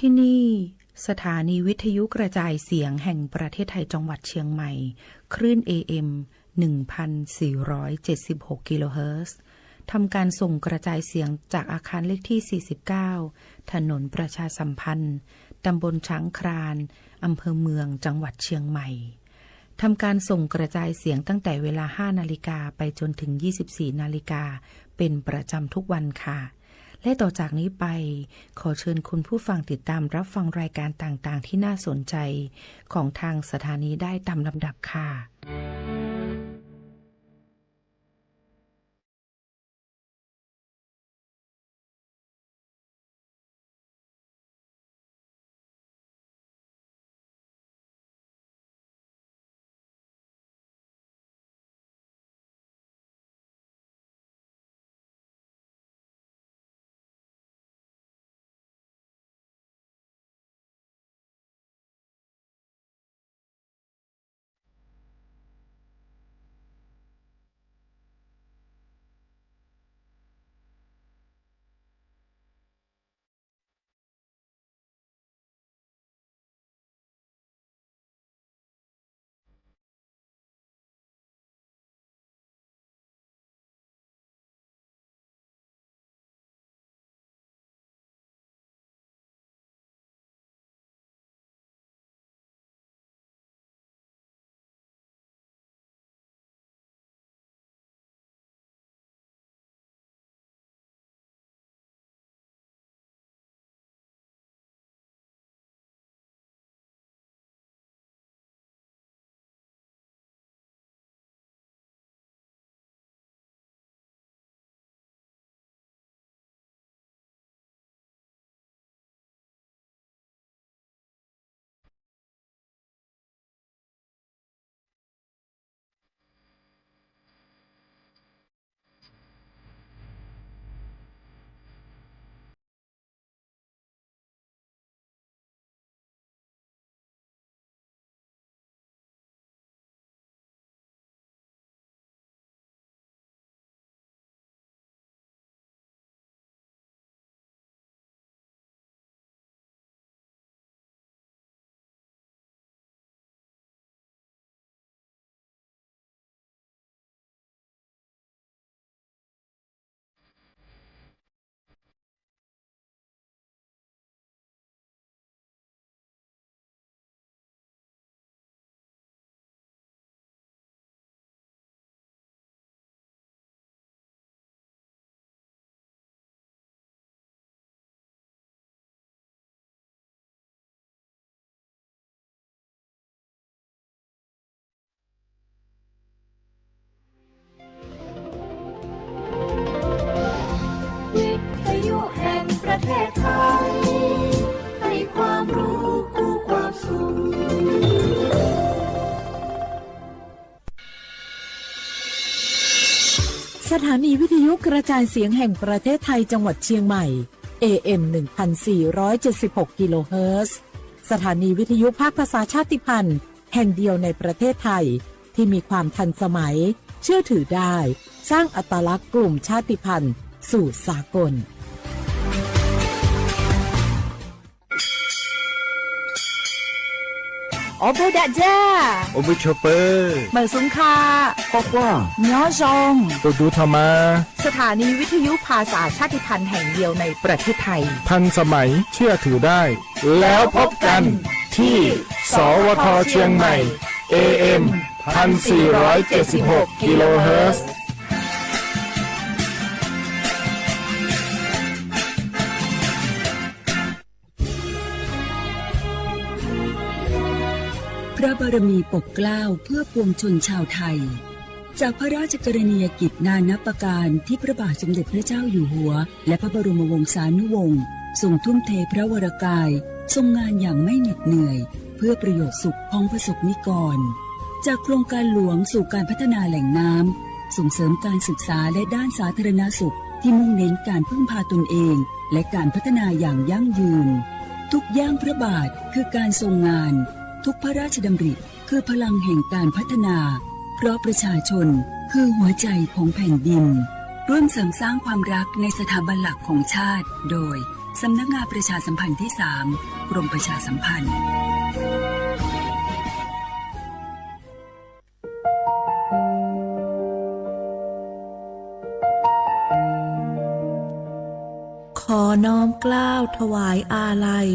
ที่นี่สถานีวิทยุกระจายเสียงแห่งประเทศไทยจังหวัดเชียงใหม่ คลื่น เอ เอ็ม หนึ่งพันสี่ร้อยเจ็ดสิบหก กิโลเฮิรตซ์ ทำการส่งกระจายเสียงจากอาคารเลขที่ สี่สิบเก้า ถนนประชาสัมพันธ์ ตำบลช้างคลาน อำเภอเมือง จังหวัดเชียงใหม่ ทำการส่งกระจายเสียงตั้งแต่เวลา ห้า นาฬิกา ไปจนถึง ยี่สิบสี่ นาฬิกา เป็นประจำทุกวันค่ะ และต่อจากนี้ไป ขอเชิญคุณผู้ฟังติดตามรับฟังรายการต่างๆ ที่น่าสนใจของทางสถานีได้ตามลำดับค่ะ วิทยุแห่งประเทศไทย ให้ความรู้คู่ความสุข สถานีวิทยุกระจายเสียงแห่งประเทศไทยจังหวัดเชียงใหม่ เอ เอ็ม หนึ่งพันสี่ร้อยเจ็ดสิบหก กิโลเฮิรตซ์ สถานีวิทยุภาคภาษาชาติพันธุ์แห่งเดียวในประเทศไทย ที่มีความทันสมัย เชื่อถือได้ สร้างอัตลักษณ์กลุ่มชาติพันธุ์สู่สากล Ob pawg dam ja, ob pawg choj pawg, mawm xub kha, quaj quaj, nyob zoo, tus dub tho mas. สถานีวิทยุภาษาชาติพันธุ์แห่งเดียวในประเทศไทย ทันสมัย เชื่อถือได้ แล้วพบกันที่ สวท เชียงใหม่ เอ เอ็ม พันสี่ร้อยเจ็ดสิบหก กิโลเฮิรตซ์ พระบารมีปกเกล้าเพื่อปวงชนชาวไทย จากพระราชกรณียกิจนานับประการที่พระบาทสมเด็จพระเจ้าอยู่หัว และพระบรมวงศานุวงศ์ทรงทุ่มเทพระวรกาย ทรงงานอย่างไม่เหน็ดเหนื่อย เพื่อประโยชน์สุขของประสบนิกร จากโครงการหลวงสู่การพัฒนาแหล่งน้ำ ส่งเสริมการศึกษาและด้านสาธารณสุขที่มุ่งเน้นการพึ่งพาตนเอง และการพัฒนาอย่างยั่งยืน ทุกย่างพระบาทคือการทรงงาน ทุกพระราชดำริคือพลังแห่งการพัฒนา เพราะประชาชนคือหัวใจของแผ่นดิน ร่วมเสริมสร้างความรักในสถาบันหลักของชาติ โดย สำนักงานประชาสัมพันธ์ที่สาม กรมประชาสัมพันธ์ ขอน้อมเกล้าถวายอาลัย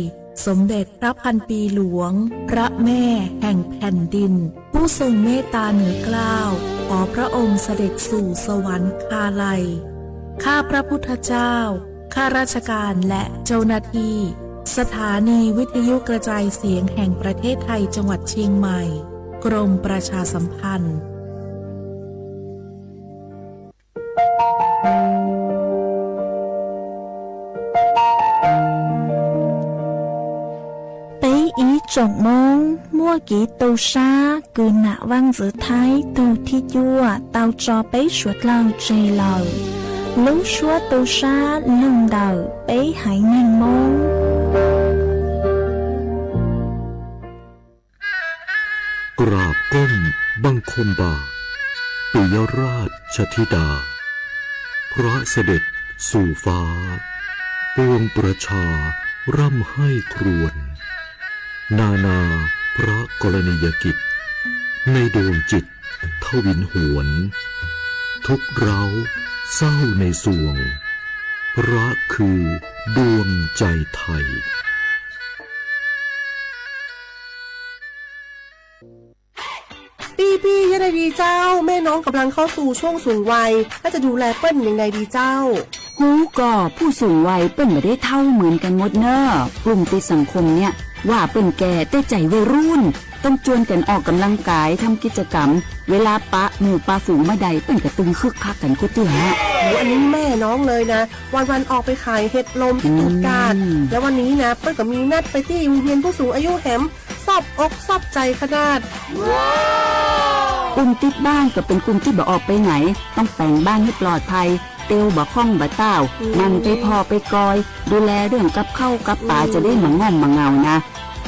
สมเด็จพระพันปีหลวง พระแม่แห่งแผ่นดิน ผู้ทรงเมตตาเหนือเกล้า ขอพระองค์เสด็จสู่สวรรคาลัย ข้าพระพุทธเจ้า ข้าราชการและเจ้าหน้าที่ สถานีวิทยุกระจายเสียงแห่งประเทศไทยจังหวัดเชียงใหม่ กรมประชาสัมพันธ์ Peb ib tsoom Hmoob muaj kev tu sab kws nam Vaj Ntxwv Thaib tug thib cuaj tau tso peb suav dlawg tseg lawm. Lub suab tu sab lug ntawm peb haiv neeg Hmoob. กราบก้มบังคมบาท ปิยราชธิดา พระเสด็จสู่ฟ้า ปวงประชาร่ำไห้ครวญ นานาพระกรณียกิจ ในดวงจิตทวินหวน ทุกข์ร้าวเศร้าในสวง พระคือดวงใจไทย พี่ๆ เย้ยดีเจ้า แม่น้องกำลังเข้าสู่ช่วงสูงวัย แล้วจะดูแลเปิ้ลยังไงดีเจ้า Hu ko, ผู้สูงวัยเปิ้นบ่ได้เฒ่าเหมือนกันหมดเน่อ กลุ่มติดสังคมเนี่ย ว่าเปิ้นแก่แต่ใจวัยรุ่น ต้องจวนกันออกกำลังกาย ทำกิจกรรม เวลาปะหมู่ปะฝูงเมื่อใด เปิ้นก็ตึงคึกคักกันกู้เตื้อ อันนี้แม่น้องเลยนะ วันๆ ออกไปขายเห็ดลมที่ตูดกาด แล้ววันนี้นะ เปิ้ลก็มีนัดไปที่โรงเรียนผู้สูงอายุแหม ซอบอกซอบใจขนาด กลุ่มติดบ้านก็เป็นกลุ่มที่บ่ออกไปไหน ต้องแป๋งบ้านให้ปลอดภัย เตียวบ่ค่องบ่ต้าว หมั่นไปผ่อไปกอย ดูแลเรื่องกับข้าวกับปลา จะได้บ่ง่อมบ่เหงานะ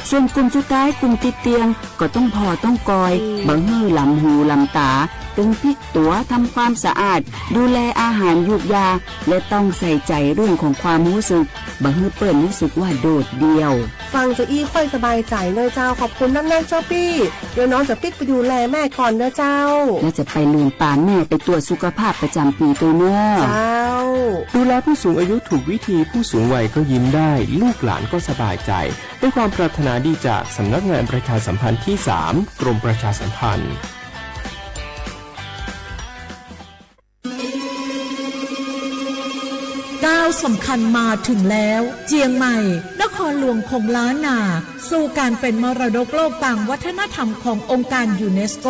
ส่วนกลุ่มสุดท้าย กลุ่มติดเตียง ก็ต้องผ่อต้องกอย บ่หื้อหลำหูหลำต๋า ตึงพลิกตั๋ว ทำความสะอาด ดูแลอาหารยูกยา และต้องใส่ใจเรื่องของความรู้สึก บ่หื้อเปิ้นรู้สึกว่าโดดเดี่ยว ฟังจะอี้ค่อยสบายใจเนอะเจ้า ขอบคุณนักๆ เจ้าปี้ เดี๋ยวน้องจะปิ๊กไปดูแลแม่ก่อนเนอะเจ้า แล้วจะไปลืมปาแม่ไปตรวจสุขภาพประจำปีด้วยเนอะ เจ้า ดูแลผู้สูงอายุถูกวิธี ผู้สูงวัยก็ยิ้มได้ ลูกหลานก็สบายใจ ด้วยความปรารถนาดีจากสำนักงานประชาสัมพันธ์ที่สาม กรมประชาสัมพันธ์ ก้าวสำคัญมาถึงแล้ว เจียงใหม่ นครหลวงของล้านนา สู่การเป็นมรดกโลกตามวัฒนธรรมขององค์การยูเนสโก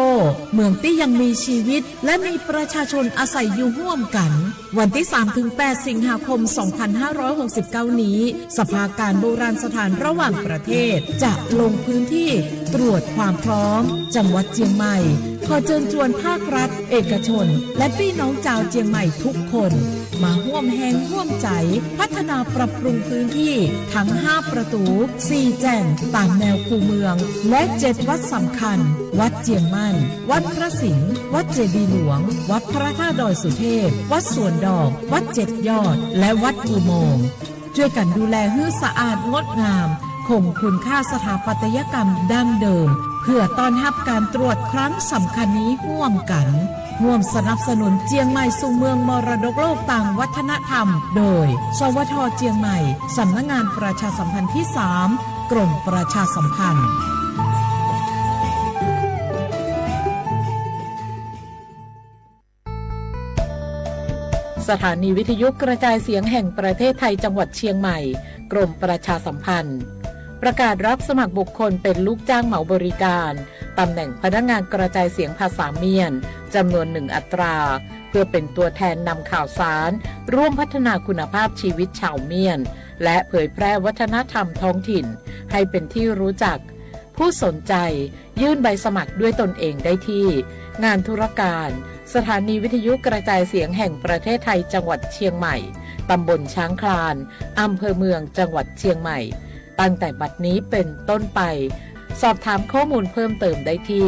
เมืองที่ยังมีชีวิต และมีประชาชนอาศัยอยู่ร่วมกัน วันที่สามถึงแปดสิงหาคมสองพันห้าร้อยหกสิบเก้านี้ สภาการโบราณสถานระหว่างประเทศ จะลงพื้นที่ตรวจความพร้อม จังหวัดเจียงใหม่ ขอเชิญชวนภาครัฐ เอกชน และพี่น้องชาวเจียงใหม่ทุกคน มาร่วมแฮงร่วมใจ พัฒนาปรับปรุงพื้นที่ทั้งห้าประตู สี่แจ่ง ตามแนวคูเมือง และเจ็ดวัดสำคัญ วัดเจียงมั่น วัดพระสิงห์ วัดเจดีย์หลวง วัดพระธาตุดอยสุเทพ วัดสวนดอก วัดเจ็ดยอด และวัดอุโมงค์ ช่วยกันดูแลหื้อสะอาดงดงาม คงคุณค่าสถาปัตยกรรมดั้งเดิม เพื่อต้อนรับการตรวจครั้งสำคัญนี้ร่วมกัน ร่วมสนับสนุนเจียงใหม่สู่เมืองมรดกโลกตามวัฒนธรรม โดย สวท เจียงใหม่ สำนักงานประชาสัมพันธ์ที่สาม กรมประชาสัมพันธ์ สถานีวิทยุกระจายเสียงแห่งประเทศไทยจังหวัดเชียงใหม่ กรมประชาสัมพันธ์ ประกาศรับสมัครบุคคลเป็นลูกจ้างเหมาบริการ ตำแหน่งพนักงานกระจายเสียงภาษาเมียน จำนวนหนึ่งอัตรา เพื่อเป็นตัวแทนนำข่าวสาร ร่วมพัฒนาคุณภาพชีวิตชาวเมียน และเผยแพร่วัฒนธรรมท้องถิ่น ให้เป็นที่รู้จัก ผู้สนใจ ยื่นใบสมัครด้วยตนเองได้ที่ งานธุรการ สถานีวิทยุกระจายเสียงแห่งประเทศไทยจังหวัดเชียงใหม่ ตำบลช้างคลาน อำเภอเมืองจังหวัดเชียงใหม่ ตั้งแต่บัดนี้เป็นต้นไป สอบถามข้อมูลเพิ่มเติมได้ที่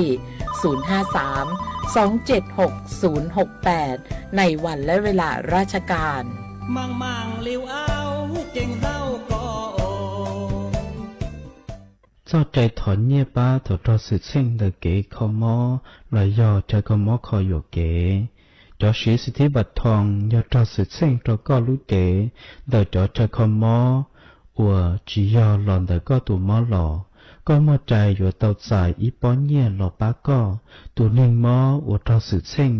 ศูนย์ห้าสาม สองเจ็ดหก ศูนย์หกแปด ในวันและเวลาราชการ มังมังลิวเอาเก่งเฮา Koj cai thov nyiaj pab thaum raug xwm txheej ntawm kev kho mob los yog chaw kho mob kho yuam kev. Cov siv xib thib npam thoos yog raug xwm txheej rau koj lub cev ntawm cov chaw kho mob uas tsis yog los ntawm koj tus mob los. Koj muaj cai yuav tau txais ib pob nyiaj los pab koj tus neeg mob uas raug xwm txheej.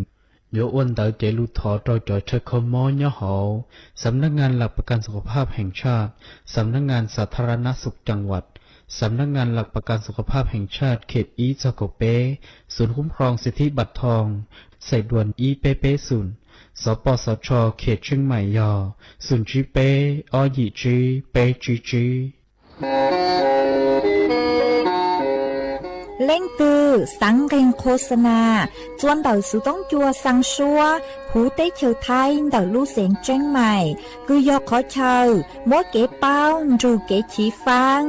Yuav ua ntawv cev lus thov rau cov chaw kho mob nyob hauv สำนักงานหลักประกันสุขภาพแห่งชาติ สำนักงานหลักประกันสุขภาพแห่งชาติเขต อี จกเป ศูนย์คุ้มครองสิทธิบัตรทอง สายด่วน อี เป๊ะเป๊ะ ศูนย์ สปสช เขตเชียงใหม่ ยอ ศูนย์ tsib peb ob yim tsib peb tsib tsib. Leej twg xav nqeeg qhua xa nas, txua ntawm xuv toob cua xaa suab huv teb chaws Thaib ntawm lub xeev Tseeb Maim, kws yog qhov chaw muab kev paub nrug kev chiv faab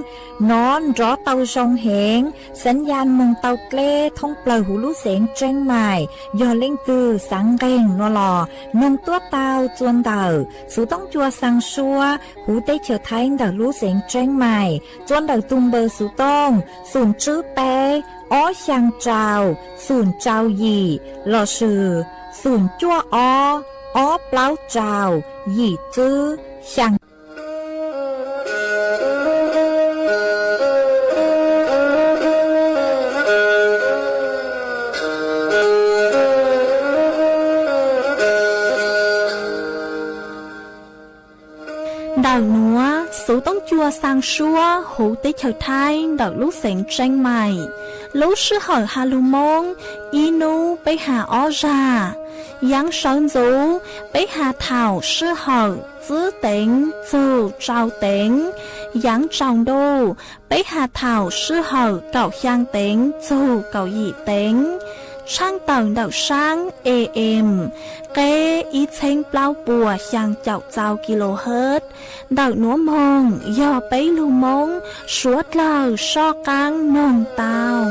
nov nrov tau zoo heev, xav ya moog tau dleb thoob plawg huv lub xeev Tseeb Maim. Yog leej twg xav nqeeg nuav los noog tuab tau txua ntawm xuv toob cua xaa suab huv teb chaws Thaib ntawm lub xeev Tseeb Maim, txua ntawm tug npawb xuv tooj xoom tswb peb ob xyaa rau xoom rau yim lossis xoom cuaj ob ob plaub rau yim tswb xyaa. Ntawm nuav, xuv toob cua xaa suab huv teb chaws Thaib ntawm lub xeev Tseeb Maim, lub sij hawm has lug Moob, ib nub peb has ob zag. Yaav sawv ntxuv, peb has thaum sij hawm tsib teev txug rau teev. Yaav tsaus ntuj, peb has thaum sij hawm kaum xyaa teev txug kaum yim teev. Tshaaj tawm ntawm saab A M, qeb ib txheeb plaub puas xyaa caum txaus kilohertz. Ntawm nuav moog yog peb lug Moob suav dlawg soj qaab noog tau.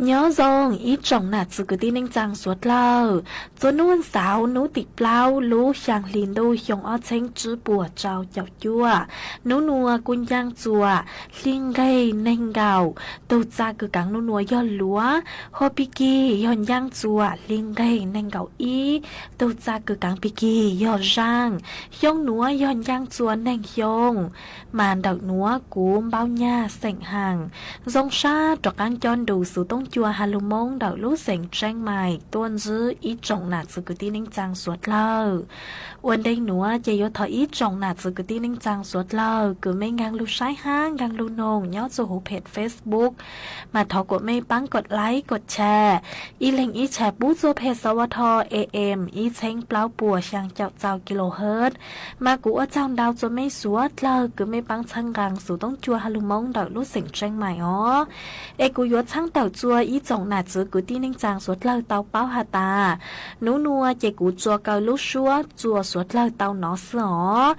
Nyob zoo ib tsoom nam txiv kwv tij neej tsaa suav dlawg, txua nuj ntxauv nub tim plaub lub xyaa hli ntuj xyoo ob txheeb tsib puas rau caum cuaj, nub nuav kuv ncaaj txuas hli nqeg neeg nkaum, tug txaa kws kaav nub nuav yog luav, hua pig kig yog ncaaj txuas hli nqeg neeg nkaum ib, tug txaa kws kaav pig kig yog zaaj, xyoo nuav yog ncaaj txuas neeg xyoo. Mas ntawm nuav kuv Npaub Nyaj xeem Haas zoo sab rov qaab cob nrug xuv toob cua has lug Moob ntawm lub xeev Tseeb Maim tuaj ntsib ib tsoom nam txiv kwv tij neej tsaa suav dlawg. Ua ntej nuav ces yuav thov ib tsoom nam txiv kwv tij neej tsaa suav dlawg kws mej nkaag lug saib hab nkaag lug noog nyob txug huv peg Facebook, mas thov kuas mej paab kod like kod share, ib leeg ib share pub txug peg sawv tho A M ib txheeb plaub puas xyaa caum txaus kilohertz. Mas kuv ua txaug ntau txug mej suav dlawg kws mej paab txhawb nqaa xuv toob cua has lug Moob ntawm lub xeev Tseeb Maim os. Es kuv yuav txhaab tawm txua ib tsoom nam txiv kwv tij neej tsaa suav dlawg tau paub has tas, nub nuav ces kuv txua kaw lub suab txua suav dlawg tau nov xwb os.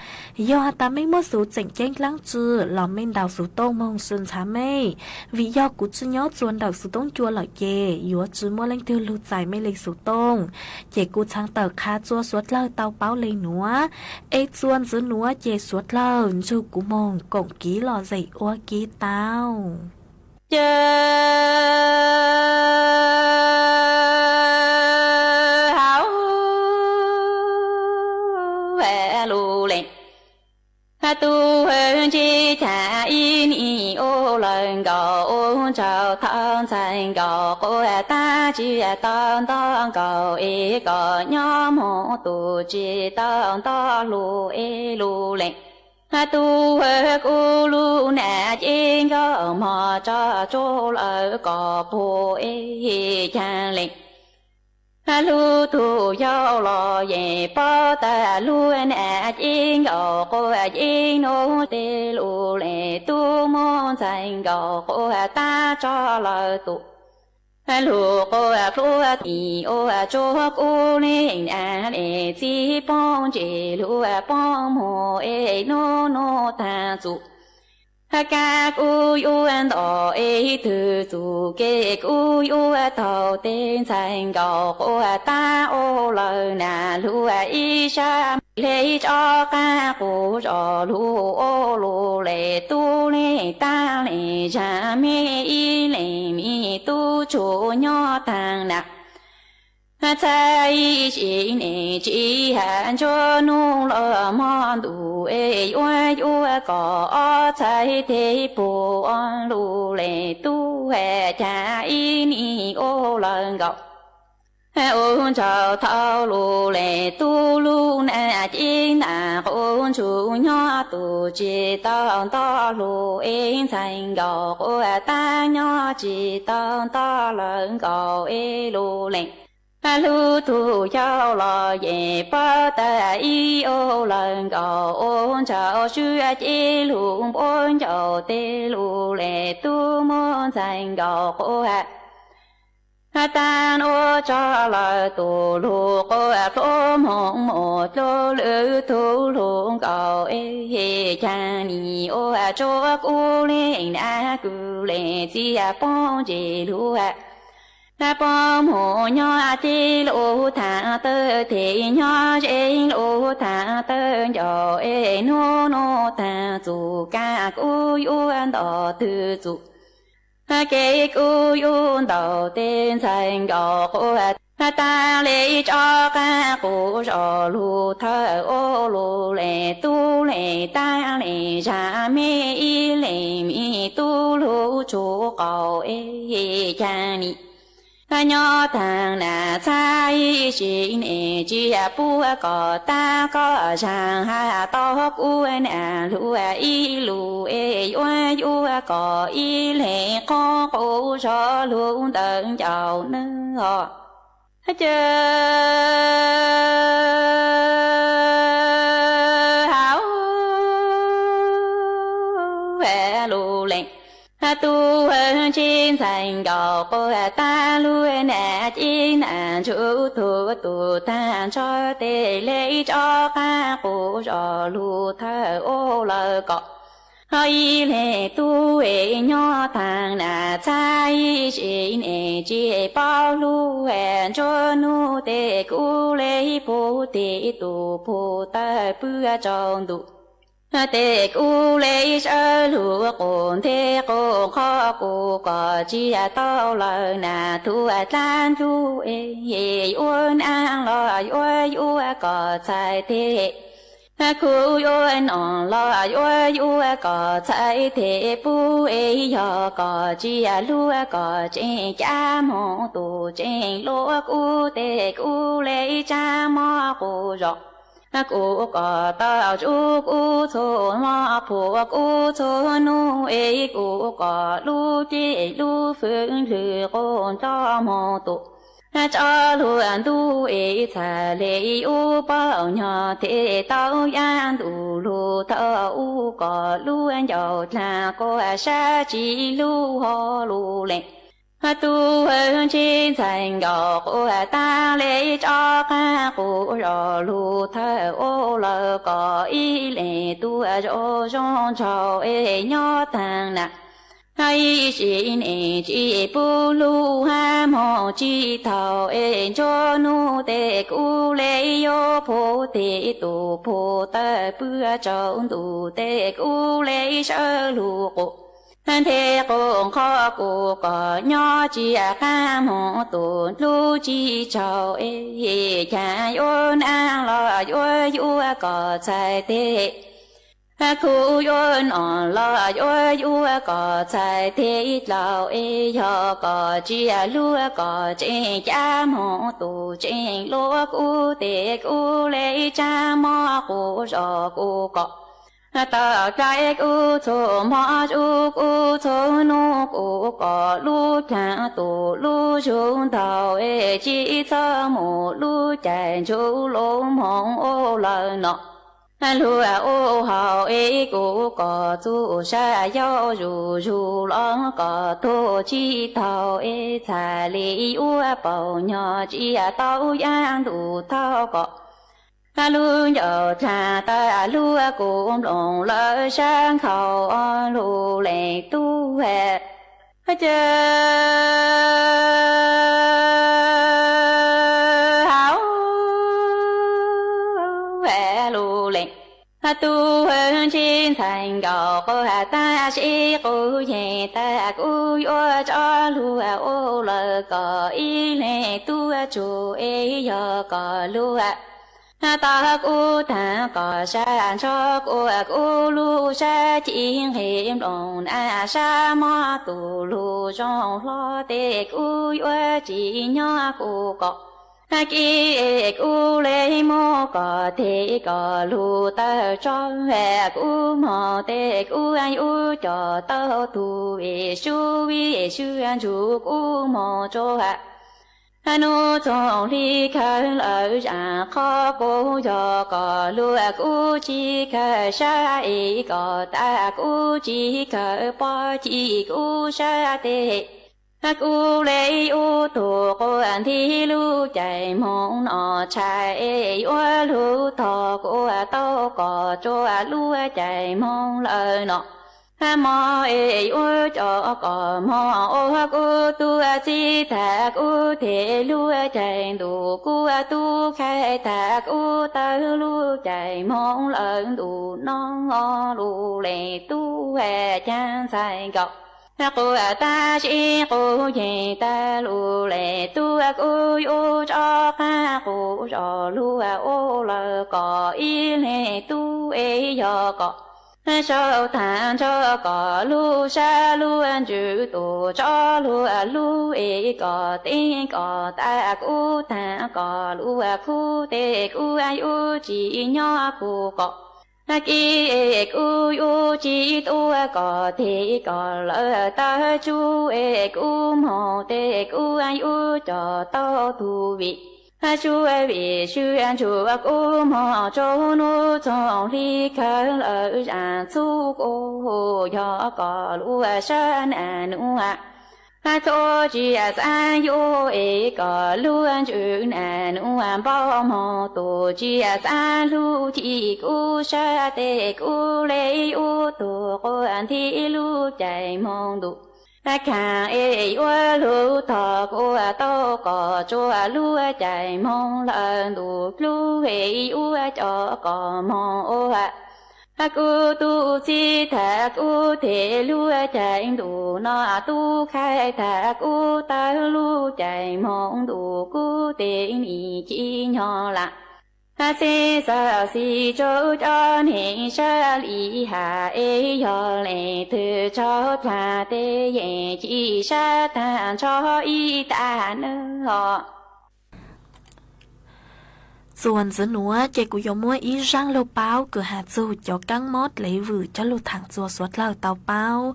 Yog has tas mej muaj xuv tseem ceeb dlaab tsi los mej ntaus xuv tooj moog sw ntxhaav mej, vim yog kuv tsi nyob txua ntawm xuv toob cua lawm ces yuav tsi muaj leej twg lug txais mej le xuv tooj. Ces kuv txhaab tawm qha txua suav dlawg tau paub le nuav, es txua ntxiv nuav ces suav dlawg nrug kuv moog koom kiv lom zem ua ke tau. Ces hauv lus lees, tus ntsib cas ib nim ua lawm nkaus, ua ntsauv thawj ntxhais nkaus, quav tab tsi tau nto nkaus es kom nyob moog tus tsis tau nto lus es lus lees. Tus kuv lub nam cev nkauj mog tso tsuj lawm kom puag es caag lees. Lub tug yau los yeej paub tas lub nam cev nkauj quav yeej nub tej lus lees, tub muab ntxhais nkaus quav tab tso lawm tus lug quav pluav tim ua tsuag kuv leej nam es txib poob ntsis lug poob moog es nub nub taag txug. Kab kub yuav ntau es twg txuj kev kub yuav taug, tej ntxhais nkauj quav tab ua lawm nas hlub ib sab me, le tso qab qus zos lug ua lus le tub le tab le zag me, ib leeg me tub tshua nyob taag nas. Txhais ib sim neej tsis has ntsuab nub los mog ntuj es yuav yuav kom ob txhais tes puag lug le tub has cas ib nig ua lawm nkaus. Ua ntshaus thaum lug le tub lug nas ces nas quas ntsuj nyob tus tsis tau nto hlub es ntxhais nkauj quav tab nyob tsis tau nto lawm nkaus es lug leej. Hlub tug yau los yeej paub tas ib ua lawm nkaus, ua ntshaus swb ces lug npuab ncauj tes lug le tub muab ntxhais nkauj quav tag nua tso lawm tus lug quas pluab moog mus dlua lwm tug lug nkaus es cas nim ua tsuav kub le nas kws le txiaj poob ntsis lug poob mus nyob teb lug thav tawg teb nyob ze lug thav tawg ncauj es nub nub taag txuj kab kub yuav ntau twg txuj kev kub yuav ntau, tej ntxhais nkauj quav tag le tso qab qus zos lug thawj ua lug le tub le tab le zag me, ib leeg me tub lug tshua qaug es cas nim nyob taag nas. Txhais ib sim neej tsis puag kom tab kom zag has tau kub nas hlub ib lug es yuav yuav kom ib leeg qoob qus zos lug ntawm ncauj nub os. Caw hauv lug leej tub ntsej ntxhais nkauj quav tab lug nas ces nas ntsuj tug tug taag ntsho tes le tso qab qus zos lug thawj ua lawm kom ib leeg tub es nyob taag nas. Txhais ib sim neej tsis paub lug ntsuab nub, tej kub le puag tej tug puag tawg pw tsaus ntuj, tej kub le sawv lug quas nteg quas qhov kuv kom tsis tau lawm nas. Tug dlaab ntug es yuav naj los yuav yuav kom txhais tes, kuv yuav noj los yuav yuav kom txhais tes pub es yog kom tsis hlub kom tseem cab moog tus tseem luaj kub tej kub le tsab mob quas zos. Kuv kom tau tsuj kub txhua hmo, puag kub txhua nub es kuv kom lub cev lub fwj lwg quas nroj moog tus tso lug ntuj es txhais le ub paug nyog tej tau yav ntuj lug thawj ub kom lub ncauj dlaag quas sab tsis lug ho lug leej. Tub ntsej ntxhais nkauj quav tab le tso qab qus zos lug thawj ua lawm kom ib leeg tub zoo zoo nraug es nyob taag nas. Ib sim neej tsis pub lug hab moog tsis thaug es ntsuab nub, tej kub le yuav puag tej tug puag tawg pw tsaus ntuj, tej kub le sawv lug quas nteg quas qhov kuv kom nyob tsis qab moog tus lub tsis tsaug es cas yuav naj los yuav yuav kom txhais tes, kuv yuav noj los yuav yuav kom txhais tes dlaus es yog kom tsis hlub kom tseem cab moog tus tseem luaj kub tej kub le tsab mob quas zos. Kuv kom tau dlaim kub txhua hmo, tsuj kub txhua nub, kuv kom lub dlaag tus lub zug ntaug es tsis txhob mus lub caij ntsuj lug moog ua lawm no. Luag ua haus es kuv kom txuj sa yau zuj zug los kom tuag tsis taug es txhais li yuav paug nyog tsis tau yav ntuj thaum kom Lub ncauj tag tawg lub kua nplooj lawm sab nkhaus lug leej tub ca lug leej tub ntsib ntxhais nkaus quas tag sib qus yeej tag kuv yuav tso lug ua lawm kom ib leeg tub tsug es yog kom lug tau kuv tag kom sab ntsog kuas kuv lub sab ci nqhis nplooj na sab mob tus lug zoo hlo tes kuv yuav tsis nyob kuv kom kiv kuv le mus kom tes kom lug tawg tso kuv moog tes kuv yuav coj tau tug vim sub vim sub ntsug kuv moog rua nub txoog hli kawg lawm zam qhov kuv yog kom lug kuv tsis kawg sab es kom tag kuv tsis kawg pob ci kuv sab tes kuv le ub tug quas nti lub caij moog no tshaj es yuav lug tog kuas tau kom rua lub caij moog lawm no mob es yuav coj kom moog ua kuv tug txib tag kuv tes lub caij ntuj kuv tub khai tag kuv tawg lub caij moog lawm ntuj no lug leej tub ca ntxhais nkaus quas tag sib qus yeej tag lug leej tub kuv yuav rov qab qus zog lug ua lawm kom ib leeg tub es yog kom sau tag ntsog kom lub sab lub ntsws tus tso lug lug es kom teb kom tag kuv tag kom lug khub tes kuv yuav tsis nyob kuv kom kiv kuv yuav tsis tuaj kom tes kom lawm tawg tsug es kuv moog tes kuv yuav coj tau tug vim sub vim sub ntsug kuv moog rua nub txoog hli kawg lawm zam txhub kuv yog kom lub sab nam nuav txhua tsis xav yuav es kom lub ntsws nam nuav npau moog tus tsis xav lug ci kuv sab tes kuv le ub tug quas nti lub caij moog ntuj khav es yuav lug tog kuas tau kom rua lub caij moog lawm ntuj dlub es yuav coj kom moog ua kuv tug txib tag kuv tes lub caij ntuj no tub khai tag kuv tawg lub caij moog ntuj kuv tes nim ci nyob lam xib xav xib rua cov neeg sab li has es yog leej twg tsaug dlaag tes yeej ci sab tag nrho ib tag nawb os. Txuas ntxiv nuav ces kuv yuav muab ib zaaj lug paub kws has txug cov kaab mob dlev vwm coj lug thaam txug suav dlawg tau paub.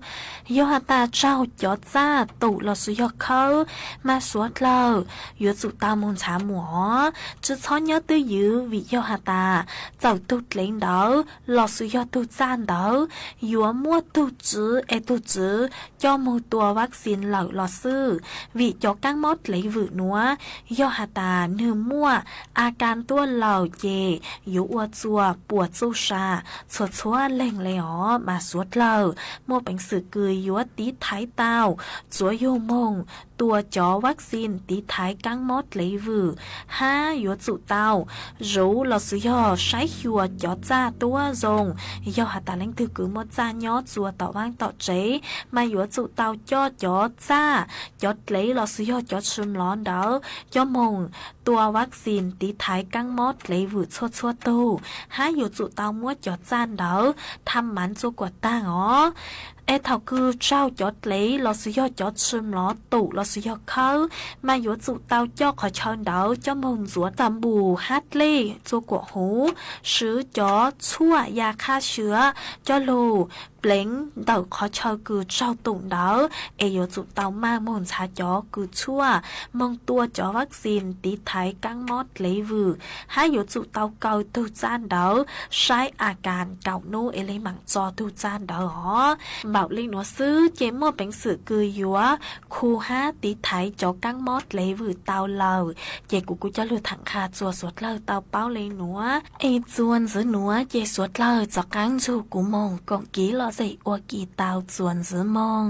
Yog has tas tsaug cov txaj tum los sis yog khawb, mas suav dlawg yuav tsum tau moog ntshav muam, tsi txhob nyob twj ywm vim yog has tas txawm tug dlev ntawd los sis yog tug txaj ntawd yuav muaj tug tswv es tug tswv coj moog tua vaccine lawm los xwb, vim cov kaab mob dlev vwm nuav yog has tas nwg muaj a kas tuaj lawm ces yuav ua txuas puas txuj sa txhua txhua leej le os. Mas suav dlawg muaj peev xwm kws yuav tiv thaiv tau, tsuav yug moog tua cov vaccine tiv thaiv kaab mob dlev vwm, hab yuav tsum tau zuv los sis yog saib xyuas cov txaj tuab zoo. Yog has tas leej twg kws muaj txaj nyob txua tom vaab tom tsev, mas yuav tsum tau coj cov txaj, cov dlev los sis yog cov tshwm lov ntawd coj moog tua vaccine tiv thaiv kaab mob dlev vwm txhua txhua tug, hab yuav tsum tau muab cov txaj ntawd tham mav txua kuam taag os. Es thaum kws tsaug cov dlev los sis yog cov tshwm lov tum los sis yog khawb, mas yuav tsum tau coj qhov chaw ntawd coj moog ntxuav tas npus hab dlej txua kuam huv, swv cov tshuaj ya qhab xyuav coj lug pleev ntawm qhov chaw kws tsaug tum ntawd, es yuav tsum tau maaj moog ntshav cov kws tshuaj moog tua cov vaccine tiv thaiv kaab mob dlev vwm, hab yuav tsum tau kaw tug txaj ntawd saib a kas kaum nub es le maam tso tug txaj ntawd os. Thaum li nuav xwb ces muaj peev xwm kws yuav khu hab tiv thaiv cov kaab mob dlev vwm tau lawm. Ces kuv kuj coj lug tham qha txuas suav dlawg tau paub li nuav. Es txuas ntxiv nuav ces suav dlawg rov qaab nrug kuv moog koom kis lom zem ua ke tau txuas ntxiv moog.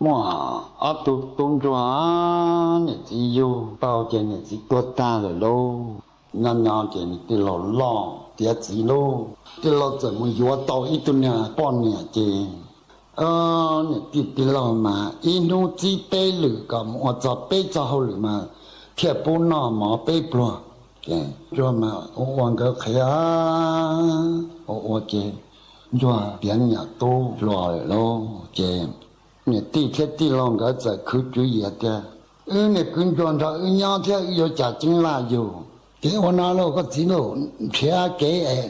Muaj ob tug tub ntsuag, niam txiv yug tau ces niam txiv tuag tag lawm lauj. Nyob nyob ces nws tij laug loj tiav txiv lauj, tij laug txawm mus yuav tau ib tug niag poj niam ces niam tij tij laug mas ib hnub txib peb lwm kom mus ua txog peb txog hauj lwm mas thiaj pub noj mov peb pluag. Ces ntsuag mas ua ua nkawd qhev, ua ua ces ntsuag tiav me nyuam tub hluas lawm lauj. Ces niam tij thiab tij laug nkawd txawm khwv tswv yim tias, wb niag kwv ntsuag nrog wb nyob thiab wb yuav cas ceeb laj yug. Ces ua no lauj koj txiv lauj, nrhiav kev es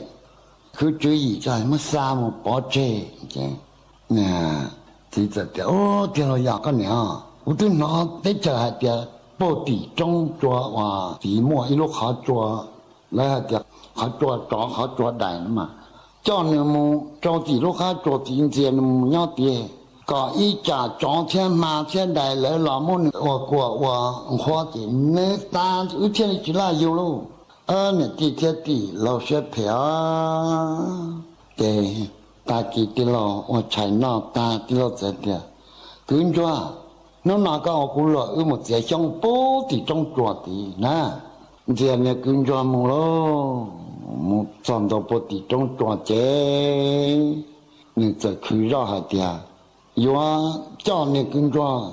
khwv tswv yim tso muab xa mus pov tseg. Ces txiv txawm tias, ub, tij laug yog koj niam, kuv twb hnov teb chaws hais tias puag tim roob tsua uas tid muaj ib lub qhov tsua, lawv hais tias qhov tsua tsov qhov tsua dais no mas, coj nws mus rau tim lub qab tsua tid ntxias nws mus nyob tid, kom ib tsam tsov thiab hma thiab dais lawv los muab nws ua kua ua nqhuab ces nws tas wb thiaj li tsis laj yug lauj. Niam tij thiab tij laug siab phem os. Ces Tag kis tij laug ua tshais noj tag, tij laug txawm tias, Kwv Ntsuag, hnub no koj ua kuv luag wb mus txiav xyoob puag tim roob tsua tid na. Ntxias niag kwv ntsuag mus lauj, mus txog ntua puag tim roob tsua ces nws txawm khwv zoj hais tias yuav coj niag kwv ntsuag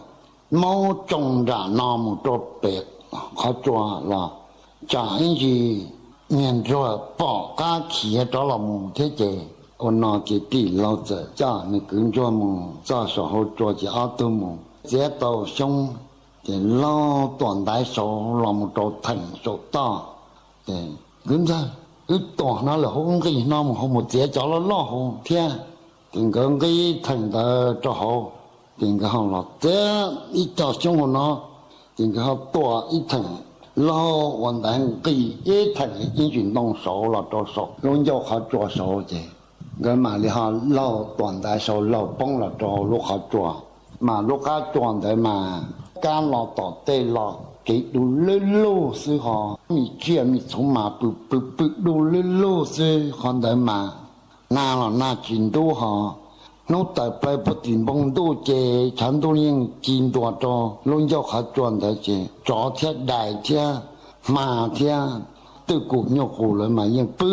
maub tsoo nram no mus rau pem qhov tsua los tsam ib ntsis niag ntsuag pom qab khiav rov los mus thiab ces. Ua no ces tij laug txawm coj nws kwv ntsuag mus txog saum hauv tsua ces ob tug mus txiav tau xyoob ces laug tuam ntaiv saud los mus rau theem saum toj. Ces, Kwv ntxawg, wb tuam no lawm hauv, nqis no mus hauv mus txiav cov loj loj hauv thiab. Ces nkawd nqis theem ntawd rau hauv, ces nkawd ho los txiav ib co xyoob hauv no, ces nkawd ho tuam ib theem laug ua ntaiv nqis ib theem ib ntsis ntoo saud los rau saum lub ncauj qhov tsua saud ces nkawd mam li ho laug tuam ntaiv saud laug poob los rau lub qhov tsua. Mas lub qab tsua ntawd mas kab los tom tej los kev du lug lug xwb ho, me tsiaj me txhuv mas pw pw pw du lug lug xwb qhov ntawd mas nag los nag tsis ntub ho. Hnub tawm plaws puag tim npoo ntuj ces tshav ntuj yeej ci ntua rau lub ncauj qhov tsua ntawd ces tsov thiab dais thiab hma thiab twj kum nyuj qus lawv mas yeej pw.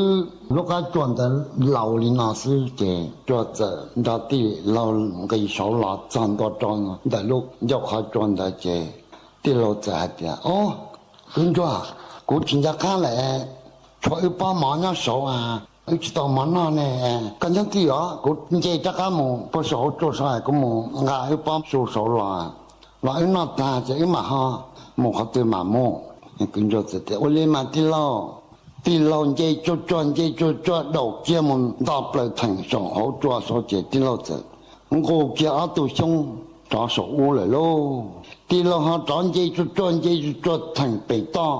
Lub qab tsua ntawd laus li no xwb ces ntsuag txawm nrog tij laug nqis saud los txog ntua rau ntawm lub ncauj qhov tsua ntawd ces tij laug txawm hais tias, Ob, kwv ntsuag, kuv tsis nco qab lawm, tshuav wb pob mov nyob saud a, wb tsis tau mov noj ne. Koj nyob twj ywm, kuv nce rov qab mus puag saum hauv tsua saud, kuv mus nqa wb pob su saud los, los wb noj tag ces wb mam ho mus qhov twg mam mus. Kwv ntsuag txawm tias, Ua li mas tij laug. Tij laug nce tsuag tsuag nce tsuag tsuag daum kiag mus nto plaws theem saum hauv tsua saud ces tij laug txawm nqus kiag ob tug xyoob rov saum ub lawm lauj. Tij laug ho rov nce tsuag tsuag nce tsuag tsuag theem pem toj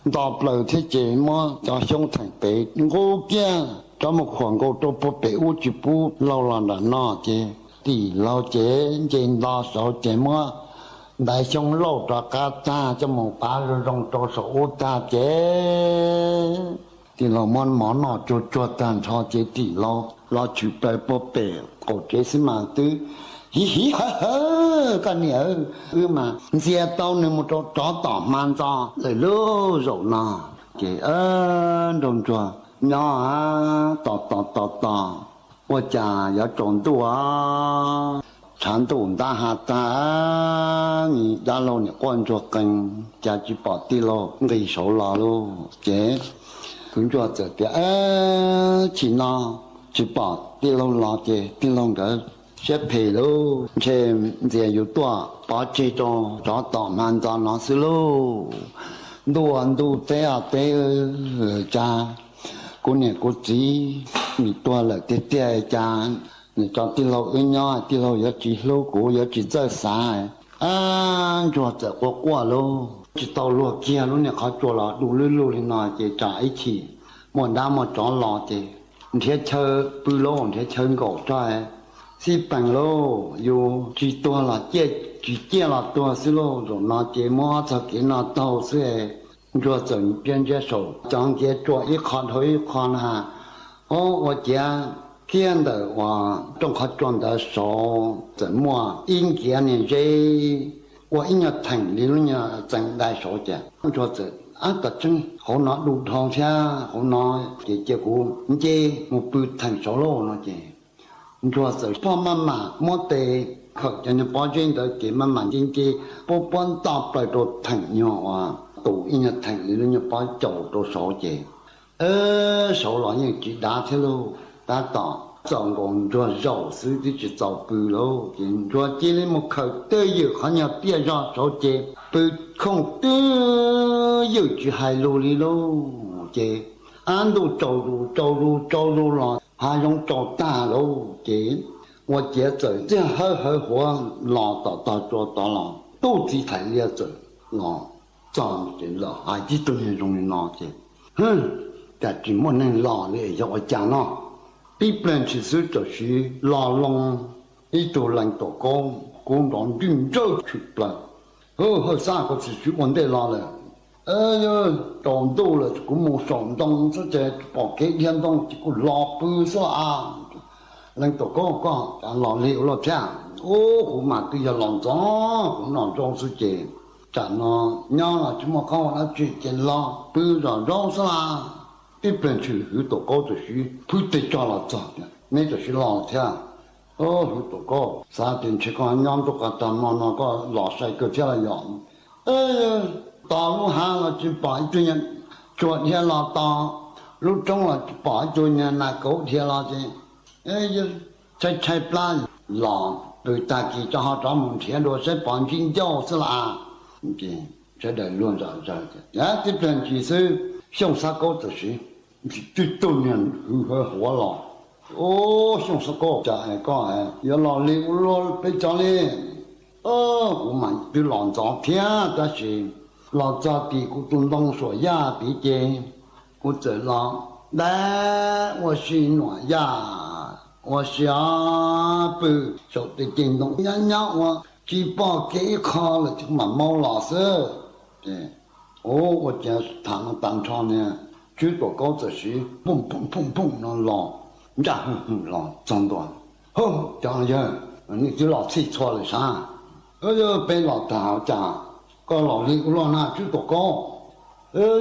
nto plaws thiab ces muab cov xyoob theem pem nqus kiag rov mus khuam nkaus rau puag pem ub tsis pub laug los nram no ces tij laug ces nce nto saud ces muab ntaiv xyoob lauj rov qab tag coj mus pav zoo zoo rau saum ub tag ces tij laug muab mov noj tsuag tsuag tag nrho ces tij laug los tshwm plaws puag pem qaum tsev xwb mas twb hiv hiv hawv hawv, Koj niam, wb mas ntxias tau nws mus rau rov tom hma ntxo lawm lauj zaum no. Ces nraug ntsuag nyob tos tos tos tos, ua cas yuav tsaus ntuj, tshav ntuj ntab ha tag, dab laug niam quaj ntsuag qees cas tsis pom tij laug nqis saud los lauj. Ces kwv ntsuag txawm tias, Chim no tsis pom tij laug los ces tij laug nkawd siab phem lauj, ntshe ntxias yus tuaj pov tseg rau rov tom hma ntxo no xwb lauj. Ntuj ntuj teb teb, cas kuv niam kuv txiv nim tuag lawm tiag tiag cas nim tso tij laug wb nyob, tij laug yuav tsis hlub kuv, yuav tsis txawj xav. Ab, ntsuag txawm quaj quaj lauj, tsis tau luag kiag lub niag qhov tsua los du lug lug li no ces tsam ib chim muaj dab muaj tsov los ces nrhiav chaw pw lauj, nrhiav chaw nkaum tso xij peem lauj, yus tsis tuag los ciaj, tsis ciaj los tuag xwb lauj. Zaum no ces muab ob txog kev no taug xwb. Ntsuag txawm ntsia ntsia saum cov nkiav tsua ib qho dhau ib qho na, o, ua ciav kiag ntawm uas rooj qhov tsua ntawd saud txawm muaj ib nkiav niag zeb ua ib nyuag theem li lub nyuag txeev dai saud ces ntsuag txawm, Ab, tseeb hauv no du dhau thiab, hauv no ces cia kuv nce mus pw theem saud lauj no ces ntsuag txawm poj maj mam muab tes khawm cov nyuag pob zeb ntawd ces maj mam nce nce puab puab nto plaws rau theem nyuag uas tus ib nyuag theem li lub nyuag pob caus rau saud ces saud los yeej tsis dav thiab lauj. Tab tom txaus nkaus ntsuag zaum xwb twb tsis txaus pw lauj ces ntsuag cia li mus khawm twj ywm qhov nyuag tiaj zog saud ces pw khooj twj ywm tsis hais lus li lauj ces ab ntuj tsaus zus tsaus zus tsaus zus los hav zoov tsaus tag lauj ces ua ciav txawm txiaj hawb hawv huav los tom tog tsua tod los tub txiv Thais Liaj txawm los txog ces lawm hais tib tug niag zoo li no ces, Hwb, cas tsis muaj neeg los li yog ua cas no? Tib pliag ntshis xwb txawm sis los loo ib tug leej tuam kaub kub nrov nrwj nrawj tshwm plaws. Hawj, Hawj Xab, koj tsis ua ntej los lawm. Tsaus ntuj lawm kuv mus saum ntoo xwb ces pom kev dhia ntoo ces kuv los pw xwb a. Leej Tuam Kaub, koj los lig ua luaj thiab? Ub, kuv mas twb yog los ntxov kuv noj zaub xwb ces tsam no nyob los tsis muaj qoob ua dab tsi ces los pw zom zaub xwb las. Tib pliag ntshis Hwv Tuam Kaub tam sim phwj teg tso los txog tias, Neb tam sim los thiab? Hwv Tuam Kaub, xav tias ntshe koj nyob ntuj qas tag hmo no koj los sai kawg thiab los yog? Tos lub hav los tsis pom ib tug nyuag tsua dhia los, tos lub roob los tsis pom ib tug nyuag nas kauv dhia los ces tshaib tshaib plab los pw, tag kis rov ho rov mus nrhiav dua saib pom ntsib ncauj xwb las. Sawv daws luag zom zaws tias, Tib pliag ntshis xwb Xyooj Xab Kaub tam sim twb tug niag hwv hawv huav los. Ub, Xyooj Xab Kaub, cas es koj yuav los lig ua luaj peb cov li? Kuv mas twb los ntxov thiab tab sis los txog tim kuv tus ntoo suam yaj tid ces kuv txawm los dab ua si nuam yaj ua si os, pw saum tej ceg ntoo nyob nyob ua tsis pom kev ib qho lawm ces kuv mam maub los xwb. Ub, ua cas tham no tag nrho niag Tswb Tuam Kaub txawm siv phooj phooj phooj phooj no los ncaj hwj hwm los txog ntua. Hub, cov yawg, nej twb los txhij txhua lawm sav? Yog peb los tag, cas koj los lig ua luaj na Tswb Tuam Kaub?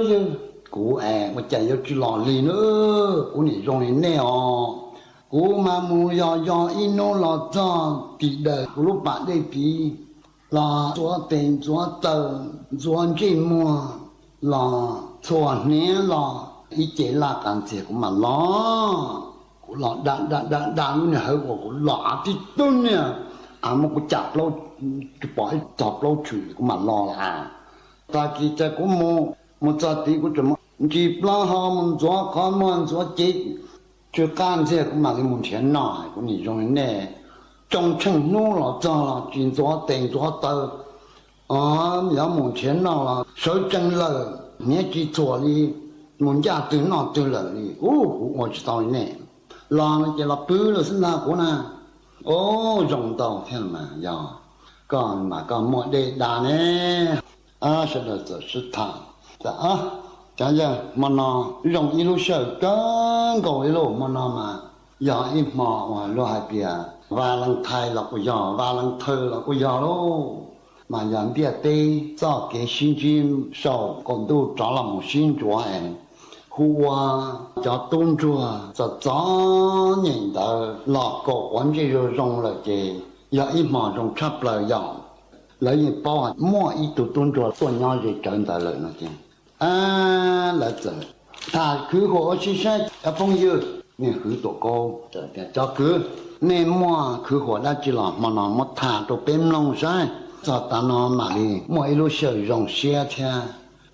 Yog kuv es ua cas yuav tsis los lig na, kuv nim zoo li nej os. Kuv mas mus yos yos ib hnub los txog tim dawm kuv lub pas dej tid, los ntxuav tes ntxuav taw, ntxuav ntsej muag, los txhuam hniav los ib ce laj qas ntxiag kuv mam los. Kuv los da da da da lub niag hawv uas kuv los av tib tug niag av muab kuv cam plaub, tsis pom ib tog plaub tshwm kuv mam los lawm. Tag kis ces kuv mus, mus txog tid kuv tseem mus ntsis plaub hau, mus ntxuav qhov muag ntxuav cev, tsw qab ntxiag kuv mam li mus nrhiav noj. Kuv nim zoo li nej, tsoo tsheej hnub los txog los tsis ntxuav tes ntxuav taw, o, yuav mus nrhiav noj los sawv tsees lawm, hniav tsis txhuam li, mus ncaj twg noj twg lawm li. Ub, kuv ua tsis tau li nej. Los no ces los pw lawm xwb ntag kuv na. Ub, zoo ntau thiab mas yog koj mas koj muaj dej da ne. Sawv daws txawm sib tham, Cov yawg, hmo no zoo ib lub sij hawm kawg nkaus li lauj, hmo no mas yog ib hmo uas luag hais tias Valentine los kuj yog, Valentine los kuj yog lauj, mas yog ntiaj teb txoj kev sib ntsib saum qaum ntuj rov los mus sib ntsuav es hu ua cov tub ntsuag txom txom nyem ntawd los kaum quav ntsej zoo zoo lawm ces yog ib hmo zoo tshaj plaws yom. Lawv yeej paub muaj ib tug tub ntsuag tuaj nyob ze rawv ntawd lawm no ces lawv txawm tham khwv huam ua si saib cov phooj ywg. Niag Hwv Tuam Kaub, Cov kwv, nej muaj khwv huam dab tsi los hmo no muab tham rau peb mloog saib, txog tav no mam li muaj ib lub sij hawm zoo siab thiab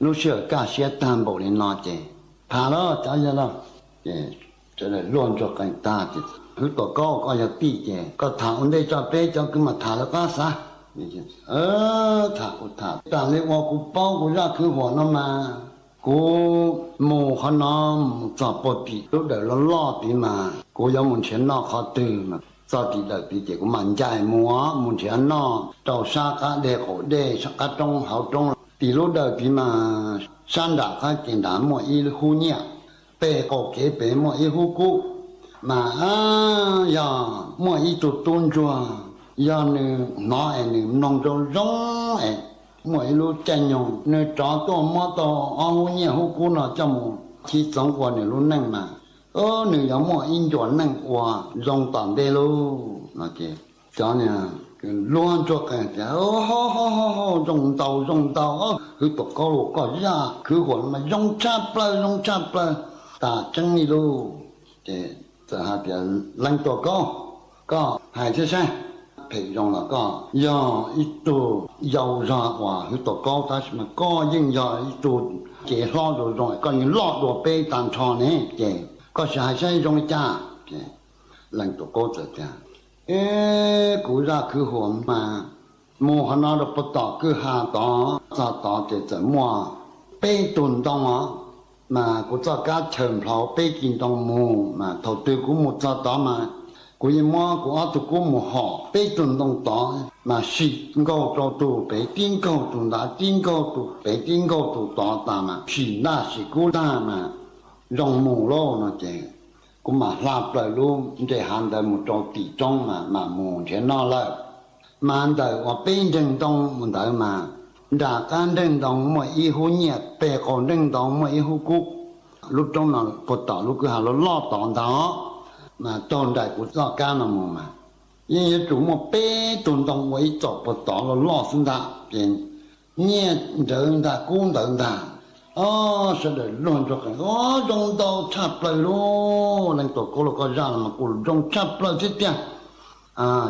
lub sij hawm kaj siab tag npaum li no ces tham lauj cov yawg lauj. Ces sawv daws luag ntsuag qees tag ces, Hwv Tuam Kaub, koj yog tij ces koj tham ua ntej tso, peb cov kwv mam tham lawv qab xav. Tham kuv tham tas li uas kuv paub kuv zaj khwv huam no mas, kuv mus qhov no mus txog puag tim lub dawm loj loj tid mas kuv yuav mus nrhiav noj qhov twg mas txog tim dawm tid ces kuv mam ncaim mus, mus nrhiav noj rau sab qab deg qaum dej, sab qab roob hauv roob. Tim lub dawm tid mas sab nram qab ke nrad muaj ib hub nyiaj, pem qaum kev pem muaj ib hub kub. Mas yog muaj ib tug tub ntsuag, yog nws hnov es nws mloog zoo zoo es muaj ib lub caij nyoog nws rov tuaj muab tau ob hub nyiaj hub kub no coj mus chiv txoov ua nws lub neej mas, nws yuav muaj ib ncuas neej ua zoo tom ntej lauj no ces cov niag luag ntsuag qees tias, Zoo ntau zoo ntau, Hwv Tuam Kaub, koj zaj khwv huam mas zoo tshaj plaws, zoo tshaj plaws, tas tseeb li lauj. Ces txawm hais tias, Leej Tuam Kaub, koj hais thiab saib, phem zoo los koj yog ib tug yau zog uas Hwv Tuam Kaub, tab sis mas koj yeej yog ib tug cev hlob zoo zoo, koj yeej loj dua peb tag nrho ne, ces koj sim hais saib zoo li cas. Leej Tuam Kaub txawm tias, Eb, kuv zaj khwv huam mas mus qhov no rau puag tom kwj ha tod, txog tod ces txawm muaj peb tug ntoo os, mas kuv txoj kab chaw nplhaus peb kis ntoo mus, mas thaum twg kuv mus txog tod mas kuv yeej muab kuv ob tug kub mus hom peb tug ntoo tod, mas sim nkaug rau tus pem tib nkaug tus ntawd, tib nkaug tus pem tib nkaug tus tod tas mas sim ntaj sim kub tag mas zoo mus lauj no ces kuv mam hla plaws lub ntsej hav ntawd mus rau tim roob mas mam mus nrhiav noj lawm. Mas ntawm uas peb nreeg ntoo mus ntawd mas nram qab nreeg ntoo muaj ib hub nyiaj, pem qaum nreeg ntoo muaj ib hub kub. Lub roob no puag tom lub kwj ha loj loj tod ntag, mas taug nraim kuv txoj kab no mus mas yeej yuav tsum muaj peb tug ntoo ua ib txom puag tod loj loj xwb ntag. Ces nyiaj ntawd ntag, kub ntawd ntag. Ob, sawv daws luag ntsuag qees, o, zoo ntau tshaj plaws lauj. Leej Tuam Kaub los koj zaj no mas kuj zoo tshaj plaws thiab tiag.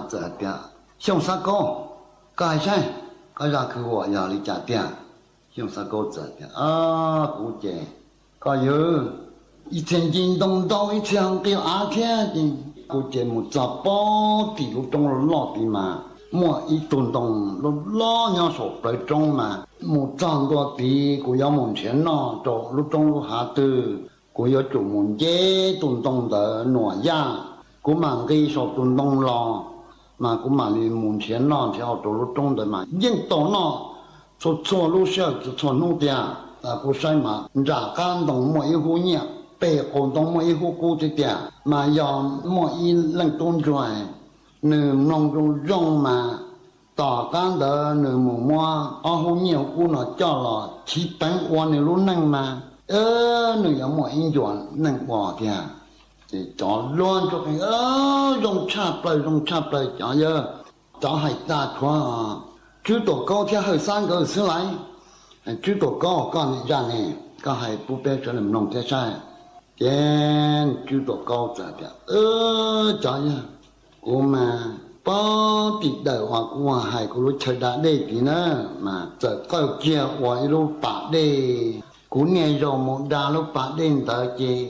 Txawm hais tias, Xyooj Xab Kaub, koj hais saib, koj zaj khwv huam yog li cas tiag? Xyooj Xab Kaub txawm tias, Kuv ces, koj yawg, ib txhia nce ntoo ntau, ib txhia nqis av thiab ces kuv ces mus txog pem tim lub roob loj loj tid mas muaj ib tug ntoo loj loj nyob saum plawv roob mas mus txog ntua tid kuv yuav mus nrhiav noj rau lub roob lub hav twg, kuv yuav tsum mus nce tus ntoo ntawd nuam yaj, kuv mam nqis saum tus ntoo los, mas kuv mam li mus nrhiav noj nrhiav haus rau lub roob ntawd mas yeej tau noj txhua txhua lub sij hawm txhua txhua hnub tiag. Kuv saib mas nram qab ntoo muaj ib hub nyiaj, pem qaum ntoo muaj ib hub kub thiab tiag. Mas yog muaj ib leej tub ntsuag, nws mloog zoo zoo mas tom qab ntawd nws mus muab ob hub nyiaj hub kub no coj los chiv peev ua nws lub neej mas nws yuav muaj ib ncua neej ua tiag. Ces cov luag ntsuag qees, Zoo tshaj plaws, zoo tshaj plaws cov yawg. Cov hais tas tshuav Tswb Tuam Kaub thiab Hawj Xab nkawd xwb lauj. Tswb Tuam Kaub, koj niam zaj ne, koj hais pub peb sawv daws mloog thiab saib. Ces Tswb Tuam Kaub txawm tias, Cov yawg, kuv mas pem tim dawm uas kuv hais kuv lub chaw da dej tid na, mas txawm qawj kiag ua ib lub pas dej. Kuv niaj zaus mus da lub pas dej ntawd ces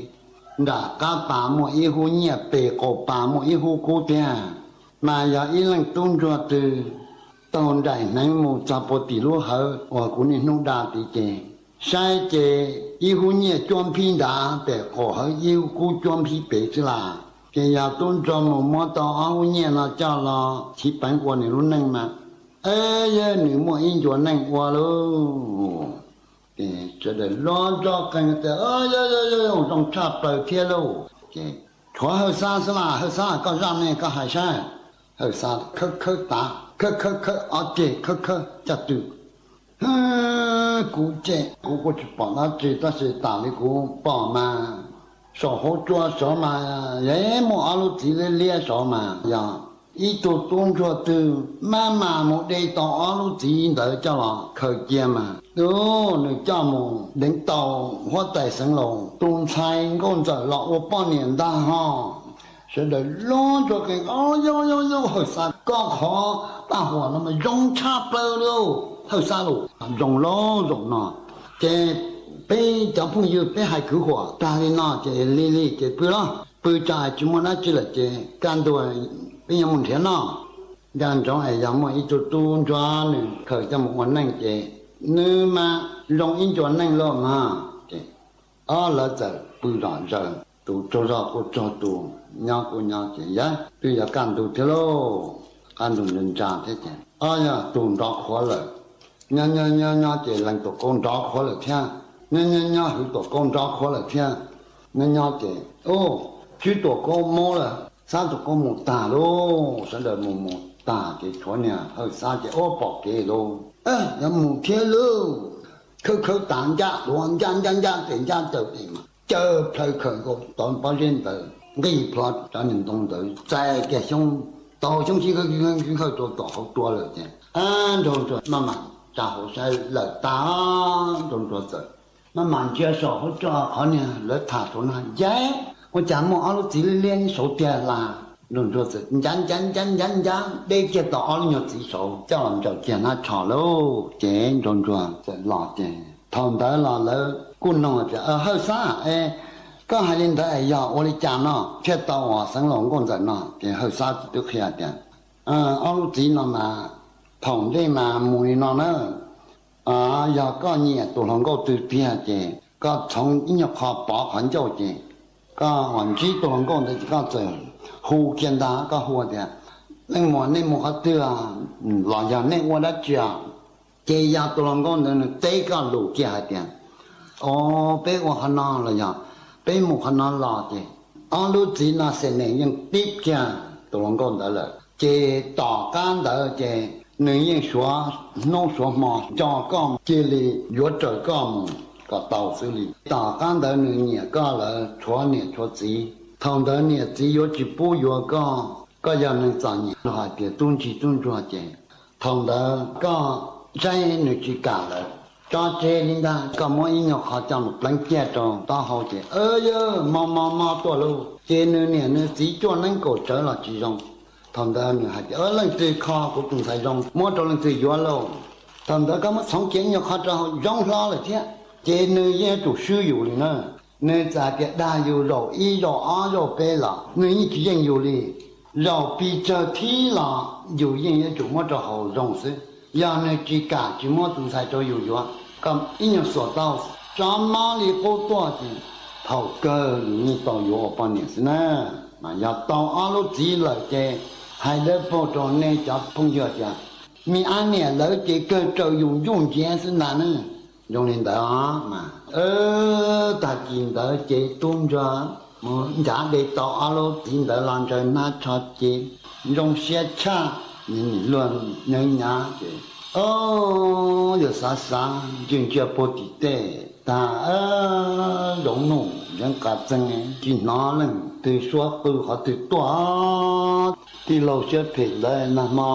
nram qab pas muaj ib hub nyiaj, pem qaum pas muaj ib hub kub tiag. Mas yog ib leej tub ntsuag twg taug nraim hneev mus txog puag tim lub hawv uas kuv niaj hnub da tid ces saib ces ib hub nyiaj cuab nphib nrad, pem qaum hawv ib hub kub cuab nphib pem xwb las. Ces yog tub ntsuag mus muab tau ob hub nyiaj no coj los chiv peev ua nws lub neej mas, yog nws muaj ib ncua neej ua lauj. Ces sawv daws luag ntsuag qees tias, Yog, yog, yog, zoo tshaj plaws thiab lauj. Ces tshuav Hawj Xab xwb las, Hawj Xab koj zaj ne koj hais saib. Hawj Xab khawb khawb tav, khawb khawb khawb ob ceg, khawb khawb caj tw. Kuv ces kuv kuj tsis pom dab tsi tab sis tas li kuv pom mas saum hauv tsua saud mas yeej muaj ob lub txiv liab liab saud mas yog ib tug tub ntsuag twg maj mam mus de tau ob lub txiv ntawd coj los khaws cia mas, nws coj mus deev tau huab tais xeev laus tus ntxhais nkauj ntxawm los ua poj niam ntag ho. Sawv daws luag ntsuag qees, Yog, yog, yog, Hawj Xab koj qhov paj huam no mas zoo tshaj plaws li, Hawj Xab lauj, zoo lauj zaum no. Ces peb cov phooj ywg peb hais kwv huam tag li no ces lig lig ces pw los pw, tsam tsis muaj dab tsi lawm ces kaj ntug peb yuav mus nrhiav noj. Nco ntsoov es yog muaj ib tug tub ntsuag nws khaws coj mus ua neej ces nws mas zoo ib ncua neej lauj mas. Ces ob lawv txawm pw zom zaws, tus tsaug zog kuj tsaug, tus nyob kuj nyob ces yog twb yuav kaj ntug thiab lauj, kaj ntug ntsa ntsa thiab ces ob yog tus nrov qhuav lawm. Nyob nyob nyob nyob ces Leej Tuam Kaub nrov qhuav lawm thiab, nyob nyob nyob Hwv Tuam Kaub nrov qhuav lawm thiab. Nyob nyob ces, u, Tswb Tuam Kaub mob lawm, Xab Tuam Kaub mus tag lauj, sawv daws mus mus tag ces tshuav niag Hawj Xab ces ua pom kev lauj, yuav mus thiab lauj. Khawb khawb tav ncaj duav ncaj ncaj ncaj tes ncaj taw tes mas caw plhaw khawm nkaus tod pob zeb ntawd, nqis plho cov niag ntoo ntawd txais kiag xyoob, tau xyoob sib khawb sib khawb rau tom hauv tua lawm ces, a, Nraug Ntsuag maj mam tsa hauv saib lawm tag, Nraug Ntsuag txawm maj mam ntsia saum hauv tsua qhov niag lawv tham saud na, yog ua cas muaj ob lub txiv liab liab nyob saud tiag las. Nraug Ntsuag txawm ncav ncav ncav ncav ncav deb kiag tau ob lub nyuag txiv saud coj los ntsaws kiag hnab tsho lauj. Ces Nraug Ntsuag txawm los ces thaum ntawd los lawv kuj nug tias, Hawj Xab, koj hais li ntawd es yog ua li cas no thiaj tau uas xeev laus nkauj ntxawm no? Ces Hawj Xab twb qhia tias, ob lub txiv no mas thaum ntej mas mus li no na, yog koj nyiam tus hluas nkauj twg tiag ces koj txhoov ib nyuag qho pov qhov ncauj ces koj uas ntsib tus hluas nkauj ntawd ces koj txawm hu kiag ntag, koj hu tias, Leej muam, nej mus qhov twg los yog nej ua dab tsi? Ces yog tus hluas nkauj ntawd nws teb koj lus kiag hais tias, O, peb ua qhov no los yog peb mus qhov no los ces ob lub txiv no xem nem yeej tib kiag tus hluas nkauj ntawd lawm. Ces tom qab ntawd ces nws yeej suav hnub suav hmo nco koj, cia li yuav raws koj mus kom tau xwb li. Tom qab ntawd nws nyiam koj lawm, tshuav niam tshuav txiv. Thaum ntawd niam txiv yuav tsis pub yuav koj, koj yog neeg txom nyem, hais tias tub ntsis tub ntsuag ces thaum ntawd koj saib nws tsis kam lawm, tso tseg li ntag, koj muab ib nyuag qho coj mus pleev kiag rau taub hau ces, yog mos mos mos tuaj lauj. Ces nws niam nws txiv cuaj neeb kaum tsawv los tsis zoo. Thaum ntawd nws hais tias, leej twg kho kuv tus ntxhais zoo muab rau leej twg yuav lauj. Thaum ntawd koj muab txhoov kiag ib nyuag qho rau hauv, zoo hlo lawm thiab. Ces nws yeej yuav tsum swb yus li na. Nws txawm hais tias dag yus zaum ib zaum ob zaum peb los nws yeej tsis yeej yus li. Zaum pes tsawg thib los yus yeej yuav tsum muab rau hauv zoo xwb. Yog nws tsis kam tsis muab tus ntxhais rau yus yuav, koj ib nyuag xuas tau, tso mob li qub tuaj ces thaum kawg yus yeej tau yuav ua poj niam xwb na. Mas yog tau ob lub txiv lawm ces hais dawb paug rau nej cov phooj ywg tias, me ab niam lawv ces kawg raws yus ntsuj ntsiav xwb ntag na. Zoo li ntawd os mas, tag kis ntawd ces tub ntsuag mus ncav de tau ob lub txiv ntawd los ntsaws hnab tsho ces zoo siab tshaj, nws nim luag nyav nyav ces, o, yog xav xav ntsia ntsia puag tim tej tag, zoov nuj zeev qas txeeg, tsis hnov leej twg suab qw qhov twg tuaj. Tij laug siab phem ntawd nag hmo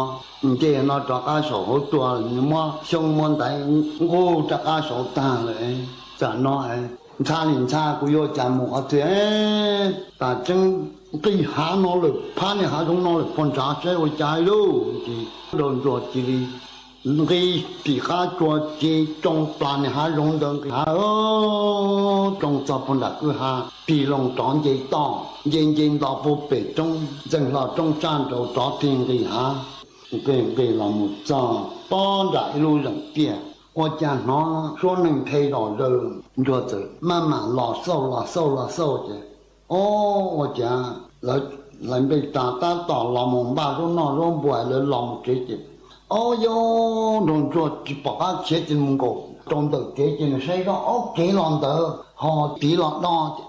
nce no rov qab saum hauv tua, muab xyoob muab ntaiv nqug rov qab saud tag lawm. Tam no ntxhab li ntxhab kuv yuav cas mus qhov twg? Tas tseeb nqis hav no lawm, phab niag hav zoov no lawm, puag nrad saib ua cas lauj. Ces Nraug Ntsuag cia li nqis tim qab tsua ces tsoo plas niag hav zoov ntawd nqis hav, tsoo txog puag nram kwj ha, tig loo rov nce toj, nce nce nto puag pem roob Ntxeev Hlo roob sab nraud rov tig nqis hav. Nqis nqis los mus txog pob nram ib lub zeem tiaj, ua cas hnov suab neeg nthe zom zaws, Ntsuag txawm maj mam los xauj los xauj los xauj ces, o, ua cas lawv hlais nplej tas tab tom los mus npaj zaub noj zaub npua, lawv los mus tsev ces, o, yog Nraug Ntsuag tsis pom qab khiav ces mus nkaum rau ntawm kev ces nws saib zoj ob kev los ntawd ho tiv los do ces,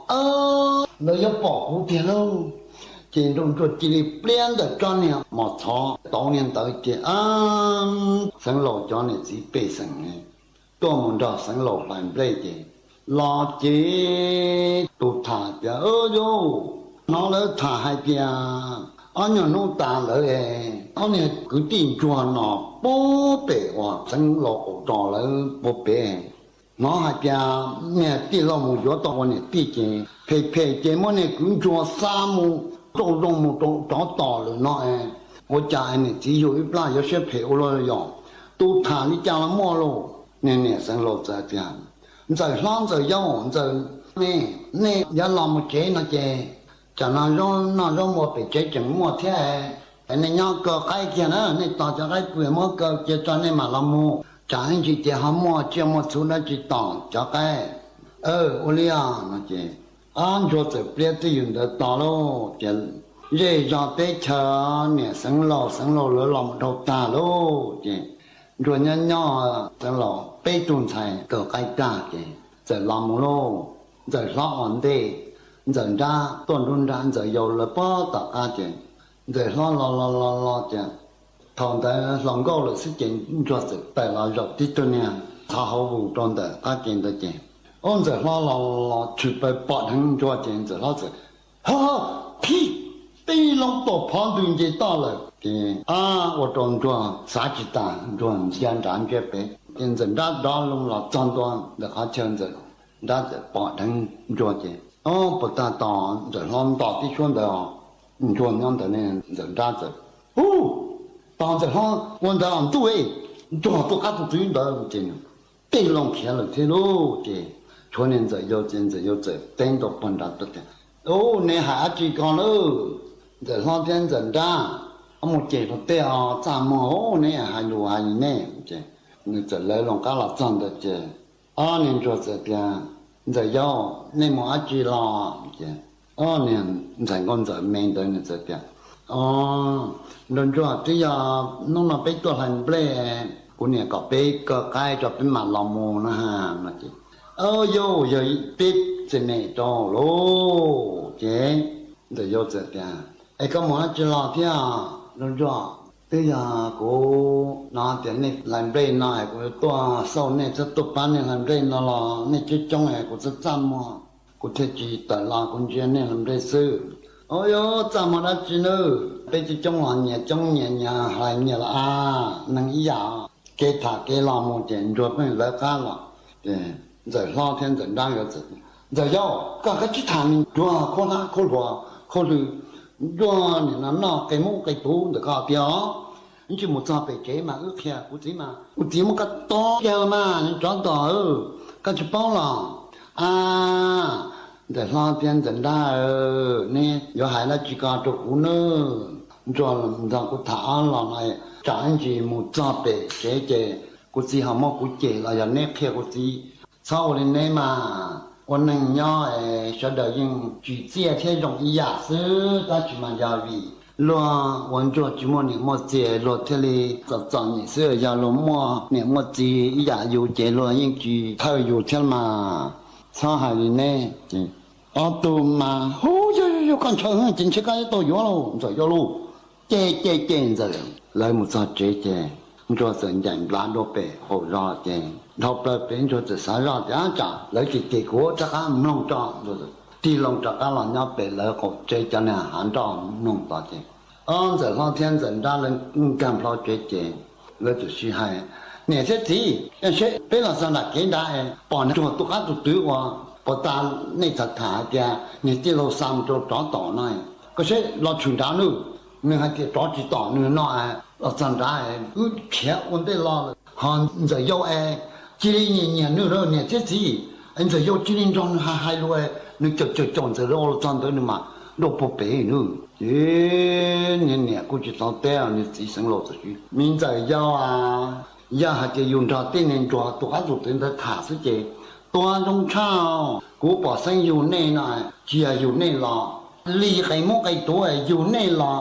lawv yuav pom kuv tiag lauj. Ces Nraug Ntsuag cia li pliab ntawm tsob niag mos txhov tauv niag ntawd ces, Xeev Laus cov niam txiv pej xeem tuaj mus nrog Xeev Laus hlais nplej ces los ces tus tham tias, yog hnov lawv tham hais tias ob nyuag hnub tas lawm, ob niag kwv tij Ntsuag no puag pem uas Xeev Laus qaum zos lawv puag pem, hnov hais tias niag tij laug mus yuav tau ua niam tij ces phem phem ces muab niag kwv Ntsuag xa mus rau zoo mus rau rov tom lawm no es, ua cas niam txiv yug ib plab yuav siab phem ua luaj yom? Tus tham li cas los muaj lauj. Niag niam Xeev Laus txawm tias, Ntxawm hlob Ntxawm yau, Ntxawm, nej, nej yuav los mus tsev no ces tsam no zaub noj zaub npua pem tsev tseem muaj thiab, nej nyob kaw qaib kiag na, nej tos cov qaib pw muab kaw cia tso nej mam los mus, tsam ib ntsis ces ho muaj tsiaj muaj txhu dab tsi tom cov qaib. Ua li os no ces ob Ntsuag txawm pliab twj ywm ntawd tos lauj ces zej zog teb chaws niam Xeev Laus Xeev Laus lawv los mus dhau tag lauj ces Ntsuag nyob nyob Xeev Laus peb tug ntxhais kaw qaib tag ces txawm los mus lauj. Ntxawm hlob ua ntej, Ntxawm nrab tuaj nruab nrab, Ntxawm yau lawv puag tom qab ces Ntxawm hlob los los los los ces thaum ntawd hluas nkauj lawm xwb ces Ntsuag txawm tawm los zaum tib tug niag txhov hauv vus rau ntawm qab ke ntawd ces, ub, Ntxawm hlob los los tshwm plaws pom dheev Ntsuag ces Ntxawm hlob txawm, ho, phib, tij laug tuam phov ntws nce toj lawm ces, ab, ua rau Ntsuag xav tsis tas, Ntsuag ntsia nrad ntsia pem ces Ntxawm nrab dov loo los txog ntua ntawm qhov chaw Ntxawm nrab txawm pom dheev Ntsuag ces, ub, puag ta tos Ntxawm hlob nto tib suab ntawd, Ntsuag nyob ntawd ne, Ntxawm nrab txawm, ub, tos Ntxawm hlob ua ntawd os ntuj, Ntsuag tuaj qab tus twg ntawd ces tij laug khiav lawm thiab lauj ces tshuav niag Ntxawm yau ces Ntxawm yau txawm teb ntua puag nrad tuaj tias, ub, neb hais dab tsi ko lauj? Ntxawm hlob thiab Ntxawm nrab, ob mus ces rau tej os, txaj muag, neb hais lus hais li ne ces nws txawm lawv loo qab los txog ntawd ces ob niag Ntsuag txawm tias, Ntxawm yau, nej mus dab tsi los? Ces ob niag ntxhais nkauj Ntxawm me ntawd nws txawm tias, o, Nraug Ntsuag, twb yog hnub no peb tuaj hlais nplej, kuv niam kom peb kaw qaib tso peb mam los mus na ha no ces, o, yau, yog peb txiv niam rau lauj ces Ntxawm Yau txawm tias, Es koj mus dab tsi los thiab? Ntsuag, twb yog kuv hnov tias nej hlais nplej no es kuv yuav tuaj xauj nej thiab tuaj pab nej hlais nplej no los nej coob coob es kuv txaj txaj muag, kuv thiaj tsis tawm los kuv ntsia nej hlais nplej xwb. Au, yuav txaj muag dab tsi nawb, peb coob coob los nyias coob nyias, nyias hlais nyias los a, neeg ib yam. Kev tham kev los mus ces Ntsuag pheej lawv qab los. Ces Ntxawm Hlob thiab Ntxawm Nrab nkawd txawm, Ntxawm Yau, koj kav tsij tham me ntsuag khaub hlab khaub hluas khaub hlwb, Ntsuag nim no noj qe mub qe puv ntawm koj tiag os. Ib ntsis mus txog pem tsev mas wb qhia kuv txiv mas, kuv txiv muab koj tua kiag mas tsov tom, koj tsis paub los? A, Ntxawm Hlob thiab Ntxawm Nrab, neb yuav hais dab tsi ko rau kuv nawb? Ntsuag nrog kuv tham ob los no, tsam ib ntsis mus txog pem tsev ces kuv txiv ho muab kuv cem los yog neb qhia kuv txiv. Txhob ua li neb mas, ua neeg nyob es sawv daws yeej tsim txiaj thiab zoo ib yam xwb, tab sis mas yog vim luag ua Ntsuag tsis muaj niam muaj txiv luag thiaj li txom txom nyem xwb, yog luag muaj niam muaj txiv ib yam yus ces luag yeej tsis thawj yus thiab mas. Txhob hais li neb. Ob tug mas hu, Yog yog yog, koj ntshaw ces ntshe koj yuav tau yuav lauj, Ntxawm Yau lauj. Ces ces ces Ntxawm lawv mus txog tsev ces Ntsuag txawm ncaim nplav dua pem qaum zos ces dhau plaws pem Ntsuag txawm xav zoj tias, Ab, tsam lawv cem cem kuv rov qab mloog tso. Tig loo rov qab los nyob pem lawv qaum tsev cov niag hav nroj mloog tod ces, ob, Ntxawm Hlob thiab Ntxawm Nrab lawv nkag nplho tsev ces lawv txawm sib hais, Niam thiab txiv, seb peb los txog nram kev nrad es pom Ntsuag tus qab tus twv uas puag ta nej txawm tham hais tias niag tij laug xa mus rau tsov tom no, koj seb los tshwm nrad nawb. Nws hais tias tsov tsis tom nws no, los txog nrad wb khiav ua ntej los lawm. Ho Ntxawm Yau es cia li nyiam nyiam nws lawm niam thiab txiv. Ntxawm Yau cia li nrog nws hais hais lus, nws caum caum caum Ntxawm Yau los txog ntawd nws mam dua puag pem nws. Ces niag niam kuj tsis tau teb, niag txiv xeev laus txawm hais, Me Ntxawm Yau a, yog hais tias yus nrog tej niag ntsuag tus qab tus twv ntawd tham xwb ces tuag zoo tshaj. Kuv pom xeeb yug nej no, tsis yog yug nej los li qe mub qe tuv, yug nej los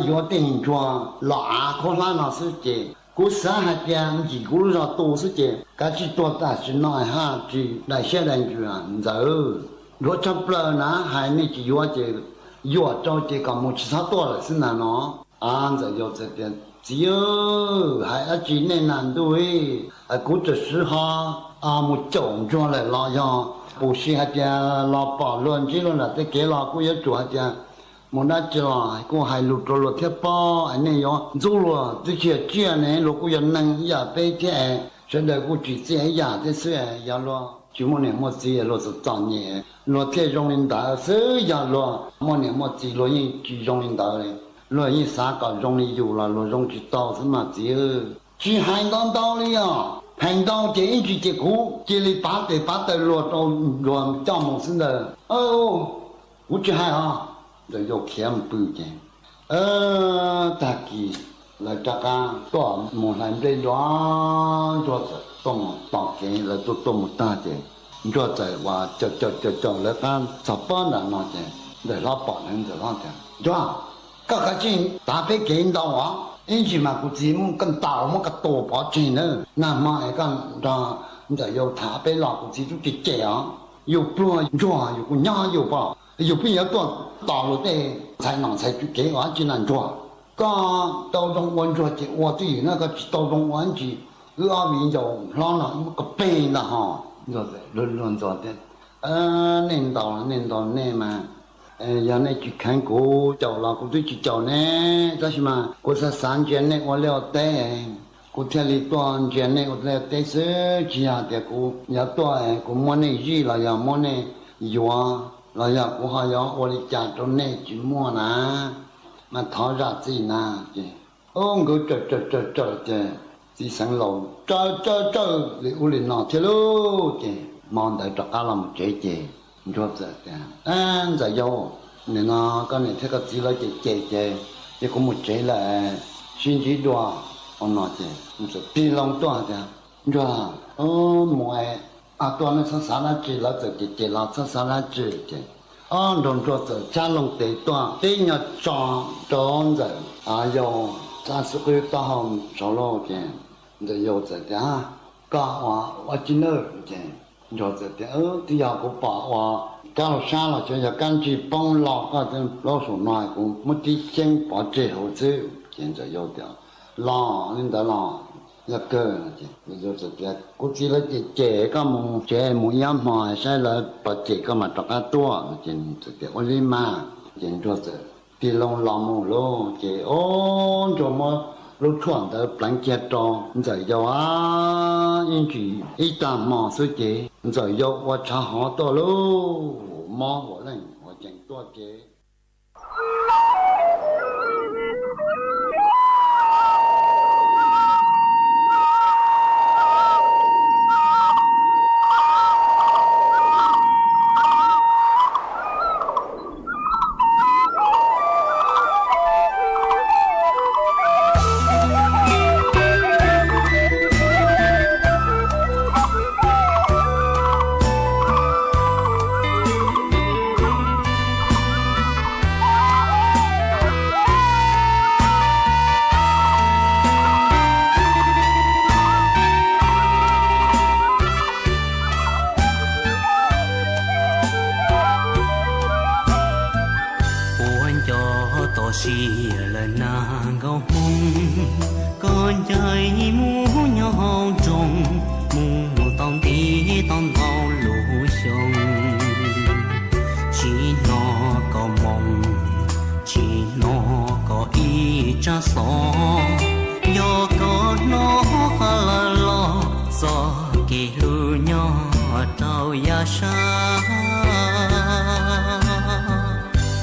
yuav tej niag ntsuag los av khaub hlab no xwb ces kuv xav hais tias ncim kuv lub zog tu xwb ces kav tsij tuag tam sim no haj tsis dai siab dai ntsws Ntxawm. Yuav tshaj plaws na, hais nej tsis yuav ces yuam rau ces kom mus tsis txhob tuaj lawm xwb ntag no. Ntxawm Yau txawm tias, Txiv, hais dab tsi nej na ntuj, kuv tam sim ho mus caum ntsuag lawm los yog puas si hais tias los pom luag ntsib luag nram tej kev los kuj yuav tsum hais tias mus dab tsi los kuj hais lus rau luag thiab pob, es nej yuav ntxub luag twb tsis yog tsiaj ne, luag kuj yog neeg ib yam peb thiab es sawv daws kuj tsim txiaj ib yam thiab xwb es yog luag tsis muaj niam muaj txiv luag txom txom nyem luag thiaj zoo li ntawd xwb, yog luag muaj niam muaj txiv luag yeej tsis zoo li ntawd li, luag yeej xav kom zoo li yus los luag zoo tsis tau xwb mas txiv. Tsis hais ntau ntau li os, hais ntau ces ib ntsis ces kuv cia li pav tes pav taw luag rau luag coj mus xwb ntag. Kuv tsis hais os. Ntxawm Yau khiav mus pw ces tag kis lawv rov qab tuaj mus hlais nplej dua, Ntsuag txawm tuaj mus tom kev, lawv tuaj tuaj mus tag ces Ntsuag txawm ua caum caum caum caum lawv qab txog pob nram no ces Ntxawm Hlob pom lawv, Ntxawm Hlob tias, Ntsuag, koj kav tsij tav peb kev ntau os, ib ntsis mas kuv txiv muab koj ntaus muab koj tua pov tseg na, nag hmo es koj nrog Ntxawm Yau tham peb los kuv txiv twb cem cem os, yus pluag Ntsuag yus kuj nyob yus pom, yus pheej yuav tuaj tom luag tej ntxhais nom ntxhais tswv kev ua dab tsi na Ntsuag. Koj tau zoo ua Ntsuag ces ua twj ywm na, koj tsis tau zoo ua dab tsi, wb ob viv ncaus hlob no muab koj peg ntag ho. Luag ntxuag tias, Nej ntaus nej ntaus nej mas, yog nej tsis kheev kuv caum los kuv twb tsis caum ne, tab sis mas kuv xav xav ntsia nej ua liaj ua teb, kuv thiaj li tuaj ntsia nej ua liaj ua teb xwb, tsis yog tias kuv yuav tuaj kuv muab nej zij los yog muab nej yuav los yog kuv ho yuav ua li cas rau nej tsis muaj na, mas thov zam txim na. Ces nkawd tsawm tsawm tsawm tsawm ces txiv xeev laus tsawm tsawm tsawm li ub li no thiab lauj. Ces hmo ntawd rov qab los mus tsev ces Ntsuag txawm tias, Ntxawm Yau, nim no koj niam thiab koj txiv lawv cem cem ces, ces kuv mus tsev lawm, sib ntsib dua. Ua no ces txawm tig loo tuaj tias, Ntsuag, mus es tuaj nej txhob xav dab tsi, lawv txawm cem cem los txhob xav dab tsi. Ces ob nraug Ntsuag txawm txhab loo tes tuaj tib nyuag tso rau Ntxawm Yau sab xub qwb taub hau saud lauj. Ces Ntxawm Yau txawm tias, Koj ua ua tsi nawb? Ces Ntsuag txawm tias, Twb yog kuv pom ua kab laug sab los xyov yog kab ntsig poob los koj plaub saum no kuv muab tib xyeeb pov tseg hauv xwb. Ces Ntxawm Yau tias, Los li ntawd los, yog kawg. Ces Ntxawm Yau txawm tias, Kuv txiv lawv cem cem koj mus tsev mus ib ob hmo saib lawv puas cem koj mas rov qab tuaj. Ces Ntxawm tias, Ua li mas. Ces Ntsuag txawm tig loo los mus lauj. Ces ob Ntsuag muab lub tshuaj ntawd pleev kiag rau Ntxawm Yau a, ib ntsis ib tag hmo xwb ces Ntxawm Yau ua tshav hov tuaj lauj, mob ua leej ua tsees tuaj ces Puab nco toj siab lawm na nkauj Hmoob, koj ncaim mus nyob hauv nroog, mus tau ntev tau ntau lub xyoo, tsis hnov koj moo, tsis hnov koj ib tsab xov, yog koj hnov qab lawm los txoj kev hlub nyob rau yav sab.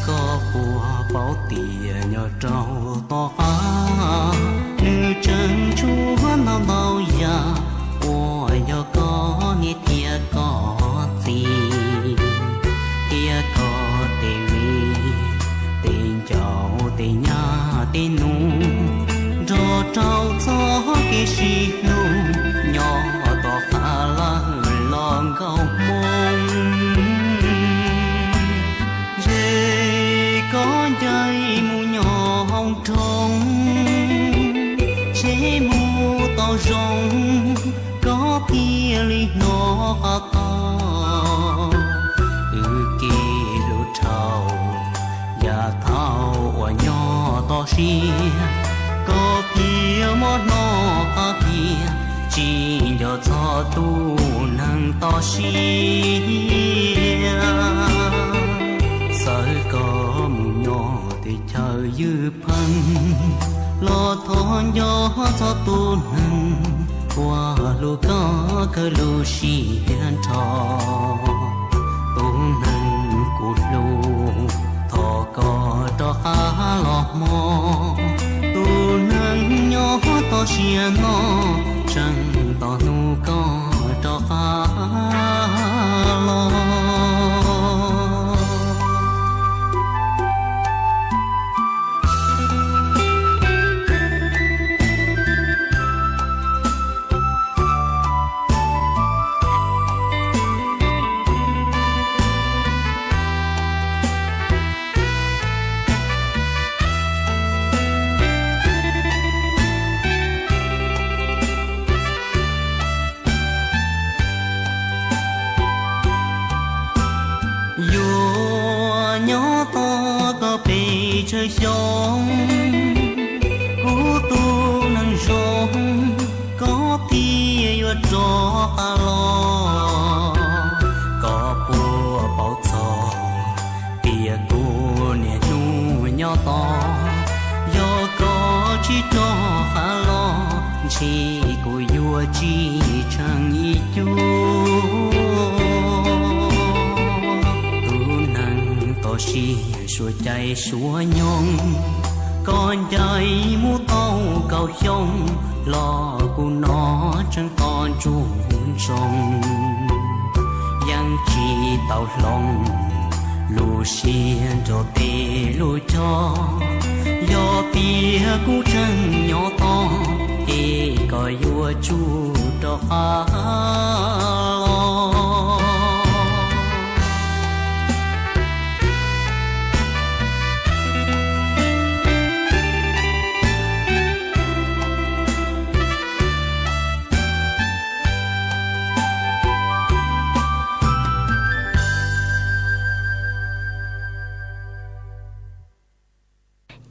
Koj puas paub tias nyob rau tom qab, nws tseem tshuav ntau ntau yam uas yog koj niam thiab koj txiv, thiab koj tej viv tej ncaus tej nyab tej nus, nrog rau txoj kev sib hlub nyob tom qab lawm los nkauj Hmoob. Ntshe koj ncaim mus nyob hauv nroog, ntshe mus tau zoo, koj thiaj li hnov qab tau. Wb kev hlub dhau, yav thaum uas nyob toj siab, koj thiaj muab hnov qab tias tsis nco txog tus neeg toj siab. Txawm koj mus nyob teb chaws ywj pheej, los thov nco txog tus neeg uas hlub koj kawg lub siab nrho. Tus neeg kuv hlub, thov koj rov qab los hmo, tus neeg nyob toj siab no, tseem tos hnub koj rov qab los. Yuav nyob tos koj pes tsawg xyoo, kuv tus neeg zoo, koj thiaj yuav rov qab los. Koj puas paub txog tias kuv niaj hnub nyob tos, yog koj tsis rov qab los, ntshe kuv yuav tsis tsheej ib cuab. Tus neeg toj siab suav cai suav nyoog, koj ncaim mus tau kaum xyoo, los kuv no tseem tos ntsuj ntsoog, yeej tsis tau hloov lub siab nrog tej lub choj. Yog tias kuv tseem nyob tos, ces koj yuav tsum rov qab los.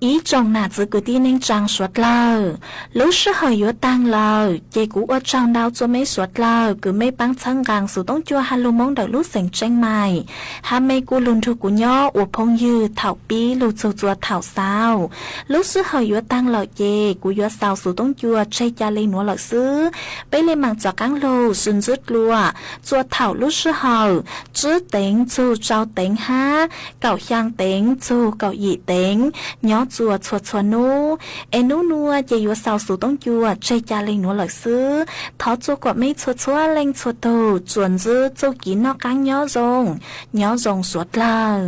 Ib tsoom nam txiv kwv tij neej tsaa suav dlawg, lub sij hawm yuav taag lawm, ces kuv ua tsaug ntau rua meb suav dlawg kws meb paab txhawb nqaa Xov Tooj Cua hab lug Moob ntawm lub xeev Tsheej Maim, hab meb kuj lug nrug kuv nyob ua phooj ywg thaum pib lug txug rua thaum xaus. Lub sij hawm yuav taag lawm ces kuv yuav xaus Xov Tooj Cua tseg ca le nuav lawm xwb. Peb le maam rov qaab lug sib ntsib dlua rua thaum lub sij hawm tsib teev txug rau teev hab kaum xyaa teev txug kaum yim teev nyob rua txhua txhua nub. Es nub nua ces yuav xaus Xov Tooj Cua tseg ca le nuav lawm xwb. Thov rua kuas meb txhua txhua leej txhua tug tsuas ntsib txuj kev noj qaab nyob zoo, nyob zoo suav dlawg.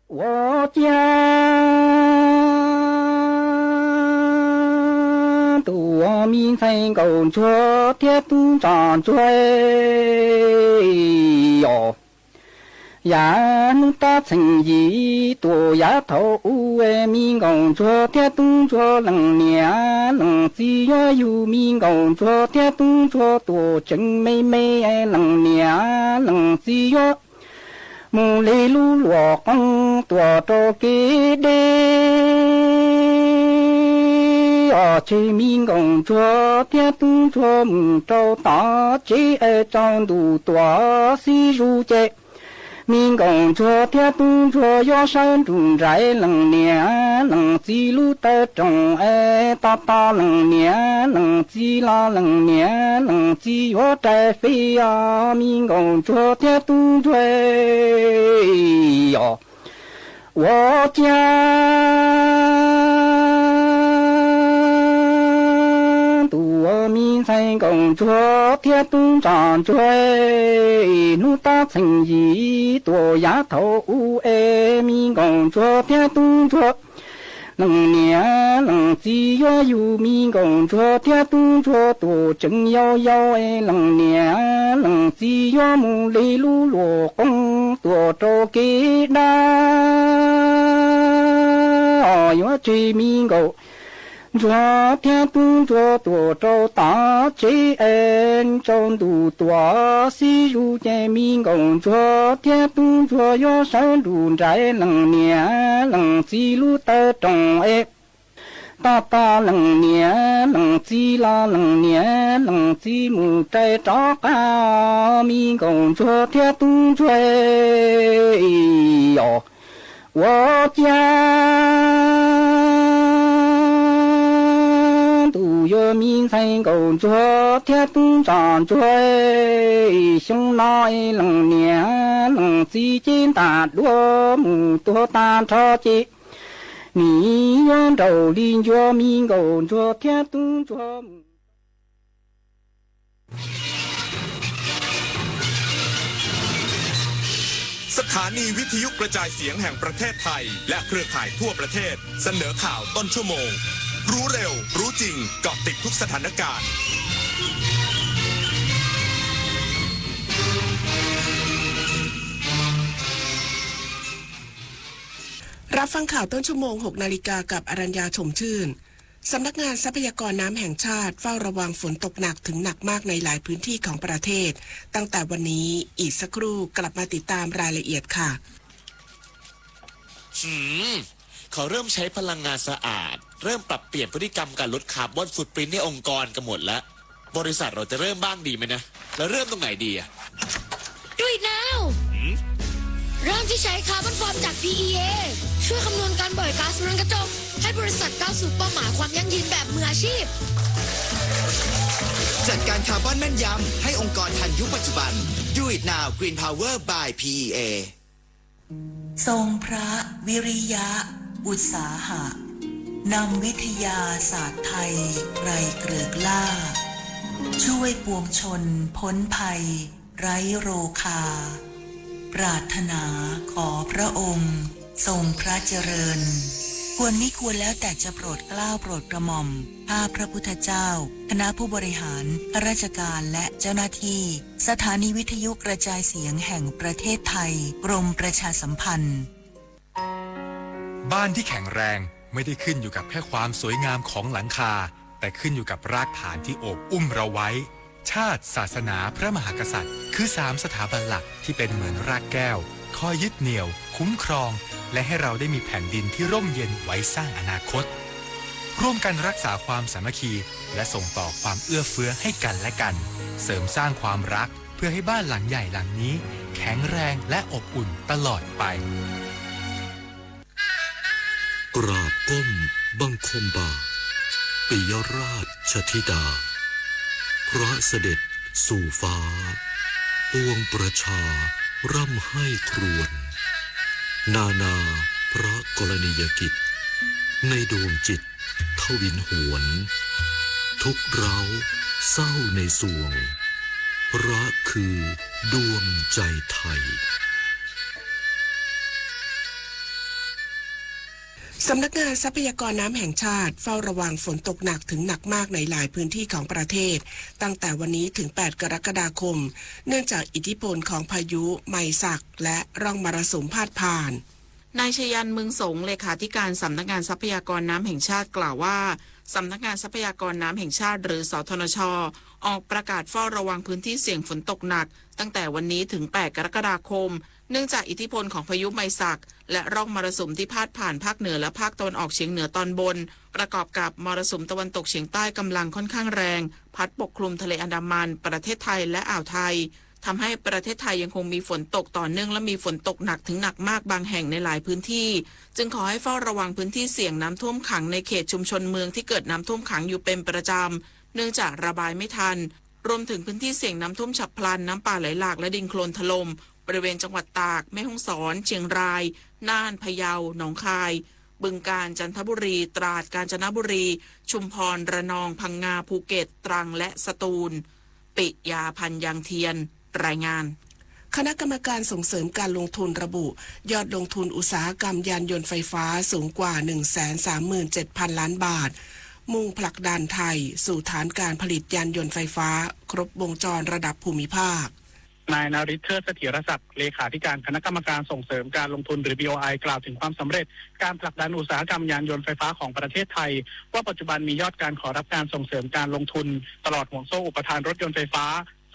Ua ciav tus ua mi ntxhais nkauj ntsuag thiab tub ntsuag ntsuag os. Yav hnub tab txheem yim tuam yav thaum ub, mi nkauj ntsuag thiab tub ntsuag leej niam leej txiv yuav yug, mi nkauj ntsuag thiab tub ntsuag tuam tseem me me, leej niam leej txiv yuav mus li lub luam qoob tuam rau kev deb os. Tseg mi nkauj ntsuag thiab tub ntsuag mus rau tom tsev, es tsaus ntuj tuam xib zus ces mi nkauj ntsuag thiab tub ntsuag yuav sawv nrug nraim, leej niam leej txiv lub taw rooj es to to, leej niam leej txiv los leej niam leej txiv yuav rais feb os, mi nkauj ntsuag thiab tub ntsuag os. Ua ciav tus ua mi ntxhais nkauj ntsuag thiab tub ntsuag ntsuag, hnub tab txheem yim tuam yav thaum ub es mi nkauj ntsuag thiab tub ntsuag leej niam leej txiv yuav yug, mi nkauj ntsuag thiab tub ntsuag tuam tseem yau yau, leej niam leej txiv yuav mus li lub luam qoob tuam rau kev dab os. Yuav tseg mi nkauj ntsuag thiab tub ntsuag tuam rau tom tsev es tsaus ntuj tuam xib zus ces mi nkauj ntsuag thiab tub ntsuag yuav sawv nrug nraim, leej niam leej txiv lub taw rooj es to to, leej niam leej txiv los leej niam leej txiv mus rais rov qab, mi nkauj ntsuag thiab tub ntsuag os. Ua ciav tus yuav mi ntxhais nkauj ntsuag thiab tub ntsuag ntsuag, xyoo no leej niam leej txiv cev ntaj duab mus tuag tag nrho ces nim yuav nraum li ncua mi nkauj ntsuag thiab tub ntsuag mus. สถานีวิทยุกระจายเสียงแห่งประเทศไทยและเครือข่ายทั่วประเทศเสนอข่าวต้นชั่วโมง รู้เร็ว รู้จริง เกาะติดทุกสถานการณ์ รับฟังข่าวต้นชั่วโมง หกนาฬิกา กับอรัญญา ถมชื่น สำนักงานทรัพยากรน้ำแห่งชาติเฝ้าระวังฝนตกหนักถึงหนักมากในหลายพื้นที่ของประเทศ ตั้งแต่วันนี้ อีกสักครู่กลับมาติดตามรายละเอียดค่ะ หืม เขาเริ่มใช้พลังงานสะอาด เริ่มปรับเปลี่ยนพฤติกรรมการลดคาร์บอนฟุตปรินท์ในองค์กรกันหมดแล้ว บริษัทเราจะเริ่มบ้างดีไหมนะ แล้วเริ่มตรงไหนดีอะ Do it now หืม เริ่มที่ใช้คาร์บอนฟอร์มจาก พี อี เอ ช่วยคำนวณการปล่อยก๊าซเรือนกระจก ให้บริษัทก้าวสู่เป้าหมายความยั่งยืนแบบมืออาชีพ จัดการคาร์บอนแม่นยำ ให้องค์กรทันยุคปัจจุบัน Do it now Green Power by พี อี เอ ทรงพระวิริยะอุตสาหะ นำวิทยาศาสตร์ไทยไกลเกริกล้า ช่วยปวงชนพ้นภัยไร้โรคา ปรารถนาขอพระองค์ทรงพระเจริญ ควรมิควรแล้วแต่จะโปรดเกล้าโปรดกระหม่อม ข้าพระพุทธเจ้า คณะผู้บริหาร ข้าราชการ และเจ้าหน้าที่ สถานีวิทยุกระจายเสียงแห่งประเทศไทย กรมประชาสัมพันธ์ บ้านที่แข็งแรงไม่ได้ขึ้นอยู่กับแค่ความสวยงามของหลังคา แต่ขึ้นอยู่กับรากฐานที่โอบอุ้มเราไว้ ชาติ ศาสนา พระมหากษัตริย์ คือสามสถาบันหลักที่เป็นเหมือนรากแก้ว คอยยึดเหนี่ยว คุ้มครอง และให้เราได้มีแผ่นดินที่ร่มเย็นไว้สร้างอนาคต ร่วมกันรักษาความสามัคคี และส่งต่อความเอื้อเฟื้อให้กันและกัน เสริมสร้างความรักเพื่อให้บ้านหลังใหญ่หลังนี้ แข็งแรงและอบอุ่นตลอดไป กราบก้มบังคมบาท ปิยราชธิดา พระเสด็จสู่ฟ้า ปวงประชาร่ำไห้ครวญ นานาพระกรณียกิจ ในดวงจิตทวินหวน ทุกข์ร้าวเศร้าในสวง พระคือดวงใจไทย สำนักงานทรัพยากรน้ำแห่งชาติเฝ้าระวังฝนตกหนักถึงหนักมากในหลายพื้นที่ของประเทศ ตั้งแต่วันนี้ถึง แปด กรกฎาคม เนื่องจากอิทธิพลของพายุไมสักและร่องมรสุมพาดผ่าน นายชยันต์ เมืองสง เลขาธิการสำนักงานทรัพยากรน้ำแห่งชาติกล่าวว่า สำนักงานทรัพยากรน้ำแห่งชาติหรือ สทนช ออกประกาศเฝ้าระวังพื้นที่เสี่ยงฝนตกหนัก ตั้งแต่วันนี้ถึง แปด กรกฎาคม เนื่องจากอิทธิพลของพายุไมสัก และร่องมรสุมที่พาดผ่านภาคเหนือและภาคตะวันออกเฉียงเหนือตอนบน ประกอบกับมรสุมตะวันตกเฉียงใต้กำลังค่อนข้างแรง พัดปกคลุมทะเลอันดามัน ประเทศไทยและอ่าวไทย ทำให้ประเทศไทยยังคงมีฝนตกต่อเนื่องและมีฝนตกหนักถึงหนักมากบางแห่งในหลายพื้นที่ จึงขอให้เฝ้าระวังพื้นที่เสี่ยงน้ำท่วมขังในเขตชุมชนเมืองที่เกิดน้ำท่วมขังอยู่เป็นประจำ เนื่องจากระบายไม่ทัน รวมถึงพื้นที่เสี่ยงน้ำท่วมฉับพลัน น้ำป่าไหลหลากและดินโคลนถล่ม บริเวณจังหวัดตาก แม่ฮ่องสอน เชียงราย น่าน พะเยา หนองคาย บึงกาฬ จันทบุรี ตราด กาญจนบุรี ชุมพร ระนอง พังงา ภูเก็ต ตรัง และสตูล ปิยาพันธ์ ยังเทียน รายงาน คณะกรรมการส่งเสริมการลงทุนระบุ ยอดลงทุนอุตสาหกรรมยานยนต์ไฟฟ้าสูงกว่า หนึ่งแสนสามหมื่นเจ็ดพันล้านบาท มุ่งผลักดันไทยสู่ฐานการผลิตยานยนต์ไฟฟ้าครบวงจรระดับภูมิภาค นายนฤทธิ์ เทิดเสถียรศักดิ์ เลขาธิการคณะกรรมการส่งเสริมการลงทุนหรือ บีโอไอ กล่าวถึงความสำเร็จการผลักดันอุตสาหกรรมยานยนต์ไฟฟ้าของประเทศไทย ว่าปัจจุบันมียอดการขอรับการส่งเสริมการลงทุน ตลอดห่วงโซ่อุปทานรถยนต์ไฟฟ้า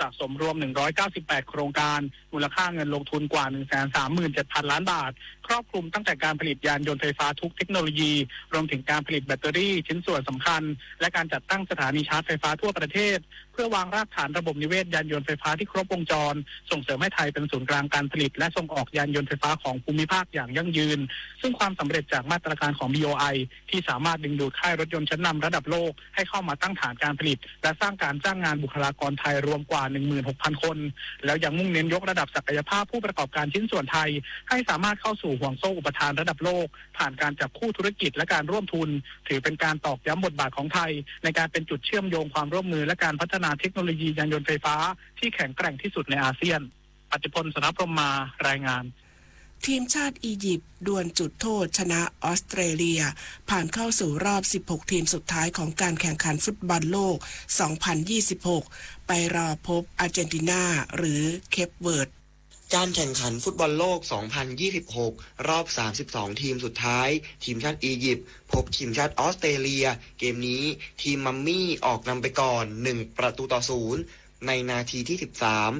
สะสมรวม หนึ่งร้อยเก้าสิบแปด โครงการ มูลค่าเงินลงทุนกว่า หนึ่งแสนสามหมื่นเจ็ดพันล้านบาท ครอบคลุมตั้งแต่การผลิตยานยนต์ไฟฟ้าทุกเทคโนโลยี รวมถึงการผลิตแบตเตอรี่ชิ้นส่วนสำคัญ และการจัดตั้งสถานีชาร์จไฟฟ้าทั่วประเทศ เพื่อวางรากฐานระบบนิเวศยานยนต์ไฟฟ้าที่ครบวงจร ส่งเสริมให้ไทยเป็นศูนย์กลางการผลิตและส่งออกยานยนต์ไฟฟ้าของภูมิภาคอย่างยั่งยืน ซึ่งความสำเร็จจากมาตรการของ บีโอไอ ที่สามารถดึงดูดค่ายรถยนต์ชั้นนำระดับโลกให้เข้ามาตั้งฐานการผลิต และสร้างการจ้างงานบุคลากรไทยรวมกว่า หนึ่งหมื่นหกพันคน แล้วยังมุ่งเน้นยกระดับศักยภาพผู้ประกอบการชิ้นส่วนไทย ให้สามารถเข้าสู่ห่วงโซ่อุปทานระดับโลก ผ่านการจับคู่ธุรกิจและการร่วมทุน ถือเป็นการตอกย้ำบทบาทของไทย ในการเป็นจุดเชื่อมโยงความร่วมมือและการพัฒนาเทคโนโลยียานยนต์ไฟฟ้าที่แข็งแกร่งที่สุดในอาเซียน ปัจจุพล สนพรหมมา รายงาน ทีมชาติอียิปต์ดวลจุดโทษชนะออสเตรเลีย ผ่านเข้าสู่รอบ สิบหก ทีมสุดท้ายของการแข่งขันฟุตบอลโลก สองพันยี่สิบหก ไปรอพบอาร์เจนตินาหรือเคปเวิร์ด การแข่งขันฟุตบอลโลก สองพันยี่สิบหก รอบ สามสิบสอง ทีมสุดท้าย ทีมชาติอียิปต์พบทีมชาติออสเตรเลีย เกมนี้ทีมมัมมี่ออกนำไปก่อน หนึ่ง ประตูต่อ ศูนย์ ในนาทีที่ สิบสาม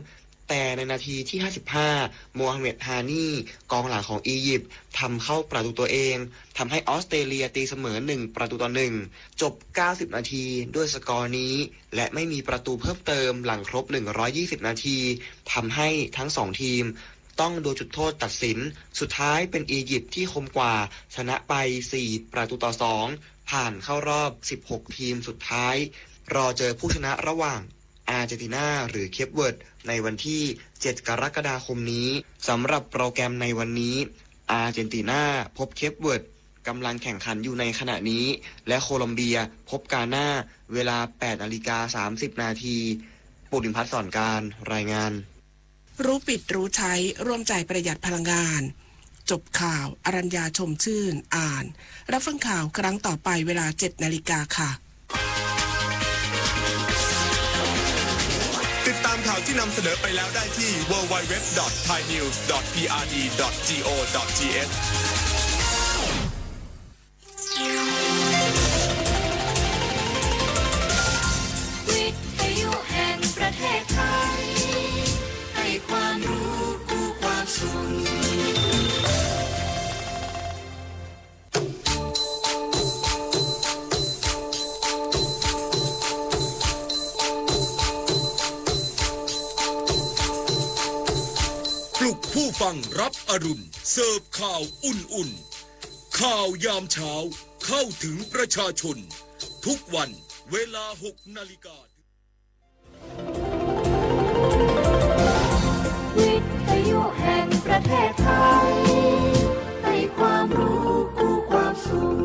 แต่ในนาทีที่ ห้าสิบห้า โมฮัมเหม็ด ฮานี กองหลังของอียิปต์ทำเข้าประตูตัวเอง ทำให้ออสเตรเลียตีเสมอ หนึ่ง ประตูต่อ หนึ่ง จบ เก้าสิบ นาที ด้วยสกอร์นี้ และไม่มีประตูเพิ่มเติมหลังครบ หนึ่งร้อยยี่สิบ นาที ทำให้ทั้งสองทีมต้องดวลจุดโทษตัดสิน สุดท้ายเป็นอียิปต์ที่คมกว่า ชนะไป สี่ ประตูต่อ สอง ผ่านเข้ารอบ สิบหก ทีมสุดท้าย รอเจอผู้ชนะระหว่างอาร์เจนตินาหรือเคปเวิร์ดในวันที่ เจ็ด กรกฎาคมนี้ สำหรับโปรแกรมในวันนี้ อาร์เจนตินาพบเคปเวิร์ดกำลังแข่งขันอยู่ในขณะนี้ และโคลอมเบียพบกานา เวลา แปด นาฬิกา สามสิบ นาที ปุริพัฒน์ สอนการ รายงาน รู้ปิดรู้ใช้ร่วมใจประหยัดพลังงาน จบข่าว อรัญญา ชมชื่น อ่าน รับฟังข่าวครั้งต่อไปเวลา เจ็ด นาฬิกาค่ะ ติดตามข่าวที่นำเสนอไปแล้วได้ที่ ดับเบิลยู ดับเบิลยู ดับเบิลยู ดอท ไทยนิวส์ ดอท พีอาร์ดี ดอท จี โอ ดอท ที เอช วิทยุแห่งประเทศไทย ให้ความรู้คู่ความสุข งรับอรุณ เสิร์ฟข่าวอุ่นๆ ข่าวยามเช้า เข้าถึงประชาชน ทุกวัน เวลา หกนาฬิกา วิทยุแห่งประเทศไทย ให้ความรู้คู่ความสุข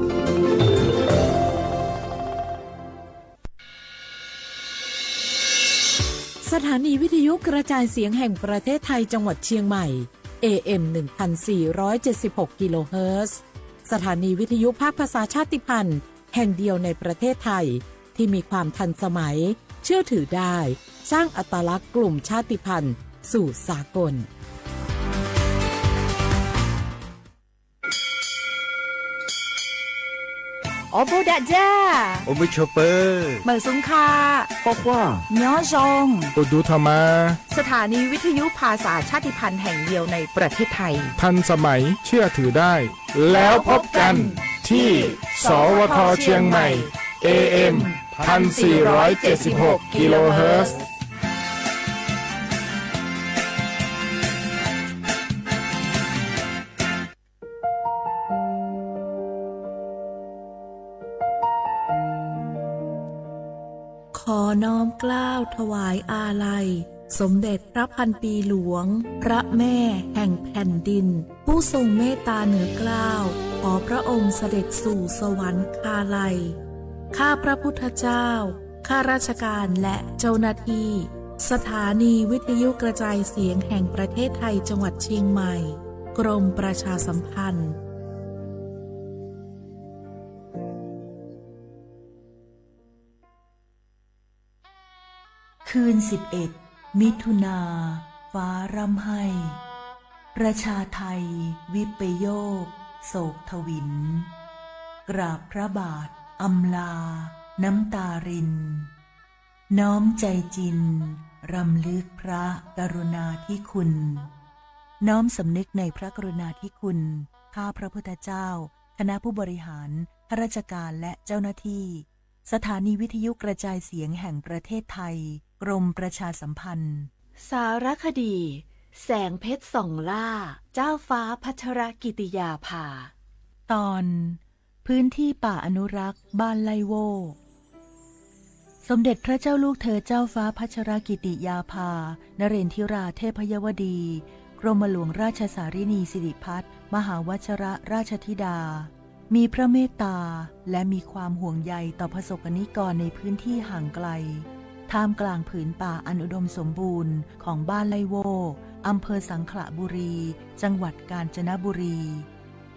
สถานีวิทยุกระจายเสียงแห่งประเทศไทยจังหวัดเชียงใหม่ เอ เอ็ม หนึ่งพันสี่ร้อยเจ็ดสิบหก กิโลเฮิรตซ์ สถานีวิทยุภาคภาษาชาติพันธุ์แห่งเดียวในประเทศไทย ที่มีความทันสมัย เชื่อถือได้ สร้างอัตลักษณ์กลุ่มชาติพันธุ์สู่สากล Ob pug dam ja, ua mub tshua pawg, mawm xub kha, nyob zoo, ua dub tho mas. สถานีวิทยุภาษาชาติพันธุ์แห่งเดียวในประเทศไทย ทันสมัย เชื่อถือได้ แล้วพบกันที่ สวท เชียงใหม่ เอ เอ็ม พันสี่ร้อยเจ็ดสิบหก กิโลเฮิรตซ์ ขอน้อมเกล้าถวายอาลัย สมเด็จพระพันปีหลวง พระแม่แห่งแผ่นดิน ผู้ทรงเมตตาเหนือเกล้า ขอพระองค์เสด็จสู่สวรรคาลัย ข้าพระพุทธเจ้า ข้าราชการและเจ้าหน้าที่ สถานีวิทยุกระจายเสียงแห่งประเทศไทยจังหวัดเชียงใหม่ กรมประชาสัมพันธ์ คืนสิบเอ็ด มิถุนา ฟ้าร่ำไห้ ประชาไทย วิปโยค โศกถวิล กราบพระบาท อำลา น้ำตาริน น้อมใจจิน รำลึกพระกรุณาธิคุณ น้อมสำนึกในพระกรุณาธิคุณ ข้าพระพุทธเจ้า คณะผู้บริหาร ข้าราชการ และเจ้าหน้าที่ สถานีวิทยุกระจายเสียงแห่งประเทศไทย กรมประชาสัมพันธ์ สารคดี แสงเพชรส่องล่า เจ้าฟ้าพัชรกิติยาภา ตอน พื้นที่ป่าอนุรักษ์บ้านไล่โว่ สมเด็จพระเจ้าลูกเธอเจ้าฟ้าพัชรกิติยาภา นเรนทิราเทพยวดี กรมหลวงราชสารินีสิริพัฒน์ มหาวชรราชธิดา มีพระเมตตา และมีความห่วงใยต่อประสบกรณิกรในพื้นที่ห่างไกล ท่ามกลางผืนป่าอันอุดมสมบูรณ์ของบ้านไล่โว่ อำเภอสังขละบุรี จังหวัดกาญจนบุรี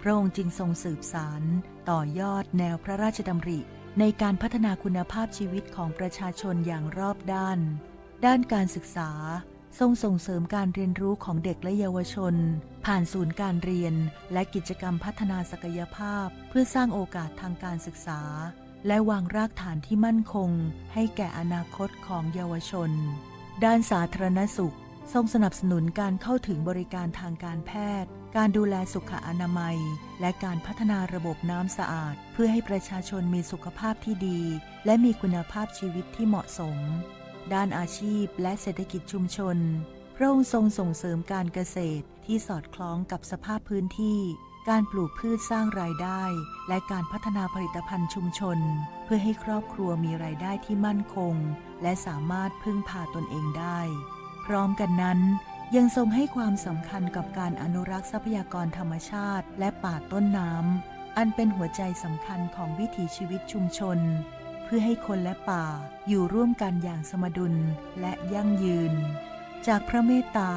พระองค์จึงทรงสืบสานต่อยอดแนวพระราชดำริในการพัฒนาคุณภาพชีวิตของประชาชนอย่างรอบด้าน ด้านการศึกษา ทรงส่งเสริมการเรียนรู้ของเด็กและเยาวชน ผ่านศูนย์การเรียน และกิจกรรมพัฒนาศักยภาพ เพื่อสร้างโอกาสทางการศึกษา และวางรากฐานที่มั่นคงให้แก่อนาคตของเยาวชน ด้านสาธารณสุข ทรงสนับสนุนการเข้าถึงบริการทางการแพทย์ การดูแลสุขอนามัย และการพัฒนาระบบน้ำสะอาด เพื่อให้ประชาชนมีสุขภาพที่ดี และมีคุณภาพชีวิตที่เหมาะสม ด้านอาชีพและเศรษฐกิจชุมชน พระองค์ทรงส่งเสริมการเกษตรที่สอดคล้องกับสภาพพื้นที่ การปลูกพืชสร้างรายได้ และการพัฒนาผลิตภัณฑ์ชุมชน เพื่อให้ครอบครัวมีรายได้ที่มั่นคง และสามารถพึ่งพาตนเองได้ พร้อมกันนั้น ยังทรงให้ความสำคัญกับการอนุรักษ์ทรัพยากรธรรมชาติ และป่าต้นน้ำ อันเป็นหัวใจสำคัญของวิถีชีวิตชุมชน เพื่อให้คนและป่าอยู่ร่วมกันอย่างสมดุลและยั่งยืน จากพระเมตตา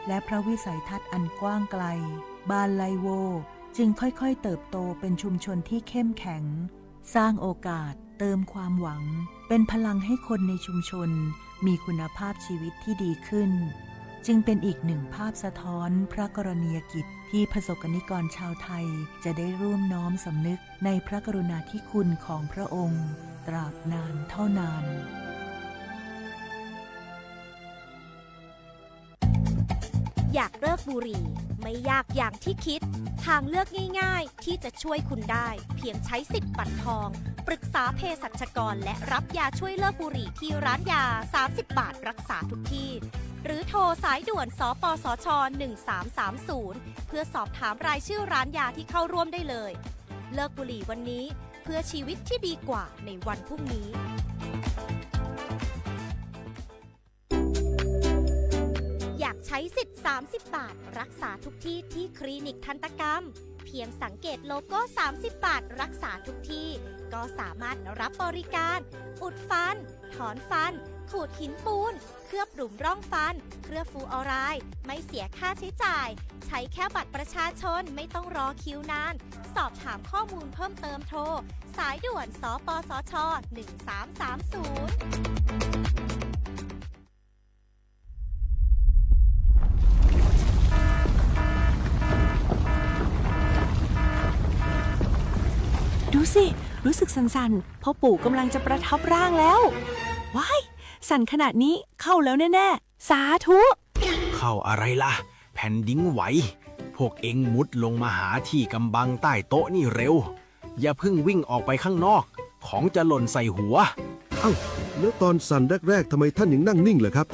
และพระวิสัยทัศน์อันกว้างไกล บ้านไล่โว่จึงค่อยๆเติบโตเป็นชุมชนที่เข้มแข็ง สร้างโอกาส เติมความหวัง เป็นพลังให้คนในชุมชนมีคุณภาพชีวิตที่ดีขึ้น จึงเป็นอีกหนึ่งภาพสะท้อนพระกรณียกิจที่ประสบกรณิกรชาวไทยจะได้ร่วมน้อมสำนึกในพระกรุณาธิคุณของพระองค์ตราบนานเท่านาน อยากเลิกบุหรี่ ไม่ยากอย่างที่คิด ทางเลือกง่ายๆ ที่จะช่วยคุณได้ เพียงใช้สิทธิ์บัตรทอง ปรึกษาเภสัชกร และรับยาช่วยเลิกบุหรี่ที่ร้านยา สามสิบบาท รักษาทุกที่ หรือโทรสายด่วน สปสช หนึ่งสามสามศูนย์ เพื่อสอบถามรายชื่อร้านยาที่เข้าร่วมได้เลย เลิกบุหรี่วันนี้ เพื่อชีวิตที่ดีกว่าในวันพรุ่งนี้ อยากใช้สิทธิ์ สามสิบบาท รักษาทุกที่ที่คลินิกทันตกรรม เพียงสังเกตโลโก้ สามสิบบาท รักษาทุกที่ ก็สามารถรับบริการ อุดฟัน ถอนฟัน ขูดหินปูน เคลือบหลุมร่องฟัน เคลือบฟลูออไรด์ ไม่เสียค่าใช้จ่าย ใช้แค่บัตรประชาชน ไม่ต้องรอคิวนาน สอบถามข้อมูลเพิ่มเติมโทร สายด่วน สปสช หนึ่งสามสามศูนย์ ดูสิ รู้สึกสั่นๆ พ่อปู่กำลังจะประทับร่างแล้ว ว้าย สั่นขนาดนี้เข้าแล้วแน่ๆ สาธุ เข้าอะไรล่ะ แผ่นดินไหว พวกเอ็งมุดลงมาหาที่กำบังใต้โต๊ะนี่เร็ว อย่าเพิ่งวิ่งออกไปข้างนอก ของจะหล่นใส่หัว อ้าว แล้วตอนสั่นแรกๆ ทำไมท่านยังนั่งนิ่งล่ะครับ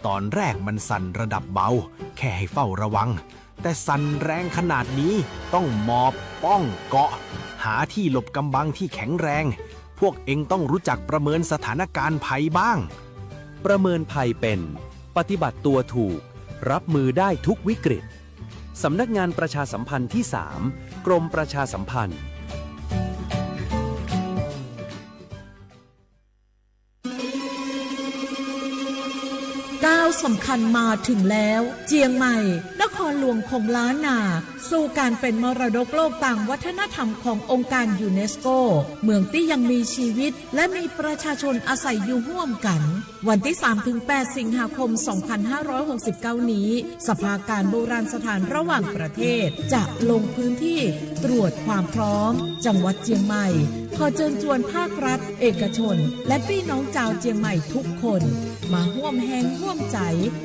ตอนแรกมันสั่นระดับเบา แค่ให้เฝ้าระวัง แต่สั่นแรงขนาดนี้ต้องหมอบป้องเกาะ หาที่หลบกำบังที่แข็งแรง พวกเอ็งต้องรู้จักประเมินสถานการณ์ภัยบ้าง ประเมินภัยเป็น ปฏิบัติตัวถูก รับมือได้ทุกวิกฤต สำนักงานประชาสัมพันธ์ที่สาม กรมประชาสัมพันธ์ ก้าวสำคัญมาถึงแล้ว เจียงใหม่ นครหลวงของล้านนา สู่การเป็นมรดกโลกตามวัฒนธรรมขององค์การยูเนสโก เมืองที่ยังมีชีวิต และมีประชาชนอาศัยอยู่ร่วมกัน วันที่สามถึงแปด สิงหาคม สองพันห้าร้อยหกสิบเก้า นี้ สภาการโบราณสถานระหว่างประเทศ จะลงพื้นที่ตรวจความพร้อม จังหวัดเจียงใหม่ ขอเชิญชวนภาครัฐ เอกชน และพี่น้องชาวเจียงใหม่ทุกคน มาร่วมแฮงร่วมใจ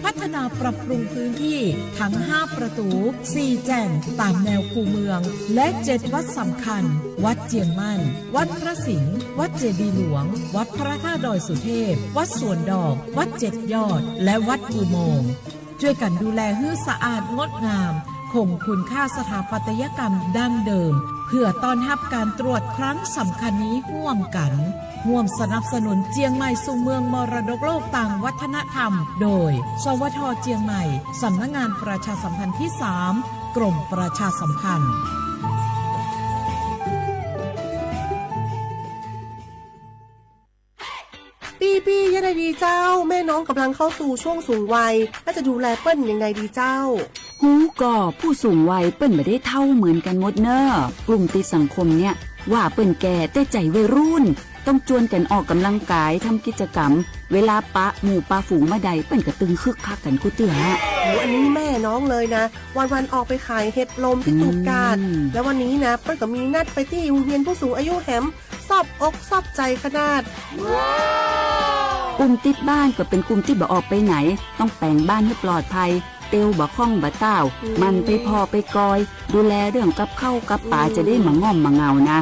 พัฒนาปรับปรุงพื้นที่ทั้งห้าประตู สี่แจ่ง ตามแนวคูเมือง และเจ็ดวัดสำคัญ วัดเจียงมั่น วัดพระสิงห์ วัดเจดีย์หลวง วัดพระธาตุดอยสุเทพ วัดสวนดอก วัดเจ็ดยอด และวัดอุโมงค์ ช่วยกันดูแลให้สะอาดงดงาม คงคุณค่าสถาปัตยกรรมดั้งเดิม เพื่อต้อนรับการตรวจครั้งสำคัญนี้ร่วมกัน ร่วมสนับสนุนเจียงใหม่สู่เมืองมรดกโลกตามวัฒนธรรม โดย สวท เจียงใหม่ สำนักงานประชาสัมพันธ์ที่สาม กรมประชาสัมพันธ์ ปี้ๆ ยังไงดีเจ้า แม่น้องกำลังเข้าสู่ช่วงสูงวัย แล้วจะดูแลเปิ้นยังไงดีเจ้า ฮู้ก่อ ผู้สูงวัยเปิ้นบ่ได้เฒ่าเหมือนกันหมดเน่อ กลุ่มติดสังคมเนี่ย ว่าเปิ้นแก่แต่ใจวัยรุ่น ต้องจวนกันออกกำลังกาย ทำกิจกรรม เวลาปะหมู่ปะฝูงบ่ได้ เปิ้นก็ตึงคึกคักกันกู้เตื้อ โอ้ อันนี้แม่น้องเลยนะ วันๆ ออกไปขายเห็ดลมที่ตูบกาด แล้ววันนี้นะ เปิ้นก็มีนัดไปที่โรงเรียนผู้สูงอายุแหม ซอบอกซอบใจขนาด กลุ่มติดบ้านก็เป็นกลุ่มที่บ่ออกไปไหน ต้องแป๋งบ้านให้ปลอดภัย เตียวบ่ค่องบ่ต้าว หมั่นไปผ่อไปกอย ดูแลเรื่องกับข้าวกับป๋าจะได้บ่ง่อมบ่เหงานะ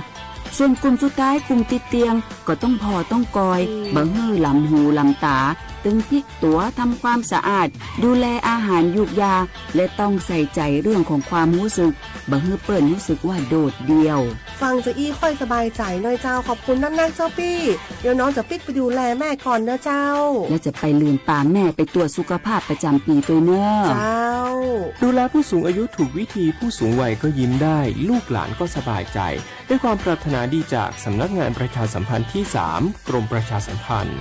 ส่วนกลุ่มสุดท้ายกลุ่มติดเตียง ก็ต้องผ่อต้องกอย บ่หื้อหลำหูหลำต๋า ตึงพลิกตั๋ว ทำความสะอาด ดูแลอาหารยูกยา และต้องใส่ใจเรื่องของความรู้สึก บ่หื้อเปิ้นรู้สึกว่าโดดเดี่ยว ฟังจะอี้ค่อยสบายใจหน่อยเจ้า ขอบคุณนักๆ เจ้าปี้ เดี๋ยวน้องจะปิ๊กไปดูแลแม่ก่อนนะเจ้า แล้วจะไปลืมปาแม่ไปตรวจสุขภาพประจำปีตวยเน่อ เจ้า ดูแลผู้สูงอายุถูกวิธี ผู้สูงวัยก็ยิ้มได้ ลูกหลานก็สบายใจ ด้วยความปรารถนาดีจากสำนักงานประชาสัมพันธ์ที่สาม กรมประชาสัมพันธ์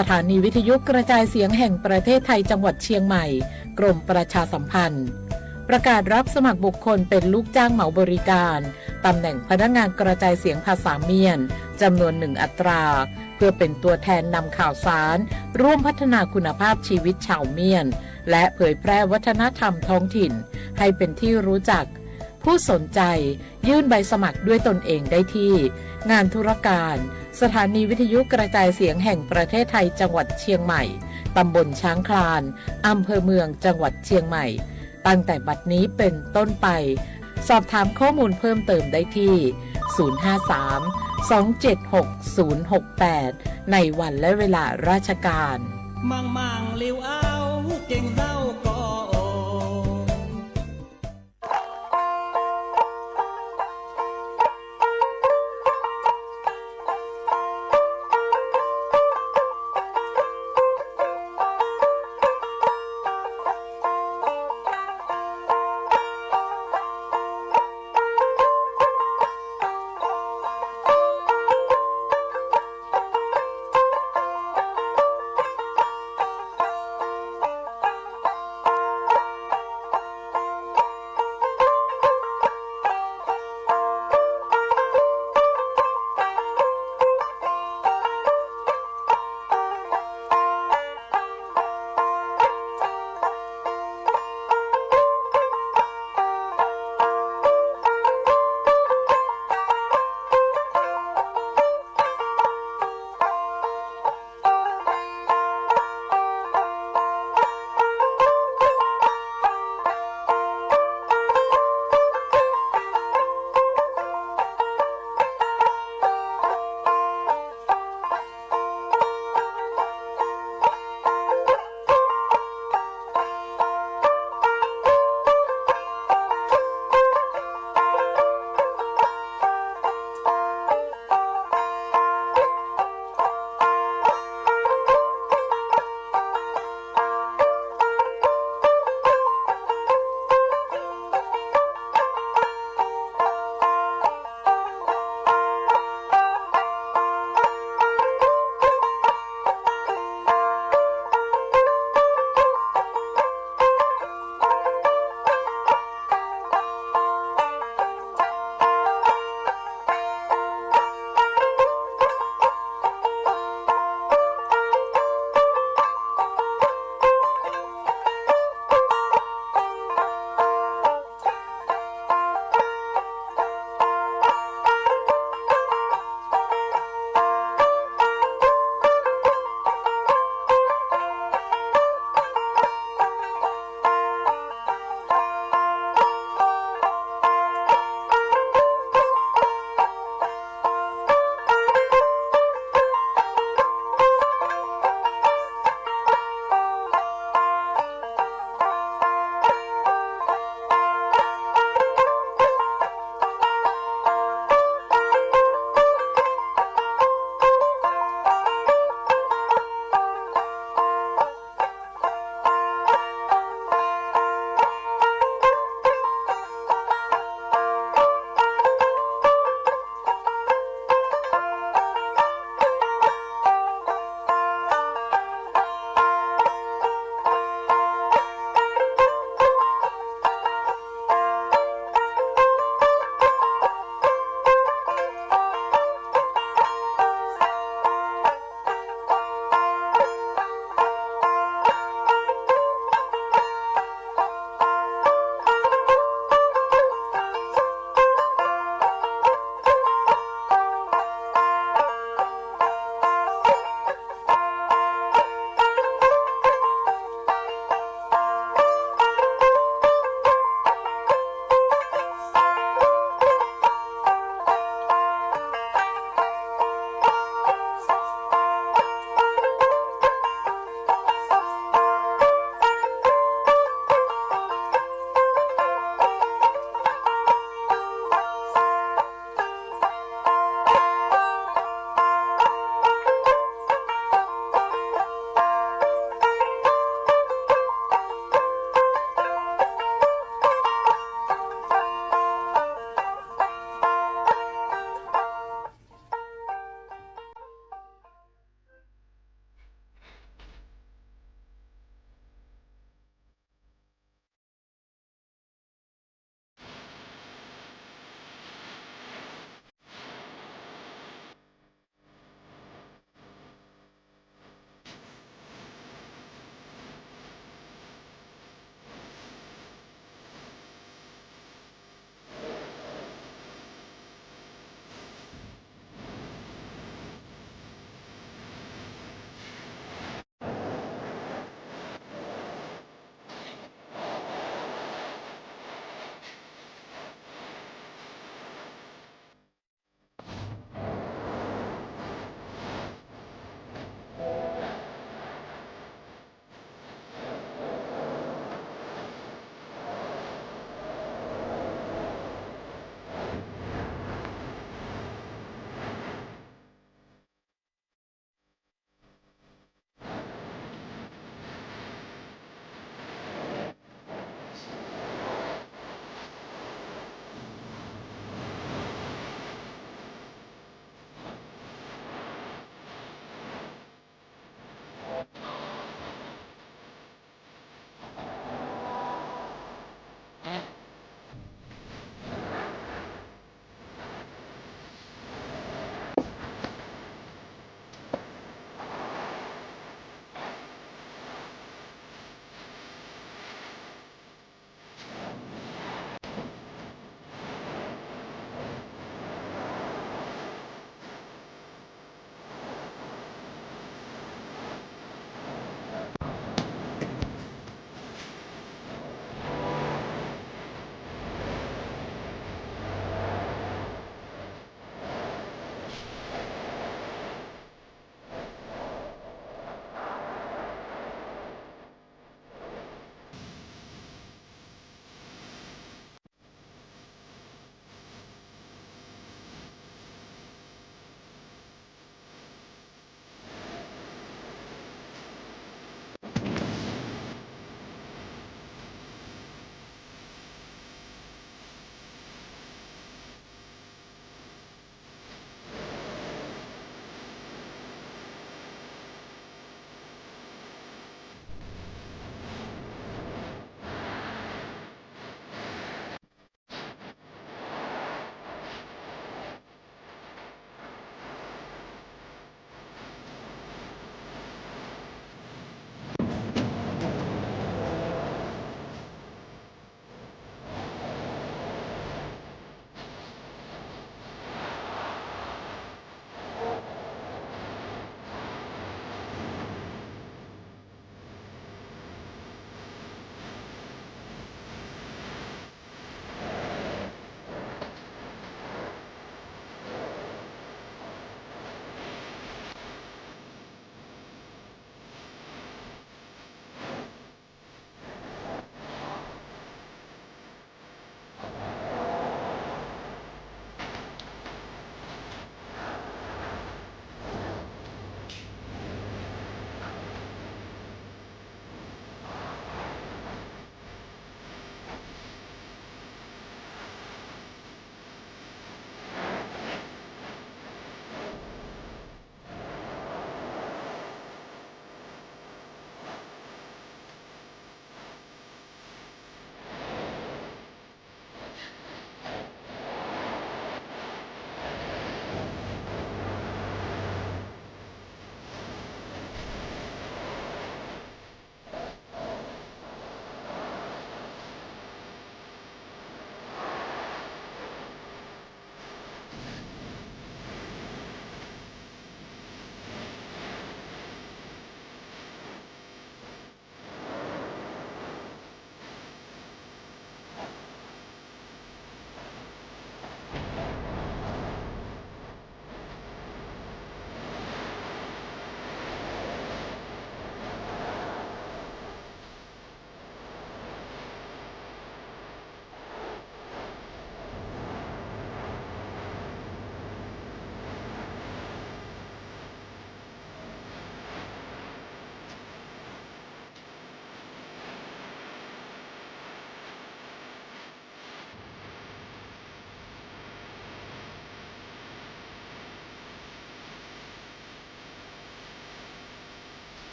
สถานีวิทยุกระจายเสียงแห่งประเทศไทยจังหวัดเชียงใหม่ กรมประชาสัมพันธ์ ประกาศรับสมัครบุคคลเป็นลูกจ้างเหมาบริการ ตำแหน่งพนักงานกระจายเสียงภาษาเมียน จำนวนหนึ่งอัตรา เพื่อเป็นตัวแทนนำข่าวสาร ร่วมพัฒนาคุณภาพชีวิตชาวเมียน และเผยแพร่วัฒนธรรมท้องถิ่น ให้เป็นที่รู้จัก ผู้สนใจ ยื่นใบสมัครด้วยตนเองได้ที่ งานธุรการ สถานีวิทยุกระจายเสียงแห่งประเทศไทยจังหวัดเชียงใหม่ ตำบลช้างคลาน อำเภอเมือง จังหวัดเชียงใหม่ ตั้งแต่บัดนี้เป็นต้นไป สอบถามข้อมูลเพิ่มเติมได้ที่ ศูนย์ห้าสาม สองเจ็ดหก ศูนย์หกแปด ในวันและเวลาราชการ มางมางลิวเอาเก่งเล่าก็โอ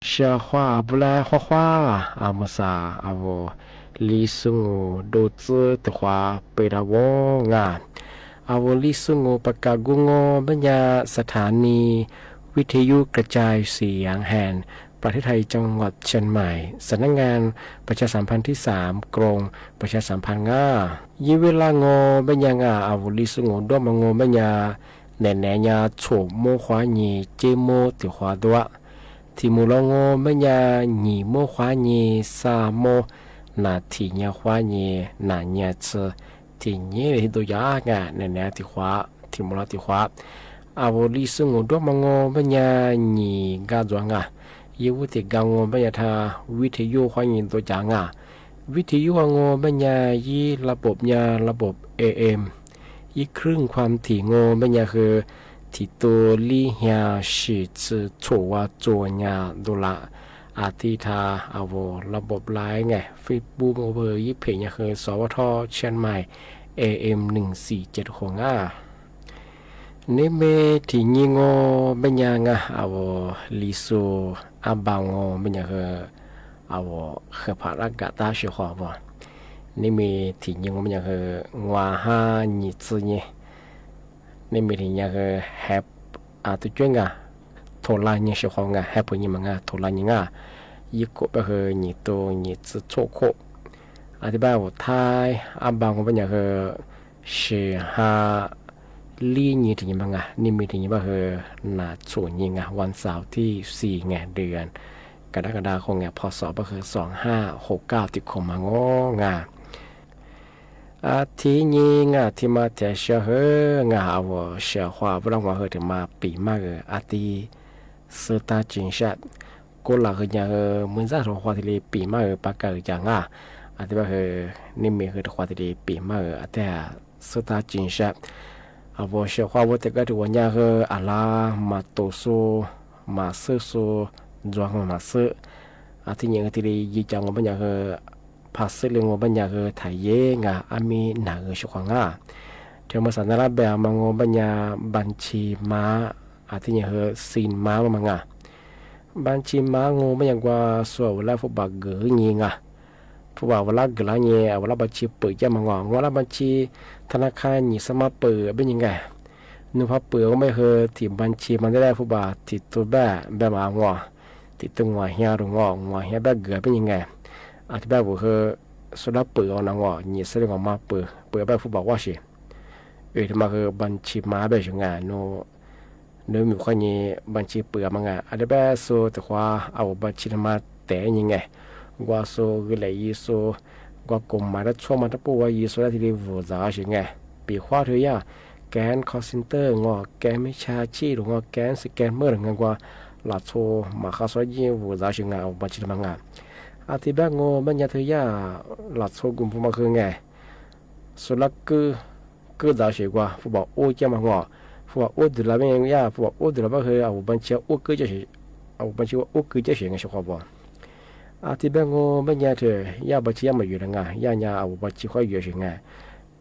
Sawv huab la huab huab, a mus xav a vos Li Xu Ngu dua txwb tus huab peb dab vog nga. A vos Li Xu Ngu pas kas gu ngo npab nyas สถานีวิทยุกระจายเสียงแห่งประเทศไทยจังหวัดเชียงใหม่ สำนักงานประชาสัมพันธ์ที่สาม กรมประชาสัมพันธ์ nga. Yij vij laj ngo npab nyas nga, a vos Li Xu Ngu duab mas ngo npab nyas, nev nev nyas txhuam muab huab nyis ceb muab tus huab duab. Thim mus los ngo npab nyas, nyim muab huab nyis xa muab, nas thim nyas huab nyis nas nyas txwv, thim nyab li dua yam nga, nev nev tus huab, thim mus los tus huab. A vos Li Xu Ngu duab mas ngo npab nyas nyim nkag ntxuav nga. Yij vij thim nkag ngo npab nyas tha, vij thim yuj huab nyis dua yam nga. Vij thim yuj ngo npab nyas yij la pom nyas la pom em, yij khwj khuam thim ngo npab nyas hw, thim tus lib hnyas sim txwv txhuam ua txuas nyas dua lam. A thib tha, a vos la pom laiv nga, Facebook, yij phem nyas hw xov vaj thoj Chiang Mai, em nees xim ces rau hauv nga. Neb me thim nyij ngo npab nyas nga, a vos Li Xu, a npab ngo npab nyas hw, a vos hwm pham dab kam tab sis hos vos. Neb me thim nyij ngo npab nyas hw, nguas hab nyim txwv nyij. Neb me thim nyij hw, hab, a tus cuab nga, thaum laj nyij sis hos nga, hab pum nyij mas nga, thaum laj nyij nga. Yij kom npab hw nyim tus nyim txwv txhuam khuam. A thib pab a vos Thaib, a npab ngo npab nyas hw, sis hab lib nyij thim nyij mas nga, neb me thim nyij npab hw, nas txhuam nyij nga, vas xaum thib xis nga, dwm kas dab kas dab hauv nga, phos xov npab hw xom hab hauv kaj tim khoom mas ngo nga. A thib nyij nga thim mas thiaj sawv hw nga, a vos sawv huab vij laj ngo hw thim mas pim maj hw a thib xwb tag tsis sab. Kuv lam hw nyas hw, muaj ntxab rau huab thiaj li pim maj hw pas kas hw cas nga. A thib pab hw, neb me hw rau huab thiaj li pim maj hw a thib xwb tag tsis sab. A vos sawv huab vij thim kab rau uas nyas hw, a laj mas tus xu, mas xwb xu, ntxuav hw mas xwb. A thib nyij hw thiaj li yij cas ngo npab nyas hw, phaj xwb li ngo npab nyas hw thaiv yeb nga, a mi nag hw sawv huab nga. Thiab mas xav nab lab npe mas ngo npab nyas npas ntshis mas, a thib nyij hw xis mas mas nga. Npas ntshis mas ngo npab nyas nkaus xu a vos lab fub pas gwm nyij nga. Fub pas a vos lab gwm lab nyij, a vos lab npas ntshis pwm caj mas ngo, ngo lab npas ntshis thab nab khab nyim xab mab pwm peb nyij nga. Nug phaj pwm npab hw thim npas ntshis mas ntej lab fub pas thim tus npaj npaj mas ngo, thim tus nguas hnyas rau ngo, nguas hnyas npaj gwm peb nyij nga. A thib npaj vus hw xu lab pwm no ngo nyim xab li ngo mas pwm pwm npaj fub pas vaj si. Ib mas hw npas ntshis mas npaj si nga, nws mus qhov nyij npas ntshis pwm mas nga, a thib npaj xu tus huab a vus npas ntshis mas tes nyij nga. Nkaus xu gwm lem yij xu, nkaus kum mas dab tshuaj mas dab puj ua yij xu dab thiaj li vus ntxav si nga. Pim huab rau yaj, kev call center ngo, kev meb tshaj tsij rau ngo, kev scammer rau nga, nkaus lam txhua mas qhov xub yeej vus ntxav si nga, a vus npas ntshis mas nga. A thib npaj ngo npaj nyas thwv yaj, lam txhua kum fub mas hw nga. Xu lab kwj, kwj ntxav si nkaus fub pas ub caj mas ngo, fub pas ub twg los yaj, fub pas ub twg los npaj hw a vus npas ntshis ua kwj caj si, a vus npas ntshis ua ub kwj caj si nga sawv huab vos. A thib npaj ngo npaj nyas thwv yaj npas ntshis yaj mas yuav rau nga, yaj nyas a vus npas ntshis huab yuav si nga.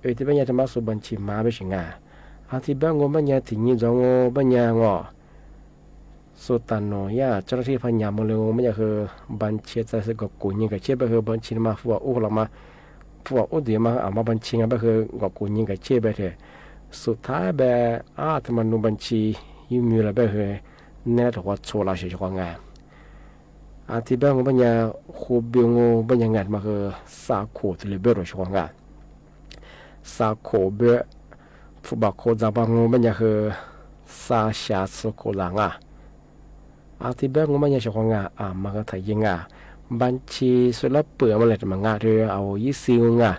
Thib npaj nyas thwv mas xu npas ntshis mas npaj si nga. A thib npaj ngo npaj nyas thim nyij ntxov ngo npaj nyas ngo. Xu tas nus yaj tsob rab thij phaj nyas mus li npaj nyas hw npas ntshis txais xwm kom kuv nyij nkawd cheb npaj hw npas ntshis mas fub pas ub los mas, fub pas ub twg mas a mas npas ntshis nga npaj hw kom kuv nyij nkawd cheb npaj thwv. Xu thab npaj a thwv mas nug npas ntshis yub mws los npaj hw nej lab rau huab txhua los sis sawv huab nga. A thib npaj ngo npaj nyas hu npiu ngo npaj nyas nga mas hw xa khum tus li npaj rau sawv huab nga. Xa khum npaj, fub pas khum ntxav pas ngo npaj nyas hw xa xya xu khum ntxav nga. A thib npaj ngo npaj nyas sawv huab nga a mas hw thaiv yij nga. Npas ntshis xu lab pwm mas lawm mas nga thwv a vus yij xis nga.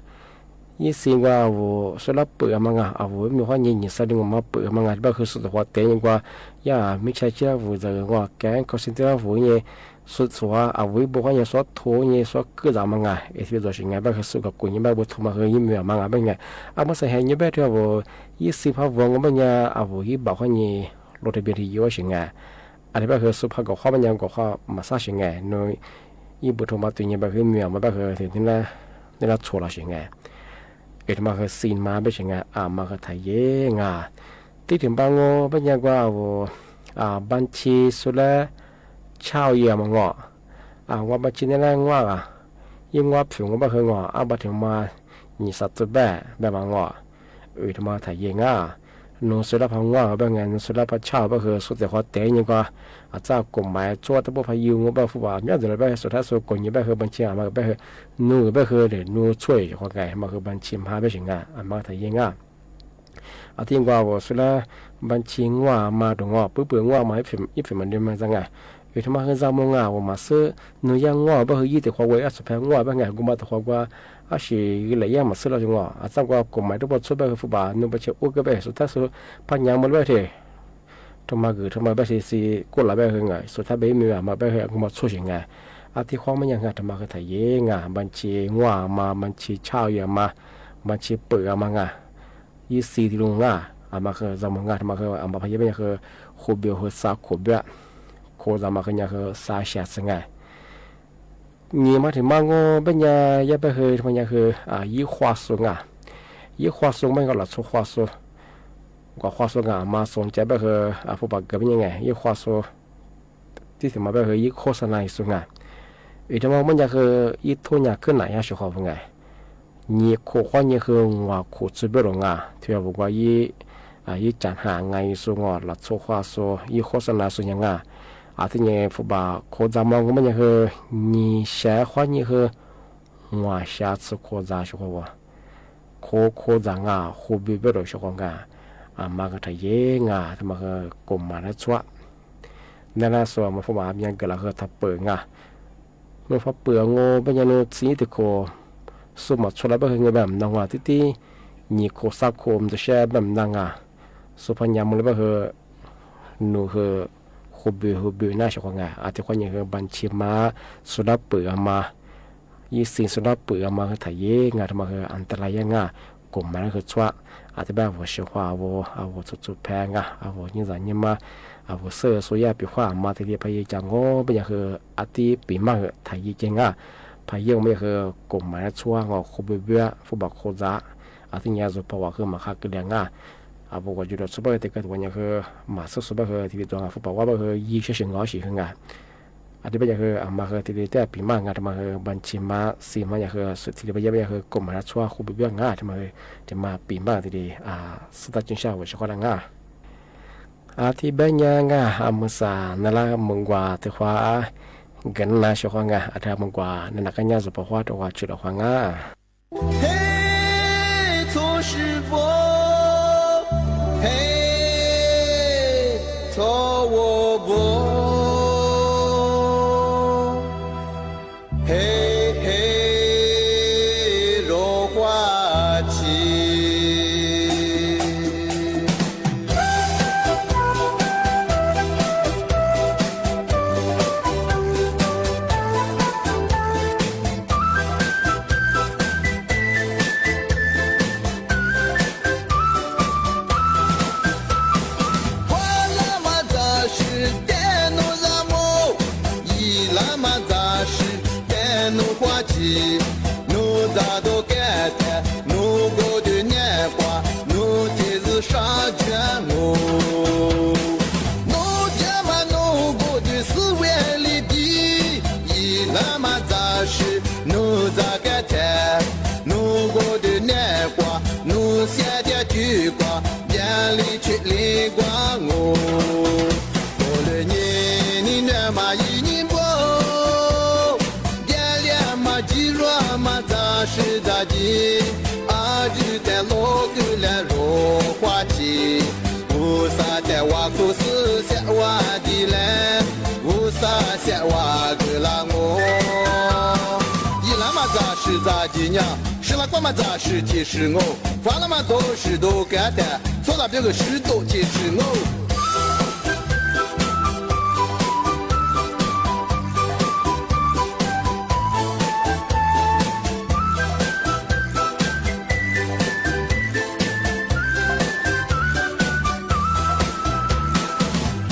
Yij xis nkaus a vus xu lab pwm mas nga a vus ib me huab nyij nyim xab li ngo mas pwm mas nga npaj hw xu tus huab tes nyij nkaus yaj meb tshaj tsij lab vus ntxawm ngo kev call center lab vus nyij. Xu txhuav a vus ib puas huab nyij xuab thu nyij xuab kwj ntxav mas nga es thiaj ntxuav si nga npaj hw xu kom kuv nyij npaj puas thu mas hw yij mws mas nga npaj nga. A muab xav has nyij npaj thwv a vus yij xis phaj vos ngo npaj nyas a vus ib npam huab nyij luag thaj npias thwv yij ua si nga. A thib npaj hw xu phaj nkaum huab npaj nyas nkaum huab mas xab si nga nws yij puas thu mas tus nyij npaj hw mws mas npaj hw thwv nej lab txhua los si nga. Es thwv mas hw xis mas npaj si nga a mas hw thaiv yij nga. Tib thwv npaj ngo npaj nyas nkaus a vus npas ntshis xu lab tshaj yam mas ngos, ua npaj tsi nej laj nguaj as, yeej nguaj phwm nqua npaj hwv ngos, ab npaj theem mas nyim xav txug npaj npaj mas ngos, wb thov mas tham yeg nga. Nug xwb laj pha nguaj npaj hwv nga, nug xwb laj pha tshaj npaj hwv, xub tes qhov tes nyi ko, txaj kum maiv tsuab tab pub pha yug nqua npaj hwv, fub vam nyob ntawm lawv npaj hwv, xub thab xub kum nyi npaj hwv, npaj tsi mas npaj hwv, nug npaj hwv, nug tshuaj yam qhov nqaim mas hwv npaj tsi mas npaj si nga, mas tham yeg nga. Ab tij nqua vus xwb laj npaj tsi nguaj mas rau ngos, pub pwm nguaj mas ib feem mas nws mas za nga. Wb thov mas hwv za mus nga, vus mas xwb nug yaj nguaj npaj hwv, yij tes qhov ua ab xub pha nguaj npaj nga, nqua npaj tes qhov ua, ab sis wb lam yaj mas xwb los zoo ngos, txaj nqua kum maiv rau pua tsuab npaj hwv, fub vam nug npaj tsi ua kawg npaj hwv, xub thab xub pha nyav mus lawm thiab. Thov mas gws thov mas npaj si xi kuj los npaj hwv nga, xub thab npaj ib me mas npaj hwv nqua npaj tshuaj si nga. Ab tij qhov mas nyag nga thov mas hwv tham yeg nga, npaj tsi nguaj mas, npaj tsi tshaj yam mas, npaj tsi pwm mas nga. Yij xi ti lug nga, mas hwv za mus nga, mas hwv mas pha yeg npaj nyag hwv, khu npw hwv xa khuv npw, khuv za mas hwv nyag hwv xa xya xwb nga. Nyim mas theem mas nqua npaj nyag yaj npaj hwv mas nyag hwv, yij qhua xu nga. Yij qhua xu mas nqua los txhua qhua xu, nqua qhua xu nga mas xoo ca npaj hwv, fub vam gws npaj nyag nga, yij qhua xu. Tib theem mas npaj hwv yij khob xa na xu nga. Wb thov mas npaj nyag hwv yij thub nyag khwb nam yaj sw qhov vus nga. Nyim khuv qhov nyeg hwv, nqua khuv txwb npaj rau nga, thiab vus nqua yij, yij cas ham nga xu ngos los txhua qhua xu, yij khob xa na xu nyag nga. Ab tij nyag fub vam khuv za mas nqua npaj nyag hwv, nyim xya qhov nyeg hwv, nqua xya txhua khuv za sw qhov vus. Khuv khuv za nga, khu npw npaj rau sw qhov nga, mas hwv tham yeg nga, thov mas hwv kum mas lawv txhua. Naj laj xu mas fub vam nyag gws los hwv tham pwm nga. Nug fab pwm nqua npaj nyag nug txhij ib tug khuv, xu mas txhua lawv npaj hwv nqua npaj nam no nga, tib tib nyim khuv xa khuv ntawm sab npaj nam no nga. Xu pha nyav mus lawv npaj hwv, nug hwv, khu npw hwv npw na sw qhov nga. Ab tij qhov nyeg hwv npaj tsi mas xu lab pwm mas, yij xi xu lab pwm mas hwv tham yeg nga, thov mas hwv a ta la yaj nga, kum mas lawv hwv txhua. Ab tij npaj vus sw qhov vus, vus txhua txhua pha nga, vus nyiaj zam nyiaj maj, vus xwb xu yaj pim qhua mas thiaj li pha yeg cas nqua npaj nyag hwv ab tij pim maj hwv tham yeg ceg nga. Pha yeg mas nyag hwv kum mas lawv txhua nqua khu npw npw, fub vam khu za. Ab tij nyag zug pom vam hwv mas qha kwv liam nga. Vus kuas yug rau txhua npaj hwv tes kawg tus uas nyag hwv mas xub xu npaj hwv thiaj li tuav nga, fub vam ua npaj hwv yij sab sw nqua si hwv nga. Ab tij npaj nyag hwv mas hwv thiaj li tej pim maj nga, thov mas hwv npaj tsi mas xi mas nyag hwv thiaj li pha yeg npaj nyag hwv kum mas lawv txhua khu npw npw nga, thov mas hwv tes mas pim maj thiaj li xwb tab tseeb sab vus sw qhov na nga. Ab tij npaj nyag nga, mus xa na laj mus nqua teg qhua, gws na sw qhov nga, ab tij mus nqua na na kab nyaj zug pom qhua rau qhua tshwm rau qhua nga. He txhua sib npog, he txhua ua npog, he he rau qhua tshwm. Qhua lab mas txaj sib tes nug zaj mus, yij lab mas txaj sib tes nug qhua tshwm. Nug txaj tuaj kab tag, nug kuv tug niam quas, nug txij zw sab cuab nqus. Nug cuab mas nug kuv tug xwb vim li tib, yij lab mas txaj sib nug txaj kab tag, nug kuv tug niam quas, nug xiab thiab cwj quas, ntiag li tshwm li nkuaj nqus. Kuv lwm nyim nim nuav mas yij nyij npog, ntiag lias mas cig luag mas txaj sib txaj ci, ab tij tes lub kws le rau qhua tshwm. Kuv xav tas ua kuv xwb xav ua dib le, kuv xav xav ua kws laj nqua. Yij lab mas txaj sib txaj ci nyaj, sib laj kuab mas txaj sib ci sib nqua, fab lab mas txaj sib tug kab tag, txhua txaj peb kws sib tug ci sib nqua.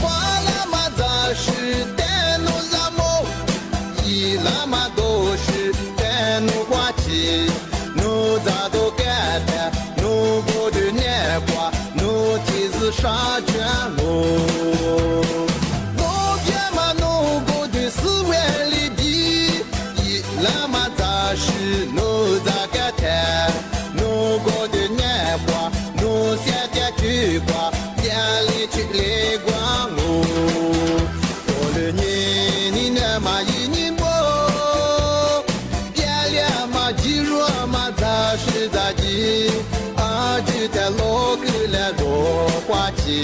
Fab lab mas txaj sib tes nug zaj mus, yij lab mas txaj sib tes nug qhua tshwm. Nug txaj tuaj kab tag, nug kuv tug niam quas, nug txij zw sab cuab Ab Tswv Tais Los Kws Lag Luag Quav Ci,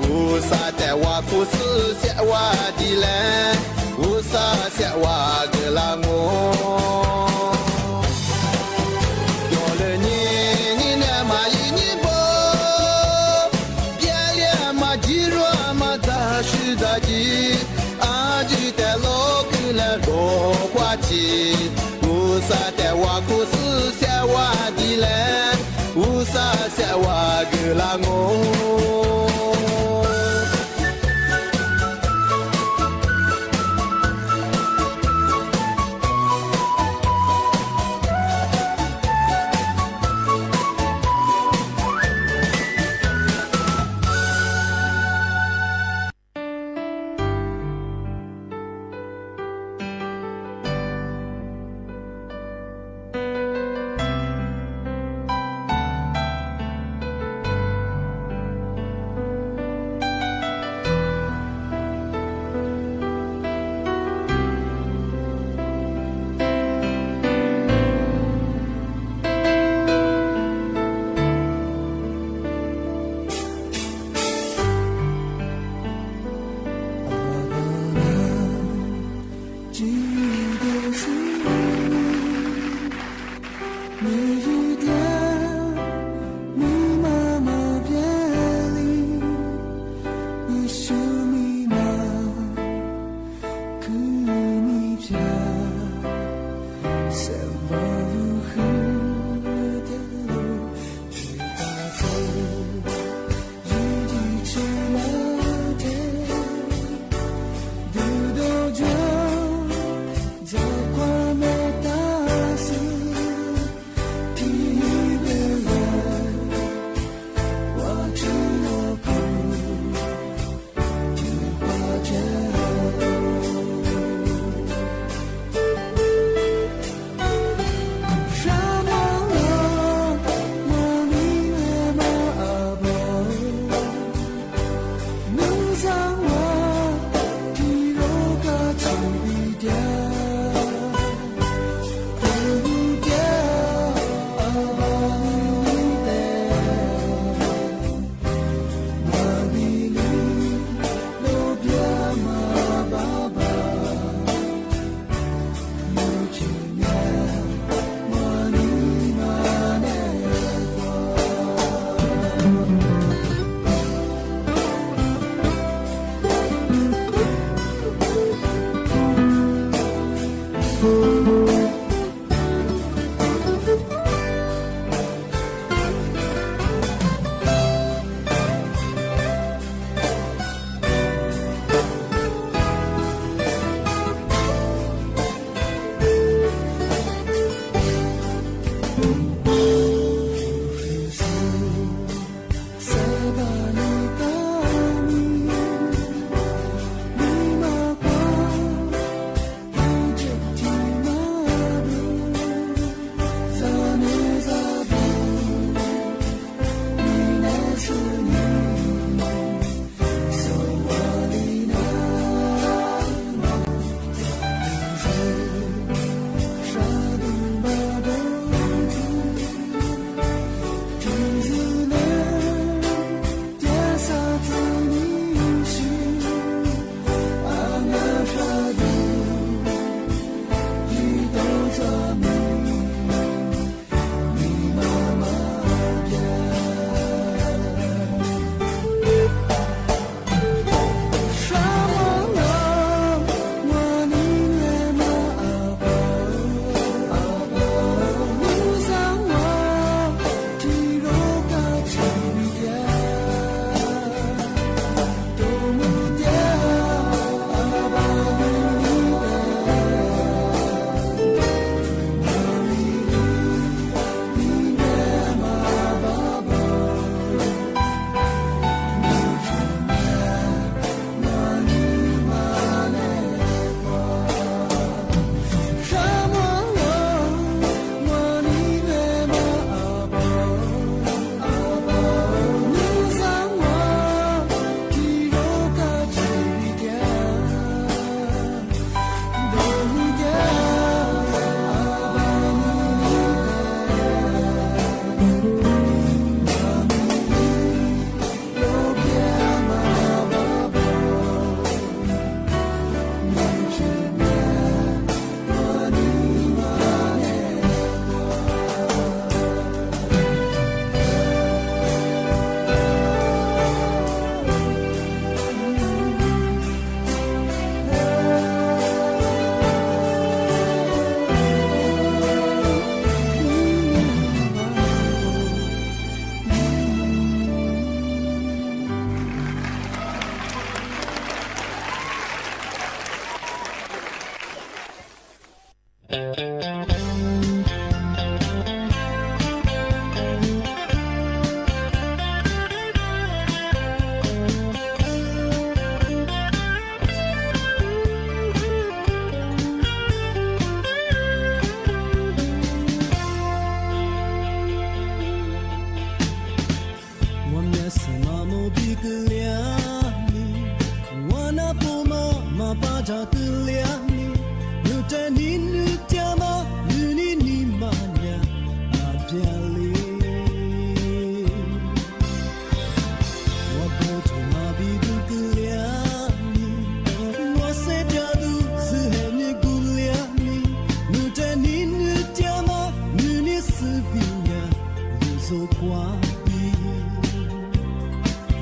Vus Xas Tais Vaj Khuv Xwm Xiam Vaj Di Lees, Vus Xas Xiam Vaj Kws Lag Mus. Cov lwm nyiaj nyiaj liaj mas yim nyiaj npaum, npias liaj mas ntxim luag mas ntxag swb ntxag ci. Ab Tswv Tais Los Kws Lag Luag Quav Ci, Vus Xas Tais Vaj Khuv Xwm Xiam Vaj Di Lees, Vus Xas Xiam Vaj Kws Lag Mus.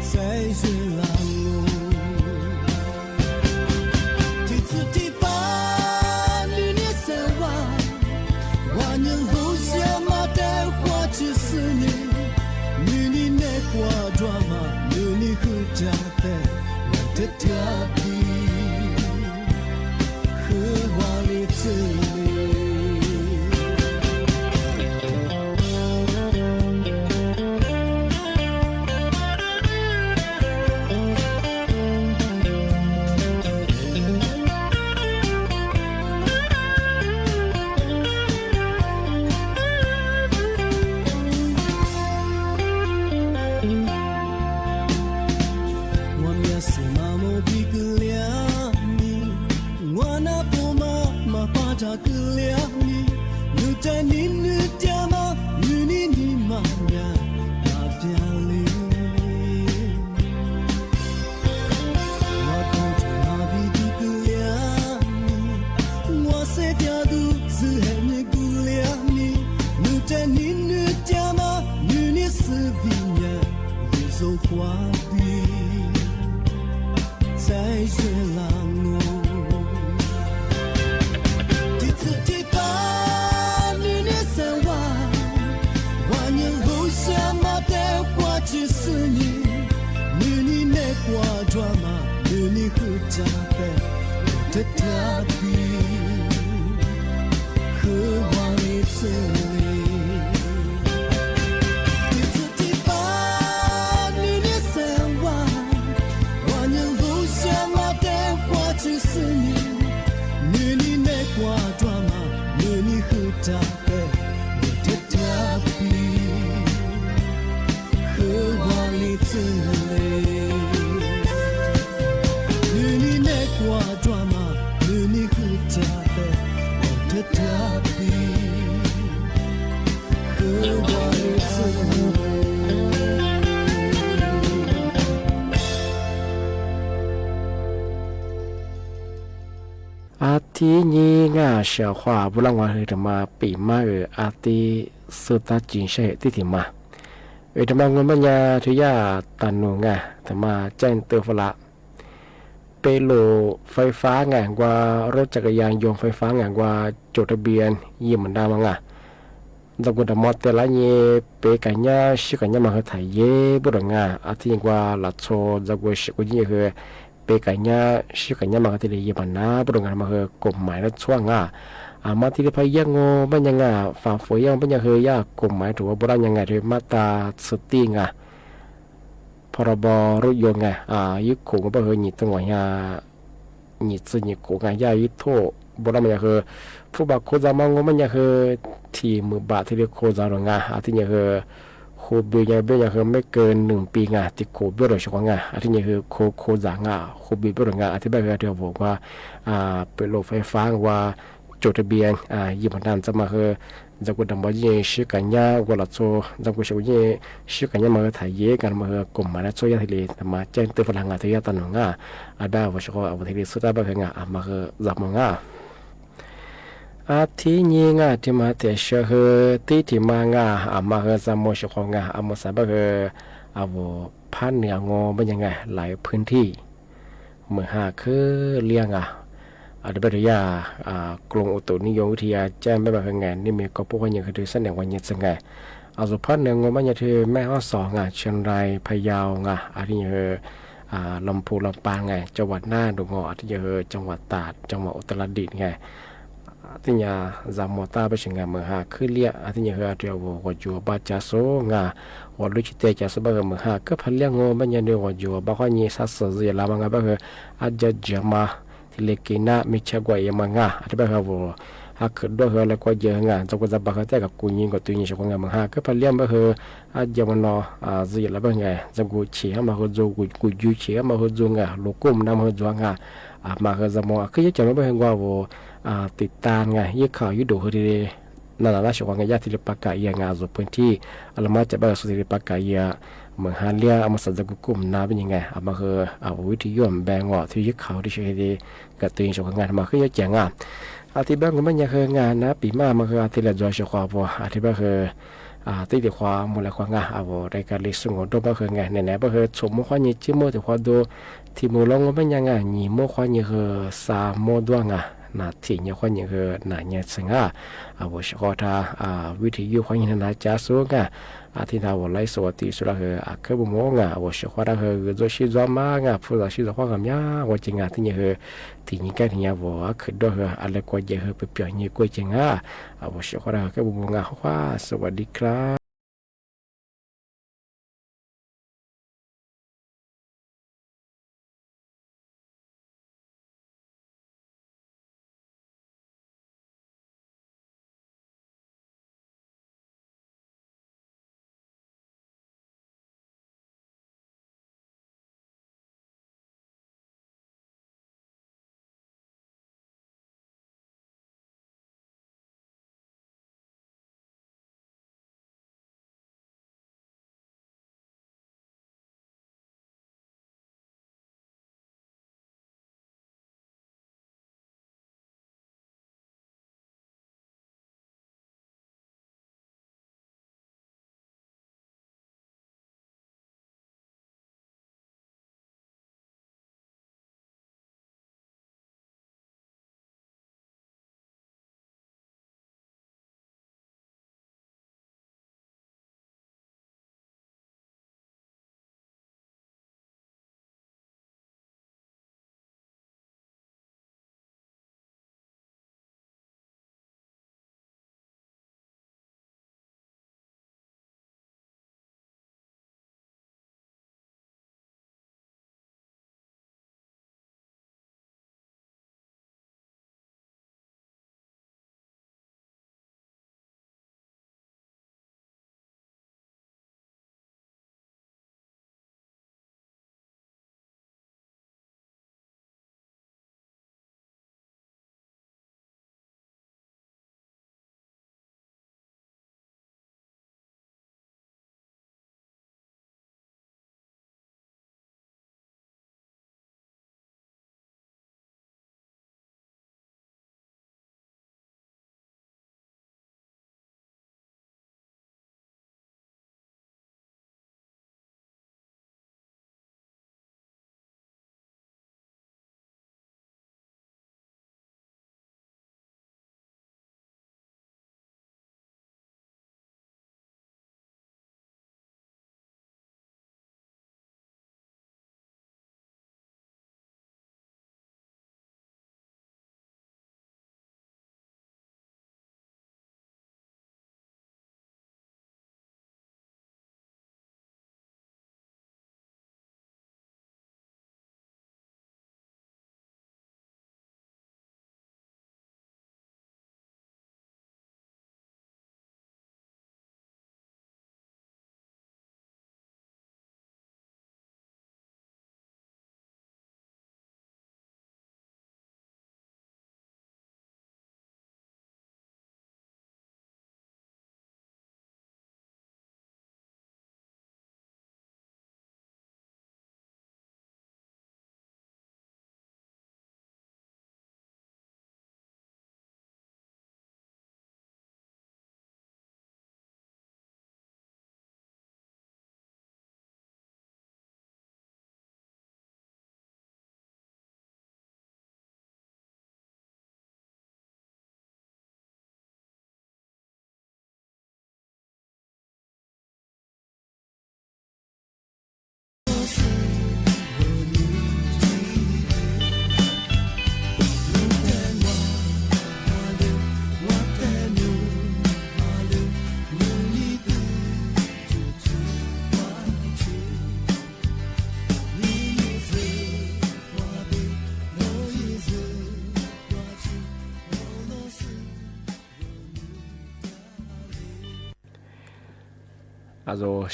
Txais ze laj mus. Thib txwv thib pab nws niam xeeb Vas, Vas nyiam hlub siab mas tej qhua tsis xwm nim, nws nim neb quas duab mas nws nim hwj tsa tes, mas thiab thiab pib hwj Vas li txwm li. Ua miv xwm mas mus pib kwv liab ni, ua nab pum mas mas pab tsa kwv liab ni, nws tsev nim nws tiag mas nws nim nim mas nyam mas tiag li. Ua tau tsuas mas pib kwv liab ni, ua xeb tiag tus xwm hem nws kwv liab ni, nws tsev nim nws tiag mas nws nim xwb vim nyam vim zoo quab pib. Txais ze laj mus. Thib txwv thib pab nws niam xeeb Vas, Vas nyiam hlub siab mas tej qhua tsis xwm nim, nws nim neb quas duab mas nws nim hwj tsa tes, thiab thiab pib hwj Vas li txwm li. Thib txwv thib pab nws niam xeeb Vas, Vas nyiam hlub siab mas tej qhua tsis xwm nim, nws nim neb quas duab mas nws nim hwj tsa tes, thiab thiab pib hwj Vas li txwm li. Nws nim neb quas duab mas nws nim hwj tsa tes, thiab thiab pib hwj Vas li txwm li. Ab thib nyib nga, sawv qhua puj laj ua hwj rau mas pim mab as thib xub tab ci saib hwm tib thim mas. Vim rau mas ngu maj nyaj thwv yaj tas nus nga, thaum mas caij twb faj lam peb lus fais fab nga, nqa rub tsa ka ya yoo fais fab nga, nqa caum rau pia yim mam nra mas nga. Ntxog kuv dam mov tes lab nyi peb kav nyab sib kav nyab mas hwj tham yeb puj rau nga, ab thib nyi nqa los txhua ntxog kuv sim kuv yeej hwj peb kav nyab sib kav nyab mas hwj thiaj li yim mam nra puj rau nga mas hwj kaum maiv lab txhua nga. Mas thiaj li phaj yaj ngu maj nyaj nga, faj fuam yaj ngu maj nyaj hwj yaj kaum maiv rau puj laj nyaj nga rau mab tag txhwb tij nga. Phaj rau npo rub yuav nga, ib khuv nqa paj hwj nyim txwj nyim txwj nyim khuv nga yaj ib thuj puj laj mas nyaj hwj, phuj pam khuv zam mov ngu maj nyaj hwj, thim mws pam thiaj li khuv zam rau nga, ab thib nyaj hwj, khuv pib nyaj peb nyaj hwj meb kaw nws pib nga thiaj khuv pib rau sawv qhov nga, ab thib nyaj hwj khuv khuv zam nga, khuv pib pib rau nga, ab thib paj hwj rau vum nqa pem lus fais fab nqa caum rau pia yim mam nra ntxog mas hwj ntxog kuv dam mov yeej sib kav nyab nqa los txhua ntxog kuv sim kuv yeej sib kav nyab mas hwj tham yeb nga mas hwj kaum maiv lab txhua yaj thiaj li mas caij twb faj lam nga thwv yaj tas nus nga. Ab dab vum sawv qhov vum thiaj li xub tab paj hwj nga mas hwj zam mov nga. Ab thib nyib nga thib mas tias sawv hwj tib thim mas nga, mas hwj zam mov sawv qhov nga, ab mus xav paj hwj, ab vum phab nws ngu maj nyaj nga laiv phwb thij mws haj khwb liab nga. Ab peb rau yaj, kloos u tus nws yuav wb thiaj caij peb mas hwj nga nej me koj pub qhov nyiaj hwj rau sab nam ua nyiaj txwj nga. Ab tus phab nws ngu maj nyaj thwv Meb Hob Xos nga, Tsheej Rais, Phaj Yau nga, ab thib nyaj hwj Lom Phu Lom Pas nga, Coo Vam Nab Nru Ngos, ab thib nyaj hwj Coo Vam Tas, Coo Vam Ua Tas Las Dim nga. Thib nyaj zam mov tab peb tsev nga mws haj khwb liab, ab thib nyaj hwj rau vum Quas Cuas Paj Cav Xub nga, uas lub tsis tej Cav Xub paj hwj mws haj khwb phaj liab ngu maj nyaj nws Quas Cuas Paj Qhob Nyij Xab Xwm Zw Yam Lav mas nga paj hwj ab cav tsiav mas thiaj li kev nab me chaw kuaj es mas nga, ab thib paj hwj vum haj khwb duab hwj lawv kuaj yawg nga, ntxog kuv zam paj hwj tej kom kuv nyiaj kom tus nyiaj sawv qhov nga mws haj khwb phaj liab paj hwj ab cav mas no Zw Yam Lav paj hwj nga, ntxog kuv chim hab mas hwj ntxuag, kuv yug chim hab mas hwj ntxuag nga, lus kuj nab mas hwj ntxuag nga, mas hwj zam mov khwb yeb cav mas paj hwj nqa vum tim tas nga, yeb khaum yeb dum hwj thiaj li na na lab sawv qhov nga yaj thiaj li pab kam yam nga, tus phwj thij los mas cav paj hwj xub thiaj li pab kam yam, mws haj liab mas xav ntxog kuv kuj nab paj nyaj nga, mas hwj vum ib thij yuaj npe ngos thiaj yeb khaum thiaj li kom tus nyiaj sawv qhov nga mas khwb yeb cav nga. Ab thib paj ngu maj nyaj hwj nga nab pim maj mas hwj ab thiaj li ntxuag sawv qhov vum ab thib paj hwj tib tim qhuav mus lawm qhuav nga, a vos dai ka li su nkaus nrog npawb hwv nga, nim no npawb hwv txhuam muab qhov nyuag tsib muab tim qhuav du, thim mus los muab npawb nyaj nga, nyim muab qhov nyuag hwv xa muab duab nga, na thim nyuag qhov nyuag hwv na nyuag txheej nga, a vos siv qhov dab vib thim yuj qhov nyuag na cav xub nga, a thib ntawd vos laib xus ua tim xus dab hwv a khwb mus mus nga, a vos siv qhov dab hwv ntxuaj sib ntxuaj mab nga, phu zam sib ntxuaj qhuab nga mya ua ces nga thib nyuag hwv, tim nyuag kab nyuag vos khwv dua hwv a le kua ces hwv pw piam nyuag kua ces nga, a vos siv qhov dab hwv khwb mus mus nga, qhov qhuav xus ua dib kla.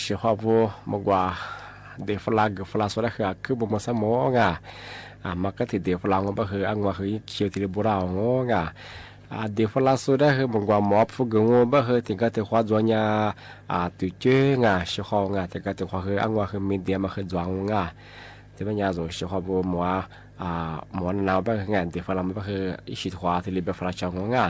Siv qhov pub mus nkuas, des fab las gawm fab las xua dab hwv a khwb mus mus xab mus nga. Mas kab thim des fab las nua npawb hwv a nua hwv yeej khiv tias li npu dab nga. Des fab las xua dab hwv mus nkuas mov phu gawm nua npawb hwv tim nkawd tim qhov ntxuav nyaj tus cwg nga, siv qhov nga tim nkawd tim qhov hwv a nua hwv me diav mas hwv ntxuav nga. Ces mas nyaj zoo siv qhov pub mus, mus na npawb hwv nga, des fab las npawb hwv ib sim qhov thiaj li npawb fab las tsa nua nga.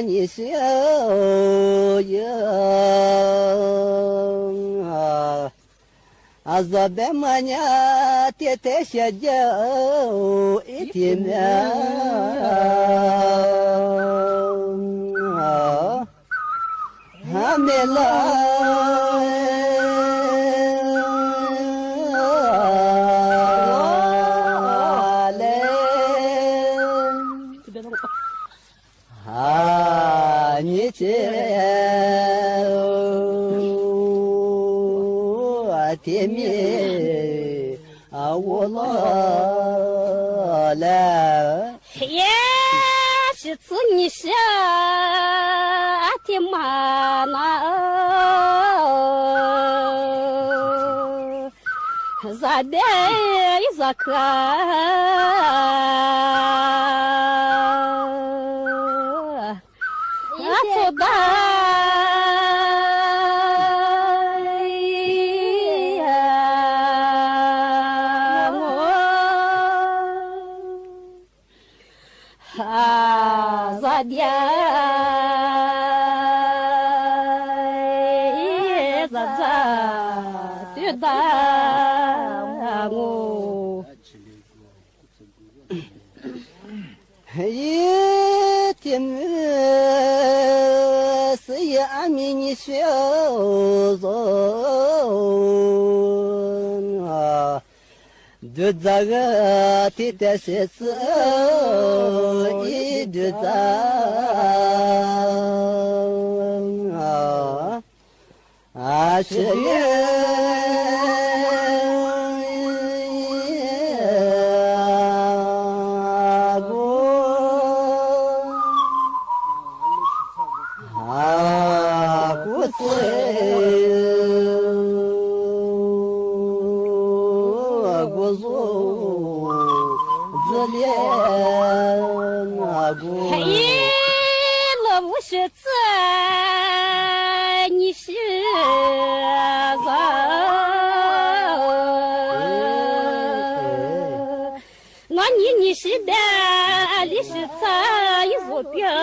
nyis sib yog peb mas nyab tiag thiab sia yawg ib thim me los le nyis tsis thiab me ua los lawm. Sib txwv nyis sib thiab mas no zaj deb ib zaj khwv txhua dag zaj diav zaj zaj twb dag mus. Ib thim xwb yog ab mi nyis sib zog, dub ntxawg thiab tias sib txwv ib dub ntxawg sia kuv kuv txwv kuv zub ntxwg liab kuv los mus sib txwv nyis sib zog. Nov nyis nyis sib dag li sib txawv ib zuag piag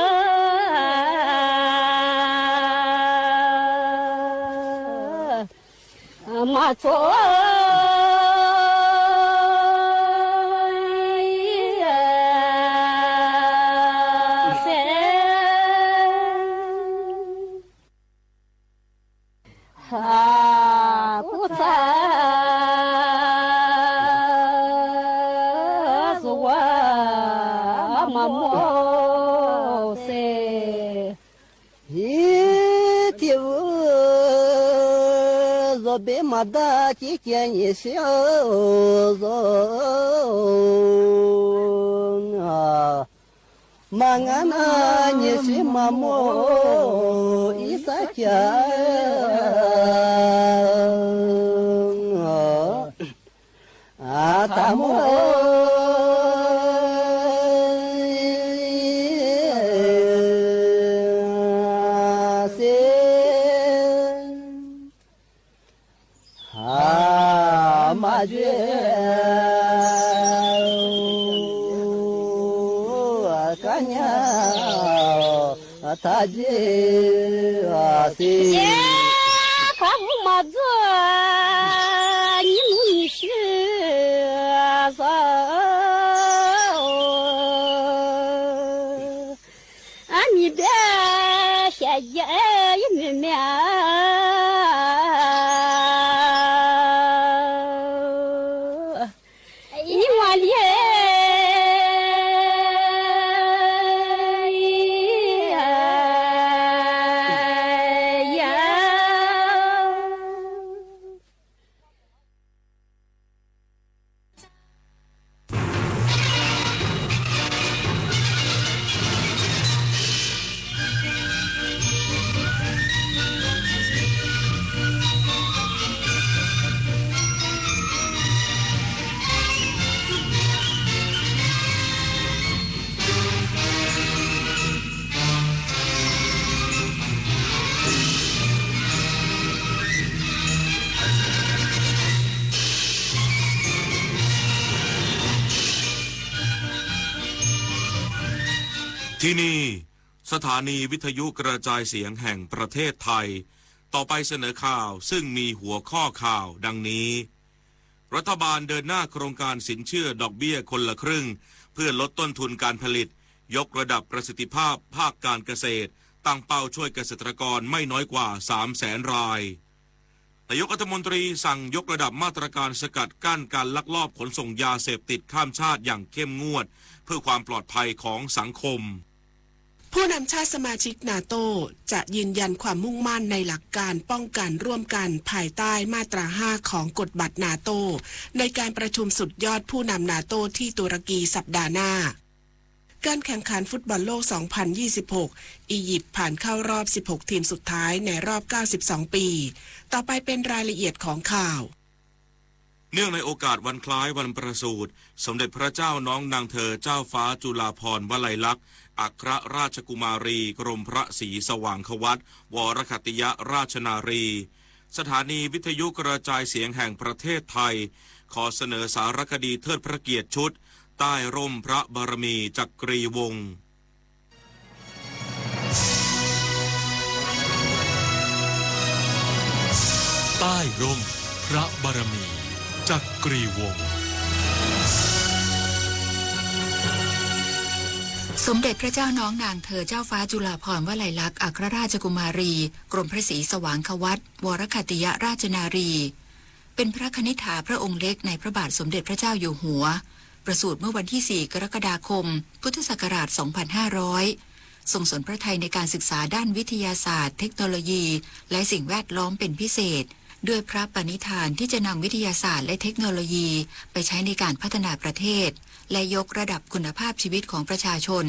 mas txog se kuv txawv zuag mas muaj xes. Ib thim zog peb mas dag cib cia nyis sib zog mas nqa na nyis sib mas muaj ib xab cia tas muaj xes mas ze kab nyab thaj ze xes. Kab vub mas txog nyis nuv nyis sib zog. Ab mi dab xya yawg ib me me ib muag liab yawg. Thi ni, สถานีวิทยุกระจายเสียงแห่งประเทศไทย ต่อไปเสนอข่าวซึ่งมีหัวข้อข่าวดังนี้ รัฐบาลเดินหน้าโครงการสินเชื่อดอกเบี้ยคนละครึ่ง เพื่อลดต้นทุนการผลิต ยกระดับประสิทธิภาพภาคการเกษตร ตั้งเป้าช่วยเกษตรกรไม่น้อยกว่า สามแสน ราย นายกรัฐมนตรีสั่งยกระดับมาตรการสกัดกั้นการลักลอบขนส่งยาเสพติดข้ามชาติอย่างเข้มงวด เพื่อความปลอดภัยของสังคม ผู้นำชาติสมาชิกนาโตจะยืนยันความมุ่งมั่นในหลักการป้องกันร่วมกันภายใต้มาตรา ห้า ของกฎบัตรนาโต ในการประชุมสุดยอดผู้นำนาโตที่ตุรกีสัปดาห์หน้า การแข่งขันฟุตบอลโลก สองพันยี่สิบหก อียิปต์ผ่านเข้ารอบ สิบหก ทีมสุดท้ายในรอบ เก้าสิบสอง ปี ต่อไปเป็นรายละเอียดของข่าว เนื่องในโอกาสวันคล้ายวันประสูติสมเด็จพระเจ้าน้องนางเธอเจ้าฟ้าจุฬาภรณ์วลัยลักษณ์ อัครราชกุมารี กรมพระศรีสว่างควัตร วรขัตติยราชนารี สถานีวิทยุกระจายเสียงแห่งประเทศไทย ขอเสนอสารคดีเทิดพระเกียรติชุด ใต้ร่มพระบารมีจักรีวงศ์ ใต้ร่มพระบารมีจักรีวงศ์ สมเด็จพระเจ้าน้องนางเธอเจ้าฟ้าจุฬาภรณ์วลัยลักษณ์อัครราชกุมารี กรมพระศรีสว่างควัตร วรขัตติยราชนารี เป็นพระคณิษฐาพระองค์เล็กในพระบาทสมเด็จพระเจ้าอยู่หัว ประสูติเมื่อวันที่ สี่ กรกฎาคม พุทธศักราช สองพันห้าร้อย ทรงสนพระทัยในการศึกษาด้านวิทยาศาสตร์ เทคโนโลยี และสิ่งแวดล้อมเป็นพิเศษ ด้วยพระปณิธานที่จะนำวิทยาศาสตร์และเทคโนโลยีไปใช้ในการพัฒนาประเทศ และยกระดับคุณภาพชีวิตของประชาชน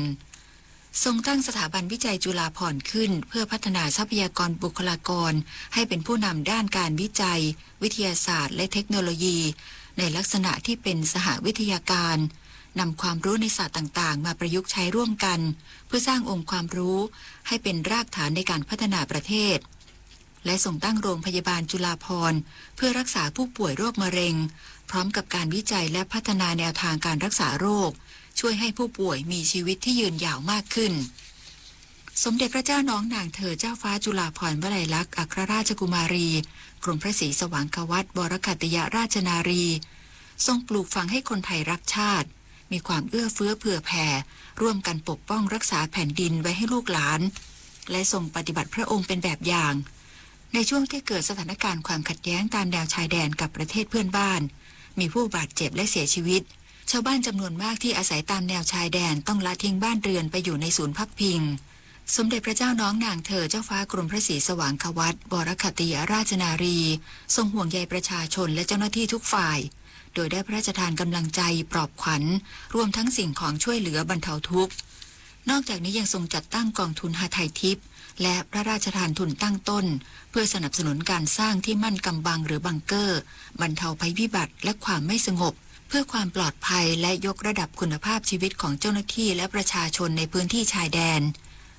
ทรงตั้งสถาบันวิจัยจุฬาภรณ์ขึ้น เพื่อพัฒนาทรัพยากรบุคลากร ให้เป็นผู้นำด้านการวิจัย วิทยาศาสตร์ และเทคโนโลยี ในลักษณะที่เป็นสหวิทยาการ นำความรู้ในศาสตร์ต่างๆ มาประยุกต์ใช้ร่วมกัน เพื่อสร้างองค์ความรู้ให้เป็นรากฐานในการพัฒนาประเทศ และทรงตั้งโรงพยาบาลจุฬาภรณ์ เพื่อรักษาผู้ป่วยโรคมะเร็ง พร้อมกับการวิจัยและพัฒนาแนวทางการรักษาโรค ช่วยให้ผู้ป่วยมีชีวิตที่ยืนยาวมากขึ้น สมเด็จพระเจ้าน้องนางเธอเจ้าฟ้าจุฬาภรณ์วลัยลักษณ์อัครราชกุมารี กรมพระศรีสว่างควัตร วรขัตติยราชนารี ทรงปลูกฝังให้คนไทยรักชาติ มีความเอื้อเฟื้อเผื่อแผ่ ร่วมกันปกป้องรักษาแผ่นดินไว้ให้ลูกหลาน และทรงปฏิบัติพระองค์เป็นแบบอย่าง ในช่วงที่เกิดสถานการณ์ความขัดแย้งตามแนวชายแดนกับประเทศเพื่อนบ้าน มีผู้บาดเจ็บและเสียชีวิต ชาวบ้านจำนวนมากที่อาศัยตามแนวชายแดนต้องละทิ้งบ้านเรือนไปอยู่ในศูนย์พักพิง สมเด็จพระเจ้าน้องนางเธอเจ้าฟ้ากรมพระศรีสว่างควัตร วรขัตติยราชนารี ทรงห่วงใยประชาชนและเจ้าหน้าที่ทุกฝ่าย โดยได้พระราชทานกำลังใจปลอบขวัญ รวมทั้งสิ่งของช่วยเหลือบรรเทาทุกข์ นอกจากนี้ยังทรงจัดตั้งกองทุนฮาไทยทิพย์ และพระราชทานทุนตั้งต้น เพื่อสนับสนุนการสร้างที่มั่นกำบังหรือบังเกอร์ บรรเทาภัยพิบัติและความไม่สงบ เพื่อความปลอดภัยและยกระดับคุณภาพชีวิตของเจ้าหน้าที่และประชาชนในพื้นที่ชายแดน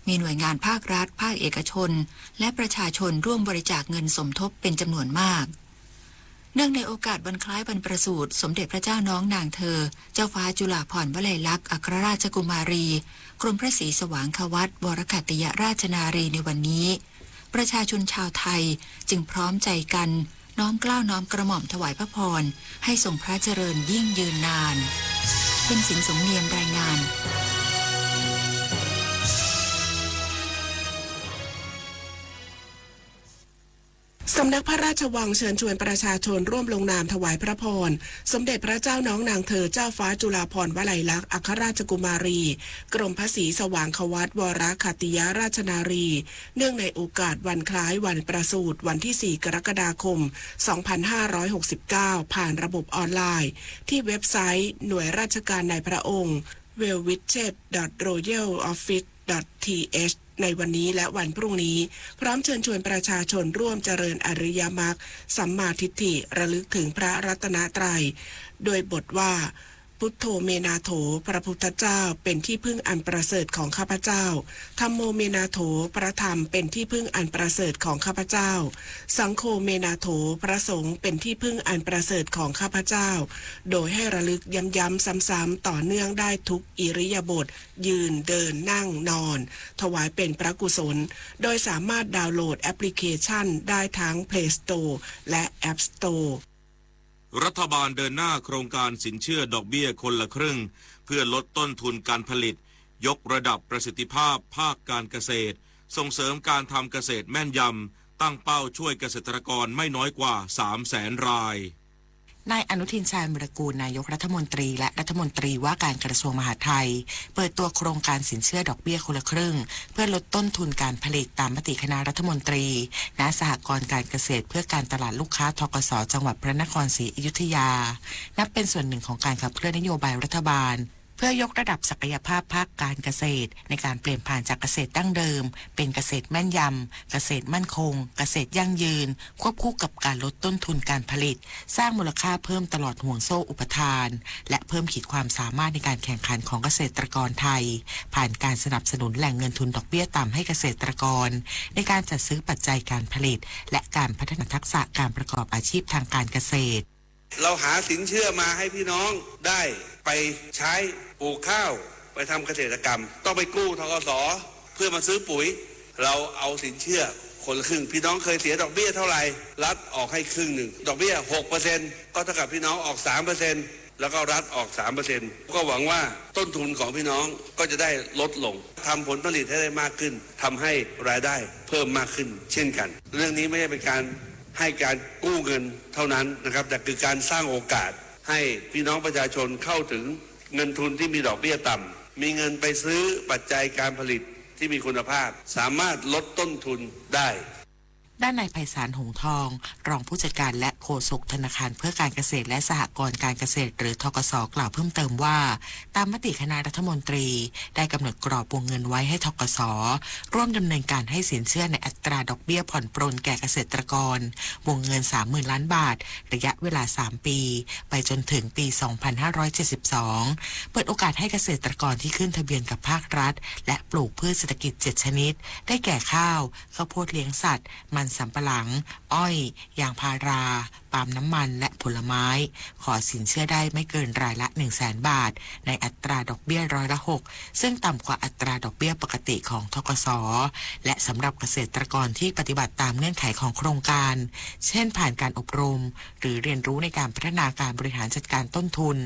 มีหน่วยงานภาครัฐ ภาคเอกชน และประชาชนร่วมบริจาคเงินสมทบเป็นจำนวนมาก เนื่องในโอกาสวันคล้ายวันประสูติสมเด็จพระเจ้าน้องนางเธอ เจ้าฟ้าจุฬาภรณ์วลัยลักษณ์อัครราชกุมารี กรมพระศรีสว่างควัตร วรขัตติยราชนารีในวันนี้ ประชาชนชาวไทยจึงพร้อมใจกันน้อมเกล้าน้อมกระหม่อมถวายพระพร ให้ทรงพระเจริญยิ่งยืนนาน เพ็ญศิลป์สงเนียมรายงาน สำนักพระราชวังเชิญชวนประชาชนร่วมลงนามถวายพระพร สมเด็จพระเจ้าน้องนางเธอเจ้าฟ้าจุฬาภรณ์วลัยลักษณ์อัครราชกุมารี กรมพระศรีสว่างควัตรวรขัตติยราชนารี เนื่องในโอกาสวันคล้ายวันประสูติวันที่ สี่ กรกฎาคม สองพันห้าร้อยหกสิบเก้า ผ่านระบบออนไลน์ ที่เว็บไซต์หน่วยราชการในพระองค์ www.royaloffice.th ในวันนี้และวันพรุ่งนี้ พร้อมเชิญชวนประชาชนร่วมเจริญอริยมรรคสัมมาทิฏฐิ ระลึกถึงพระรัตนตรัย ด้วยบทว่า Buddho me na tho, พระพุทธเจ้าเป็นที่พึ่งอันประเสริฐของข้าพเจ้า Dhammo me na tho, พระธรรมเป็นที่พึ่งอันประเสริฐของข้าพเจ้า Sangho me na tho, พระสงฆ์เป็นที่พึ่งอันประเสริฐของข้าพเจ้า โดยให้ระลึกย้ำๆ ซ้ำๆ ต่อเนื่องได้ทุกอิริยาบถ ยืน เดิน นั่ง นอน ถวายเป็นพระกุศล โดยสามารถดาวน์โหลดแอปพลิเคชันได้ทั้ง Play Store และ App Store รัฐบาลเดินหน้าโครงการสินเชื่อดอกเบี้ยคนละครึ่ง เพื่อลดต้นทุนการผลิต ยกระดับประสิทธิภาพภาคการเกษตร ส่งเสริมการทำเกษตรแม่นยำ ตั้งเป้าช่วยเกษตรกรไม่น้อยกว่า สามแสนราย นายอนุทิน ชาญวีรกูร นายกรัฐมนตรีและรัฐมนตรีว่าการกระทรวงมหาดไทย เปิดตัวโครงการสินเชื่อดอกเบี้ยคนละครึ่ง เพื่อลดต้นทุนการผลิตตามมติคณะรัฐมนตรี ณ สหกรณ์การเกษตรเพื่อการตลาดลูกค้า ทกส จังหวัดพระนครศรีอยุธยา นับเป็นส่วนหนึ่งของการขับเคลื่อนนโยบายรัฐบาล เพื่อยกระดับศักยภาพภาคการเกษตร ในการเปลี่ยนผ่านจากเกษตรดั้งเดิม เป็นเกษตรแม่นยำ เกษตรมั่นคง เกษตรยั่งยืน ควบคู่กับการลดต้นทุนการผลิต สร้างมูลค่าเพิ่มตลอดห่วงโซ่อุปทาน และเพิ่มขีดความสามารถในการแข่งขันของเกษตรกรไทย ผ่านการสนับสนุนแหล่งเงินทุนดอกเบี้ยต่ำให้เกษตรกร ในการจัดซื้อปัจจัยการผลิต และการพัฒนาทักษะการประกอบอาชีพทางการเกษตร เราหาสินเชื่อมาให้พี่น้องได้ไปใช้ปลูกข้าว ไปทำเกษตรกรรม ต้องไปกู้ ทกส เพื่อมาซื้อปุ๋ย เราเอาสินเชื่อคนละครึ่ง พี่น้องเคยเสียดอกเบี้ยเท่าไหร่ รัฐออกให้ครึ่งหนึ่ง ดอกเบี้ย หกเปอร์เซ็นต์ ก็เท่ากับพี่น้องออก สามเปอร์เซ็นต์ แล้วก็รัฐออก สามเปอร์เซ็นต์ ก็หวังว่าต้นทุนของพี่น้องก็จะได้ลดลง ทำผลผลิตให้ได้มากขึ้น ทำให้รายได้เพิ่มมากขึ้นเช่นกัน เรื่องนี้ไม่ใช่เป็นการให้การกู้เงินเท่านั้นนะครับ แต่คือการสร้างโอกาสให้พี่น้องประชาชนเข้าถึงเงินทุนที่มีดอกเบี้ยต่ำ มีเงินไปซื้อปัจจัยการผลิตที่มีคุณภาพ สามารถลดต้นทุนได้ ด้านนายไพศาล หงส์ทอง รองผู้จัดการและโฆษกธนาคารเพื่อการเกษตรและสหกรณ์การเกษตร หรือ ทกส กล่าวเพิ่มเติมว่า ตามมติคณะรัฐมนตรี ได้กำหนดกรอบวงเงินไว้ให้ ทกส ร่วมดำเนินการให้สินเชื่อในอัตราดอกเบี้ยผ่อนปรนแก่เกษตรกร วงเงิน สามหมื่นล้านบาท ระยะเวลา สาม ปี ไปจนถึงปี สองพันห้าร้อยเจ็ดสิบสอง เปิดโอกาสให้เกษตรกรที่ขึ้นทะเบียนกับภาครัฐ และปลูกพืชเศรษฐกิจ เจ็ด ชนิด ได้แก่ข้าว ข้าวโพดเลี้ยงสัตว์ มันสำปะหลัง อ้อย ยางพารา ปาล์มน้ำมัน และผลไม้ ขอสินเชื่อได้ไม่เกินรายละ หนึ่งแสนบาท ในอัตราดอกเบี้ยร้อยละ หก ซึ่งต่ำกว่าอัตราดอกเบี้ยปกติของ ทกส และสำหรับเกษตรกรที่ปฏิบัติตามเงื่อนไขของโครงการ เช่นผ่านการอบรม หรือเรียนรู้ในการพัฒนาการบริหารจัดการต้นทุน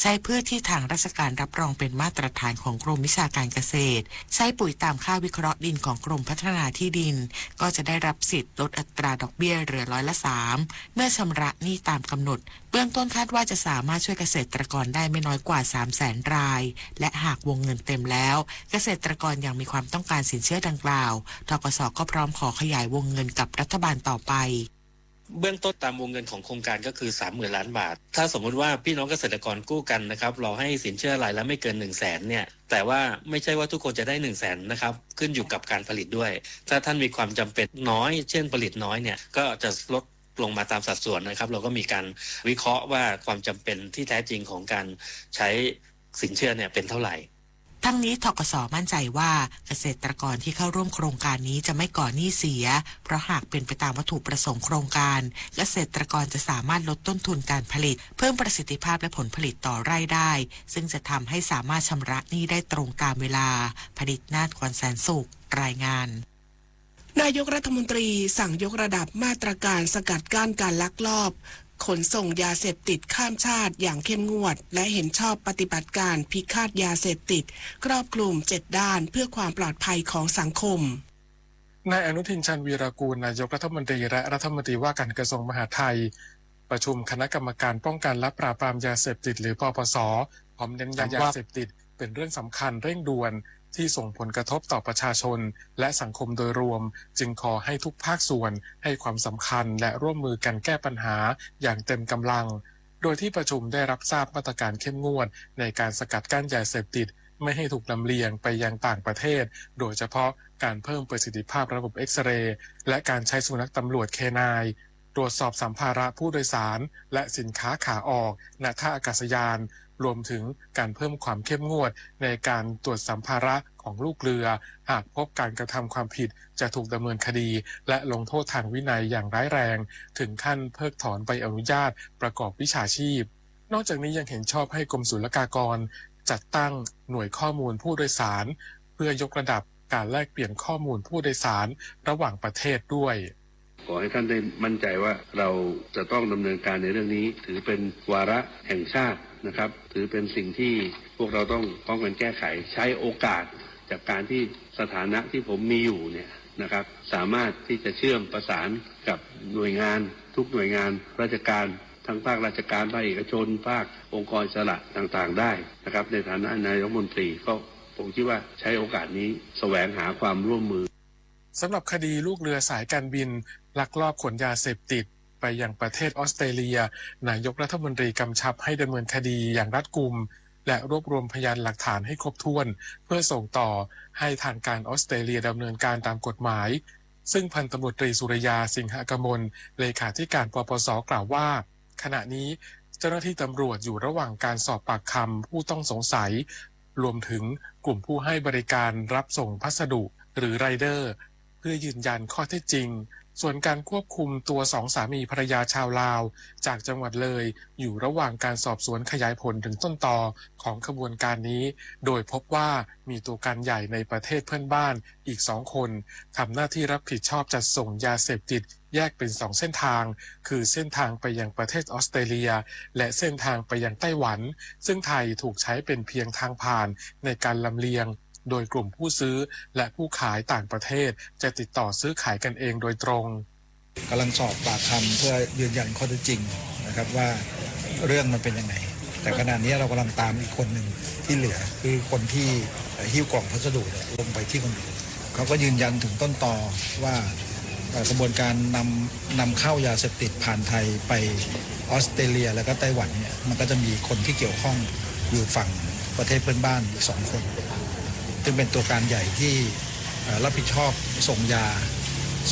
ใช้พืชที่ทางราชการรับรองเป็นมาตรฐานของกรมวิชาการเกษตร ใช้ปุ๋ยตามค่าวิเคราะห์ดินของกรมพัฒนาที่ดิน ก็จะได้รับสิทธิ์ลดอัตราดอกเบี้ยเหลือร้อยละ สาม เมื่อชำระหนี้ตามกำหนด เบื้องต้นคาดว่าจะสามารถช่วยเกษตรกรได้ไม่น้อยกว่า สามแสนราย และหากวงเงินเต็มแล้ว เกษตรกรยังมีความต้องการสินเชื่อดังกล่าว ทกส ก็พร้อมขอขยายวงเงินกับรัฐบาลต่อไป เบื้องต้นตามวงเงินของโครงการก็คือ สามหมื่นล้านบาท ถ้าสมมุติว่าพี่น้องเกษตรกรกู้กันนะครับ เราให้สินเชื่อรายละไม่เกิน หนึ่งแสนเนี่ย แต่ว่าไม่ใช่ว่าทุกคนจะได้ หนึ่งแสนนะครับ ขึ้นอยู่กับการผลิตด้วย ถ้าท่านมีความจำเป็นน้อย เช่นผลิตน้อยเนี่ย ก็จะลดลงมาตามสัดส่วนนะครับ เราก็มีการวิเคราะห์ว่าความจำเป็นที่แท้จริงของการใช้สินเชื่อเนี่ยเป็นเท่าไหร่ ทั้งนี้ ทกส มั่นใจว่าเกษตรกรที่เข้าร่วมโครงการนี้จะไม่ก่อหนี้เสีย เพราะหากเป็นไปตามวัตถุประสงค์โครงการ เกษตรกรจะสามารถลดต้นทุนการผลิต เพิ่มประสิทธิภาพและผลผลิตต่อไร่ได้ ซึ่งจะทำให้สามารถชำระหนี้ได้ตรงตามเวลา พนิษนาถ ขวัญแสนสุข รายงาน นายกรัฐมนตรีสั่งยกระดับมาตรการสกัดกั้นการลักลอบขนส่งยาเสพติดข้ามชาติอย่างเข้มงวด และเห็นชอบปฏิบัติการพิฆาตยาเสพติด ครอบคลุม เจ็ด ด้านเพื่อความปลอดภัยของสังคม นายอนุทิน ชาญวีรกูร นายกรัฐมนตรีและรัฐมนตรีว่าการกระทรวงมหาดไทย ประชุมคณะกรรมการป้องกันและปราบปรามยาเสพติด หรือ ปปส พร้อมเน้นย้ำว่ายาเสพติดเป็นเรื่องสำคัญเร่งด่วนที่ส่งผลกระทบต่อประชาชนและสังคมโดยรวม จึงขอให้ทุกภาคส่วนให้ความสำคัญและร่วมมือกันแก้ปัญหาอย่างเต็มกำลัง โดยที่ประชุมได้รับทราบมาตรการเข้มงวดในการสกัดกั้นยาเสพติดไม่ให้ถูกลำเลียงไปยังต่างประเทศ โดยเฉพาะการเพิ่มประสิทธิภาพระบบเอ็กซเรย์ และการใช้สุนัขตำรวจเคนายน์ ตรวจสอบสัมภาระผู้โดยสาร และสินค้าขาออก ณ ท่าอากาศยาน รวมถึงการเพิ่มความเข้มงวดในการตรวจสัมภาระของลูกเรือ หากพบการกระทำความผิดจะถูกดำเนินคดีและลงโทษทางวินัยอย่างร้ายแรง ถึงขั้นเพิกถอนใบอนุญาตประกอบวิชาชีพ นอกจากนี้ยังเห็นชอบให้กรมศุลกากรจัดตั้งหน่วยข้อมูลผู้โดยสาร เพื่อยกระดับการแลกเปลี่ยนข้อมูลผู้โดยสารระหว่างประเทศด้วย ขอให้ท่านได้มั่นใจว่าเราจะต้องดำเนินการในเรื่องนี้ ถือเป็นวาระแห่งชาตินะครับ ถือเป็นสิ่งที่พวกเราต้องพร้อมกันแก้ไข ใช้โอกาสจากการที่สถานะที่ผมมีอยู่เนี่ยนะครับ สามารถที่จะเชื่อมประสานกับหน่วยงาน ทุกหน่วยงานราชการ ทั้งภาคราชการ ภาคเอกชน ภาคองค์กรอิสระต่างๆได้นะครับ ในฐานะนายกรัฐมนตรีก็ผมคิดว่าใช้โอกาสนี้แสวงหาความร่วมมือ สำหรับคดีลูกเรือสายการบินลักลอบขนยาเสพติดไปยังประเทศออสเตรเลีย นายกรัฐมนตรีกำชับให้ดำเนินคดีอย่างรัดกุม และรวบรวมพยานหลักฐานให้ครบถ้วน เพื่อส่งต่อให้ทางการออสเตรเลียดำเนินการตามกฎหมาย ซึ่งพันตำรวจตรีสุริยา สิงหกมล เลขาธิการปปส กล่าวว่า ขณะนี้เจ้าหน้าที่ตำรวจอยู่ระหว่างการสอบปากคำผู้ต้องสงสัย รวมถึงกลุ่มผู้ให้บริการรับส่งพัสดุ หรือรายเดอร์ เพื่อยืนยันข้อเท็จจริง ส่วนการควบคุมตัวสองสามีภรรยาชาวลาวจากจังหวัดเลย อยู่ระหว่างการสอบสวนขยายผลถึงต้นตอของขบวนการนี้ โดยพบว่ามีตัวการใหญ่ในประเทศเพื่อนบ้านอีกสองคน ทำหน้าที่รับผิดชอบจัดส่งยาเสพติดแยกเป็นสองเส้นทาง คือเส้นทางไปยังประเทศออสเตรเลีย และเส้นทางไปยังไต้หวัน ซึ่งไทยถูกใช้เป็นเพียงทางผ่านในการลำเลียง โดยกลุ่มผู้ซื้อและผู้ขายต่างประเทศจะติดต่อซื้อขายกันเองโดยตรง กำลังสอบปากคำเพื่อยืนยันข้อเท็จจริงนะครับว่าเรื่องมันเป็นยังไง แต่ขณะนี้เรากำลังตามอีกคนหนึ่งที่เหลือ คือคนที่เอ่อหิ้วกล่องพัสดุเนี่ยลงไปที่เกาหลี เขาก็ยืนยันถึงต้นตอว่าเอ่อขบวนการนำนำเข้ายาเสพติดผ่านไทยไปออสเตรเลียแล้วก็ไต้หวันเนี่ย มันก็จะมีคนที่เกี่ยวข้องอยู่ฝั่งประเทศเพื่อนบ้านอีกสองคน ซึ่งเป็นตัวการใหญ่ที่เอ่อรับผิดชอบส่งยา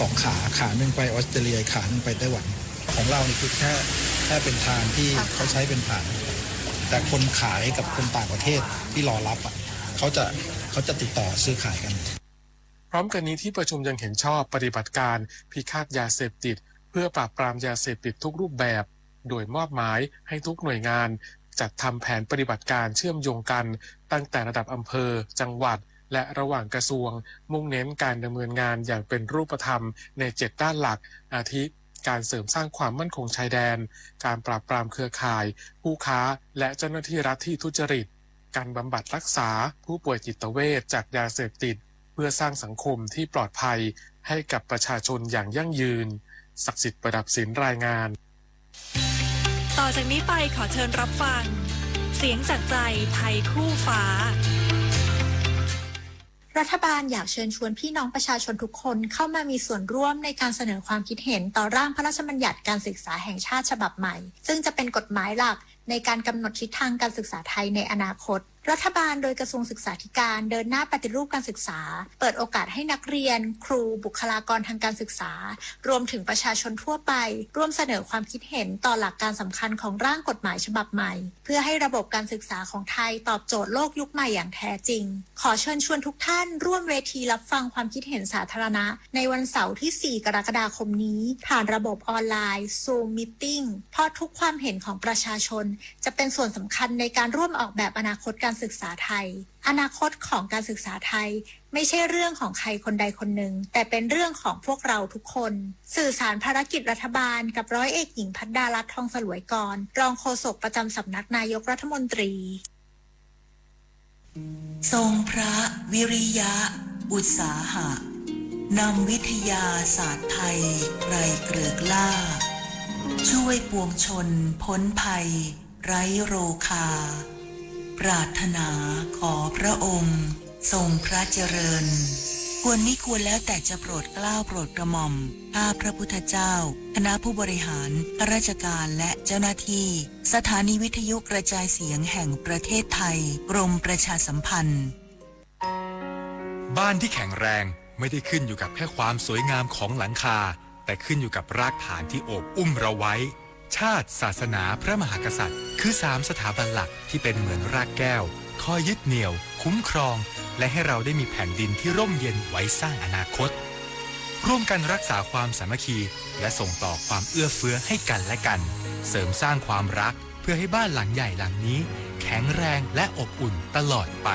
สองขา ขาหนึ่งไปออสเตรเลีย ขาหนึ่งไปไต้หวัน ของเรานี่คือแค่แค่เป็นทางที่เขาใช้เป็นผ่าน แต่คนขายกับคนต่างประเทศที่รอรับอ่ะเขาจะเขาจะติดต่อซื้อขายกัน พร้อมกันนี้ที่ประชุมยังเห็นชอบปฏิบัติการพิฆาตยาเสพติด เพื่อปราบปรามยาเสพติดทุกรูปแบบ โดยมอบหมายให้ทุกหน่วยงานจัดทำแผนปฏิบัติการเชื่อมโยงกัน ตั้งแต่ระดับอำเภอ จังหวัด และระหว่างกระทรวง มุ่งเน้นการดำเนินงานอย่างเป็นรูปธรรมในเจ็ดด้านหลัก อาทิ การเสริมสร้างความมั่นคงชายแดน การปราบปรามเครือข่าย ผู้ค้า และเจ้าหน้าที่รัฐที่ทุจริต การบำบัดรักษาผู้ป่วยจิตเวชจากยาเสพติด เพื่อสร้างสังคมที่ปลอดภัยให้กับประชาชนอย่างยั่งยืน ศักดิ์สิทธิ์ ประดับศิลป์ รายงาน ต่อจากนี้ไปขอเชิญรับฟัง เสียงจากใจไทยคู่ฟ้า รัฐบาลอยากเชิญชวนพี่น้องประชาชนทุกคนเข้ามามีส่วนร่วมในการเสนอความคิดเห็นต่อร่างพระราชบัญญัติการศึกษาแห่งชาติฉบับใหม่ ซึ่งจะเป็นกฎหมายหลักในการกำหนดทิศทางการศึกษาไทยในอนาคต รัฐบาลโดยกระทรวงศึกษาธิการเดินหน้าปฏิรูปการศึกษา เปิดโอกาสให้นักเรียน ครู บุคลากรทางการศึกษา รวมถึงประชาชนทั่วไป ร่วมเสนอความคิดเห็นต่อหลักการสำคัญของร่างกฎหมายฉบับใหม่ เพื่อให้ระบบการศึกษาของไทยตอบโจทย์โลกยุคใหม่อย่างแท้จริง ขอเชิญชวนทุกท่านร่วมเวทีรับฟังความคิดเห็นสาธารณะ ในวันเสาร์ที่ สี่ กรกฎาคมนี้ ผ่านระบบออนไลน์ Zoom Meeting เพราะทุกความเห็นของประชาชน จะเป็นส่วนสำคัญในการร่วมออกแบบอนาคตการศึกษาไทย อนาคตของการศึกษาไทย ไม่ใช่เรื่องของใครคนใดคนหนึ่ง แต่เป็นเรื่องของพวกเราทุกคน สื่อสารภารกิจรัฐบาลกับร้อยเอกหญิงภัทรดารัตน์ ทองสลวยกร รองโฆษกประจำสำนักนายกรัฐมนตรี ทรงพระวิริยะอุตสาหะ นำวิทยาศาสตร์ไทยไกลเกริกล้า ช่วยปวงชนพ้นภัยไร้โรคา ปรารถนาขอพระองค์ทรงพระเจริญ ควรมิควรแล้วแต่จะโปรดเกล้าโปรดกระหม่อม ข้าพระพุทธเจ้า คณะผู้บริหาร ข้าราชการ และเจ้าหน้าที่ สถานีวิทยุกระจายเสียงแห่งประเทศไทย กรมประชาสัมพันธ์ บ้านที่แข็งแรงไม่ได้ขึ้นอยู่กับแค่ความสวยงามของหลังคา แต่ขึ้นอยู่กับรากฐานที่โอบอุ้มเราไว้ ชาติ ศาสนา พระมหากษัตริย์ คือสามสถาบันหลักที่เป็นเหมือนรากแก้ว คอยยึดเหนี่ยว คุ้มครอง และให้เราได้มีแผ่นดินที่ร่มเย็นไว้สร้างอนาคต ร่วมกันรักษาความสามัคคี และส่งต่อความเอื้อเฟื้อให้กันและกัน เสริมสร้างความรัก เพื่อให้บ้านหลังใหญ่หลังนี้ แข็งแรงและอบอุ่นตลอดไป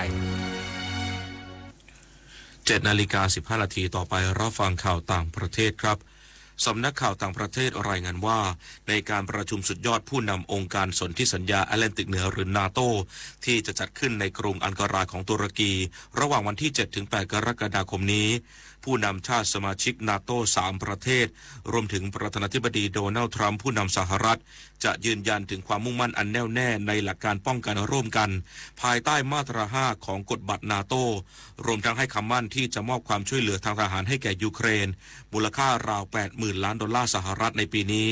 เจ็ดนาฬิกาสิบห้านาที ต่อไปรับฟังข่าวต่างประเทศครับ สำนักข่าวต่างประเทศรายงานว่า ในการประชุมสุดยอดผู้นำองค์การสนธิสัญญาแอตแลนติกเหนือหรือ นาโต้ ที่จะจัดขึ้นในกรุงอังการาของตุรกี ระหว่างวันที่เจ็ดถึงแปดกรกฎาคมนี้ ผู้นำชาติสมาชิกนาโต้สามประเทศ รวมถึงประธานาธิบดีโดนัลด์ทรัมป์ผู้นำสหรัฐ จะยืนยันถึงความมุ่งมั่นอันแน่วแน่ในหลักการป้องกันร่วมกัน ภายใต้มาตราห้าของกฎบัตรนาโต้ รวมทั้งให้คำมั่นที่จะมอบความช่วยเหลือทางทหารให้แก่ยูเครน มูลค่าราวแปดหมื่นล้านดอลลาร์สหรัฐในปีนี้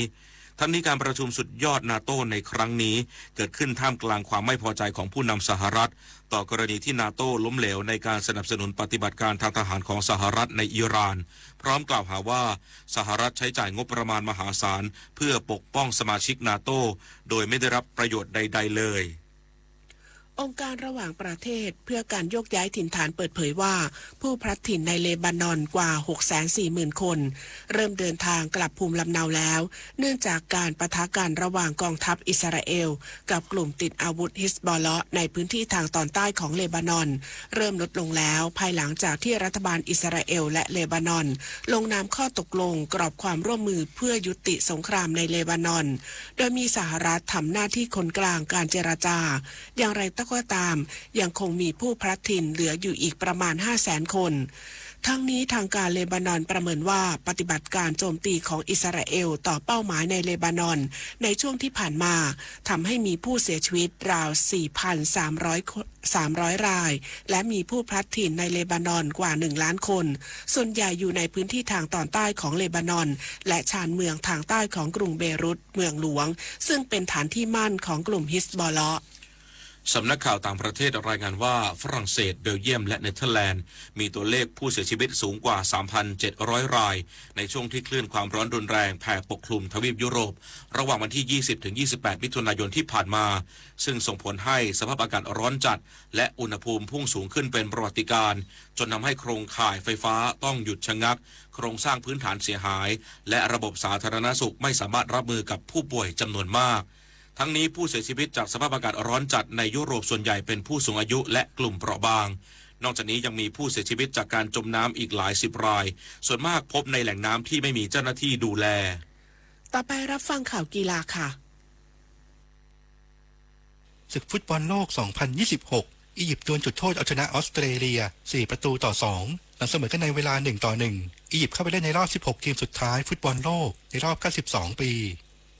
ทั้งนี้การประชุมสุดยอดนาโต้ในครั้งนี้ เกิดขึ้นท่ามกลางความไม่พอใจของผู้นำสหรัฐ ต่อกรณีที่นาโต้ล้มเหลวในการสนับสนุนปฏิบัติการทางทหารของสหรัฐในอิหร่าน พร้อมกล่าวหาว่าสหรัฐใช้จ่ายงบประมาณมหาศาล เพื่อปกป้องสมาชิกนาโต้ โดยไม่ได้รับประโยชน์ใดๆเลย องค์การระหว่างประเทศเพื่อการโยกย้ายถิ่นฐานเปิดเผยว่า ผู้พลัดถิ่นในเลบานอนกว่า หกแสนสี่หมื่น คน เริ่มเดินทางกลับภูมิลำเนาแล้ว เนื่องจากการปะทะกันระหว่างกองทัพอิสราเอล กับกลุ่มติดอาวุธฮิซบอลเลาะห์ในพื้นที่ทางตอนใต้ของเลบานอน เริ่มลดลงแล้ว ภายหลังจากที่รัฐบาลอิสราเอลและเลบานอน ลงนามข้อตกลงกรอบความร่วมมือเพื่อยุติสงครามในเลบานอน โดยมีสหรัฐทำหน้าที่คนกลางการเจรจา อย่างไรก็ตาม ยังคงมีผู้พลัดถิ่นเหลืออยู่อีกประมาณ ห้าแสน คน ทั้งนี้ทางการเลบานอนประเมินว่าปฏิบัติการโจมตีของอิสราเอลต่อเป้าหมายในเลบานอนในช่วงที่ผ่านมา ทำให้มีผู้เสียชีวิตราว สี่พันสามร้อย คน สามร้อย ราย และมีผู้พลัดถิ่นในเลบานอนกว่า หนึ่งล้าน คน ส่วนใหญ่อยู่ในพื้นที่ทางตอนใต้ของเลบานอน และชานเมืองทางใต้ของกรุงเบรุตเมืองหลวง ซึ่งเป็นฐานที่มั่นของกลุ่มฮิซบอลเลาะห์ สำนักข่าวต่างประเทศรายงานว่าฝรั่งเศส เบลเยียม และเนเธอร์แลนด์ มีตัวเลขผู้เสียชีวิตสูงกว่า สามพันเจ็ดร้อย ราย ในช่วงที่คลื่นความร้อนรุนแรงแผ่ปกคลุมทวีปยุโรป ระหว่างวันที่ ยี่สิบถึงยี่สิบแปด มิถุนายนที่ผ่านมา ซึ่งส่งผลให้สภาพอากาศร้อนจัด และอุณหภูมิพุ่งสูงขึ้นเป็นประวัติการณ์ จนทำให้โครงข่ายไฟฟ้าต้องหยุดชะงัก โครงสร้างพื้นฐานเสียหาย และระบบสาธารณสุขไม่สามารถรับมือกับผู้ป่วยจำนวนมาก ทั้งนี้ผู้เสียชีวิตจากสภาพอากาศร้อนจัดในยุโรปส่วนใหญ่เป็นผู้สูงอายุและกลุ่มเปราะบาง นอกจากนี้ยังมีผู้เสียชีวิตจากการจมน้ำอีกหลายสิบราย ส่วนมากพบในแหล่งน้ำที่ไม่มีเจ้าหน้าที่ดูแล ต่อไปรับฟังข่าวกีฬาค่ะ ศึกฟุตบอลโลก สองพันยี่สิบหก อียิปต์ดวลจุดโทษเอาชนะออสเตรเลีย สี่ประตูต่อ สอง หลังเสมอกันในเวลา หนึ่งต่อ หนึ่ง อียิปต์เข้าไปเล่นในรอบ สิบหก ทีมสุดท้ายฟุตบอลโลกในรอบ เก้าสิบสอง ปี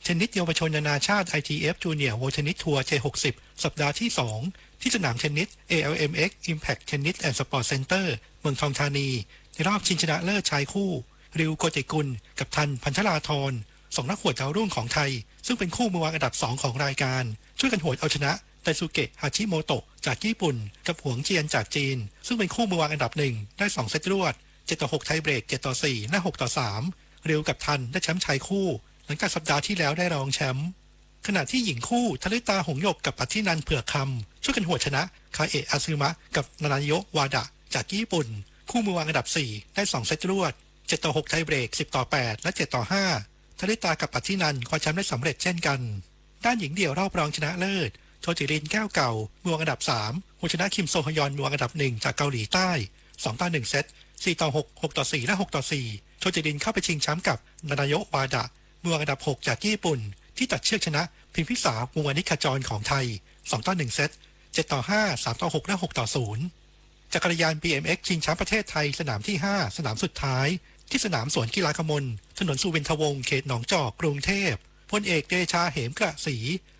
เทนนิสเยาวชนนานาชาติ ไอทีเอฟ Junior World Tennis Tour เจ หกสิบ สัปดาห์ที่ สอง ที่สนามเทนนิส เอแอลเอ็มเอ็กซ์ Impact Tennis and Sport Center เมืองทองธานี ในรอบชิงชนะเลิศชายคู่ ริว โกติกุล กับทัน พันธราธร สองนักหวดดาวรุ่งของไทย ซึ่งเป็นคู่มือวางอันดับ สอง ของรายการ ช่วยกันหวดเอาชนะ ไดซูเกะ ฮาชิโมโตะ จากญี่ปุ่น กับหวงเจียนจากจีน ซึ่งเป็นคู่มือวางอันดับ หนึ่ง ได้ สอง เซตรวด เจ็ดต่อหก ไทเบรก เจ็ดต่อสี่ และ หกต่อสาม ริวกับทันได้แชมป์ชายคู่ หลังจากสัปดาห์ที่แล้วได้รองแชมป์ ขณะที่หญิงคู่ ทริตา หงส์หยก กับ ปัทธินันท์ เผือกคำ ช่วยกันหวดชนะ คาเอะ อาซึมะ กับ นานาโยะ วาดะ จากญี่ปุ่น คู่มือวางอันดับ สี่ ได้ สอง เซตรวด เจ็ดต่อหก ไทเบรก สิบต่อแปด และ เจ็ดต่อห้า ทริตา กับ ปัทธินันท์ คว้าแชมป์ได้สำเร็จเช่นกัน ด้านหญิงเดี่ยวรอบรองชนะเลิศ โชจิริน แก้วเก่า มือวางอันดับ สาม หวดชนะ คิม โซฮยอน มือวางอันดับ หนึ่ง จากเกาหลีใต้ สองต่อหนึ่ง เซต สี่ต่อหก หกต่อสี่ และ หกต่อสี่ โชจิรินเข้าไปชิงแชมป์กับ นานาโยะ วาดะ มือวางอันดับ หก จากญี่ปุ่น ที่ตัดเชือกชนะ พิมพิสา วงศ์วานิชขจร ของไทย สองต่อหนึ่ง เซต เจ็ดต่อห้า สามต่อหก และ หกต่อศูนย์ จักรยาน บีเอ็มเอ็กซ์ ชิงแชมป์ประเทศไทยสนามที่ ห้า สนามสุดท้าย ที่สนามสวนกีฬากมล ถนนสุวินทวงศ์ เขตหนองจอก กรุงเทพ พลเอกเดชา เหมกระศรี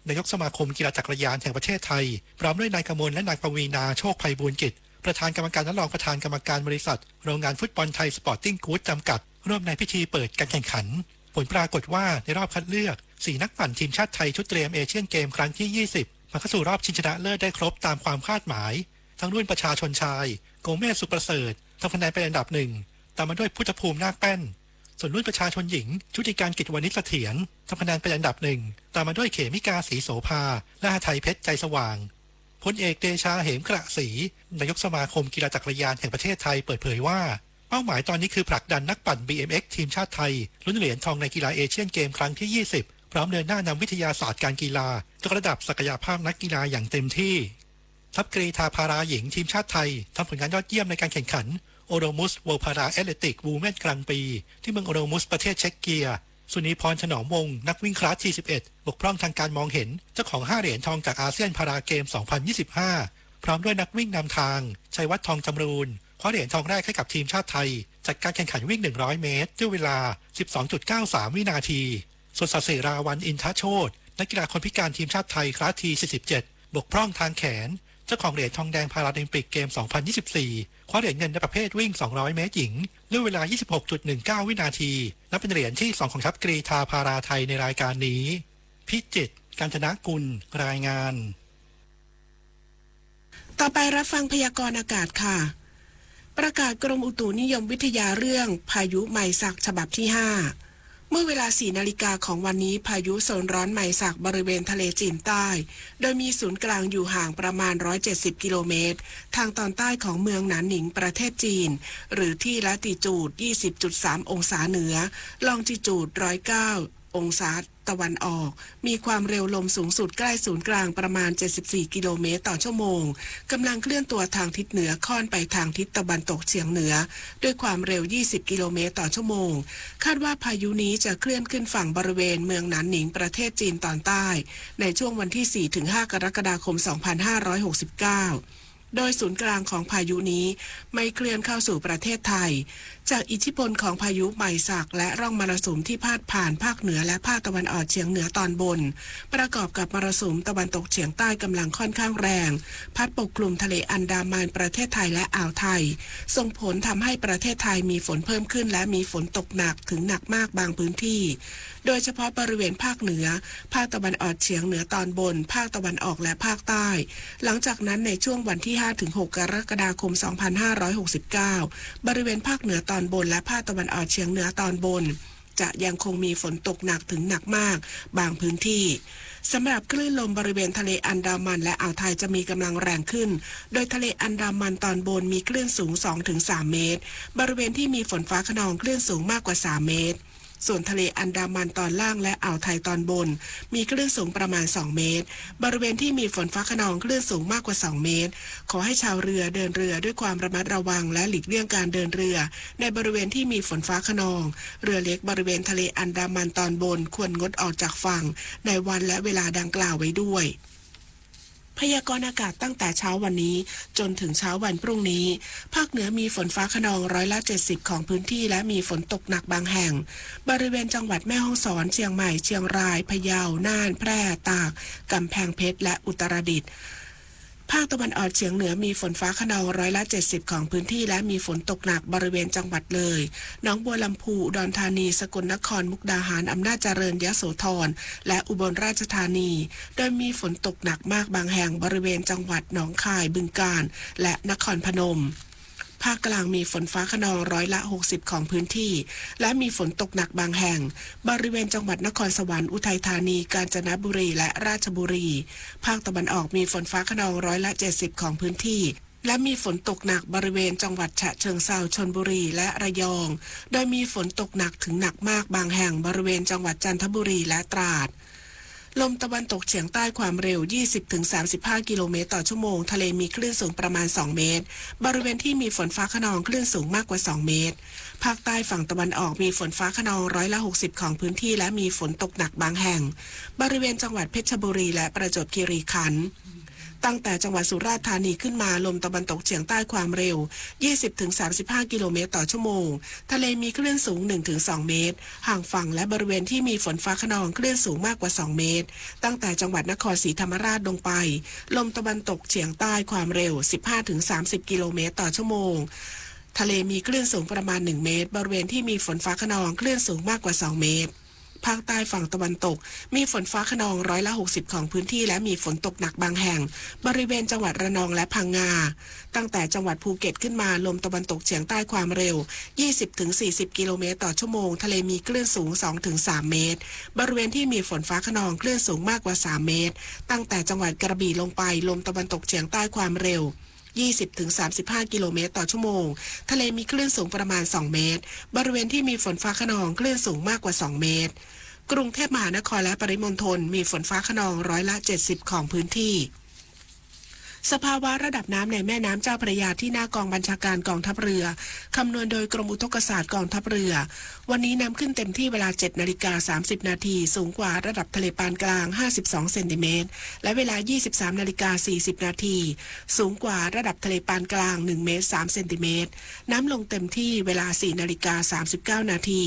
นายกสมาคมกีฬาจักรยานแห่งประเทศไทย พร้อมด้วยนายกมลและนางปวีณา โชคไพบูลย์กิจ ประธานกรรมการและรองประธานกรรมการบริษัทโรงงานฟุตบอลไทย สปอร์ตติ้งกรู๊ป จำกัด ร่วมในพิธีเปิดการแข่งขัน ผลปรากฏว่าในรอบคัดเลือก สี่ นักปั่นทีมชาติไทยชุดเตรียมเอเชียนเกมครั้งที่ ยี่สิบ มาเข้าสู่รอบชิงชนะเลิศได้ครบตามความคาดหมาย ทั้งรุ่นประชาชนชาย โกเมศ สุขประเสริฐ ทำคะแนนเป็นอันดับ หนึ่ง ตามมาด้วยพุทธภูมิ นาคแป้น ส่วนรุ่นประชาชนหญิง ชุติการ กิจวณิชเสถียร ทำคะแนนเป็นอันดับหนึ่ง ตามมาด้วยเขมิกา ศรีโสภา และหทัยเพชร ใจสว่าง พลเอกเดชา เหมกระศรี นายกสมาคมกีฬาจักรยานแห่งประเทศไทย เปิดเผยว่า เป้าหมายตอนนี้คือผลักดันนักปั่น บีเอ็มเอ็กซ์ ทีมชาติไทย ลุ้นเหรียญทองในกีฬาเอเชียนเกมครั้งที่ ยี่สิบ พร้อมเดินหน้านำวิทยาศาสตร์การกีฬายกระดับศักยภาพนักกีฬาอย่างเต็มที่ ทัพกรีฑาพาราหญิงทีมชาติไทยทำผลงานยอดเยี่ยมในการแข่งขัน Odomos World Para Athletic Women กลางปี ที่เมืองโอโดมุสประเทศเช็กเกีย สุนีพร ถนอมวงศ์ นักวิ่งคลาส ที สิบเอ็ด บกพร่องทางการมองเห็น เจ้าของ ห้า เหรียญทองจากอาเซียนพาราเกม สองพันยี่สิบห้า พร้อมด้วยนักวิ่งนำทาง ชัยวัฒน์ ทองจำรูน คว้าเหรียญทองแรกให้กับทีมชาติไทย จากการแข่งขันวิ่ง หนึ่งร้อย เมตร ด้วยเวลา สิบสองจุดเก้าสาม วินาที ส่วนศศิราวัลย์ อินทโชติ นักกีฬาคนพิการทีมชาติไทยคลาส ที สี่สิบเจ็ด บกพร่องทางแขน เจ้าของเหรียญทองแดงพาราลิมปิกเกม สองพันยี่สิบสี่ คว้าเหรียญเงินในประเภทวิ่ง สองร้อย เมตรหญิง ด้วยเวลา ยี่สิบหกจุดหนึ่งเก้า วินาที นับเป็นเหรียญที่สองของทัพกรีฑาพาราไทยในรายการนี้ พิจิตร กาญจนกุล รายงาน ต่อไปรับฟังพยากรณ์อากาศค่ะ ประกาศกรมอุตุนิยมวิทยาเรื่องพายุไมซักฉบับที่ ห้า เมื่อเวลา สี่ นาฬิกาของวันนี้ พายุโซนร้อนไมซักบริเวณทะเลจีนใต้ โดยมีศูนย์กลางอยู่ห่างประมาณ ร้อยเจ็ดสิบ กิโลเมตร ทางตอนใต้ของเมืองหนานหนิงประเทศจีน หรือที่ละติจูด ยี่สิบจุดสาม องศาเหนือ ลองจิจูด ร้อยเก้า องศาตะวันออก มีความเร็วลมสูงสุดใกล้ศูนย์กลางประมาณ เจ็ดสิบสี่ กิโลเมตรต่อชั่วโมง กำลังเคลื่อนตัวทางทิศเหนือค่อนไปทางทิศตะวันตกเฉียงเหนือ ด้วยความเร็ว ยี่สิบ กิโลเมตรต่อชั่วโมง คาดว่าพายุนี้จะเคลื่อนขึ้นฝั่งบริเวณเมืองหนานหนิงประเทศจีนตอนใต้ ในช่วงวันที่ สี่ ถึง ห้า กรกฎาคม สองพันห้าร้อยหกสิบเก้า โดยศูนย์กลางของพายุนี้ไม่เคลื่อนเข้าสู่ประเทศไทย จากอิทธิพลของพายุไมซักและร่องมรสุมที่พาดผ่านภาคเหนือและภาคตะวันออกเฉียงเหนือตอนบน ประกอบกับมรสุมตะวันตกเฉียงใต้กำลังค่อนข้างแรง พัดปกคลุมทะเลอันดามันประเทศไทยและอ่าวไทย ส่งผลทำให้ประเทศไทยมีฝนเพิ่มขึ้นและมีฝนตกหนักถึงหนักมากบางพื้นที่ โดยเฉพาะบริเวณภาคเหนือ ภาคตะวันออกเฉียงเหนือตอนบน ภาคตะวันออกและภาคใต้ หลังจากนั้นในช่วงวันที่ ห้า ถึง หก กรกฎาคม สองพันห้าร้อยหกสิบเก้า บริเวณภาคเหนือตอนบนและภาคตะวันออกเฉียงเหนือตอนบน จะยังคงมีฝนตกหนักถึงหนักมากบางพื้นที่ สำหรับคลื่นลมบริเวณทะเลอันดามันและอ่าวไทยจะมีกำลังแรงขึ้น โดยทะเลอันดามันตอนบนมีคลื่นสูง สอง ถึง สาม เมตร บริเวณที่มีฝนฟ้าคะนองคลื่นสูงมากกว่า สาม เมตร ส่วนทะเลอันดามันตอนล่างและอ่าวไทยตอนบน มีคลื่นสูงประมาณ สอง เมตร บริเวณที่มีฝนฟ้าคะนองคลื่นสูงมากกว่า สอง เมตร ขอให้ชาวเรือเดินเรือด้วยความระมัดระวังและหลีกเลี่ยงการเดินเรือ ในบริเวณที่มีฝนฟ้าคะนอง เรือเล็กบริเวณทะเลอันดามันตอนบนควรงดออกจากฝั่งในวันและเวลาดังกล่าวไว้ด้วย พยากรณ์อากาศตั้งแต่เช้าวันนี้จนถึงเช้าวันพรุ่งนี้ ภาคเหนือมีฝนฟ้าคะนองร้อยละ เจ็ดสิบ ของพื้นที่ และมีฝนตกหนักบางแห่ง บริเวณจังหวัดแม่ฮ่องสอน เชียงใหม่ เชียงราย พะเยา น่าน แพร่ ตาก กำแพงเพชร และอุตรดิตถ์ ภาคตะวันออกเฉียงเหนือมีฝนฟ้าคะนองร้อยละ เจ็ดสิบ ของพื้นที่ และมีฝนตกหนักบริเวณจังหวัดเลย หนองบัวลำพู อุดรธานี สกลนคร มุกดาหาร อำนาจเจริญ ยโสธร และอุบลราชธานี โดยมีฝนตกหนักมากบางแห่งบริเวณจังหวัดหนองคาย บึงกาฬ และนครพนม ภาคกลางมีฝนฟ้าคะนองร้อยละ หกสิบ ของพื้นที่ และมีฝนตกหนักบางแห่ง บริเวณจังหวัดนครสวรรค์ อุทัยธานี กาญจนบุรี และราชบุรี ภาคตะวันออกมีฝนฟ้าคะนองร้อยละ เจ็ดสิบ ของพื้นที่ และมีฝนตกหนักบริเวณจังหวัดฉะเชิงเทรา ชลบุรี และระยอง โดยมีฝนตกหนักถึงหนักมากบางแห่งบริเวณจังหวัดจันทบุรี และตราด ลมตะวันตกเฉียงใต้ความเร็ว ยี่สิบถึงสามสิบห้า กิโลเมตรต่อชั่วโมง ทะเลมีคลื่นสูงประมาณ สอง เมตร บริเวณที่มีฝนฟ้าคะนองคลื่นสูงมากกว่า สอง เมตร ภาคใต้ฝั่งตะวันออกมีฝนฟ้าคะนองร้อยละ หกสิบ ของพื้นที่ และมีฝนตกหนักบางแห่ง บริเวณจังหวัดเพชรบุรี และประจวบคีรีขันธ์ ตั้งแต่จังหวัดสุราษฎร์ธานีขึ้นมา ลมตะวันตกเฉียงใต้ความเร็ว ยี่สิบถึงสามสิบห้า กิโลเมตรต่อชั่วโมง ทะเลมีคลื่นสูง หนึ่งถึงสอง เมตร ห่างฝั่งและบริเวณที่มีฝนฟ้าคะนองคลื่นสูงมากกว่า สอง เมตร ตั้งแต่จังหวัดนครศรีธรรมราชลงไป ลมตะวันตกเฉียงใต้ความเร็ว สิบห้าถึงสามสิบ กิโลเมตรต่อชั่วโมง ทะเลมีคลื่นสูงประมาณ หนึ่ง เมตร บริเวณที่มีฝนฟ้าคะนองคลื่นสูงมากกว่า สอง เมตร ภาคใต้ฝั่งตะวันตก มีฝนฟ้าคะนองร้อยละหกสิบของพื้นที่และมีฝนตกหนักบางแห่ง บริเวณจังหวัดระนองและพังงา ตั้งแต่จังหวัดภูเก็ตขึ้นมา ลมตะวันตกเฉียงใต้ความเร็ว ยี่สิบถึงสี่สิบกิโลเมตรต่อชั่วโมง ทะเลมีคลื่นสูง สองถึงสามเมตร บริเวณที่มีฝนฟ้าคะนองคลื่นสูงมากกว่าสามเมตร ตั้งแต่จังหวัดกระบี่ลงไป ลมตะวันตกเฉียงใต้ความเร็ว ยี่สิบถึงสามสิบห้ากิโลเมตรต่อชั่วโมง ทะเลมีคลื่นสูงประมาณสองเมตร บริเวณที่มีฝนฟ้าคะนองคลื่นสูงมากกว่าสองเมตร กรุงเทพมหานครและปริมณฑลมีฝนฟ้าคะนองร้อยละเจ็ดสิบของพื้นที่ สภาวะระดับน้ำในแม่น้ำเจ้าพระยาที่หน้ากองบัญชาการกองทัพเรือ คำนวณโดยกรมอุทกศาสตร์กองทัพเรือ วันนี้น้ำขึ้นเต็มที่เวลาเจ็ดนาฬิกาสามสิบนาที สูงกว่าระดับทะเลปานกลางห้าสิบสองเซนติเมตร และเวลายี่สิบสามนาฬิกาสี่สิบนาที สูงกว่าระดับทะเลปานกลางหนึ่งเมตรสามเซนติเมตร น้ำลงเต็มที่เวลาสี่นาฬิกาสามสิบเก้านาที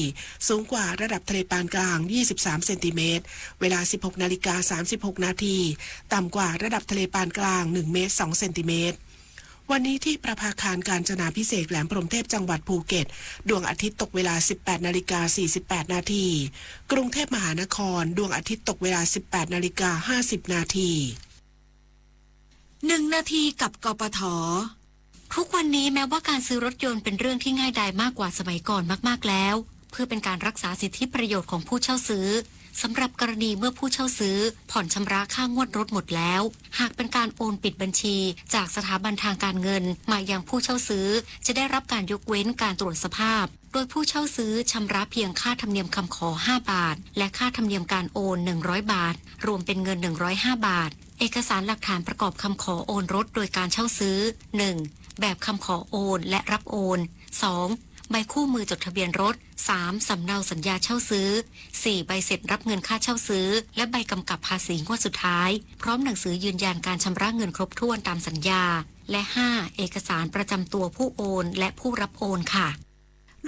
สูงกว่าระดับทะเลปานกลางยี่สิบสามเซนติเมตร เวลาสิบหกนาฬิกาสามสิบหกนาที ต่ำกว่าระดับทะเลปานกลางหนึ่งเมตรสองเซนติเมตร วันนี้ที่ประภาคารกาญจนาภิเษกแหลมพรหมเทพจังหวัดภูเก็ต ดวงอาทิตย์ตกเวลาสิบแปดนาฬิกาสี่สิบแปดนาที กรุงเทพมหานคร ดวงอาทิตย์ตกเวลาสิบแปดนาฬิกาห้าสิบนาที หนึ่งนาทีกับ กปท. ทุกวันนี้แม้ว่าการซื้อรถยนต์เป็นเรื่องที่ง่ายดายมากกว่าสมัยก่อนมากๆแล้ว เพื่อเป็นการรักษาสิทธิประโยชน์ของผู้เช่าซื้อ สำหรับกรณีเมื่อผู้เช่าซื้อผ่อนชำระค่างวดรถหมดแล้ว หากเป็นการโอนปิดบัญชีจากสถาบันทางการเงินมายังผู้เช่าซื้อ จะได้รับการยกเว้นการตรวจสภาพ โดยผู้เช่าซื้อชำระเพียงค่าธรรมเนียมคำขอ ห้าบาท และค่าธรรมเนียมการโอน หนึ่งร้อยบาท รวมเป็นเงิน หนึ่งร้อยห้าบาท เอกสารหลักฐานประกอบคำขอโอนรถโดยการเช่าซื้อ หนึ่ง แบบคำขอโอนและรับโอน สอง ใบคู่มือจดทะเบียนรถ สาม สำเนาสัญญาเช่าซื้อ สี่ ใบเสร็จรับเงินค่าเช่าซื้อ และใบกำกับภาษีงวดสุดท้าย พร้อมหนังสือยืนยันการชำระเงินครบถ้วนตามสัญญา และ ห้า เอกสารประจำตัวผู้โอนและผู้รับโอนค่ะ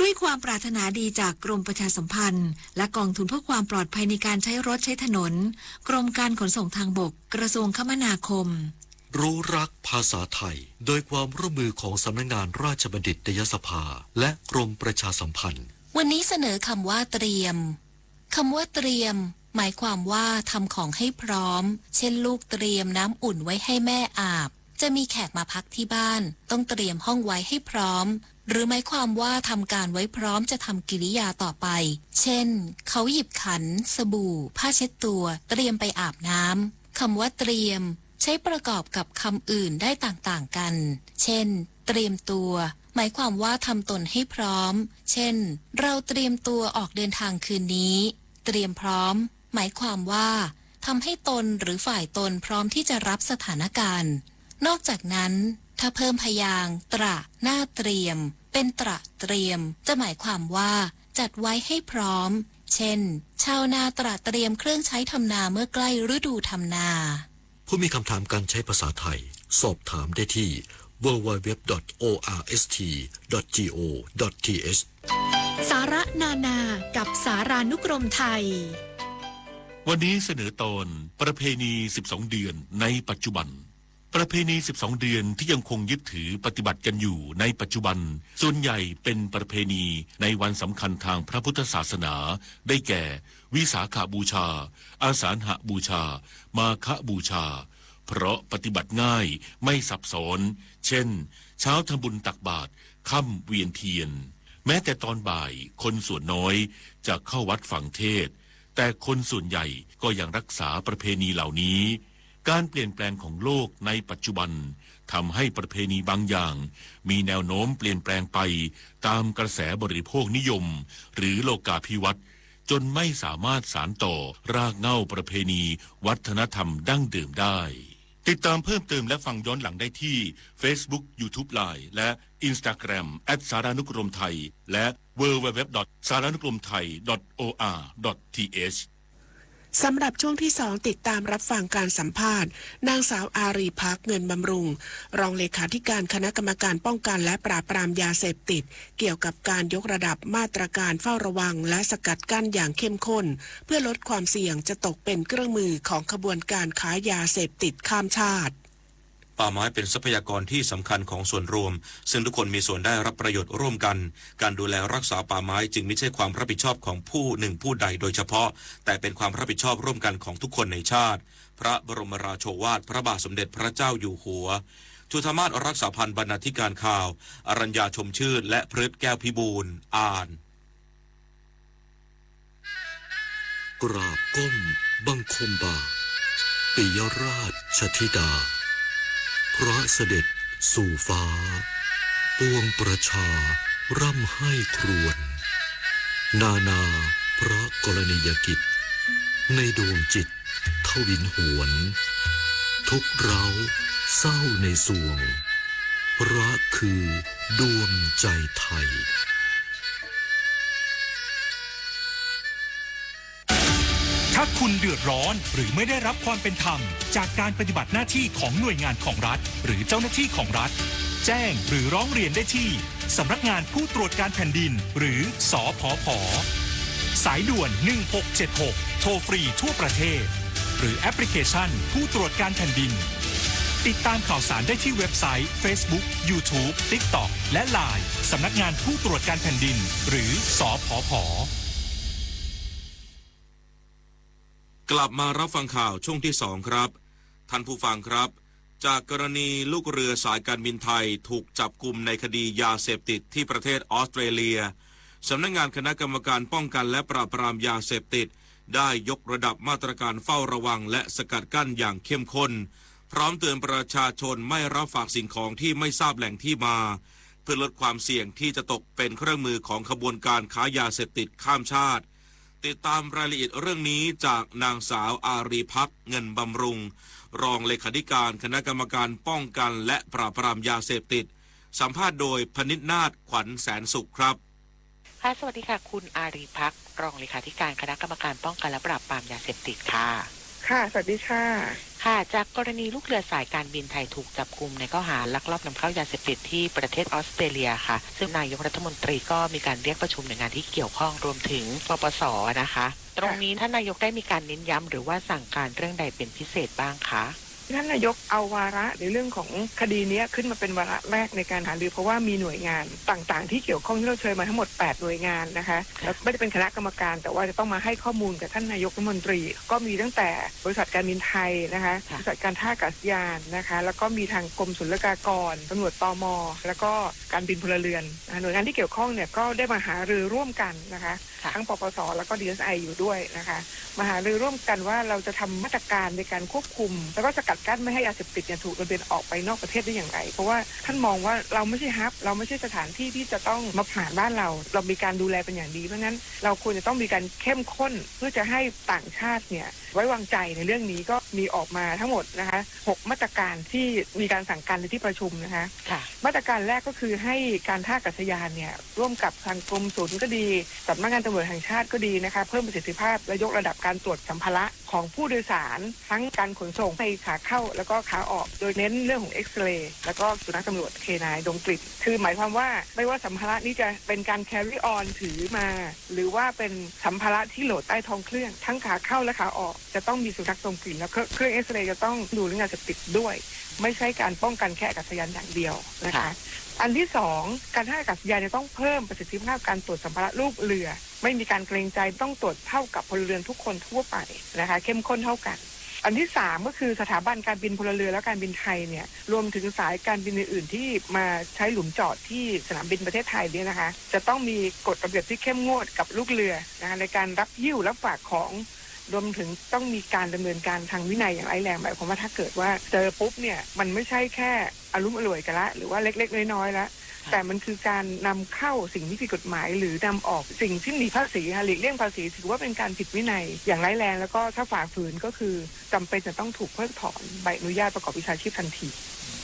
ด้วยความปรารถนาดีจากกรมประชาสัมพันธ์ และกองทุนเพื่อความปลอดภัยในการใช้รถใช้ถนน กรมการขนส่งทางบก กระทรวงคมนาคม รู้รักภาษาไทย โดยความร่วมมือของสำนักงานราชบัณฑิตยสภา และกรมประชาสัมพันธ์ วันนี้เสนอคำว่าเตรียม คำว่าเตรียม หมายความว่าทำของให้พร้อม เช่นลูกเตรียมน้ำอุ่นไว้ให้แม่อาบ จะมีแขกมาพักที่บ้าน ต้องเตรียมห้องไว้ให้พร้อม หรือหมายความว่าทำการไว้พร้อมจะทำกิริยาต่อไป เช่น เขาหยิบขัน สบู่ ผ้าเช็ดตัว เตรียมไปอาบน้ำ คำว่าเตรียม ใช้ประกอบกับคำอื่นได้ต่างๆ กัน เช่น เตรียมตัว หมายความว่าทำตนให้พร้อม เช่น เราเตรียมตัวออกเดินทางคืนนี้ เตรียมพร้อม หมายความว่าทำให้ตนหรือฝ่ายตนพร้อมที่จะรับสถานการณ์ นอกจากนั้น ถ้าเพิ่มพยางค์ ตระ หน้าเตรียม เป็นตระเตรียม จะหมายความว่าจัดไว้ให้พร้อม เช่น ชาวนาตระเตรียมเครื่องใช้ทำนาเมื่อใกล้ฤดูทำนา ผู้มีคำถามการใช้ภาษาไทย สอบถามได้ที่ ดับเบิลยู ดับเบิลยู ดับเบิลยู ดอท โอ อาร์ เอส ที ดอท จี โอ ดอท ที เอช สาระนานากับสารานุกรมไทย วันนี้เสนอตอนประเพณีสิบสองเดือนในปัจจุบัน ประเพณีสิบสองเดือนที่ยังคงยึดถือปฏิบัติกันอยู่ในปัจจุบัน ส่วนใหญ่เป็นประเพณีในวันสำคัญทางพระพุทธศาสนา ได้แก่ วิสาขบูชา อาสาฬหบูชา มาฆบูชา เพราะปฏิบัติง่ายไม่ซับซ้อน เช่น เช้าทำบุญตักบาตร ค่ำเวียนเทียน แม้แต่ตอนบ่ายคนส่วนน้อยจะเข้าวัดฟังเทศน์ แต่คนส่วนใหญ่ก็ยังรักษาประเพณีเหล่านี้ การเปลี่ยนแปลงของโลกในปัจจุบันทำให้ประเพณีบางอย่างมีแนวโน้มเปลี่ยนแปลงไปตามกระแสบริโภคนิยม หรือโลกาภิวัตน์ จนไม่สามารถสานต่อรากเหง้าประเพณีวัฒนธรรมดั้งเดิมได้ ติดตามเพิ่มเติมและฟังย้อนหลังได้ที่ Facebook YouTube Line และ Instagram แอท สารานุกรมไทย และ ดับเบิลยู ดับเบิลยู ดับเบิลยู ดอท สารานุกรมไทย ดอท โอ อาร์ ดอท ที เอช สำหรับช่วงที่สอง ติดตามรับฟังการสัมภาษณ์ นางสาวอารีย์ พัก เงินบำรุง รองเลขาธิการคณะกรรมการป้องกันและปราบปรามยาเสพติด เกี่ยวกับการยกระดับมาตรการเฝ้าระวังและสกัดกั้นอย่างเข้มข้น เพื่อลดความเสี่ยงจะตกเป็นเครื่องมือของขบวนการค้ายาเสพติดข้ามชาติ ป่าไม้เป็นทรัพยากรที่สำคัญของส่วนรวม ซึ่งทุกคนมีส่วนได้รับประโยชน์ร่วมกัน การดูแลรักษาป่าไม้จึงไม่ใช่ความรับผิดชอบของผู้หนึ่งผู้ใดโดยเฉพาะ แต่เป็นความรับผิดชอบร่วมกันของทุกคนในชาติ พระบรมราโชวาทพระบาทสมเด็จพระเจ้าอยู่หัว จุฑามาศรักษาพันธ์บรรณาธิการข่าว อรัญญาชมชื่น และพฤทธิ์แก้วพิบูลย์ อ่าน กราบก้มบังคมบาทปิยราชชธิดา พระเสด็จสู่ฟ้า ปวงประชาร่ำไห้ครวญ นานาพระกรณียกิจ ในดวงจิตทวินหวน ทุกข์ร้าวเศร้าในสวง พระคือดวงใจไทย ถ้าคุณเดือดร้อนหรือไม่ได้รับความเป็นธรรมจากการปฏิบัติหน้าที่ของหน่วยงานของรัฐ หรือเจ้าหน้าที่ของรัฐ แจ้งหรือร้องเรียนได้ที่สำนักงานผู้ตรวจการแผ่นดิน หรือ สผผ สายด่วน หนึ่งหกเจ็ดหก โทรฟรีทั่วประเทศ หรือแอปพลิเคชันผู้ตรวจการแผ่นดิน ติดตามข่าวสารได้ที่เว็บไซต์ Facebook YouTube TikTok และ Line สำนักงานผู้ตรวจการแผ่นดิน หรือ สผผ กลับมารับฟังข่าวช่วงที่สองครับ ท่านผู้ฟังครับ จากกรณีลูกเรือสายการบินไทยถูกจับกุมในคดียาเสพติดที่ประเทศออสเตรเลีย สำนักงานคณะกรรมการป้องกันและปราบปรามยาเสพติด ได้ยกระดับมาตรการเฝ้าระวังและสกัดกั้นอย่างเข้มข้น พร้อมเตือนประชาชนไม่รับฝากสิ่งของที่ไม่ทราบแหล่งที่มา เพื่อลดความเสี่ยงที่จะตกเป็นเครื่องมือของขบวนการค้ายาเสพติดข้ามชาติ ติดตามรายละเอียดเรื่องนี้จากนางสาวอารีพักษ์ เงินบำรุง รองเลขาธิการคณะกรรมการป้องกันและปราบปรามยาเสพติด สัมภาษณ์โดยพนิษนาถ ขวัญแสนสุขครับ ค่ะ สวัสดีค่ะ คุณอารีพักษ์ รองเลขาธิการคณะกรรมการป้องกันและปราบปรามยาเสพติดค่ะ ค่ะ สวัสดีค่ะ ค่ะ จากกรณีลูกเรือสายการบินไทยถูกจับกุมในข้อหาลักลอบนำเข้ายาเสพติดที่ประเทศออสเตรเลียค่ะ ซึ่งนายกรัฐมนตรีก็มีการเรียกประชุมหน่วยงานที่เกี่ยวข้องรวมถึง ปปส นะคะ ตรงนี้ท่านนายกได้มีการเน้นย้ำหรือว่าสั่งการเรื่องใดเป็นพิเศษบ้างคะ ท่านนายกเอาวาระในเรื่องของคดีนี้ขึ้นมาเป็นวาระแรกในการหารือ เพราะว่ามีหน่วยงานต่างๆที่เกี่ยวข้องที่เราเชิญมาทั้งหมดแปดหน่วยงานนะคะ ค่ะ แล้วไม่ได้เป็นคณะกรรมการ แต่ว่าจะต้องมาให้ข้อมูลกับท่านนายกรัฐมนตรี ก็มีตั้งแต่บริษัทการบินไทยนะคะ ค่ะ บริษัทการท่าอากาศยานนะคะ แล้วก็มีทางกรมศุลกากร ตำรวจ ตม แล้วก็การบินพลเรือนนะคะ หน่วยงานที่เกี่ยวข้องเนี่ยก็ได้มาหารือร่วมกันนะคะ ค่ะ ทั้ง ปปส แล้วก็ ดีเอสไอ อยู่ด้วยนะคะ มาหารือร่วมกันว่าเราจะทำมาตรการในการควบคุม แล้วก็สกัดกั้นไม่ให้ยาเสพติดเนี่ยถูกลำเลียงออกไปนอกประเทศได้อย่างไร เพราะว่าท่านมองว่าเราไม่ใช่ hub เราไม่ใช่สถานที่ที่จะต้องมาผ่านบ้านเรา เรามีการดูแลเป็นอย่างดี เพราะฉะนั้นเราควรจะต้องมีการเข้มข้น เพื่อจะให้ต่างชาติเนี่ยไว้วางใจในเรื่องนี้ ก็มีออกมาทั้งหมดนะคะ หกมาตรการที่มีการสั่งการในที่ประชุมนะคะ ค่ะ มาตรการแรกก็คือให้การท่าอากาศยานเนี่ยร่วมกับทางกรมศุลก็ดี สำนักงานตำรวจแห่งชาติก็ดีนะคะ เพิ่มประสิทธิภาพและยกระดับการตรวจสัมภาระของผู้โดยสาร ทั้งการขนส่งในขาเข้าแล้วก็ขาออก โดยเน้นเรื่องของเอ็กซเรย์ แล้วก็สุนัขตำรวจ เคไนน์ ดมกลิ่น คือหมายความว่าไม่ว่าสัมภาระนี้จะเป็นการ carry on ถือมา หรือว่าเป็นสัมภาระที่โหลดใต้ท้องเครื่อง ทั้งขาเข้าและขาออก จะต้องมีสุนัขดมกลิ่น แล้วเครื่องเอ็กซเรย์จะต้องดูเรื่องยาเสพติดด้วย ไม่ใช่การป้องกันแค่อากาศยานอย่างเดียวนะคะ ค่ะ อันที่สอง การท่าอากาศยานจะต้องเพิ่มประสิทธิภาพการตรวจสัมภาระลูกเรือ ไม่มีการเกรงใจ ต้องตรวจเท่ากับพลเรือนทุกคนทั่วไปนะคะ เข้มข้นเท่ากัน อันที่สามก็คือสถาบันการบินพลเรือนและการบินไทยเนี่ย รวมถึงสายการบินอื่นๆที่มาใช้หลุมจอดที่สนามบินประเทศไทยเนี่ยนะคะ จะต้องมีกฎระเบียบที่เข้มงวดกับลูกเรือนะคะ ในการรับหิ้วรับฝากของ รวมถึงต้องมีการดำเนินการทางวินัยอย่างร้ายแรง หมายความว่าถ้าเกิดว่าเจอปุ๊บเนี่ย มันไม่ใช่แค่อลุ่มอล่วยกันละ หรือว่าเล็กๆน้อยๆละ ค่ะ แต่มันคือการนำเข้าสิ่งที่ผิดกฎหมาย หรือนำออกสิ่งที่หนีภาษีค่ะ หลีกเลี่ยงภาษี ถือว่าเป็นการผิดวินัยอย่างร้ายแรง แล้วก็ถ้าฝ่าฝืนก็คือจำเป็นจะต้องถูกเพิกถอนใบอนุญาตประกอบวิชาชีพทันที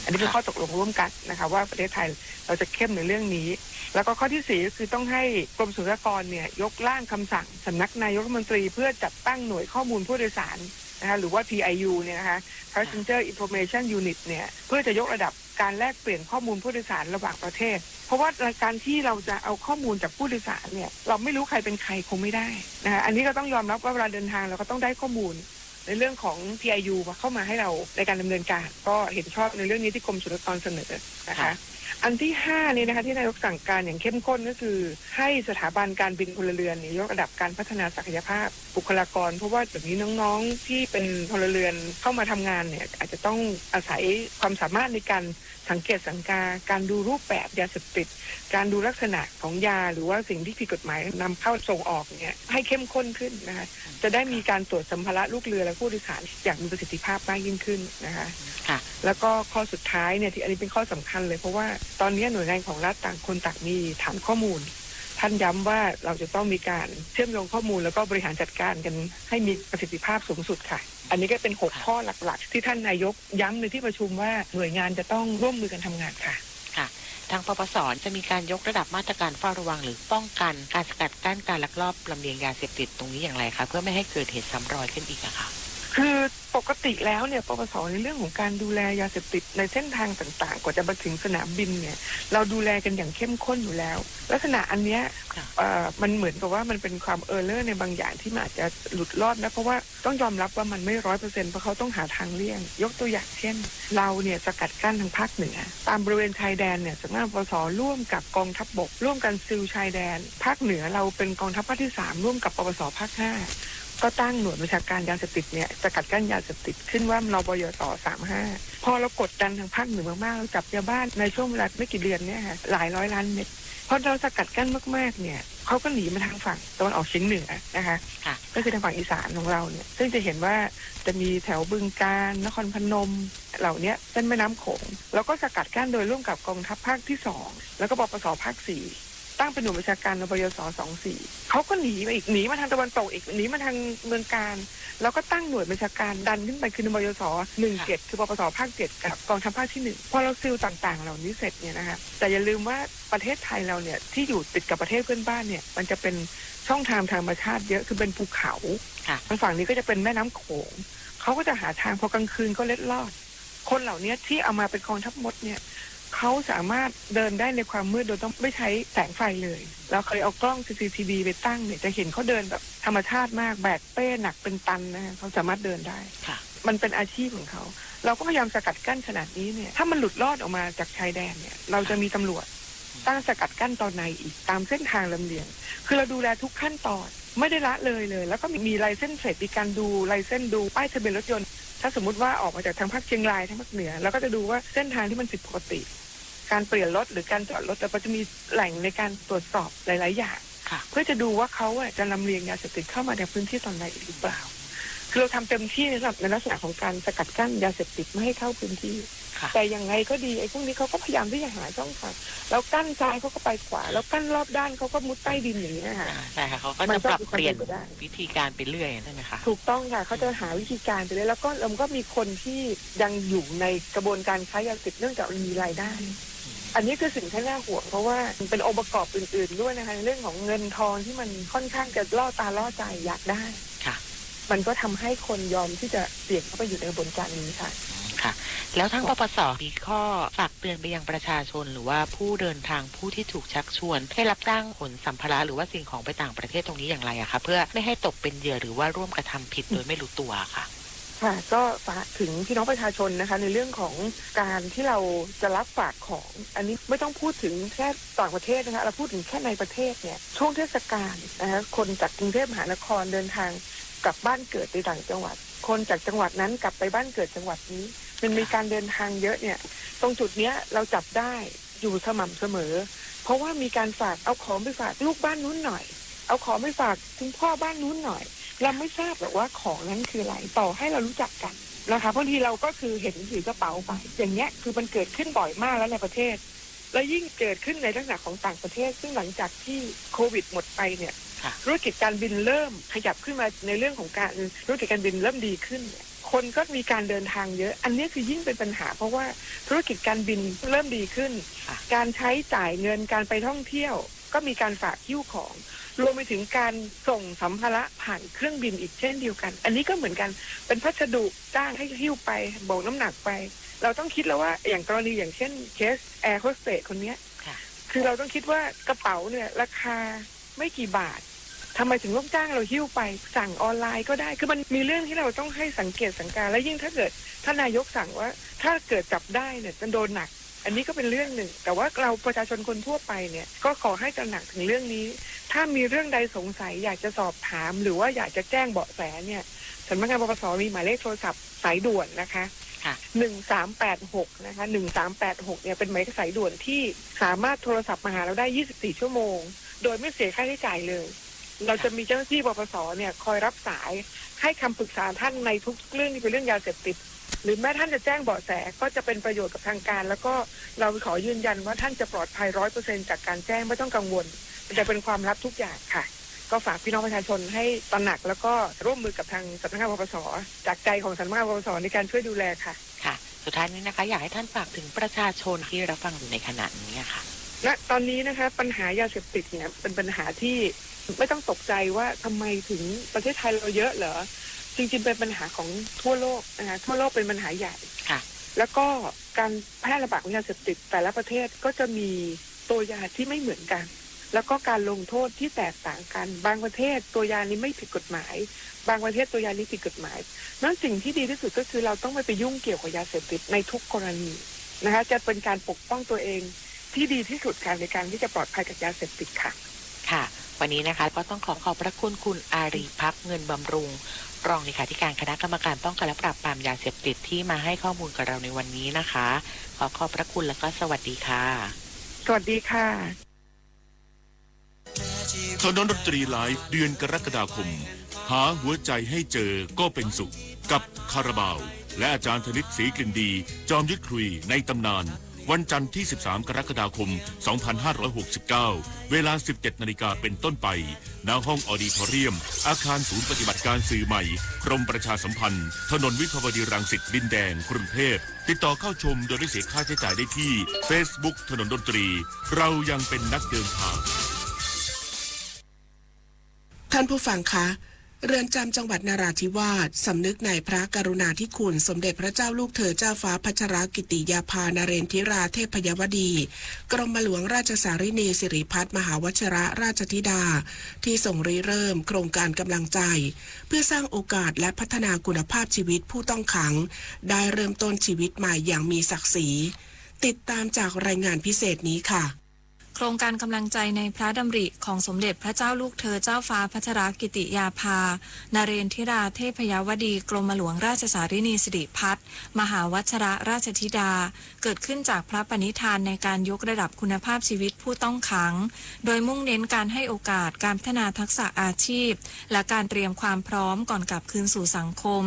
อันนี้เป็น ค่ะ ข้อตกลงร่วมกันนะคะ ว่าประเทศไทยเราจะเข้มในเรื่องนี้ แล้วก็ข้อที่สี่ก็คือต้องให้กรมศุลกากรเนี่ยยกร่างคำสั่งสำนักนายกรัฐมนตรี เพื่อจัดตั้งหน่วยข้อมูลผู้โดยสารนะคะ หรือว่า พีไอยู เนี่ยนะคะ Passenger Information Unit เนี่ย เพื่อจะยกระดับการแลกเปลี่ยนข้อมูลผู้โดยสารระหว่างประเทศ เพราะว่าการที่เราจะเอาข้อมูลจากผู้โดยสารเนี่ย เราไม่รู้ใครเป็นใครคงไม่ได้นะคะ อันนี้ก็ต้องยอมรับว่าเวลาเดินทางเราก็ต้องได้ข้อมูล ในเรื่องของ พีไอยู เข้ามาให้เราในการดำเนินการ ก็เห็นชอบในเรื่องนี้ที่กรมศุลกากรเสนอนะคะ อันที่ห้าเนี่ยนะคะ ที่นายกสั่งการอย่างเข้มข้นก็คือให้สถาบันการบินพลเรือนเนี่ยยกระดับการพัฒนาศักยภาพบุคลากร เพราะว่าเดี๋ยวนี้น้องๆที่เป็นพลเรือนเข้ามาทำงานเนี่ยอาจจะต้องอาศัยความสามารถในการสังเกตสังกา การดูรูปแบบยาเสพติด การดูลักษณะของยาหรือว่าสิ่งที่ผิดกฎหมายนำเข้าส่งออกเนี่ยให้เข้มข้นขึ้นนะคะ จะได้มีการตรวจสัมภาระลูกเรือและผู้โดยสารอย่างมีประสิทธิภาพมากยิ่งขึ้นนะคะ ค่ะ แล้วก็ข้อสุดท้ายเนี่ยที่อันนี้เป็นข้อสำคัญเลย เพราะว่าตอนนี้หน่วยงานของรัฐต่างคนต่างมีฐานข้อมูล ท่านย้ำว่าเราจะต้องมีการเชื่อมโยงข้อมูล แล้วก็บริหารจัดการกันให้มีประสิทธิภาพสูงสุดค่ะ อันนี้ก็เป็นหกข้อหลักๆ ที่ท่านนายกย้ำในที่ประชุมว่าหน่วยงานจะต้องร่วมมือกันทำงานค่ะ ค่ะ ทางปปสจะมีการยกระดับมาตรการเฝ้าระวังหรือป้องกันการสกัดกั้นการลักลอบลำเลียงยาเสพติดตรงนี้อย่างไรคะ เพื่อไม่ให้เกิดเหตุซ้ำรอยขึ้นอีกอะคะ คือปกติแล้วเนี่ย ปปส ในเรื่องของการดูแลยาเสพติดในเส้นทางต่างๆ กว่าจะมาถึงสนามบินเนี่ย เราดูแลกันอย่างเข้มข้นอยู่แล้ว ลักษณะอันเนี้ย ค่ะ เอ่อมันเหมือนกับว่ามันเป็นความเออเลอร์ในบางอย่างที่มันอาจจะหลุดรอดนะ เพราะว่าต้องยอมรับว่ามันไม่ร้อยเปอร์เซ็นต์ เพราะเขาต้องหาทางเลี่ยง ยกตัวอย่างเช่น เราเนี่ยสกัดกั้นทางภาคเหนือ ตามบริเวณชายแดนเนี่ย สำนักงานปปส ร่วมกับกองทัพบก ร่วมกันซีลชายแดน ภาคเหนือเราเป็นกองทัพภาคที่สามร่วมกับปปสภาคห้า ก็ตั้งหน่วยบัญชาการยาเสพติดเนี่ย สกัดกั้นยาเสพติดขึ้นว่านบยสสามห้า พอเรากดดันทางภาคเหนือมากๆ เราจับยาบ้าในช่วงเวลาไม่กี่เดือนเนี่ยค่ะ หลายร้อยล้านเม็ด พอเราสกัดกั้นมากๆเนี่ย เขาก็หนีมาทางฝั่งตะวันออกเฉียงเหนือนะคะ ค่ะ ก็คือทางฝั่งอีสานของเราเนี่ย ซึ่งจะเห็นว่าจะมีแถวบึงกาฬ นครพนม เหล่านี้เส้นแม่น้ำโขง เราก็สกัดกั้นโดยร่วมกับกองทัพภาคที่สอง แล้วก็ปปสภาคสี่ ตั้งเป็นหน่วยบัญชาการนบยสสองสี่ เขาก็หนีมาอีก หนีมาทางตะวันตกอีก หนีมาทางเมืองกาญ แล้วก็ตั้งหน่วยบัญชาการดันขึ้นไปคือนบยสหนึ่งเจ็ด คือปปสภาคเจ็ด กับกองทัพภาคที่หนึ่ง พอเราซีลต่างๆ เหล่านี้เสร็จเนี่ยนะคะ แต่อย่าลืมว่าประเทศไทยเราเนี่ยที่อยู่ติดกับประเทศเพื่อนบ้านเนี่ย มันจะเป็นช่องทางธรรมชาติเยอะ คือเป็นภูเขา ค่ะ ทางฝั่งนี้ก็จะเป็นแม่น้ำโขง เขาก็จะหาทาง พอกลางคืนก็เล็ดลอด คนเหล่านี้ที่เอามาเป็นกองทัพมดเนี่ย เขาสามารถเดินได้ในความมืดโดยต้องไม่ใช้แสงไฟเลย เราเคยเอากล้อง ซีซีทีวี ไปตั้งเนี่ย จะเห็นเขาเดินแบบธรรมชาติมาก แบกเป้หนักเป็นตันนะคะ เขาสามารถเดินได้ ค่ะ มันเป็นอาชีพของเขา เราก็พยายามสกัดกั้นขนาดนี้เนี่ย ถ้ามันหลุดรอดออกมาจากชายแดนเนี่ย เราจะมีตำรวจตั้งสกัดกั้นตอนในอีก ตามเส้นทางลำเลียง คือเราดูแลทุกขั้นตอน ไม่ได้ละเลยเลย แล้วก็มี license plate มีการดู license ดูป้ายทะเบียนรถยนต์ ถ้าสมมุติว่าออกมาจากทางภาคเชียงราย ทางภาคเหนือ เราก็จะดูว่าเส้นทางที่มันผิดปกติ การเปลี่ยนรถหรือการจอดรถ เราก็จะมีแหล่งในการตรวจสอบหลายๆอย่าง ค่ะ เพื่อจะดูว่าเขาอะจะลำเลียงยาเสพติดเข้ามาในพื้นที่ตอนไหนอีกหรือเปล่า คือเราทำเต็มที่ในลักษณะในลักษณะของการสกัดกั้นยาเสพติดไม่ให้เข้าพื้นที่ ค่ะ แต่อย่างไรก็ดีไอ้พวกนี้เขาก็พยายามที่จะหาช่องทาง เรากั้นซ้ายเขาก็ไปขวา เรากั้นรอบด้านเขาก็มุดใต้ดินหนีนะคะ อ่า ใช่ค่ะ เขาก็จะปรับเปลี่ยนวิธีการไปเรื่อยใช่ไหมคะ ถูกต้องค่ะ เขาจะหาวิธีการไปเรื่อย แล้วก็เราก็มีคนที่ยังอยู่ในกระบวนการค้ายาเสพติดเนื่องจากมันมีรายได้ อันนี้คือสิ่งที่น่าห่วง เพราะว่ามันเป็นองค์ประกอบอื่นๆด้วยนะคะ ในเรื่องของเงินทองที่มันค่อนข้างจะล่อตาล่อใจอยากได้ ค่ะ มันก็ทำให้คนยอมที่จะเสี่ยงเข้าไปอยู่ในกระบวนการนี้ค่ะ ค่ะ แล้วทางปปสมีข้อฝากเตือนไปยังประชาชน หรือว่าผู้เดินทาง ผู้ที่ถูกชักชวนให้รับจ้างขนสัมภาระหรือว่าสิ่งของไปต่างประเทศตรงนี้อย่างไรอะคะ เพื่อไม่ให้ตกเป็นเหยื่อหรือว่าร่วมกระทำผิดโดยไม่รู้ตัวค่ะ ค่ะ ก็ฝากถึงพี่น้องประชาชนนะคะ ในเรื่องของการที่เราจะรับฝากของ อันนี้ไม่ต้องพูดถึงแค่ต่างประเทศนะคะ เราพูดถึงแค่ในประเทศเนี่ย ช่วงเทศกาลนะคะ คนจากกรุงเทพมหานครเดินทางกลับบ้านเกิดไปต่างจังหวัด คนจากจังหวัดนั้นกลับไปบ้านเกิดจังหวัดนี้ มันมีการเดินทางเยอะเนี่ย ตรงจุดเนี้ยเราจับได้อยู่สม่ำเสมอ เพราะว่ามีการฝาก เอาของไปฝากลูกบ้านนู้นหน่อย เอาของไปฝากคุณพ่อบ้านนู้นหน่อย เราไม่ทราบหรอกว่าของนั้นคืออะไร ต่อให้เรารู้จักกันนะคะ บางทีเราก็คือเห็นถือกระเป๋าไป อย่างเงี้ย คือมันเกิดขึ้นบ่อยมากแล้วในประเทศ และยิ่งเกิดขึ้นในลักษณะของต่างประเทศ ซึ่งหลังจากที่โควิดหมดไปเนี่ย ค่ะ ธุรกิจการบินเริ่มขยับขึ้นมาในเรื่องของการ ธุรกิจการบินเริ่มดีขึ้นเนี่ย คนก็มีการเดินทางเยอะ อันนี้คือยิ่งเป็นปัญหา เพราะว่าธุรกิจการบินเริ่มดีขึ้น ค่ะ การใช้จ่ายเงิน การไปท่องเที่ยว ก็มีการฝากหิ้วของ รวมไปถึงการส่งสัมภาระผ่านเครื่องบินอีกเช่นเดียวกัน อันนี้ก็เหมือนกัน เป็นพัสดุจ้างให้หิ้วไป บวกน้ำหนักไป เราต้องคิดแล้วว่าอย่างกรณีอย่างเช่นเคส air hostess คนเนี้ย ค่ะ คือเราต้องคิดว่ากระเป๋าเนี่ยราคาไม่กี่บาท ทำไมถึงต้องจ้างเราหิ้วไป สั่งออนไลน์ก็ได้ คือมันมีเรื่องที่เราต้องให้สังเกตสังการ และยิ่งถ้าเกิดท่านนายกสั่งว่าถ้าเกิดจับได้เนี่ยจะโดนหนัก อันนี้ก็เป็นเรื่องหนึ่ง แต่ว่าเราประชาชนคนทั่วไปเนี่ยก็ขอให้ตระหนักถึงเรื่องนี้ ถ้ามีเรื่องใดสงสัยอยากจะสอบถามหรือว่าอยากจะแจ้งเบาะแสเนี่ย สำนักงาน ปปส มีหมายเลขโทรศัพท์สายด่วนนะคะ ค่ะ หนึ่งสามแปดหก นะคะ หนึ่งสามแปดหก เนี่ยเป็นหมายเลขสายด่วนที่สามารถโทรศัพท์มาหาเราได้ ยี่สิบสี่ ชั่วโมง โดยไม่เสียค่าใช้จ่ายเลย เราจะมีเจ้าหน้าที่ ปปส เนี่ยคอยรับสาย ให้คำปรึกษาท่านในทุกๆเรื่องที่เป็นเรื่องยาเสพติด หรือแม้ท่านจะแจ้งเบาะแสก็จะเป็นประโยชน์กับทางการ แล้วก็เราขอยืนยันว่าท่านจะปลอดภัยร้อยเปอร์เซ็นต์จากการแจ้ง ไม่ต้องกังวล มันจะเป็นความลับทุกอย่างค่ะ ก็ฝากพี่น้องประชาชนให้ตระหนัก แล้วก็ร่วมมือกับทางสำนักงาน ปปส จากใจของสำนักงาน ปปส ในการช่วยดูแลค่ะ ค่ะ สุดท้ายนี้นะคะ อยากให้ท่านฝากถึงประชาชนที่รับฟังอยู่ในขณะนี้อะค่ะ ณ ตอนนี้นะคะ ปัญหายาเสพติดเนี่ยเป็นปัญหาที่ไม่ต้องตกใจว่าทำไมถึงประเทศไทยเราเยอะเหรอ จริงๆเป็นปัญหาของทั่วโลกนะคะ ทั่วโลกเป็นปัญหาใหญ่ ค่ะ แล้วก็การแพร่ระบาดของยาเสพติดแต่ละประเทศก็จะมีตัวยาที่ไม่เหมือนกัน แล้วก็การลงโทษที่แตกต่างกัน บางประเทศตัวยานี้ไม่ผิดกฎหมาย บางประเทศตัวยานี้ผิดกฎหมาย นั้นสิ่งที่ดีที่สุดก็คือเราต้องไม่ไปยุ่งเกี่ยวกับยาเสพติดในทุกกรณีนะคะ จะเป็นการปกป้องตัวเองที่ดีที่สุดค่ะ ในการที่จะปลอดภัยกับยาเสพติดค่ะ ค่ะ วันนี้นะคะ ก็ต้องขอขอบพระคุณคุณอารีย์ พักเงินบำรุง รองเลขาธิการคณะกรรมการป้องกันและปราบปรามยาเสพติดที่มาให้ข้อมูลกับเราในวันนี้นะคะ ขอขอบพระคุณแล้วก็สวัสดีค่ะ สวัสดีค่ะ ถนนดนตรีไลฟ์เดือนกรกฎาคม หาหัวใจให้เจอก็เป็นสุข กับคาราบาว และอาจารย์ธนิต ศรีกลิ่นดี จอมยุทธครุยในตำนาน วันจันทร์ที่ สิบสาม กรกฎาคม สองพันห้าร้อยหกสิบเก้า เวลา สิบเจ็ดนาฬิกาเป็นต้นไป ณ ห้องออดิทอเรียม อาคารศูนย์ปฏิบัติการสื่อใหม่ กรมประชาสัมพันธ์ ถนนวิภาวดีรังสิต ดินแดง กรุงเทพฯ ติดต่อเข้าชมโดยไม่เสียค่าใช้จ่ายได้ที่ Facebook ถนนดนตรี เรายังเป็นนักเดินทาง ท่านผู้ฟังคะ เรือนจำจังหวัดนราธิวาสสำนึกในพระกรุณาธิคุณสมเด็จพระเจ้าลูกเธอเจ้าฟ้าพัชรกิติยาภานเรนทิราเทพยวดี กรมหลวงราชสารินีสิริพัฒน์มหาวชิรราชธิดา ที่ทรงริเริ่มโครงการกำลังใจ เพื่อสร้างโอกาสและพัฒนาคุณภาพชีวิตผู้ต้องขัง ได้เริ่มต้นชีวิตใหม่อย่างมีศักดิ์ศรี ติดตามจากรายงานพิเศษนี้ค่ะ โครงการกำลังใจในพระดำริของสมเด็จพระเจ้าลูกเธอเจ้าฟ้าพัชรกิติยาภา นเรนทิราเทพยวดี กรมหลวงราชสารินีสิริพัฒน์มหาวชรราชธิดา เกิดขึ้นจากพระปณิธานในการยกระดับคุณภาพชีวิตผู้ต้องขัง โดยมุ่งเน้นการให้โอกาสการพัฒนาทักษะอาชีพ และการเตรียมความพร้อมก่อนกลับคืนสู่สังคม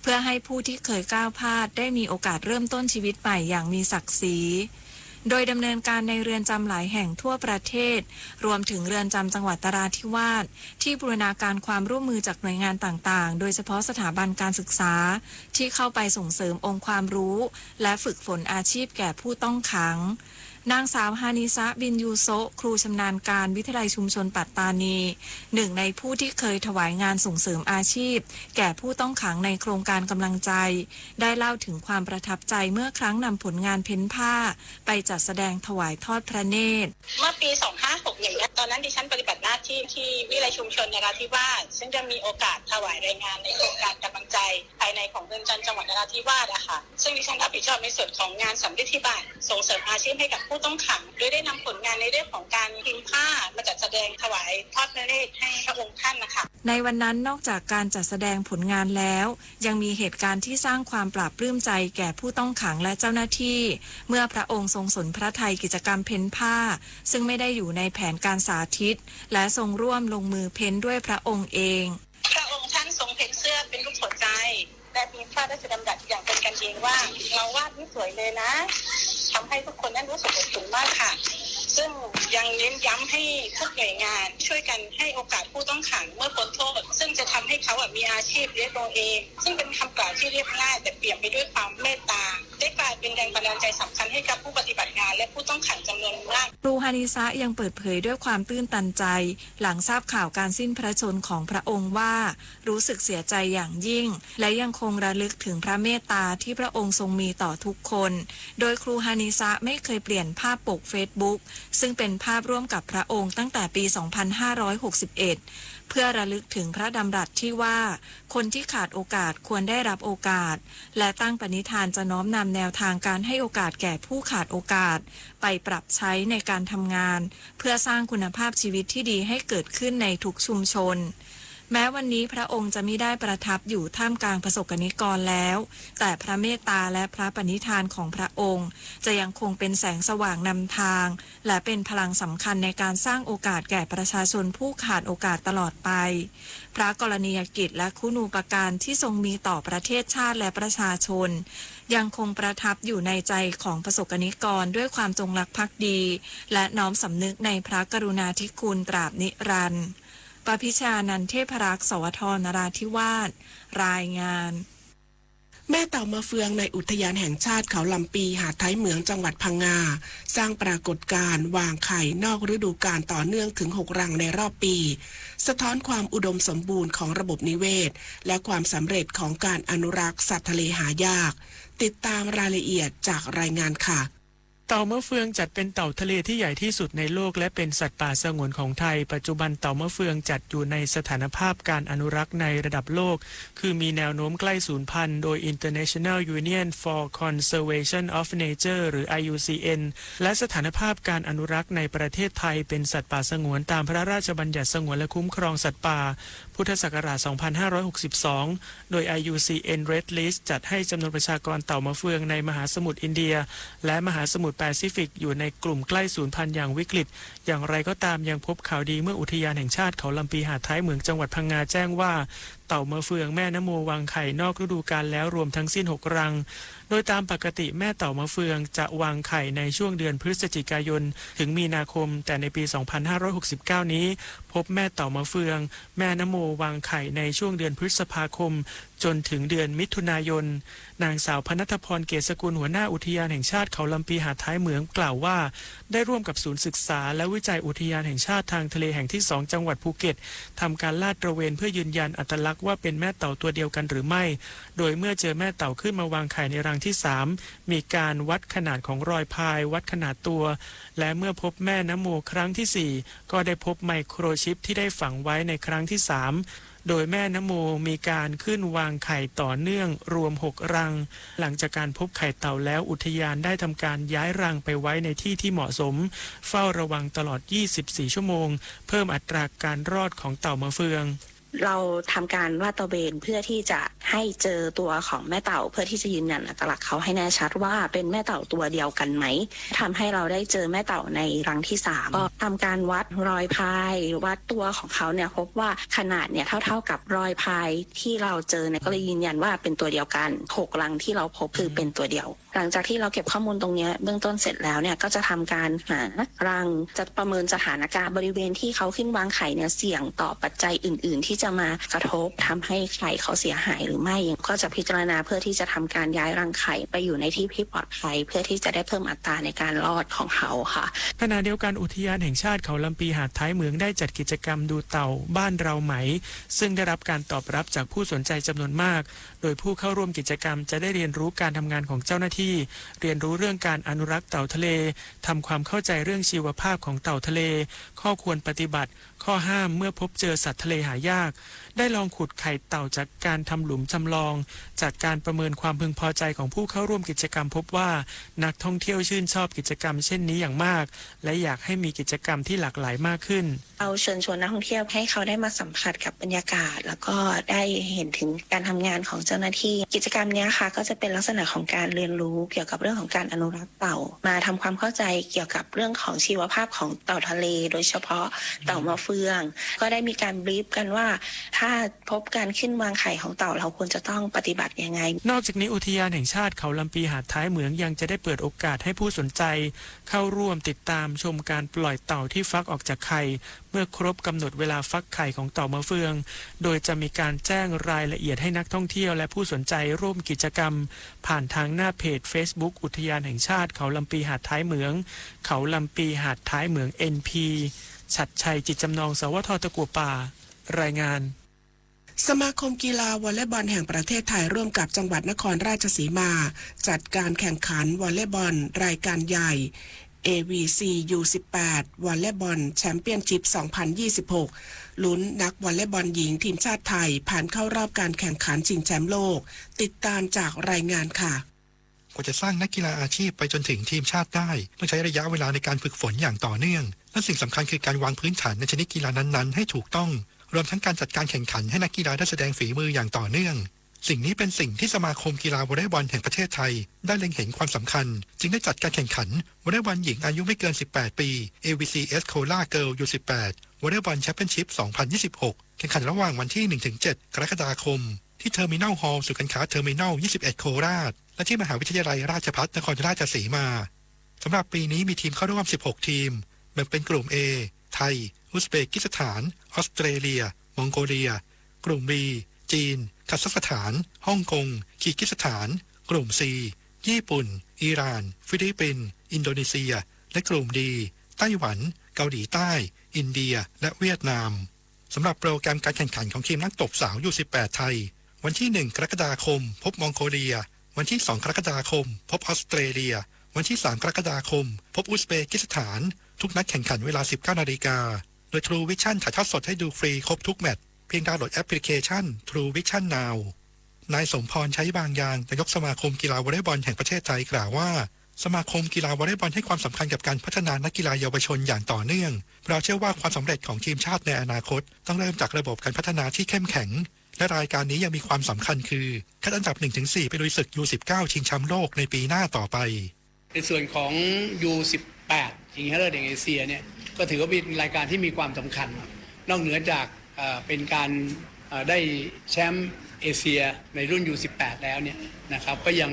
เพื่อให้ผู้ที่เคยก้าวพลาดได้มีโอกาสเริ่มต้นชีวิตใหม่อย่างมีศักดิ์ศรี โดยดำเนินการในเรือนจำหลายแห่งทั่วประเทศ รวมถึงเรือนจำจังหวัดนราธิวาส ที่บูรณาการความร่วมมือจากหน่วยงานต่างๆ โดยเฉพาะสถาบันการศึกษา ที่เข้าไปส่งเสริมองค์ความรู้ และฝึกฝนอาชีพแก่ผู้ต้องขัง นางสาวฮานิซะ บินยูโซะ ครูชำนาญการวิทยาลัยชุมชนปัตตานี หนึ่งในผู้ที่เคยถวายงานส่งเสริมอาชีพ แก่ผู้ต้องขังในโครงการกำลังใจ ได้เล่าถึงความประทับใจเมื่อครั้งนำผลงานเพ้นผ้าไปจัดแสดงถวายทอดพระเนตร เมื่อปี สองห้าหกหนึ่ง นะ ตอนนั้นดิฉันปฏิบัติหน้าที่ที่วิทยาลัยชุมชนนราธิวาส ซึ่งได้มีโอกาสถวายรายงานในโครงการกำลังใจภายในของเรือนจำจังหวัดนราธิวาสอะค่ะ ซึ่งดิฉันรับผิดชอบในส่วนของงานสัมฤทธิบาทส่งเสริมอาชีพให้กับผู้ต้องขัง โดยได้นำผลงานในเรื่องของการพิมพ์ผ้ามาจัดแสดงถวายทอดพระเนตรให้พระองค์ท่านนะคะ ในวันนั้นนอกจากการจัดแสดงผลงานแล้ว ยังมีเหตุการณ์ที่สร้างความปลาบปลื้มใจแก่ผู้ต้องขังและเจ้าหน้าที่ เมื่อพระองค์ทรงสนพระทัยกิจกรรมเพ้นผ้า ซึ่งไม่ได้อยู่ในแผนการสาธิต และทรงร่วมลงมือเพ้นด้วยพระองค์เอง พระองค์ท่านทรงเพ้นเสื้อเป็นรูปหัวใจ และมีพระราชดำรัสอย่างเป็นกันเองว่า เราวาดไม่สวยเลยนะ ทำให้ทุกคนนั้นรู้สึกอบอุ่นมากค่ะ ซึ่งยังเน้นย้ำให้ทุกหน่วยงานช่วยกันให้โอกาสผู้ต้องขังเมื่อพ้นโทษ ซึ่งจะทำให้เขาอะมีอาชีพเลี้ยงตัวเอง ซึ่งเป็นคำกล่าวที่เรียบง่ายแต่เปี่ยมไปด้วยความเมตตา ได้กลายเป็นแรงบันดาลใจสำคัญให้กับผู้ปฏิบัติงานและผู้ต้องขังจำนวนมาก ครูฮานิซะยังเปิดเผยด้วยความตื้นตันใจหลังทราบข่าวการสิ้นพระชนม์ของพระองค์ว่า รู้สึกเสียใจอย่างยิ่ง และยังคงระลึกถึงพระเมตตาที่พระองค์ทรงมีต่อทุกคน โดยครูฮานิซะไม่เคยเปลี่ยนภาพปกเฟซบุ๊ก ซึ่งเป็นภาพร่วมกับพระองค์ตั้งแต่ปี สองพันห้าร้อยหกสิบเอ็ด เพื่อระลึกถึงพระดำรัสที่ว่า คนที่ขาดโอกาสควรได้รับโอกาส และตั้งปณิธานจะน้อมนำแนวทางการให้โอกาสแก่ผู้ขาดโอกาส ไปปรับใช้ในการทำงาน เพื่อสร้างคุณภาพชีวิตที่ดีให้เกิดขึ้นในทุกชุมชน แม้วันนี้พระองค์จะไม่ได้ประทับอยู่ท่ามกลางประสบกนิกรแล้ว แต่พระเมตตาและพระปณิธานของพระองค์ จะยังคงเป็นแสงสว่างนำทาง และเป็นพลังสำคัญในการสร้างโอกาสแก่ประชาชนผู้ขาดโอกาสตลอดไป พระกรณียกิจและคุณูปการที่ทรงมีต่อประเทศชาติและประชาชน ยังคงประทับอยู่ในใจของประสบกนิกรด้วยความจงรักภักดี และน้อมสำนึกในพระกรุณาธิคุณตราบนิรันดร์ ปพิชานันเทพรักษ์ สวท นราธิวาส รายงาน แม่เต่ามาเฟืองในอุทยานแห่งชาติเขาลำปีหาดท้ายเหมืองจังหวัดพังงา สร้างปรากฏการณ์วางไข่นอกฤดูกาลต่อเนื่องถึงหกรังในรอบปี สะท้อนความอุดมสมบูรณ์ของระบบนิเวศ และความสำเร็จของการอนุรักษ์สัตว์ทะเลหายาก ติดตามรายละเอียดจากรายงานค่ะ เต่ามะเฟืองจัดเป็นเต่าทะเลที่ใหญ่ที่สุดในโลกและเป็นสัตว์ป่าสงวนของไทย ปัจจุบันเต่ามะเฟืองจัดอยู่ในสถานภาพการอนุรักษ์ในระดับโลก คือมีแนวโน้มใกล้สูญพันธุ์ โดย International Union for Conservation of Nature หรือ ไอ ยู ซี เอ็น และสถานภาพการอนุรักษ์ในประเทศไทยเป็นสัตว์ป่าสงวนตามพระราชบัญญัติสงวนและคุ้มครองสัตว์ป่า พุทธศักราช สองพันห้าร้อยหกสิบสอง โดย ไอ ยู ซี เอ็น Red List จัดให้จำนวนประชากรเต่ามะเฟืองในมหาสมุทรอินเดีย และมหาสมุทรแปซิฟิกอยู่ในกลุ่มใกล้สูญพันธุ์อย่างวิกฤต อย่างไรก็ตามยังพบข่าวดีเมื่ออุทยานแห่งชาติเขาลำปีหาดท้ายเหมืองจังหวัดพังงาแจ้งว่า เต่ามะเฟืองแม่นโมวางไข่นอกฤดูกาลแล้วรวมทั้งสิ้นหกรัง โดยตามปกติแม่เต่ามะเฟืองจะวางไข่ในช่วงเดือนพฤศจิกายนถึงมีนาคม แต่ในปี สองพันห้าร้อยหกสิบเก้า นี้ พบแม่เต่ามะเฟืองแม่นโมวางไข่ในช่วงเดือนพฤษภาคม จนถึงเดือนมิถุนายน นางสาวพนัทพร เกษกุล หัวหน้าอุทยานแห่งชาติเขาลำปีหาดท้ายเหมืองกล่าวว่า ได้ร่วมกับศูนย์ศึกษาและวิจัยอุทยานแห่งชาติทางทะเลแห่งที่สองจังหวัดภูเก็ตทำการลาดตระเวนเพื่อยืนยันอัตลักษณ์ว่าเป็นแม่เต่าตัวเดียวกันหรือไม่ โดยเมื่อเจอแม่เต่าขึ้นมาวางไข่ในรังที่สาม มีการวัดขนาดของรอยพาย วัดขนาดตัว และเมื่อพบแม่นโมครั้งที่สี่ ก็ได้พบไมโครชิปที่ได้ฝังไว้ในครั้งที่สาม โดยแม่นโมมีการขึ้นวางไข่ต่อเนื่องรวมหกรัง หลังจากการพบไข่เต่าแล้วอุทยานได้ทำการย้ายรังไปไว้ในที่ที่เหมาะสม เฝ้าระวังตลอด ยี่สิบสี่ ชั่วโมง เพิ่มอัตราการรอดของเต่ามะเฟือง เราทำการลาดตระเวนเพื่อที่จะให้เจอตัวของแม่เต่าเพื่อที่จะยืนยันอัตลักษณ์เขาให้แน่ชัดว่าเป็นแม่เต่าตัวเดียวกันไหม ทำให้เราได้เจอแม่เต่าในรังที่สาม ก็ทำการวัดรอยพาย วัดตัวของเขาเนี่ย พบว่าขนาดเนี่ยเท่าๆกับรอยพายที่เราเจอเนี่ย ก็เลยยืนยันว่าเป็นตัวเดียวกัน หกรังที่เราพบคือเป็นตัวเดียว หลังจากที่เราเก็บข้อมูลตรงเนี้ยเบื้องต้นเสร็จแล้วเนี่ย ก็จะทำการหารัง จะประเมินสถานการณ์บริเวณที่เขาขึ้นวางไข่เนี่ย เสี่ยงต่อปัจจัยอื่นๆที่จะมากระทบทำให้ไข่เขาเสียหายหรือไม่ ก็จะพิจารณาเพื่อที่จะทำการย้ายรังไข่ไปอยู่ในที่ที่ปลอดภัย เพื่อที่จะได้เพิ่มอัตราในการรอดของเขาค่ะ ขณะเดียวกันอุทยานแห่งชาติเขาลำปีหาดท้ายเหมืองได้จัดกิจกรรมดูเต่าบ้านเราไหม ซึ่งได้รับการตอบรับจากผู้สนใจจำนวนมาก โดยผู้เข้าร่วมกิจกรรมจะได้เรียนรู้การทำงานของเจ้าหน้าที่ เรียนรู้เรื่องการอนุรักษ์เต่าทะเล ทำความเข้าใจเรื่องชีวภาพของเต่าทะเล ข้อควรปฏิบัติ ข้อห้ามเมื่อพบเจอสัตว์ทะเลหายาก ได้ลองขุดไข่เต่าจากการทำหลุมจำลอง จากการประเมินความพึงพอใจของผู้เข้าร่วมกิจกรรมพบว่า นักท่องเที่ยวชื่นชอบกิจกรรมเช่นนี้อย่างมาก และอยากให้มีกิจกรรมที่หลากหลายมากขึ้น เราเชิญชวนนักท่องเที่ยวให้เขาได้มาสัมผัสกับบรรยากาศ แล้วก็ได้เห็นถึงการทำงานของเจ้าหน้าที่ กิจกรรมเนี้ยค่ะ ก็จะเป็นลักษณะของการเรียนรู้เกี่ยวกับเรื่องของการอนุรักษ์เต่า มาทำความเข้าใจเกี่ยวกับเรื่องของชีวภาพของเต่าทะเล โดยเฉพาะเต่ามะเฟือง ก็ได้มีการบรีฟกันว่า ถ้าพบการขึ้นวางไข่ของเต่า เราควรจะต้องปฏิบัติยังไง นอกจากนี้อุทยานแห่งชาติเขาลำปีหาดท้ายเหมืองยังจะได้เปิดโอกาสให้ผู้สนใจเข้าร่วมติดตามชมการปล่อยเต่าที่ฟักออกจากไข่เมื่อครบกำหนดเวลาฟักไข่ของเต่ามะเฟือง โดยจะมีการแจ้งรายละเอียดให้นักท่องเที่ยวและผู้สนใจร่วมกิจกรรม ผ่านทางหน้าเพจ Facebook อุทยานแห่งชาติเขาลำปีหาดท้ายเหมือง เขาลำปีหาดท้ายเหมือง เอ็น พี ชัดชัย จิตจำนอง สวท ตะกัวป่า รายงาน สมาคมกีฬาวอลเลย์บอลแห่งประเทศไทยร่วมกับจังหวัดนครราชสีมา จัดการแข่งขันวอลเลย์บอลรายการใหญ่ เอ วี ซี ยู สิบแปด วอลเลย์บอลแชมเปี้ยนชิพ สองพันยี่สิบหก ลุ้นนักวอลเลย์บอลหญิงทีมชาติไทยผ่านเข้ารอบการแข่งขันชิงแชมป์โลก ติดตามจากรายงานค่ะ กว่าจะสร้างนักกีฬาอาชีพไปจนถึงทีมชาติได้ ต้องใช้ระยะเวลาในการฝึกฝนอย่างต่อเนื่อง และสิ่งสำคัญคือการวางพื้นฐานในชนิดกีฬานั้นๆ ให้ถูกต้อง รวมทั้งการจัดการแข่งขันให้นักกีฬาได้แสดงฝีมืออย่างต่อเนื่อง สิ่งนี้เป็นสิ่งที่สมาคมกีฬาวอลเลย์บอลแห่งประเทศไทย ได้เล็งเห็นความสำคัญ จึงได้จัดการแข่งขันวอลเลย์บอลหญิงอายุไม่เกิน สิบแปด ปี เอ วี ซี เอส Kola Girl ยู สิบแปด Volleyball Championship สองพันยี่สิบหก แข่งขันระหว่างวันที่ หนึ่งถึงเจ็ด กรกฎาคม ที่ Terminal Hall ศูนย์การค้า Terminal ยี่สิบเอ็ด โคราช และที่มหาวิทยาลัยราชภัฏนครราชสีมา สำหรับปีนี้มีทีมเข้าร่วม สิบหก ทีม แบ่งเป็นกลุ่ม A ไทย อุซเบกิสถาน ออสเตรเลีย มองโกเลีย กลุ่ม B จีน คาซัคสถาน ฮ่องกง คีร์กิสถาน กลุ่ม C ญี่ปุ่น อิหร่าน ฟิลิปปินส์ อินโดนีเซีย และกลุ่ม D ไต้หวัน เกาหลีใต้ อินเดีย และเวียดนาม สำหรับโปรแกรมการแข่งขันของทีมนักตบสาว ยู สิบแปด ไทย วันที่ หนึ่ง กรกฎาคม พบมองโกเลีย วันที่ สอง กรกฎาคม พบออสเตรเลีย วันที่ สาม กรกฎาคม พบอุซเบกิสถาน ทุกนัดแข่งขันเวลา สิบเก้า นาฬิกา โดย True Vision ถ่ายทอดสดให้ดูฟรีครบทุกแมตช์ เพียงดาวน์โหลดแอปพลิเคชัน True Vision Now นายสมพร ใช้บางยาง นายกสมาคมกีฬาวอลเลย์บอลแห่งประเทศไทยกล่าวว่า สมาคมกีฬาวอลเลย์บอลให้ความสำคัญกับการพัฒนานักกีฬาเยาวชนอย่างต่อเนื่อง เพราะเชื่อว่าความสำเร็จของทีมชาติในอนาคต ต้องเริ่มจากระบบการพัฒนาที่เข้มแข็ง และรายการนี้ยังมีความสำคัญคือ คัดอันดับ หนึ่งถึงสี่ ไปลุยศึก ยู สิบเก้า ชิงแชมป์โลกในปีหน้าต่อไป ในส่วนของ ยู สิบแปด ชิงชนะเลิศแห่งเอเชียเนี่ย ก็ถือว่าเป็นรายการที่มีความสำคัญ นอกเหนือจากเอ่อเป็นการเอ่อได้แชมป์เอเชียในรุ่น ยู สิบแปด แล้วเนี่ยนะครับ ก็ยัง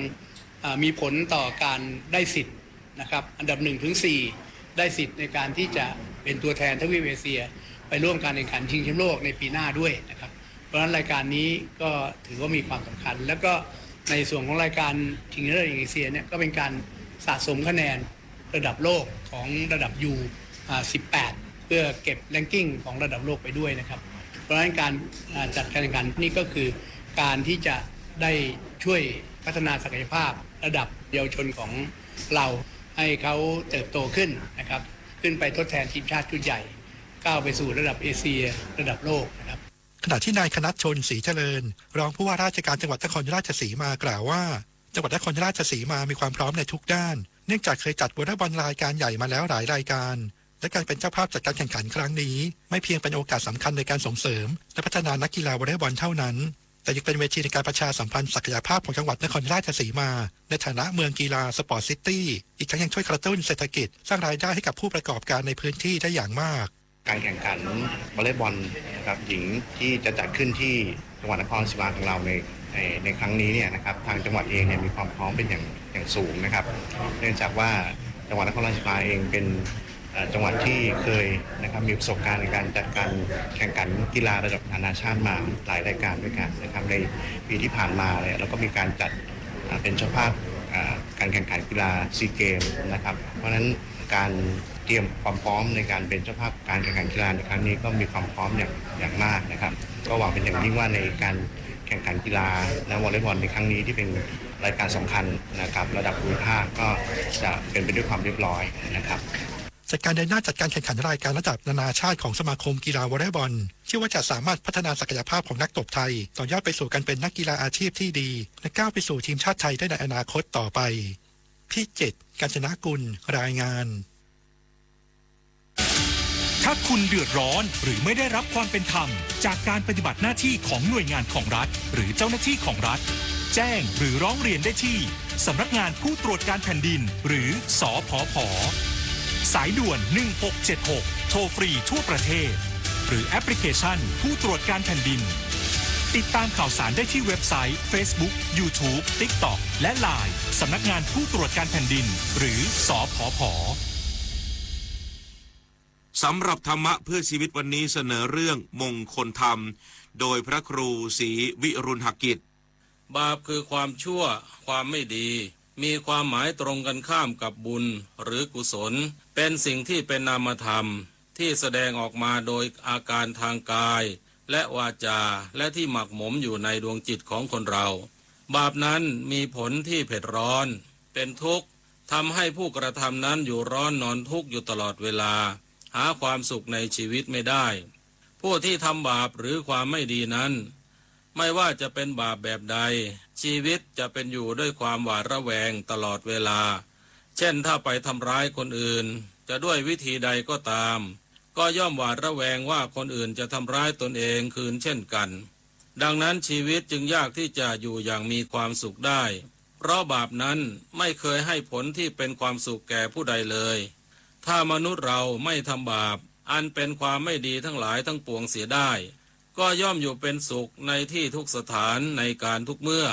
เอ่อมีผลต่อการได้สิทธิ์นะครับ อันดับ หนึ่งถึงสี่ ได้สิทธิ์ในการที่จะเป็นตัวแทนทวีปเอเชีย ไปร่วมการแข่งขันชิงแชมป์โลกในปีหน้าด้วยนะครับ เพราะฉะนั้นรายการนี้ก็ถือว่ามีความสำคัญ แล้วก็ในส่วนของรายการชิงชนะเลิศแห่งเอเชียเนี่ย ก็เป็นการสะสมคะแนนระดับโลกของระดับ U อ่า สิบแปด เพื่อเก็บ ranking ของระดับโลกไปด้วยนะครับ เพราะฉะนั้นการอ่าจัดการแข่งขันนี่ก็คือการที่จะได้ช่วยพัฒนาศักยภาพระดับเยาวชนของเราให้เขาเติบโตขึ้นนะครับ ขึ้นไปทดแทนทีมชาติชุดใหญ่ ก้าวไปสู่ระดับเอเชีย ระดับโลกนะครับ ขณะที่นายคณัฐชน ศรีเจริญ รองผู้ว่าราชการจังหวัดนครราชสีมากล่าวว่า จังหวัดนครราชสีมามีความพร้อมในทุกด้าน เนื่องจากเคยจัดวอลเลย์บอลรายการใหญ่มาแล้วหลายรายการ และการเป็นเจ้าภาพจัดการแข่งขันครั้งนี้ ไม่เพียงเป็นโอกาสสำคัญในการส่งเสริม และพัฒนานักกีฬาวอลเลย์บอลเท่านั้น แต่ยังเป็นเวทีในการประชาสัมพันธ์ศักยภาพของจังหวัดนครราชสีมา ในฐานะเมืองกีฬา Sport City อีกทั้งยังช่วยกระตุ้นเศรษฐกิจ สร้างรายได้ให้กับผู้ประกอบการในพื้นที่ได้อย่างมาก การแข่งขันวอลเลย์บอลนะครับหญิงที่จะจัดขึ้นที่จังหวัดนครราชสีมาของเราในในในครั้งนี้เนี่ยนะครับ ทางจังหวัดเองเนี่ยมีความพร้อมเป็นอย่างอย่างสูงนะครับ เนื่องจากว่าจังหวัดนครราชสีมาเองเป็นเอ่อจังหวัดที่เคยนะครับมีประสบการณ์ในการจัดการแข่งขันกีฬาระดับนานาชาติมาหลายรายการด้วยกันนะครับ ในปีที่ผ่านมาเนี่ยเราก็มีการจัดอ่าเป็นเจ้าภาพอ่าการแข่งขันกีฬาซีเกมนะครับ เพราะฉะนั้นการเตรียมความพร้อมในการเป็นเจ้าภาพการแข่งขันกีฬาในครั้งนี้ก็มีความพร้อมอย่างอย่างมากนะครับ ก็หวังเป็นอย่างยิ่งว่าในการแข่งขันกีฬาและวอลเลย์บอลในครั้งนี้ที่เป็นรายการสำคัญนะครับระดับภูมิภาคก็จะเป็นไปด้วยความเรียบร้อยนะครับ จากการเดินหน้าจัดการแข่งขันรายการระดับนานาชาติของสมาคมกีฬาวอลเลย์บอล เชื่อว่าจะสามารถพัฒนาศักยภาพของนักตบไทย ต่อยอดไปสู่การเป็นนักกีฬาอาชีพที่ดี และก้าวไปสู่ทีมชาติไทยได้ในอนาคตต่อไป พิจิตร กาญจนกุล รายงาน ถ้าคุณเดือดร้อนหรือไม่ได้รับความเป็นธรรม จากการปฏิบัติหน้าที่ของหน่วยงานของรัฐ หรือเจ้าหน้าที่ของรัฐ แจ้งหรือร้องเรียนได้ที่ สำนักงานผู้ตรวจการแผ่นดิน หรือ สพผ สายด่วน หนึ่งหกเจ็ดหก โทรฟรีทั่วประเทศ หรือแอปพลิเคชันผู้ตรวจการแผ่นดิน ติดตามข่าวสารได้ที่เว็บไซต์ Facebook YouTube TikTok และ ไลน์ สำนักงานผู้ตรวจการแผ่นดิน หรือ สผผ สำหรับธรรมะเพื่อชีวิตวันนี้เสนอเรื่องมงคลธรรม โดยพระครูศรีวิรุณหกิจ บาปคือความชั่ว ความไม่ดี มีความหมายตรงกันข้ามกับบุญหรือกุศล เป็นสิ่งที่เป็นนามธรรม ที่แสดงออกมาโดยอาการทางกาย และวาจา และที่หมักหมมอยู่ในดวงจิตของคนเรา บาปนั้นมีผลที่เผ็ดร้อน เป็นทุกข์ ทำให้ผู้กระทำนั้นอยู่ร้อนนอนทุกข์อยู่ตลอดเวลา หาความสุขในชีวิตไม่ได้ ผู้ที่ทำบาปหรือความไม่ดีนั้น ไม่ว่าจะเป็นบาปแบบใด ชีวิตจะเป็นอยู่ด้วยความหวาดระแวงตลอดเวลา เช่นถ้าไปทำร้ายคนอื่น จะด้วยวิธีใดก็ตาม ก็ย่อมหวาดระแวงว่าคนอื่นจะทำร้ายตนเองคืนเช่นกัน ดังนั้นชีวิตจึงยากที่จะอยู่อย่างมีความสุขได้ เพราะบาปนั้นไม่เคยให้ผลที่เป็นความสุขแก่ผู้ใดเลย ถ้ามนุษย์เราไม่ทำบาป อันเป็นความไม่ดีทั้งหลายทั้งปวงเสียได้ ก็ย่อมอยู่เป็นสุขในที่ทุกสถานในการทุกเมื่อ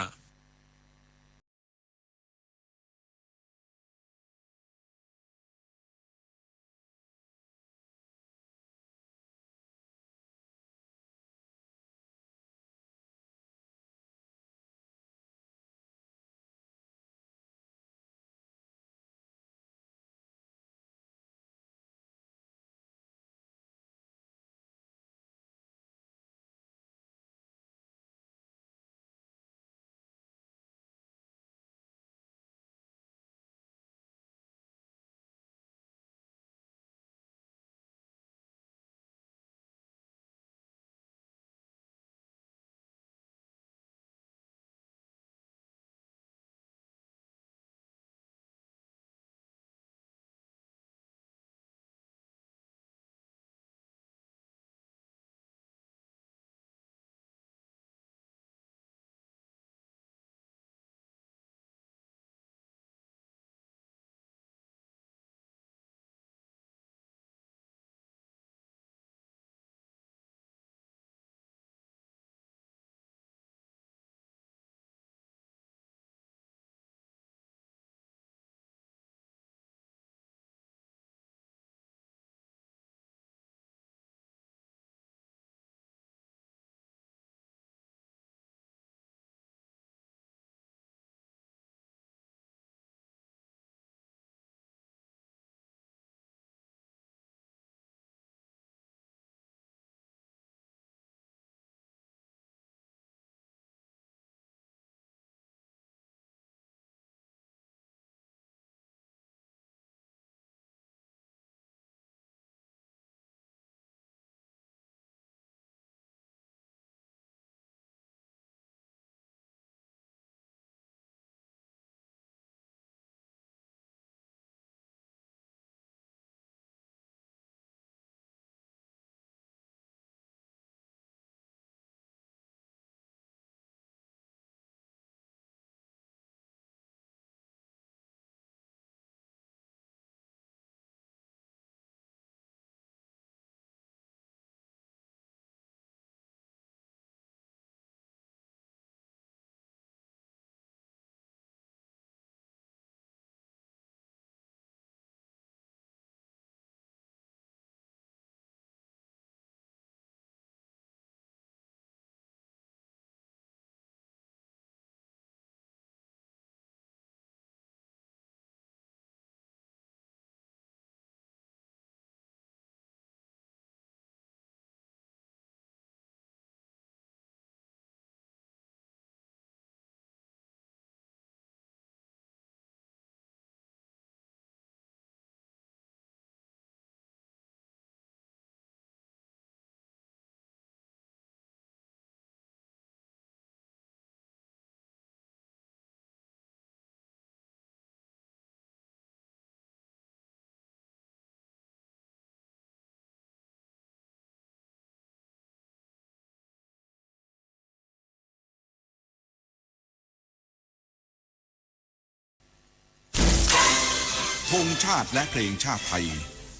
ธงชาติและเพลงชาติไทย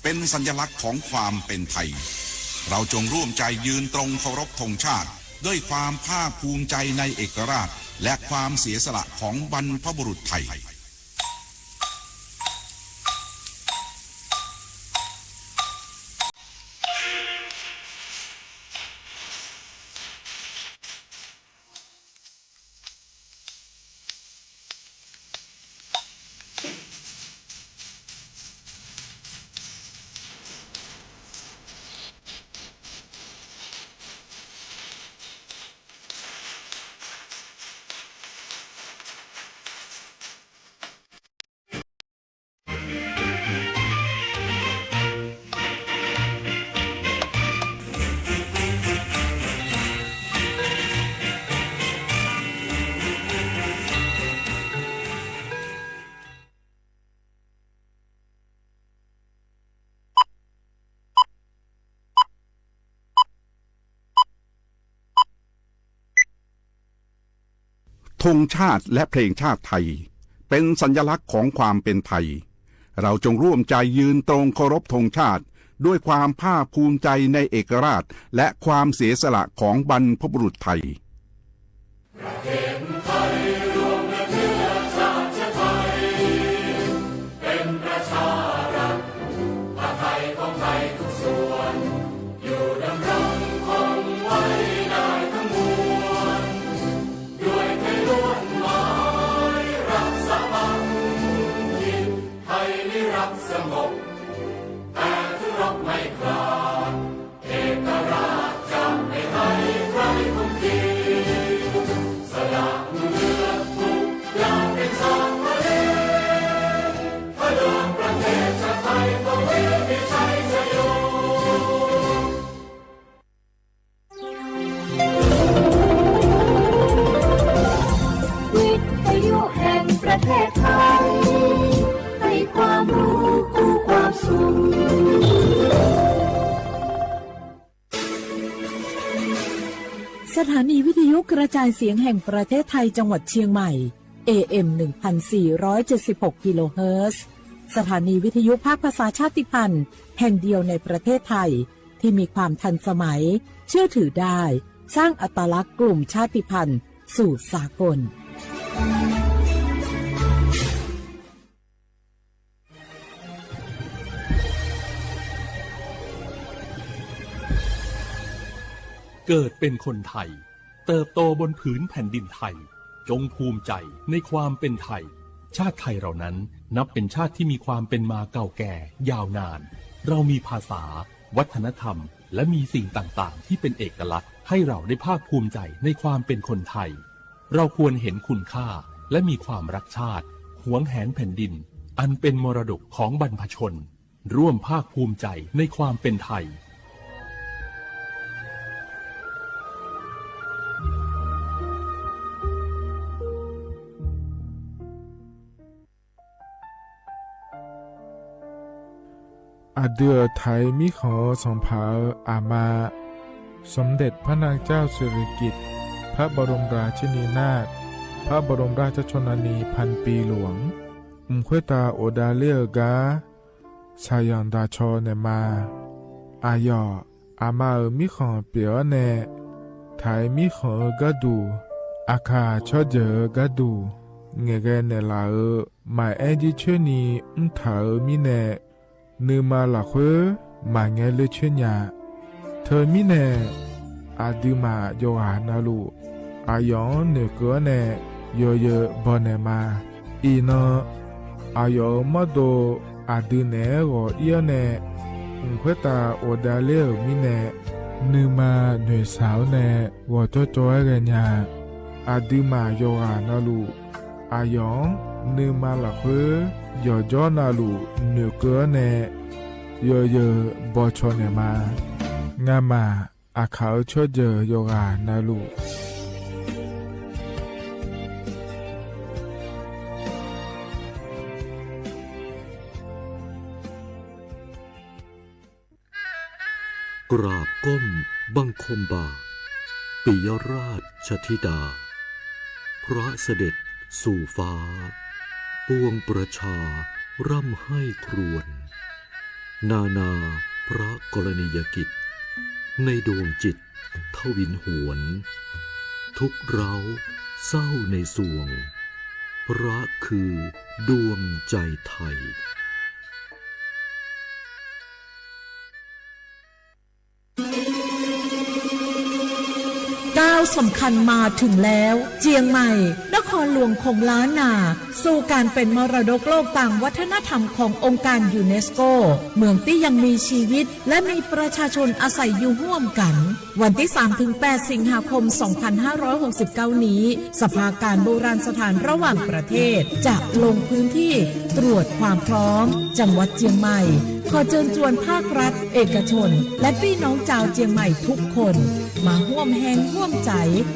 เป็นสัญลักษณ์ของความเป็นไทย เราจงร่วมใจยืนตรงเคารพธงชาติด้วยความภาคภูมิใจในเอกราชและความเสียสละของบรรพบุรุษไทย ธงชาติและเพลงชาติไทยเป็นสัญลักษณ์ของความเป็นไทย เราจงร่วมใจยืนตรงเคารพธงชาติด้วยความภาคภูมิใจในเอกราชและความเสียสละของบรรพบุรุษไทย ประเทศไทยรวมและเชื้อชาติไทย เป็นประชารัฐ ผ้าไทยของไทยทุกส่วน อยู่ดำรงคงไว้ได้ทั้งมวล ด้วยไทยล้วนหมายรักสามัคคี ไทยนิรักสงบ แต่ถึงรบไม่ขาด เอกราชจะไม่ให้ใครข่มขีด สละเลือดทุกอย่างเป็นสามเณร เพื่อดวงประเทศชาติไทย คงมีชัยชโย วิทยุแห่งประเทศไทย ให้ความรู้คู่ความสุข สถานีวิทยุกระจายเสียงแห่งประเทศไทยจังหวัดเชียงใหม่ เอ เอ็ม หนึ่งพันสี่ร้อยเจ็ดสิบหก กิโลเฮิรตซ์ สถานีวิทยุภาคภาษาชาติพันธุ์แห่งเดียวในประเทศไทย ที่มีความทันสมัย เชื่อถือได้ สร้างอัตลักษณ์กลุ่มชาติพันธุ์สู่สากล เกิดเป็นคนไทย เติบโตบนผืนแผ่นดินไทย จงภูมิใจในความเป็นไทย ชาติไทยเรานั้นนับเป็นชาติที่มีความเป็นมาเก่าแก่ยาวนาน เรามีภาษา วัฒนธรรม และมีสิ่งต่างๆ ที่เป็นเอกลักษณ์ให้เราได้ภาคภูมิใจในความเป็นคนไทย เราควรเห็นคุณค่าและมีความรักชาติ หวงแหนแผ่นดิน อันเป็นมรดกของบรรพชน ร่วมภาคภูมิใจในความเป็นไทย อะ ဒုး ထၢႆမီးၶွင် สมเด็จพระนางเจ้าสิริกิติ์ พระบรมราชินีนาถ พระบรมราชชนนีพันปีหลวง မူခွဲးတာ်အိၣ်ဒါလၢအဂၤ ဆၢယံၤဒါဆီန့ၣ်မး, အယွၼ်ၼၼ် အမါအမီးၶွင်ပဵၼ်အီၤန့ၣ် ထၢၣ်မီးၶွင်အဂၤဒုး, အခါဆၢယၢၢ်အဂၤဒုး, ငဲၢ်ဂဲၤနဲၣ်လးဧၢ, မၤအဲၣ်ဒ်ဆၢနံၤ မထၢၣ်ဧၢမံၤနဲၣ်, နုမၤလၢ်ဃု မၤငဲလၢဆၢညါ, ထၢၣ်မံၤနဲၣ်, အဒုးမးယဂၤနၤလူး, အယွၼ်ၼိူဝ်ကၢန့ၣ် ယိယိဘီန့ၣ်မး, အံၤနၢ အယွၼ်မီးဒိၣ် အဒုးနဲၣ်ဂီၤအံၤအီၤန့ၣ်, မူခွဲးတာ်အိၣ်ဒါလၢအမံၤနဲၣ်, နုမၤနွဲၣ်စၢ်အီၤန့ၣ် ဂီၤကၠီကၠီဂဲၤညါ, အဒုးမးယဂၤနၤလူး, အယွၼ် နုမၤလၢ်ဃု ယိယိနၤလူး နၢၣ်ကၢန့ၣ်, ယိယိဘီဆီန့ၣ်မး, ငါမး အခါအဆၢယၢၢ်ယဂၤနၤလူး กราบก้มบังคมบาท ปิยราชธิดา พระเสด็จสู่ฟ้า ปวงประชาร่ำไห้ครวญ นานาพระกรณียกิจ ในดวงจิตทวินหวน ทุกข์ร้าวเศร้าในสวง พระคือดวงใจไทย ก้าวสำคัญมาถึงแล้ว เจียงใหม่ นครหลวงของล้านนา สู่การเป็นมรดกโลกทางวัฒนธรรมขององค์การยูเนสโก เมืองที่ยังมีชีวิต และมีประชาชนอาศัยอยู่ร่วมกัน วันที่สามถึงแปดสิงหาคมสองพันห้าร้อยหกสิบเก้านี้ สภาการโบราณสถานระหว่างประเทศ จะลงพื้นที่ตรวจความพร้อม จังหวัดเจียงใหม่ ขอเชิญชวนภาครัฐ เอกชน และพี่น้องชาวเจียงใหม่ทุกคน มาร่วมแฮงร่วมใจ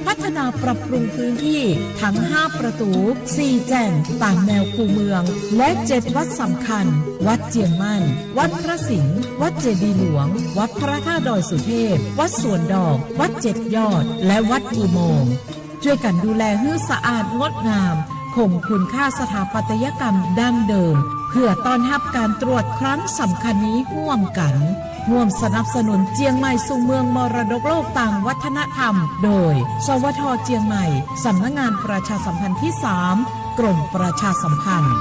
พัฒนาปรับปรุงพื้นที่ทั้งห้าประตู สี่แจ่ง ตามแนวคูเมือง และเจ็ดวัดสำคัญ วัดเจียงมั่น วัดพระสิงห์ วัดเจดีย์หลวง วัดพระธาตุดอยสุเทพ วัดสวนดอก วัดเจ็ดยอด และวัดอุโมงค์ ช่วยกันดูแลให้สะอาดงดงาม คงคุณค่าสถาปัตยกรรมดั้งเดิม เพื่อต้อนรับการตรวจครั้งสำคัญนี้ร่วมกัน ร่วมสนับสนุนเจียงใหม่สู่เมืองมรดกโลกทางวัฒนธรรม โดย สวท เจียงใหม่ สำนักงานประชาสัมพันธ์ที่สาม กรมประชาสัมพันธ์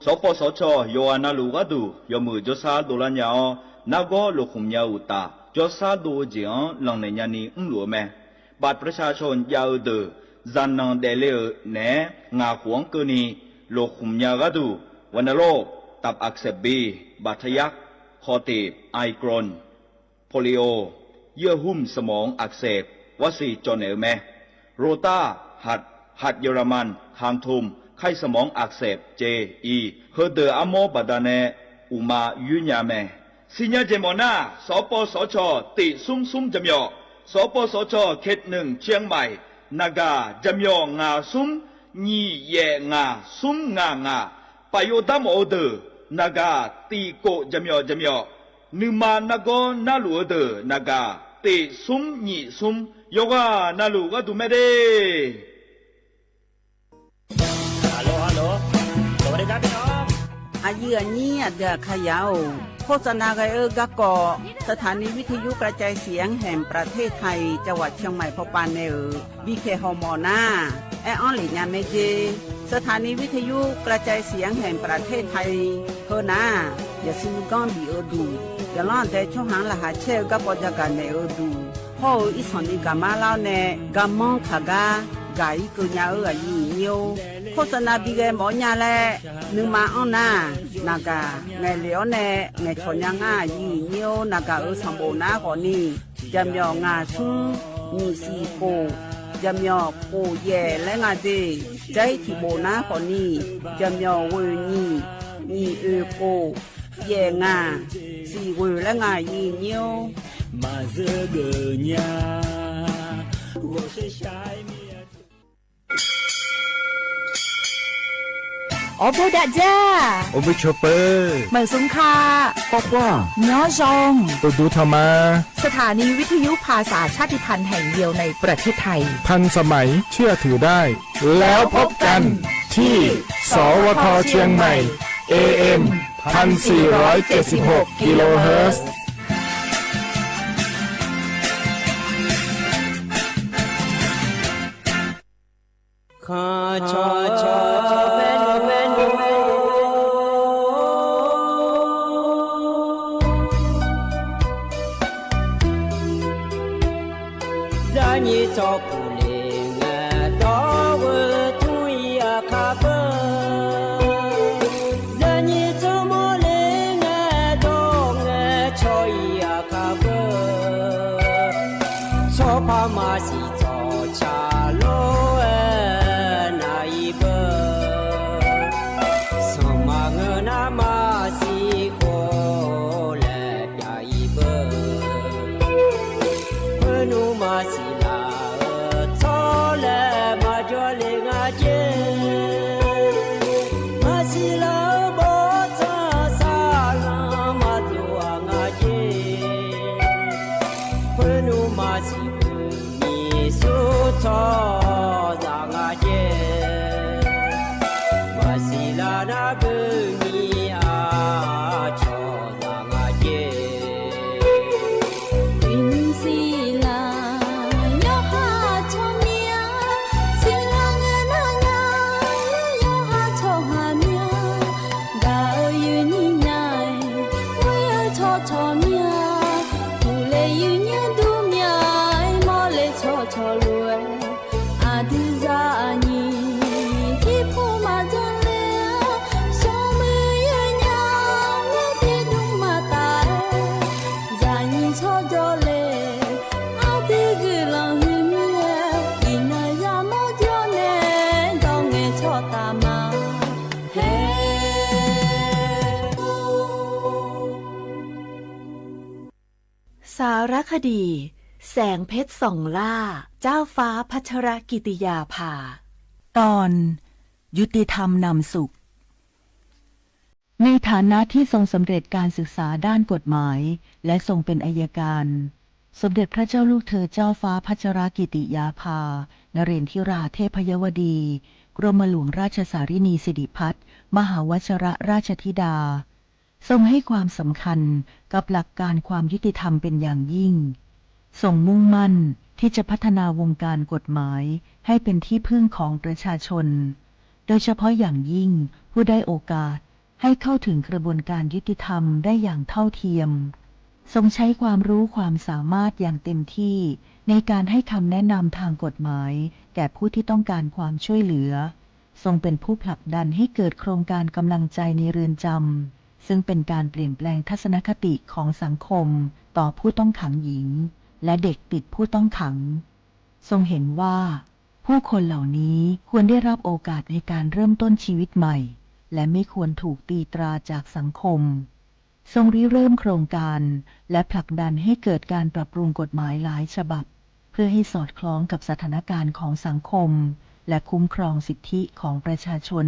สปสช Yawg Na Lus Gab Dug yog mws cov sab du lab nya ob, nab gob lug khoom nya ua tas, cov sab du ua ntsim ob lees neem nya ni mb luav me. Bas prasa tshoo nya ua dwg, zas noog des le nev, nas huav kawg ni, lug khoom nya gab dug, wa na loj, tap ak xeem bi, bas thaj yak, kho tim, ai kron, polio, ywj hum smoov ak xeem, vab xis tso nev me. Rota, hat, hat yawg la mas, khang thum, khaij smoov ak xeem, ces, i, hawv dwg ab mob pas tas ne, u mas ywj nya me. Xi nya ces mom naj, sov pos sov tshos tim xub xub jam yom, sov pos sov tshos khet neem Chiang Mai, Naga, jam yom nas xub, nyim yem nas xub nas nas, pas yuav tab mos ua dwg, Naga, tim kaum jam yom jam yom, nws mas nab gob nab lus ua dwg, Naga, tim xub nyim xub, yog ua na lus gab dug me dej. อาเยือนี้อาเดือขยาว โฆษณาไกเออร์กากอ สถานีวิทยุกระจายเสียงแห่งประเทศไทย จังหวัดเชียงใหม่ พอปานเนอร์ บีเค ฮอมอนะ แอออนหลีกงานเมเจ สถานีวิทยุกระจายเสียงแห่งประเทศไทย เฮอนะ อย่าซื้อก้อนบีเออดู อย่าล่อแต่ช่องหางรหัสเช่อกาปอจากาศในเออดู พ่อเอออีสานนี้กามาเล่าแน่ กามองขากากาอีเกิดยาเอออายุเยียว โฆษณาบีแกหมอยาแล หนึ่งมาอ้อนหน้า นากา ไงเหลียวแน่ ไงชอนยาง่ายืนเยียว นากาเออสองโบน้าขอนี่ จำยองงาซุง หนีสี่โก จำยองโกแย่และงาเด ใจที่โบน้าขอนี่ จำยองเวอร์นี่ หนีเออโก แย่งา สี่เวอร์และงายืนเยียว Ob peb dag zaj, ob peb tshua pawg, meem xoo kha, poj quaj, nyob zoo, tus dub tho mas. สถานีวิทยุภาษาชาติพันธุ์แห่งเดียวในประเทศไทย ทันสมัย เชื่อถือได้ แล้วพบกันที่ สวท เชียงใหม่ เอเอ็ม พันสี่ร้อยเจ็ดสิบหก กิโลเฮิรตซ์ Zaj nyij txog kuv li, dog ua tub ib qha pawg. Zaj nyij txog muaj li, dog ua tsho ib qha pawg. Tsho pha mas xis txog tshav loj na ib pawg. Xoo mas ngwg nab mas xis khuam lawm pab ib pawg. Pawg nus mas xis lam txhob lawm mas cuag li nqa ceg. Mas xis lam npog txog xav los mas tuaj nqa ceg. Pawg nus mas xis pwg nyim xub txhob zam nqa ceg. Mas xis lam nab pwg nyim Txhom miag, tus le yws nyiaj ntug miag, mob le txhom txhom luag, a twg zam nyim tib phuj mas txog le, xyoo mwg yws nyab, muab tib dub mas tas, zam nyim txhob nco le, a twg gwm los hwm miag, tim nag zaj mob cuag ne, nto nqe txhob tas mas heev. สารคดี แสงเพชรส่องล่า เจ้าฟ้าพัชรกิติยาภา ตอน ยุติธรรมนำสุข ในฐานะที่ทรงสำเร็จการศึกษาด้านกฎหมาย และทรงเป็นอัยการ สมเด็จพระเจ้าลูกเธอเจ้าฟ้าพัชรกิติยาภา นเรนทิราเทพยวดี กรมหลวงราชสารินีสิริพัฒน์ มหาวชรราชธิดา ทรงให้ความสำคัญกับหลักการความยุติธรรมเป็นอย่างยิ่ง ทรงมุ่งมั่นที่จะพัฒนาวงการกฎหมายให้เป็นที่พึ่งของประชาชน โดยเฉพาะอย่างยิ่งผู้ด้อยโอกาส ให้เข้าถึงกระบวนการยุติธรรมได้อย่างเท่าเทียม ทรงใช้ความรู้ความสามารถอย่างเต็มที่ในการให้คำแนะนำทางกฎหมายแก่ผู้ที่ต้องการความช่วยเหลือ ทรงเป็นผู้ผลักดันให้เกิดโครงการกำลังใจในเรือนจำ ซึ่งเป็นการเปลี่ยนแปลงทัศนคติของสังคมต่อผู้ต้องขังหญิง และเด็กติดผู้ต้องขัง ทรงเห็นว่าผู้คนเหล่านี้ควรได้รับโอกาสในการเริ่มต้นชีวิตใหม่ และไม่ควรถูกตีตราจากสังคม ทรงริเริ่มโครงการ และผลักดันให้เกิดการปรับปรุงกฎหมายหลายฉบับ เพื่อให้สอดคล้องกับสถานการณ์ของสังคม และคุ้มครองสิทธิของประชาชน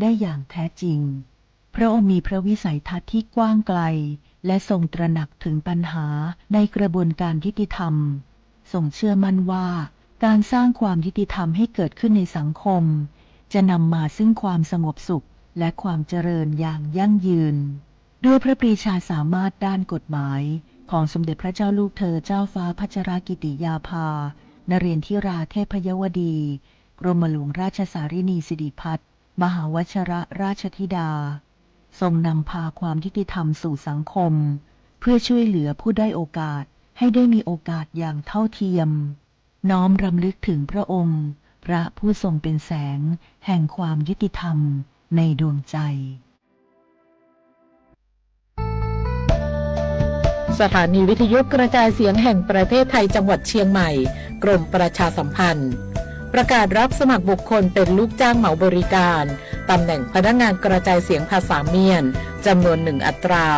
ได้อย่างแท้จริง พระองค์มีพระวิสัยทัศน์ที่กว้างไกล และทรงตระหนักถึงปัญหาในกระบวนการยุติธรรม ทรงเชื่อมั่นว่าการสร้างความยุติธรรมให้เกิดขึ้นในสังคม จะนำมาซึ่งความสงบสุขและความเจริญอย่างยั่งยืน ด้วยพระปรีชาสามารถด้านกฎหมายของสมเด็จพระเจ้าลูกเธอเจ้าฟ้าพัชรกิติยาภา นเรนทิราเทพยวดี กรมหลวงราชสารินีสิริพัฒน์ มหาวชรราชธิดา ทรงนำพาความยุติธรรมสู่สังคม เพื่อช่วยเหลือผู้ด้อยโอกาสให้ได้มีโอกาสอย่างเท่าเทียม น้อมรำลึกถึงพระองค์ พระผู้ทรงเป็นแสงแห่งความยุติธรรมในดวงใจ สถานีวิทยุกระจายเสียงแห่งประเทศไทยจังหวัดเชียงใหม่ กรมประชาสัมพันธ์ ประกาศรับสมัครบุคคลเป็นลูกจ้างเหมาบริการ ตำแหน่งพนักงานกระจายเสียงภาษาเมียน จำนวนหนึ่งอัตรา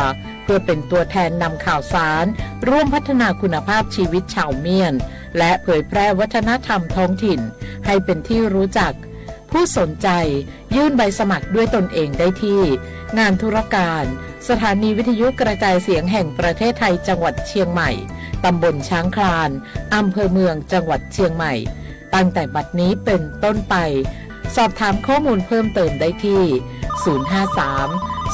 เพื่อเป็นตัวแทนนำข่าวสาร ร่วมพัฒนาคุณภาพชีวิตชาวเมียน และเผยแพร่วัฒนธรรมท้องถิ่น ให้เป็นที่รู้จัก ผู้สนใจ ยื่นใบสมัครด้วยตนเองได้ที่ งานธุรการ สถานีวิทยุกระจายเสียงแห่งประเทศไทยจังหวัดเชียงใหม่ ตำบลช้างคลาน อำเภอเมือง จังหวัดเชียงใหม่ ตั้งแต่บัดนี้เป็นต้นไป สอบถามข้อมูลเพิ่มเติมได้ที่ ศูนย์ห้าสาม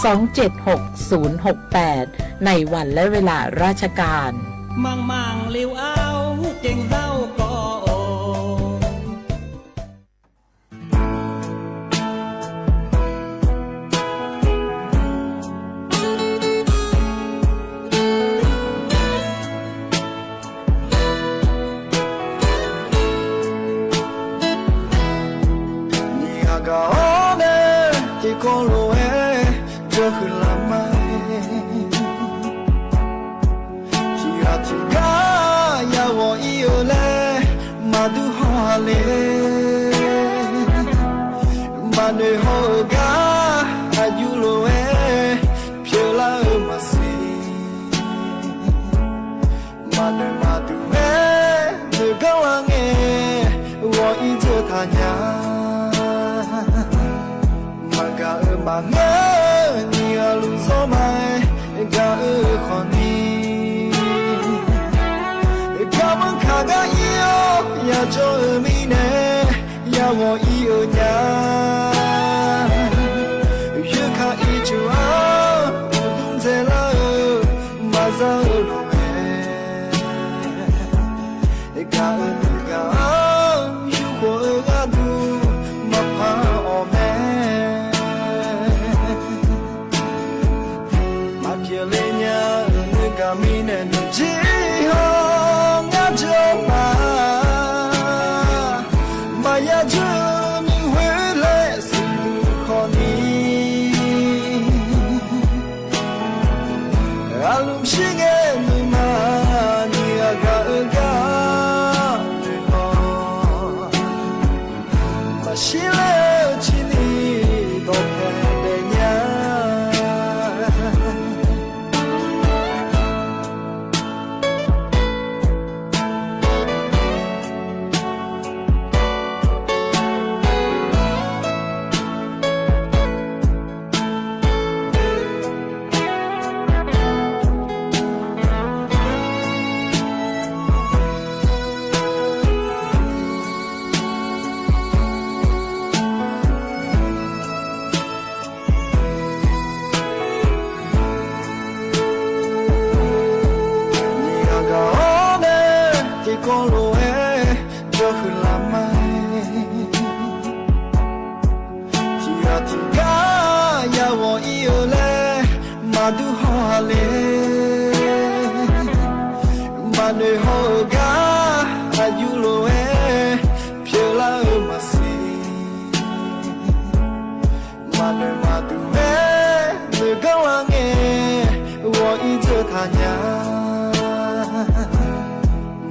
สองเจ็ดหก ศูนย์หกแปด ในวันและเวลาราชการ Maang maang liu au, ceev zaum ko o. Nim a ka o ne, ces koj los es, tsawg hwm lam mas. Tsis a tsis kab, yam vos ib yam le, mas tub ho ha le. Mas nws ho kab, a yus los es, phiav lawm mas xis. Mas nws mas tus me, nws kab las nge, vos ib txwm tham nyab. Mas nkag wb mas nge, nim a lus xob mas, nkag wb qhov ni. Kab muab khav kab ib, yam tso wb mi ne, yam vos ib yam nyab. Ywj khav ib tsuj a, tus ntxhais lawm, mas zaj wb los es. Nkag wb tus nkag, yug qhuas wb qab tus, mas phaj os me. Mas phiav le nyab, Ka mi ne nws tsis ho nyab ntsuag mas, mas yam ntsuag nws hwm lem xwb tus qhov ni. A lub sib nge nws mas nws a ka wb ka nws ho, mas sib lem tsis nim tau phem le nyab. Nim a ka ob ne, ces koj los es cov hwm lam mais, thiab thiab kab yam ua ib ua le, mas ntuj ho ha le, mas nws ho kab yus los es phiab lawm mas xij. Mas nws mas tus me, nws kab la nge, ua ib txwm tham nyab.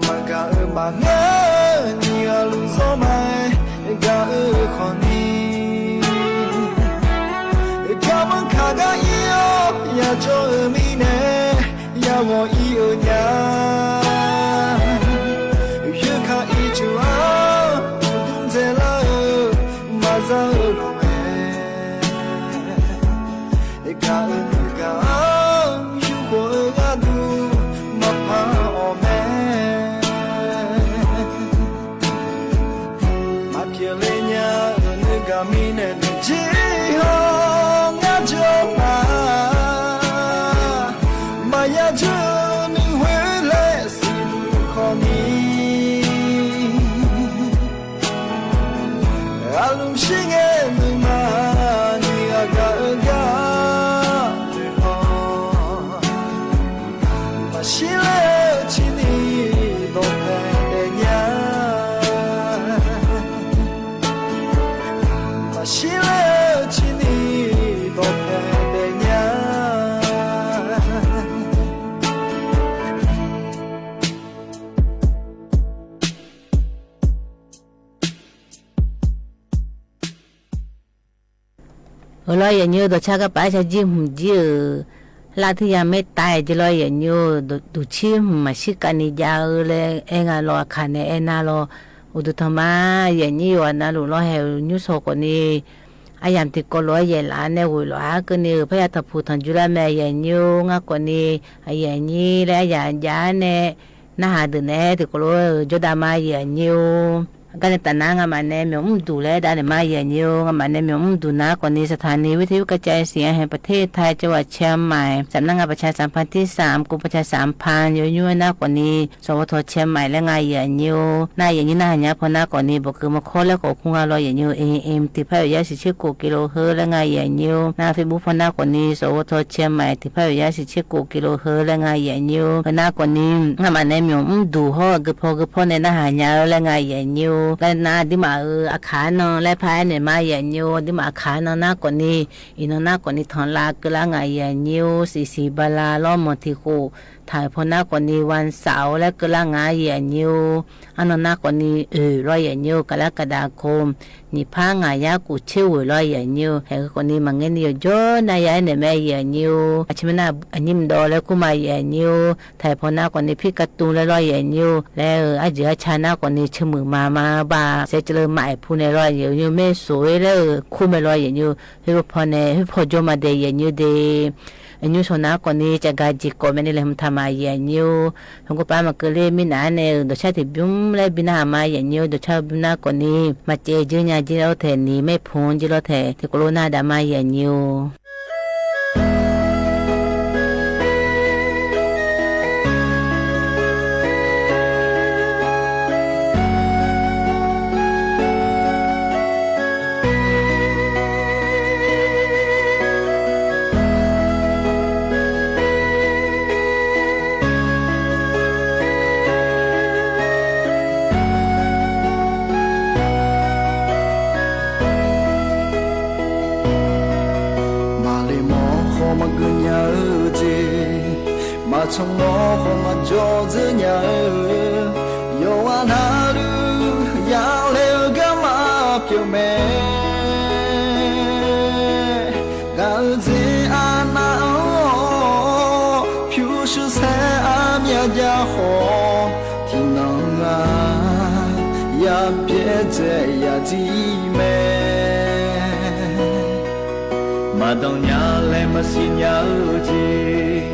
Mas ka wb mas nge, nyias lus zog mas, ka wb qhov ni. Ka muab khav kab ib ob yam tso wb mi ne, yam ua ib ua nyab. Ywg khav ib tsuj ab, tus ntxeev lawm, mas zaj wb lus me. Ka wb nws ka, yug quas wb laj tug, mas phaj os me. Mas phiab le nyab, nws ka mi ne nws tsis ho nyab ntsuag mas, mas yam ntsuag nws hwm lem xwb tus qhov ni. A lub sib nge nws mas nws a ka wb ka nws ho, mas sib lem tsis nim tau phem le nyab. Mas sib lem tsis nim tau phem le nyab. Los yawm nyob tus tshaj kab pab tshaj ntsij hum ntsij, laj twb ya me tais ces los yawm nyob tus tshib hum mas sib ka ni ya le, es nqa los khav ne es nag los ua tus tog mas yawm nyob yuav na lus los hem nyuj xo kom ni, ab yam tim ko los yam lav ne vim los ab kawg ni phab yam thov phu thov ntswg laj me yawm nyob nqa kom ni, yawm nyob le ab yam ncav ne, nag has ntawm ne tim ko los nco da mas yawm nyob. Kab ne tas na nqa mas ne mios mub tus le da ne mas yawm nyob nqa mas ne mios mub tus na kom ni xa tha ni vib thib vib ka cai xi a heev pas thej thai cov vam tshia mais xam na nqa pas tshia xam phan thib xam kuv pas tshia xam phan yuav nyuaj na kom ni xov ua thov tshia mais le nqa yawm nyob na yawm nyob na has nyab phoj na kom ni pom kws mos khob le kom khu nqa los yawm nyob em em tim phab yam yaj siv tsheb kum kis los hawb le nqa yawm nyob na Facebook phoj na kom ni xov ua thov tshia mais tim phab yam yaj siv tsheb kum kis los hawb le nqa yawm nyob na kom ni nqa mas ne mios mub tus ho kws phoj kws phoj ne na has nyab le nqa yawm nyob le na tib mam a khav no le phab ne mas yawm nyob tib mam a khav no na kom ni, ib no na kom ni thov la kws la nqa yawm nyob xis xis pa la los mos thim qum thaiv phoj na kom ni vas xaum le kws la nqa yawm nyob, ab no na kom ni los yawm nyob ka la ka da ko nyim phab nqa yab kum tsheb vwm los yawm nyob hem kom ni mas nge ni yuav nco na yam ne me yawm nyob tsheb me na nyim do le kuj mas yawm nyob thaiv phoj na kom ni phij ka tu le los yawm nyob le ab tsi ab tsha na kom ni tsheb mwm mas mas npaj xev tsi le mam phu ne los yawm nyob me suav le khu me los yawm nyob hib phoj ne hib phoj nco mas tes yawm nyob tes nyuj sau na kom ni tsa ka tsi kom me ni le hum tham mas yawm nyob hum kuj pab mas kws le me na ne tus tshaj tim npyob le npib na has mas yawm nyob tus tshaj npyob na kom ni mas ces ntsia nyaj ntsia los them ni mej phoov ntsia los them tim ko los na da mas yawm nyob. Tshee mov qhov mas ntso txwb nyam, yog ua nag lwm yam le kab mas piam me. Nkawd ntxiv a na, phuj sub xeeb a miaj yaj qhov, thim no yaj piav txawv yam ntxim me. Mas doog nyab le mas xis nyab ces,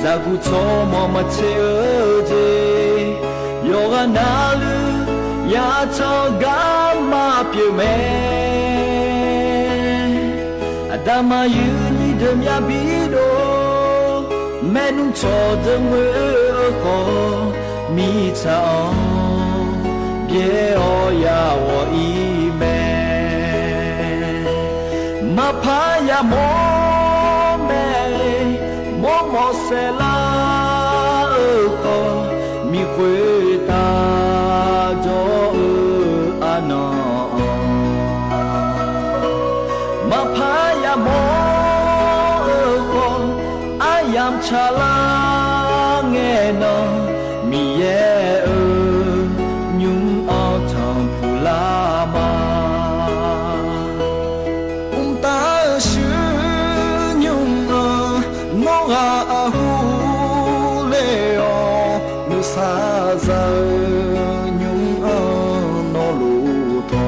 zam kuv txhob mov mas tshem ces, yog ua nag lwm yam tshee kab mas piam me. Dab mas ywj nyiv dawm yaj pib do, me num tshov dawm nqe qhov, mi txha o, npiav o yam ua ib me. Mas phaj yam mov me, mov mov xeeb laj qhov, mi qhwv tag rov a no. Mas phaj yam mov qhov, a yam tshav laj nge no, mi yej nyoog o thaam phu laj mas. Tab sis nyoog o, noj qa a hu le os, nws xav zawv nyoog o noj lus thov.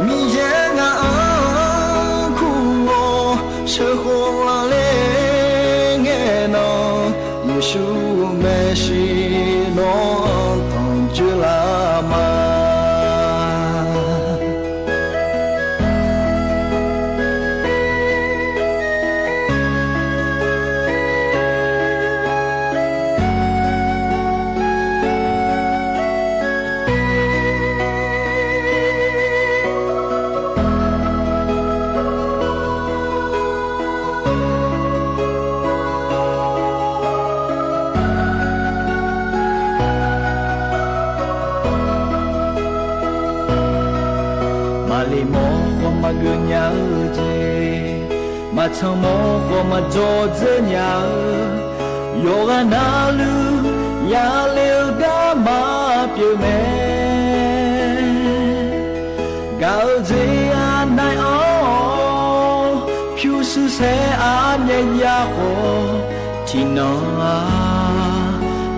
Mi yej nqa khuj o, sawv qhov laj le nge no, Yexus Mexis noj thaam tswv laj mas. Mas li mov qhov mas kawg nyam ces, mas tshee mov qhov mas ntso txwb nyam, yog ua nag lwm yam le kab mas piam me. Nkawd ntxiv a na o, phuj sub xeeb a miaj yaj qhov, thim no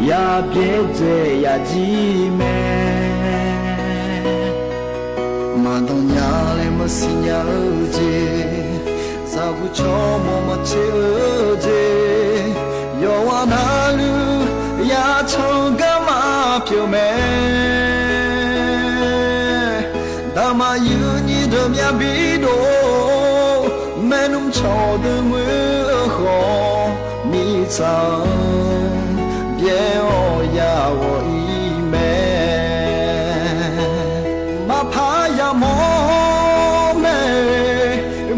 yaj piav txawv yam ntxim me. Mas doog nyab le mas xis nyab ces, zam kuv txhob mov mas tshem ces, yog ua nag lwm yam tshee kab mas piam me. Dab mas ywj nyiv dawm yaj pib do, me num tshov dawm nqe qhov, mi txha npiav o yam ua ib me. Mas phaj yam mov me,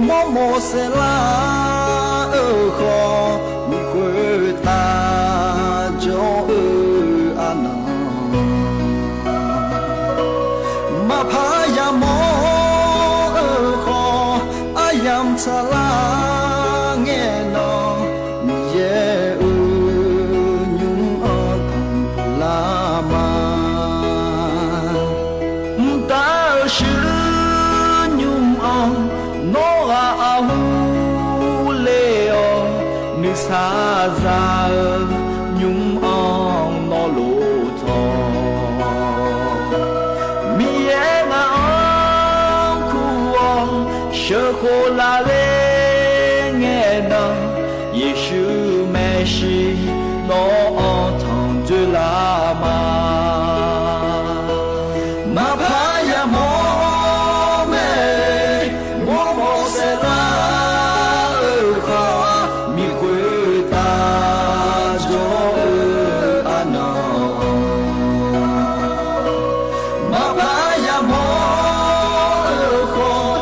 mov mov xeeb laj qhov, mi qhwv tag rov a no. Mas phaj yam mov qhov, a yam tshav laj nge no, mi yej nyoog o thaam phu laj mas. Tab sis nyoog o, noj qa a hu le os, nws xav zawv nyoog o noj lus thov. Mi yej nqa khuj o, sawv qhov laj le nge no, Yexus Mexis noj o thaam tswv laj mas. Mas phaj yam mov me, mov mov xeeb laj qhov, mi qhwv tag rov a no. Mas phaj yam mov qhov,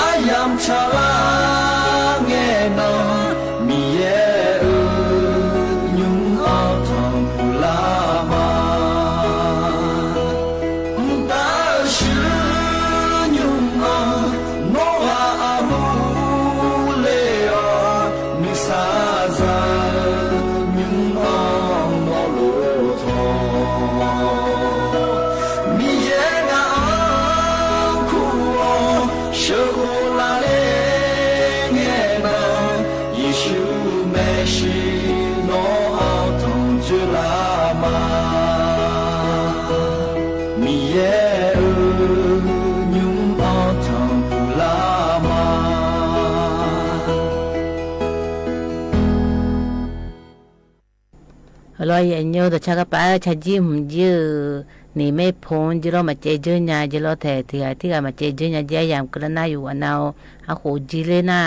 a yam tshav laj nge no, mi yej nyoog o thaam phu laj mas. Tab sis nyoog o, noj qa a hu le os, nws xav zawv Tsi no ob thooj tsw la mas, mi ye u nyuj ob thooj kuv la mas. Los yam nyuj tus tshaj kab pab tshaj jib hum jib, nim mej phoov jib los mas cev jawg nyas jib los them tias tib kas mas cev jawg nyas jib yam kws la na yus ua na, ab qhuv jib le na,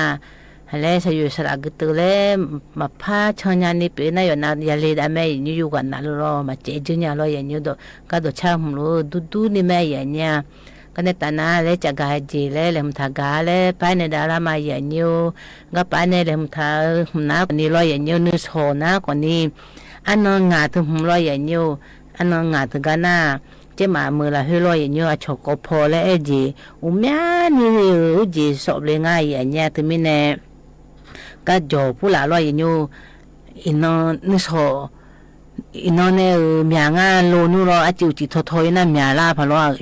hais le xyov yus sab lam kws tw le mas phab tshee nyas ni pem na yus na yam li dab me yam nyuj yus kam na lug los mas cev jawg nyas los yam nyuj kab tus tshaj hum lug dub dub ni me yam nyas. Koj nej tas na le tsam nkag ces le le hum tham nkag le pab ne dab la mas yam nyuj, nkaj pab ne le hum tham hum na kom ni los yam nyuj nws txhom na kom ni, ab no ngam twg hum los yam nyuj, ab no ngam twg nkaj na, ces mam mus lam hwj los yam nyuj a tshom kov phom le ces ua miab ni ub ces xom le nga yam nyas twg mi ne, kab cog pub lam los yam nyuj, ib no nws txhom, ib no ne mias nga lug nub los ab tsi ua tsis tho tho na mias la pham los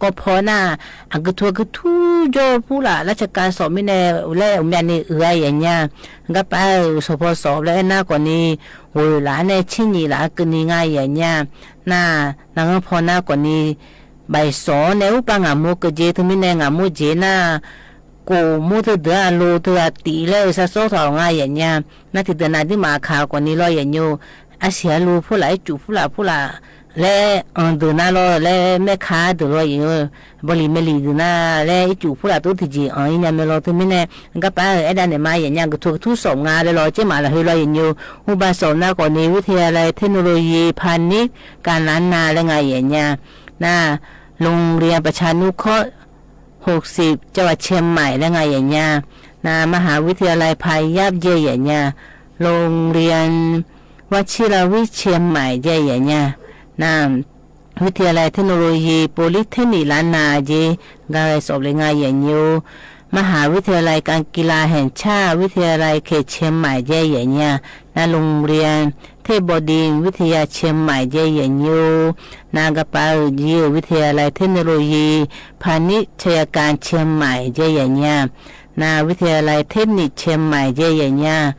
kov phom na, a kws thuav kws thub cog pub lam lab tsha ka xom mi ne, le ua miab ni wb yam nyas, nkaj pab xom phom xom le na kom ni, ua lam ne tshib nyim lam kws ni nga yam nyas, na, na phom na kom ni, pais xom ne ub pab ngam muab kws ces twg mi ne ngam muab ces na, kuv muab twg twg lug twg tim le xa xob thaum nga yam nyas, na tig tag na tib mam khav kom ni los yam nyuj, ab xiav lug pub lam ib tsum pub lam pub lam le ntws na los le mej khav ntws los yam nyuj, npog li me li ntws na le ib tsum pub lam tub tig ces ib nyas me los twg mi ne, nkaj pab ab dab ne mas yam nyas kws thuav kws thub xom nga le los ces mam lam hwj los yam nyuj, hu pab xom na kom ni vib thi ya lai thej no los yis pha nib ka na na le nga yam nyas, na, loo lias pas tsha nub khob hauv xim caj vas tshia maim le nga yam nyas, na, maj has vib thi ya lai pha yab ncej yam nyas, loo lias vaj tshij la vib tshia maim ncej yam nyas, na, vib thi ya lai thej no los yis pov lib thej nim lav nas ces nkaj xom le nga yam nyuj, maj has vib thi ya lai ka kis las heem tshaj vib thi ya lai khem tshia maim ncej yam nyas, na, loo lias thej npos dis vib thi ya tshia maim ncej yam nyuj, na, nkaj pab yij vib thi ya lai thej no los yis pha nib tshaj ya kas tshia maim ncej yam nyas, na, vib thi ya lai thej nim tshia maim ncej yam nyas,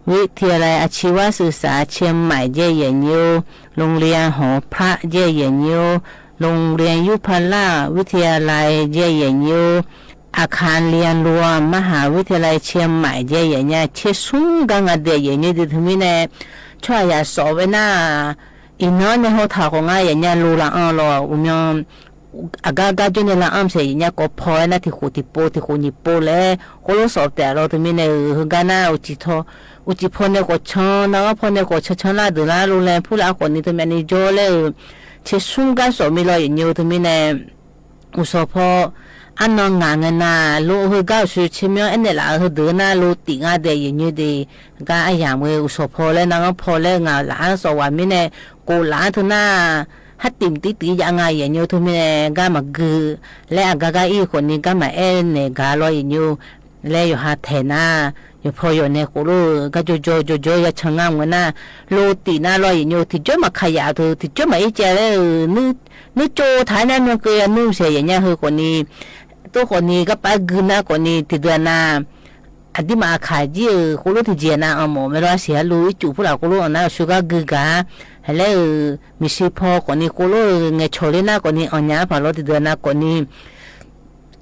vib thi ya lai a tshij vab xwm xav tshia maim ncej yam nyuj, loo lias hov phlab ncej yam nyuj, loo lias yub pha laj vib thi ya lai ncej yam nyuj, a khas lias luas maj has vib thi ya lai tshia maim ncej yam nyas, tshia xub nkaj nga diam yam nyuj twg mi ne, tshua yam xom ve na, ib no ne ho tham kom nga yam nyas lug lam o los ua nyuj, a kab kab cuj ne lam o xwb yam nyas kov phom na tig qhuv tig pov tig qhuv nyim pov le, qub lub xom tam los twg mi ne hwj nkaj na, ua tsis phom ne kom tshee na, phom ne kom tshee tshee laj ntws laj lug le pub lam kom ni twg mi ne nco le, tshia xub nkaj xom mi los yam nyuj twg mi ne, ua xov phom, ab no ngam nga na, lug hwj nkaj su tshia mi ab ne lam hwj ntws na lug tim nga diam yam nyuj tes, nkaj ab yam mus ua xov phom le na, phom le ngam lam xom vam mi ne, kuv lam twg na, hab tim tib tim yam nga yam nyuj twg mi ne, nkaj mam kws le a kab kab ib kom ni nkaj mam eb ne nkaj los yam nyuj, le yuav has them na, yuav phom yuav ne quv lub nkaj co co co co ya tshee nga mus na, lug tim na los yam nyuj tig cuab mam kha yam twg tig cuab mam ib ce le, nub co thav na nub kws ya nub xia yam nyas hwj kom ni, tuab kom ni kab pab kws na kom ni tig ntws na, a tib mam kham yij quv lub tig ntsia na o mom me los xiav lug ib tsum pub lam quv lub na su kab kws nkag, hais le, mi si phom kom ni quv lub nge tsho le na kom ni o nyas pham los tig ntws na kom ni,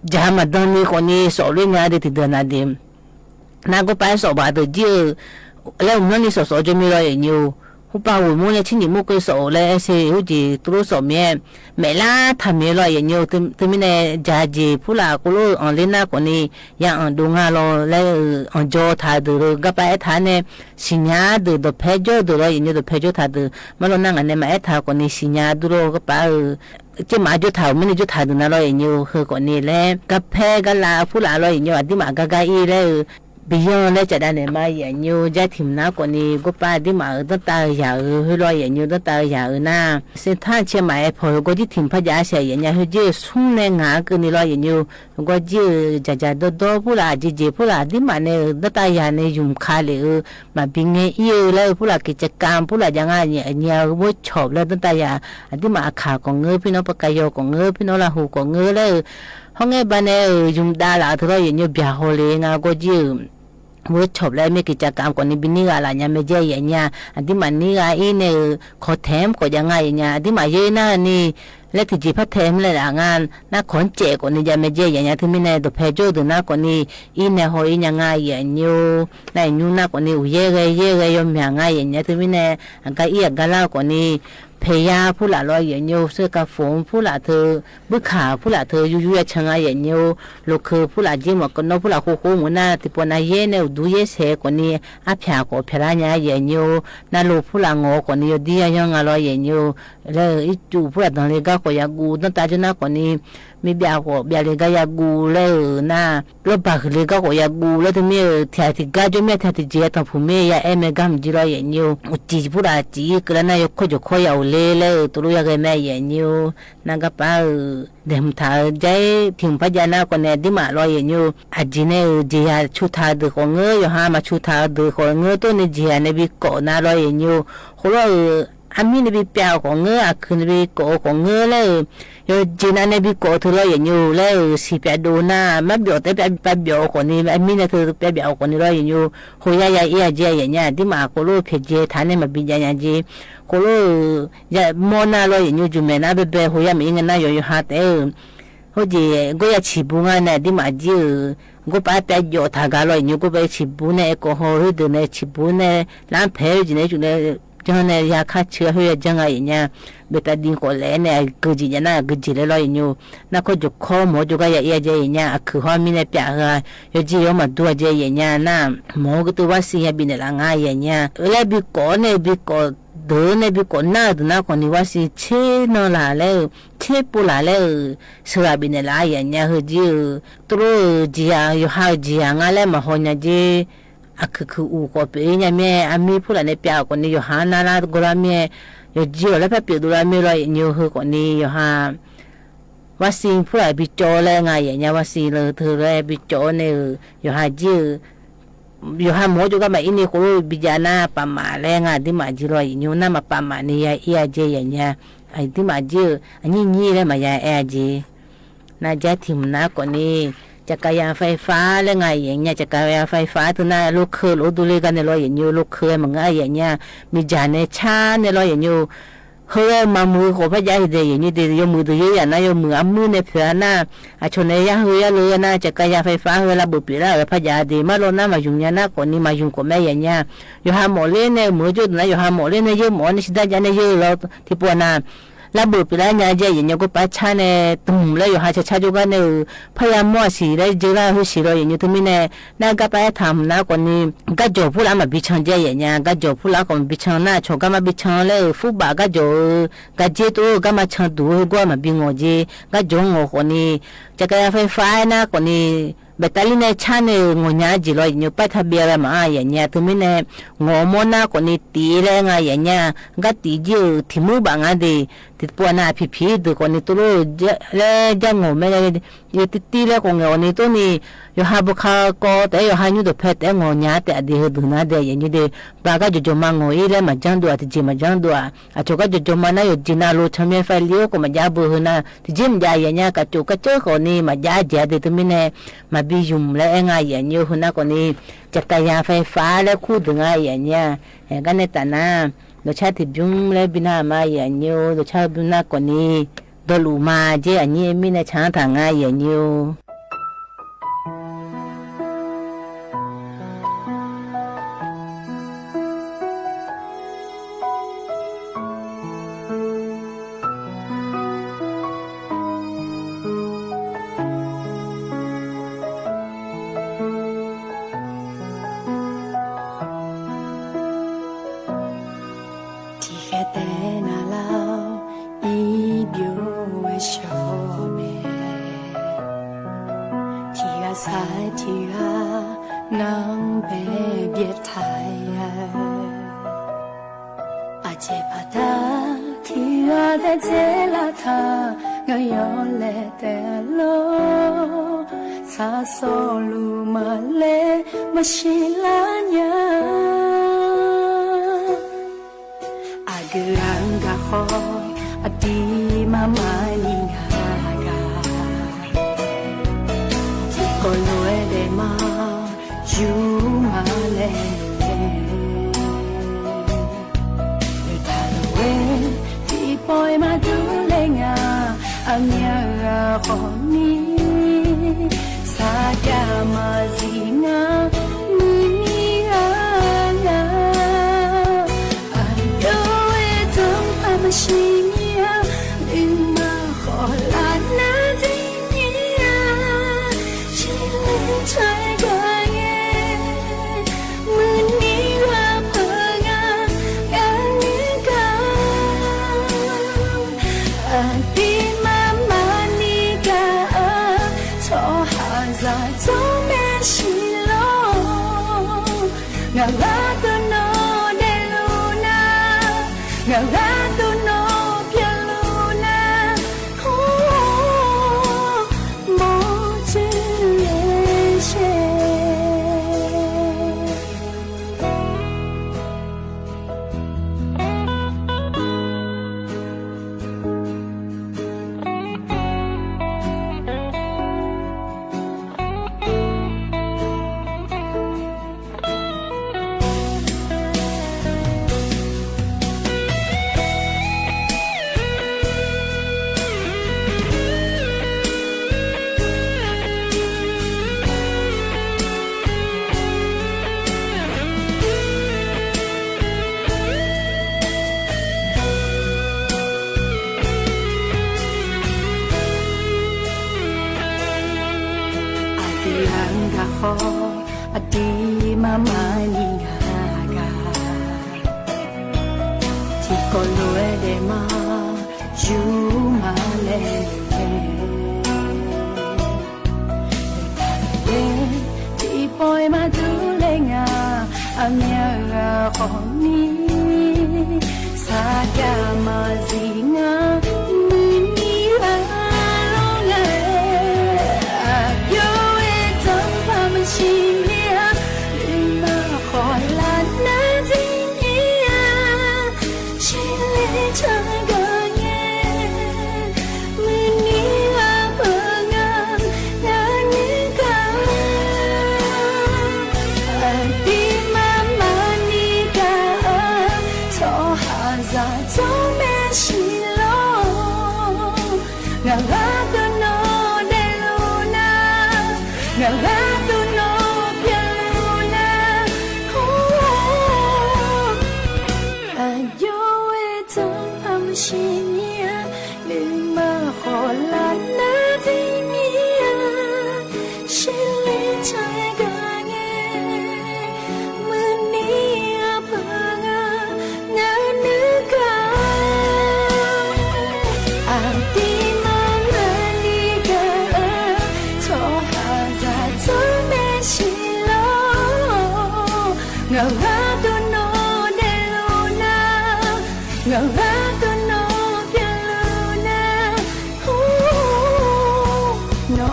ncav mam doog ni kom ni xom le nyas tig ntws na tes, na kuj pab xom vam tus yij, le ua nyob ni xom xom co mi los yam nyuj, hu pab ua muab le tshib nyim muab kws xom le xwb huv ces tu lub xom miv, mem lab tham miv los yam nyuj twg mi ne, ncav ces pub lam quv lub o le na kom ni, ya o du nga los le, o nco tham ntws nkaj pab eb tham ne, sim nyas ntws ntawm pheb nco ntws los yam nyuj ntawm pheb nco tham ntws mam los na nga ne mam eb tham kom ni sim nyas ntws los nkaj pab, ces mam nco tham me ne nco tham ntws na los yam nyuj hwj kom ni le kab pheb kab la pub lam los yam nyuj a tib mam kab kab ib le, pes yog le tsam dab ne mas yam nyuj ncav thim na kom ni kuj pab tib mam tub tas yam hwj los yam nyuj tub tas yam na, xeeb thaj tshia mam phom hwj koj yij thim phaj yam xia yam nyas hwj yij xub ne ngam kws ni los yam nyuj, koj yij cas cas dob dob pub lam ces ces pub lam tib mam ne tub tas yam ne yum kha le, mam pis nge ib le pub lam kev tsa kas pub lam ya nga nyias muab chom le tub tas yam, a tib mam kham kom ngwb pib no pas kas yog kom ngwb pib no lam hu kom ngwb le, ho nge pas ne yum da lam twg los yam nyuj npiag ho le nga koj yij workshop le mej kis cas kam kom nws bi nib ga lam nyag me cej yam nyag, a tib mam nib ga ib ne khov them kom ya nga yam nyag, a tib mam yog ib nab ni le twg ces phab them le lam nga nab khov cem kom nws ya me cej yam nyag thwj mej ne, tus phem coj tus nab kom nws ib ne ho ib nyag nga yam nyug, nab nyug nab kom nws ua yeb ghe yeb ghe yog miag nga yam nyag thwj mej ne, a kab ib a kab laj kom nws phem ya phub lam los yam nyug, sab ka foov phub lam thw, bwb kham phub lam thw, yug yug ya tshee nga yam nyug, lus khw phub lam jib mom kom nub phub lam hu hu mus nab, tis puas nab yeb ne ua dub yeb se kom nws ab pham kom pham laj nyag yam nyug, nab lus phub lam ngov kom nws yog dib yog yog nga los yam nyug, le ib cum phub lam doog le kab kom ya gus noj tas cov nab kom nws me biam kom biam le kab ya gus le nab, lub pag hwm le kab kom ya gus le thwj mej, thiaj tis kab cov mej thiaj tis tsis ya toog phum mej ya eb me kab mus ntsis los yam nyug, ua ci phub lam ci kws le nab yog khob cov khob yam ua le le tus lub yog ghe me yam nyug, nab kab pab deg mus tham jaib thim phab ca nab kom nws tib mam los yam nyug, a tsis ne tsis ya tshu tham tus qhov ngab yog ha mas tshu tham tus qhov ngab tuaj ne tsis ya ne bi kom nab los yam nyug, qhov lub ab mib ne bi pam kom ngab, a khwv ne bi kom kom ngab le, yog tsis na ne bi kom thwj los yam nyug le, sim pam dua nab mab biam teb pab biam kom nws, ab mib ne thwj pab biam kom nws los yam nyug, hu ya ya ib ya ntse yam nyag tib mam qhov lub phem ntse tham ne mas bi ya ya ntse, qhov lub ya mob nab los yam nyug tsum me nab peb peb hu ya me ib nab yog yog ha tes, hub ces nkauj ya tsis pub nga ne tib mam ntse, nkauj pab pab yom tham nkag los yam nyug nkauj pab tsis pub ne kom ho hwb tus ne tsis pub ne, lab phem tsis ne tsum ne, cog ne ya khab tshia hwb ya cog nga yam nyag, peb tas di kom le ne kws tsis ya nab kws tsis le los yam nyug, nab khob cov khob mov cov kab ya ib ya ntse yam nyag, a khwv ho mib ne pam hwv, yog tsis yog mas tuag ntse yam nyag nab, mov kws tus vaj xis ya bi ne lam nga yam nyag, le bi kom ne bi kom dwv ne bi kom nab tus nab kom nws vaj xis tsheb no lam le, tsheb puj lam le, sawv lam bi ne lam yam nyag hwj tsis, tuj lub tsis ya yog ha tsis ya nga le mas ho nyag ntse, a khwv khwv ua kom pem nyag mej a mib phub lam ne pam kom nws yog ha nab lab nkauj lab mej, yog tsis yog lab phab pem tus lab mej los yam nyug hwj kom nws yog ha vaj xis phub lam bi co le nga yam nyag vaj xis lawm thwj le bi co ne, yog ha tsis yog ha mov cov kab mam ib ne qhov lub bi ya nab pam mam le nga tib mam ntse los yam nyug nab mas pam mam nws ya ib ya ntse yam nyag, tib mam ntse, nyij nyij le mas ya ib ya ntse. Nab jaib thim mus nab kom nws cas kas yas fais fab le nga yam nyag, cas kas yas fais fab thwj nab lub khw lub tus le kab ne los yam nyug lub khw mas nga yam nyag, me ntsa ne tshab ne los yam nyug, hwj mas mus qhov phab ca hwj tes yam nyug tes yuav mus tus yeb yam nab yuav mus a mub ne phem nab, a tshuav ne ya hwj ya lwm nab cas kas yas fais fab hwj lab pam pem lab phab ca tes mab los nab mas yoog nyag nab kom nws mas yoog kom me yam nyag, yog ha mom le ne mus cuaj tus nab yog ha mom le ne yeb mom ne tsis tab ca ne yeb los tis puas nab, lab pam pem lab nyag ntse yam nyug nkauj pab tshab ne, toog le yog ha tshab tshab cov kab ne, phab ya muaj sim le ntse lab hwj sim los yam nyug thwj mej ne, nab kab pab tham mus nab kom nws kab cog phub lab mam bi tshee ntse yam nyag, kab cog phub lab kom mam bi tshee nab, tshuav kab mab bi tshee le fub pam kab cog, kab ntse tuj kab mab tshee tus hwj kuaj mam bi ngos ntse, kab cog ngos kom nws, cas kas yas fais fab nab kom nws, pam tas li ne tshab ne ngos nyag tsis los yam nyug pab tham pia le mas yam nyag thwj mej ne, ngos mob nab kom nws tiv le nga yam nyag, kab tiv ntse thim mub pam nga tes, tis puas nab phim phim tus kom nws tuj lub le ncaj ngos me, yog ti ti le kom ngos nws tuaj nws, yog ha pus kha ko tes yog ha nyuj tus phem tes ngos nyag tes a tis hwj tus nab tes yam nyug tes, pab kab cog cog mas ngos ib le mas tsaab dua tis tsis mas tsaab dua, a tshuav kab cog cog mas nab yog tsis nab lub tshav me fais liab kom mam ca pus hwj nab tis tsis mam ca yam nyag, kab cog kab tsawb kom nws mam ca ntse tes thwj mej ne, mas bi yoog le nga yam nyug hwj nab kom nws, cas kas yas fais fab le khuj tus nga yam nyag, kab ne tas nab, lub tshab thim npyoog le bi nab mas yam nyug lub tshab npyoog nab kom nws, ntog lus mas ntse a nyij mej ne tshaab tham nga yam nyug. Tig khe tes nab laug ib npio sov me, tig kha xaiv tig kha nab npe npiam thaiv. A ces pab tag tig kha tes txheb laj thab nkawd yog le tes loj, txhab xov lus mas le mas sib laj nyag. A kws a nkag qhov a tig mas mas nyi nkag kag, tig kom luag de mas yug mas qhov ni, xav cas mas zim na, nws ni a na. As yuav ua tau pha mas sis nyiam, nws mas qhov lam nab ntxim nyiam, tsis li ntshai kawg nge. Mws ni ua pha nga, nga ni ka, as tib mab mab ni ka, txhob has zam txog me sis los. Nkawd lam tus no dej lug na, nkawd lam tus no piag lug na, hu, mob txwv le se. As tib lawv nkag qhov, as tib mab mab ni nkag kas, tib koj luag dej mas yus mas le le, tib poj mas tub le nga, as nyiam qhov ni, xav cas mas zim na, nws ni a los nga. As yuav ua tau pha mas sis nyiam, nws mas qhov lam nab ntxim nyiam, tsis li ntshai kawg nge. Mws ni ua pha nga, nga ni ka, as tib mab mab ni ka, txhob has zam txog me sis los. Nkawd lam tus no dej lug na, nkawd lam tus no piag lug na, hu, as yuav ua tau pha mas sis nyiam, nws mas qhov lam nab ntxim nyiam, tsis li ntshai kawg nge. Mws ni ua pha nga, nga ni ka, as tib mab mab ni ka, txhob has zam txog me sis los. Nkawd lam tus no dej lug na, nkawd lam tus no piag lug na, hu, no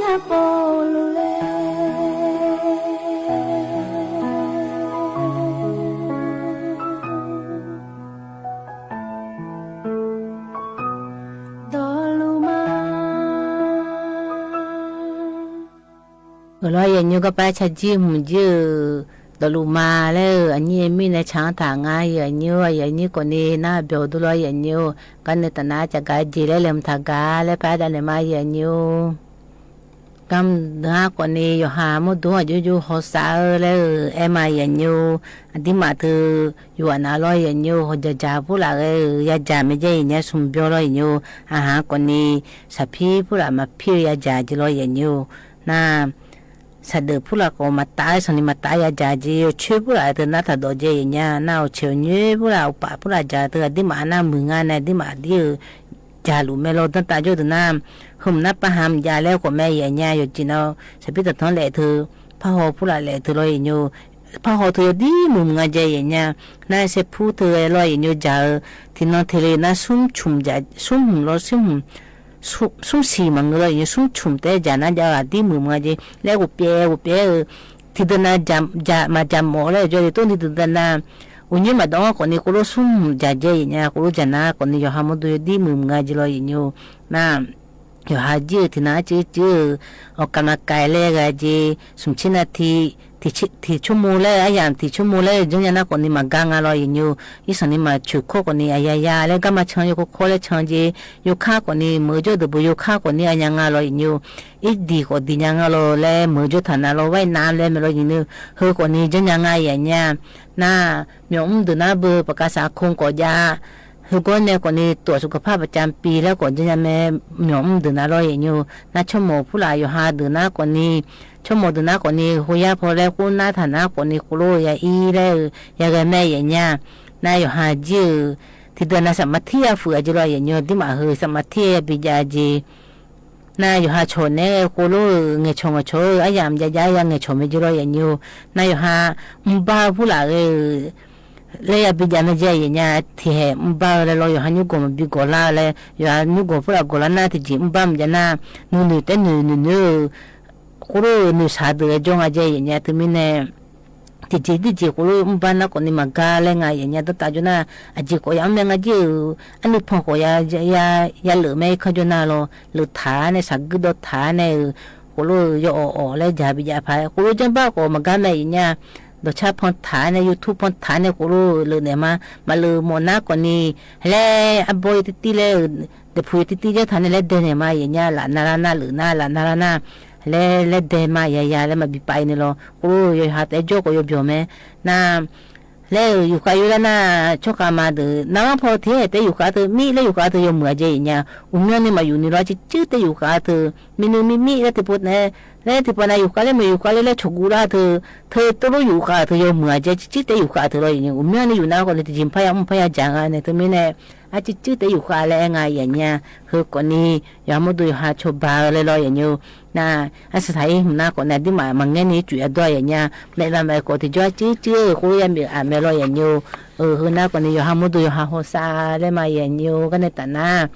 nga pom lug le. Tos lug mas. Los yawm nyuj koj pab tshaj tsib mus ywj, tos lug mas le, a nyiaj mij na tshav tham nga yawm nyuj, yawm nyuj kom ni nab npau tus los yawm nyuj, koj nws tam na cas kav jis le le mus tham kav le pab da le mas yawm nyuj. Koj nws hab kom ni yog has muaj tug yug yug hauv xav le, es mas yawm nyuj, tib mam twg yuam na los yawm nyuj, hos cas cas pub lam ya cas me cej nyab sum npio los yawm nyuj, a has kom ni sam phib pub lam mas phib ya cas ces los yawm nyuj na, sawv daws pub lam kom mas tav, xyov ni mas tav ya cas ces yuav tshuab pub lam tug nab tham dom ces yawm nyuj na, ua tsheb ua nyuj pub lam ua pam pub lam cas twg tib mam na mws nga na tib mam tib cas lus me los tab tas cuaj twg na, hwm nab pab has mus cas le kom me yawm nyuj yog tsis no, sam phib tag thoob lem twg, phab ho pub lam lem twg los yawm nyuj, phab ho twg yog tib mus mus nga ces yawm nyuj na, xeb phub twg los yawm nyuj cas, tib no tib li na, xub hum los xub hum, xub xim mas nws los yawm nyuj xub tshum teb cas na cas tib mus mus nga ces le kuv piav kuv piav, tib tug na, cas mas cas mom le cov li tub nti tug na, ua nyuj mam dov kom ni kuv lub xub hum cas ces yawm nyuj, kuv lub cas na kom ni yog has muaj tug yog tib mus mus nga ces los yawm nyuj na, yog has ywj tib na tswb tswb, ua kas mas kais le ces xum tshib na thib Thim tshuaj mus le, ab yam thim tshuaj mus le, ntseeb nyag na kom nws mam nkag nqa los yawm nyuj. Ib xeem nws mam tshwm khoj kom nws ya ya le, nkaj mas tshee yuav khov khov le tshee ces yuav khab kom nws mawv cuab ntawm puas yuav khab kom nws ya nyag nqa los yawm nyuj. Ib dim kom dim nyag nqa los le mawv cuab tham na los vaij na le mas los yawm nyuj, hwv kom nws ntseeb nyag nqa yam nyuj. Na, nyom ub ntawm na npawg pas kas xav khoo kom ya, hwv koj ne kom nws tuam su kom phaj pas cas pis le kom ntseeb nyag me, nyom ub ntawm na los yawm nyuj. Na tshuaj mus pub lam yuav ha ntawm na kom nws, tshuaj mus ntawm na kom nws hu yaj pho le qub nab tham na kom nws quv lub ya ib le, ya gais me yawm nyuj. Na yuav ha ncij, thim ntawd na xam mas thij ya fwm ces los yawm nyuj, tib mam hwv xam mas thij ya pis cas ces na yuav ha tshom ne quv lub nqes tshom nqes tshom ab yam ya ya ya nqes tshom me ces los yawm nyuj. Na yuav ha npaj pub lam le ya pis cas me ces yawm nyuj, thim hem npaj le los yuav ha nyuj gom mas pis gom laj le, yuav ha nyuj gom pub lam gom laj na thim cis npaj me cas na, nws nws teb nws nws nws quv lub nws xav ntawm zoo a ces yawm nyuj. Tus me ne, thim cis tib cis quv lub npaj na kom nws mam nkag le nqa yawm nyuj, tab tas cuag na, ab tsis kom ya me nqa ncij, ab nws phoom kom ya lwm me khob cuag na los lwm thav ne, xav kwj do thav ne, quv lub yog os os le cas pis cas phav quv lub caj npab kom mam nkag me yawm nyuj. Ntau tshaj phoom thav ne, YouTube phoom thav ne, quv lub lwm niam mas mam lwm mos nab kom nws le, ab npab yuav tib tib le, tes phu yuav tib tib coj thav ne le deg niam mas yawm nyuj, lam na la na lwm na lam na la na le, le deg mas ya ya le mas pis pais nws los quv lub yuav ha tes cuab kom yuav npiog me na. Le yus kav yuav le na, tshuaj kav mas ntawm na phau thiab tes yus kav twg mib le yus kav twg yuav muam ces yawm nyuj, ua miaj ne mas yus nws los tsis tswb tes yus kav twg, me nws me mib le tis pua, le tis pua na yus kav le mas yus kav le le tshuav kuv laj twg thawj tuaj lub yus kav twg yuav muam ces tsis tswb tes yus kav twg los yawm nyuj, ua miaj ne yus na kom nws tis cis phaj ya ub phaj ya cas nqa ne tus me ne, ab tsis tswb tes yus kav le nqa yawm nyuj, hwv kom nws yuav ha muaj tus yuav ha tshuaj npag le los yawm nyuj. Na, ab xav xav ib hmo na kom nws tib mam mas nqe nws tsum ya dua yawm nyuj, me mas mas kom tis cuab tswb tswb quv lub ya me am me los yawm nyuj. Hwv na kom nws yuav ha muaj tus yuav ha hauv xav le mas yawm nyuj, koj ne tam na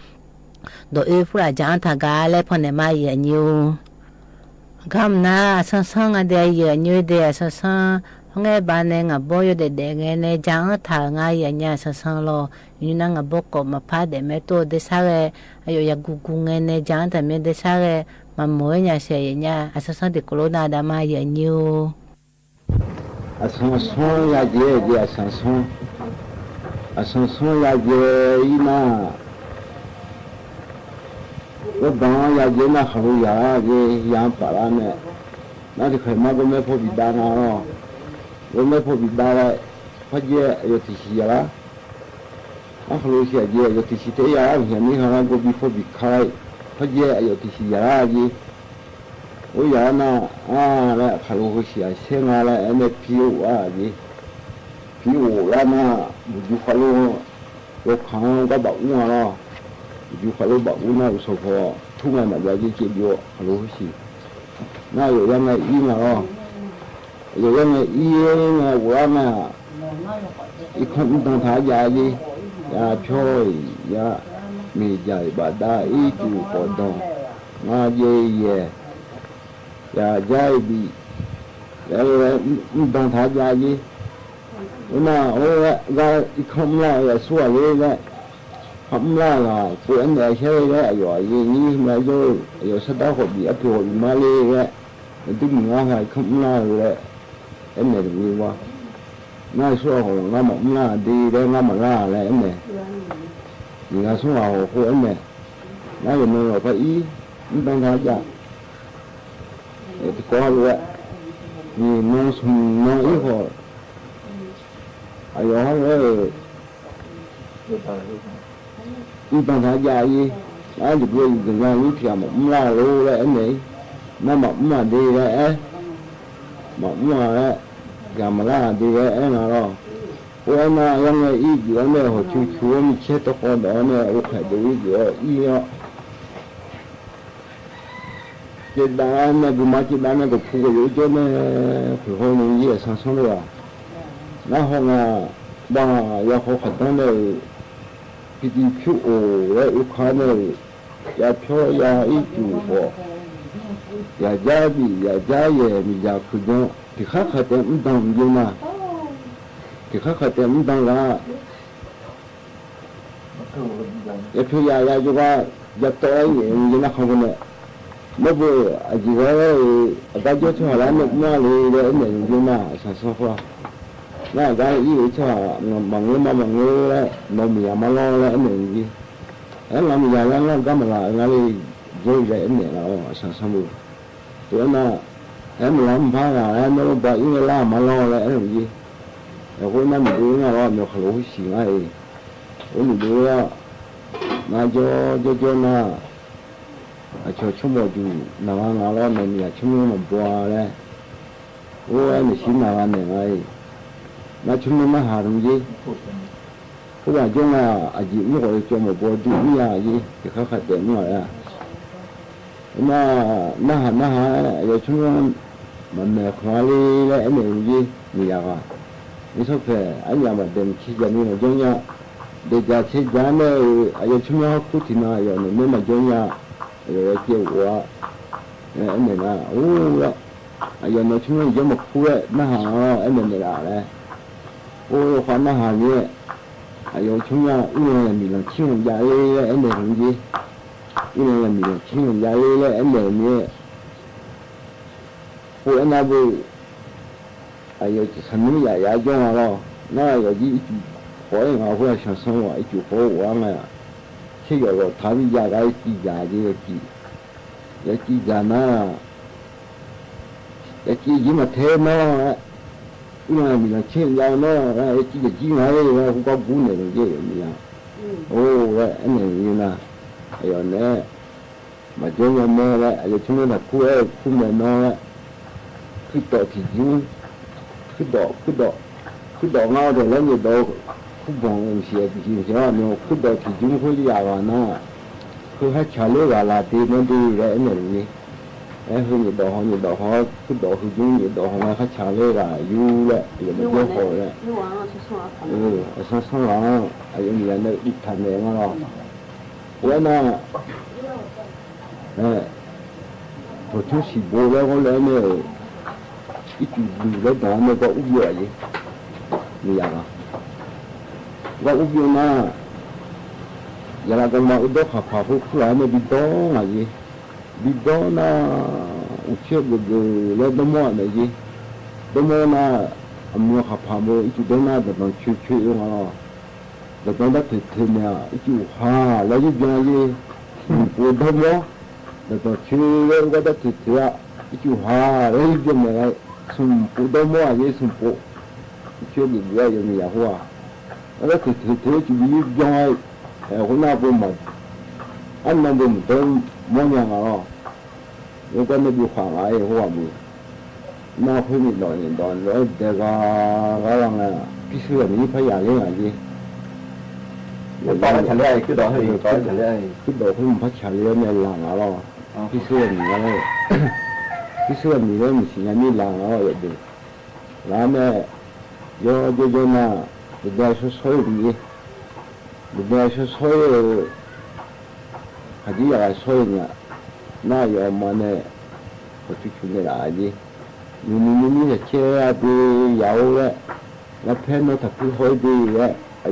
ntawm wb pub lam cas tham nkav le pho niam mas yawm nyuj. Nkam na, xeeb xeeb nqa tias yawm nyuj tias xeeb xeeb, ho nqe pas ne nqa npab yuav dam dam nqe ne cas tham nqa yawm nyuj xeeb xeeb los yawm nyuj na nqa npab kom mas phaj dam me tuaj dej xab ghe, yuav yam kuv kuv nqe ne cas tham me dej xab ghe, mas mus nyuam xyas yawm nyuj xeeb xeeb tim kuv lub na dam mas yawm nyuj. Xeeb xeeb ya ces ces xeeb xeeb, xeeb xeeb ya ces ib na, ua dog ya ces na qhov lus yam ces yam pam la ne, na tis qhais mas kua mej phaj pis da na los, kua mej phaj pis da le, phaj nceb yuav tis si yam lab, na qhov lus xyam ces yuav tis si teb yam lab, yam ne ho na kua pis phaj pis khai, phaj nceb yuav tis si yam lab ces ua yam na, le qhov lus hu xyam xeb nqa le ne phim ua ces phim ua lab na, mus yug qhov lus, lus qhov koj pam ub los, mus yug qhov lus pam ub na ua xaus pho thub nqa mam ya ces ces yuav qhov lus hu xyam na yuav ya nqa ib na los, yuav ya nqa ib na ua lab na, ib khoom ntoo thav ya ces, ya phoj, ya me yam pam da ib cus pom doog, nqa ces yam, ya ya pis, ntoo thav ya ces, ua na, nqa ib khoom mlaj ya xuaj le le, khoom mlaj los kuv eb nta xyab le le yuav yeej nib mlaj yau, yuav sab dab qhov pis ab plig qhov pis mab le le, twb mus nqa khoom mlaj le, eb nta ua na xuaj hauv los nqa mam mlaj nti le nqa mam laj le eb nta, nqa xuaj hauv qhuav eb nta, na yuav no los koj ib, ib ntoo thav ya, tis kov lua, no no ib qho, yuav ib ntoo thav ya li, ab yus kuj yus tes ya lub thiab mam mlaj lub le eb nta, na mam mlaj nti le eb, mam mlaj le, yam mam laj nti le eb no los, ua eb na yog nqa ib yus ne hos tsuj tsuav me tsheb tau qhov ntawd ne ua qhais tus ib yus ib os. Ces dab ne kws mas ces dab ne kom phu kom yuav ib co ne, qhwv hauv nws yam xeeb xeeb lawm, nab ho na, npaj yog qhov qhov toob ne, pig tis phub os le ua qhov ne, ya phub ya ib cus pom, ya cab pim ya cab yam me yam khwv nyob tim qhab qhais tes ub ntoog yus na, tim qhab qhais tes ub ntoog lawm, ya phub ya ya yus, ya tau yus nab qhov ne, Noj pw, a cim zov, a kab cuab txhua lab noj maj li, eb niam ntsis na, xav xo hua. Noj a kab ib txhua, mas nqub maj mas nqub, noj me yas mas loj, eb niam ntsis. Eb nqa me yas laj noj kab mas las nqa li, yog eb niam, xav xo mus. Tus no, eb mas las nphab las noj lub pas ib me laj mas loj, eb niam ntsis. Ua noj me dub no los nws qhov lus huv si na, ua nws dub, na cov cov cov na, a cov tshuaj npua yus na, nqa los noj me yas tshuaj npua mas npua le. Ua nws sib na niam na, na tshuaj npua na has rau ntsis. Kuv vam coob na, a cim ib qho cov mas npua dub ib yam li, ces qhab qhab tes muaj na, na has na has, yog tshuaj npua mas me qhuav li le, eb niam ntsis, me yas, ib txhob phem, ab yas mas des tsis cas li mas coob nyaj, des cas tsis cas ne, yog tshuaj npua ho kub tim no yog nws neb mas coob nyaj, yog cia ua, eb niam na, u, yog no tshuaj npua coob mas kub le, na has, eb niam niam lam le. Ua qhov na has ni, yog tshuaj npua wb no yog mis los tsib los yas li le, eb niam ntsis, wb no yog mis los tsib los yas li le, eb niam ni. Ua na pw, yog tsis xav nub yam yav coob los, na yog ib cum qhov ib nqa hu xyoo xoo ib cum qhov ua na, thiab yog los thav vij yam kab ci yas ces yog ci, yog ci yas na, yog ci yim mas theb no, wb no mis los tsib los yas no, yog ci yas ci na, hu koj kub niam los ces yog mis yas. Ua, eb niam na, yog ne, mas coob nyaj me le, yog tshuaj npua ntag kub, kub me no, khwb tom thim cub, khwb tom, khwb tom, khwb tom no ces lawv nyiam dov, khwb poom xiav tis sis xyov no khwb tom thim cub khwb li yam vas na, khwb hab tshav leb vas las tis no tis le, eb niam ni. Eb hwj nyiam dov ho nyiam dov ho, khwb dov hwj cub nyiam dov ho hab tshav leb vas yub le, yog mas coob ho le. Xoo xoo los, yog mis yas na ib tham me no los, ua na, thaum tshoob sim npaum le, le ne, ib cum lug le dov ne koj ub yuam li, mis yas, koj ub yuam na, yam las koo mas ub dob qham pham hu khwb los ne npib dob mas li, npib dob na, ua tshiab gws gws le dob mob na li, dob mob na, mloog qham pham mus ib cum dob na, ntawm no tshwm tshwm ua los, ntawm no dab thwm thwm na ib cum ha lawv yeej nco li, xum pum dob mob, ntawm no tshwm le ua dab thwm thwm ib cum ha lawv yeej nco na, xum pum dob mob li xum pum, tshiab gws gws yog mis yas hu, dab thwm thwm thwm ib cum yeej nco, hu na pw mas, ab no pw mus dob mob nyag los, yog koj nej pw qham nqa hu mus, noj qhwb nim ntom nim ntom nrov nte qa qa la, pib xwb los nws yeej phab yam li mas li, khwb dom qhwb mus phab tshav li ne las nqa los, pib xwb los nws, pib xwb los nws mus sim nyas nij las nqa los yom tus, las ne, yog yog yog na, tus da sab sab li, tus da sab sab, hais tib yam sab li na, na yog mas ne, qhov tshwm tshwm ne lam li, nws nws nws nws yam cheb pw yam le, lab pheb noj tham pwb hau ib teg le,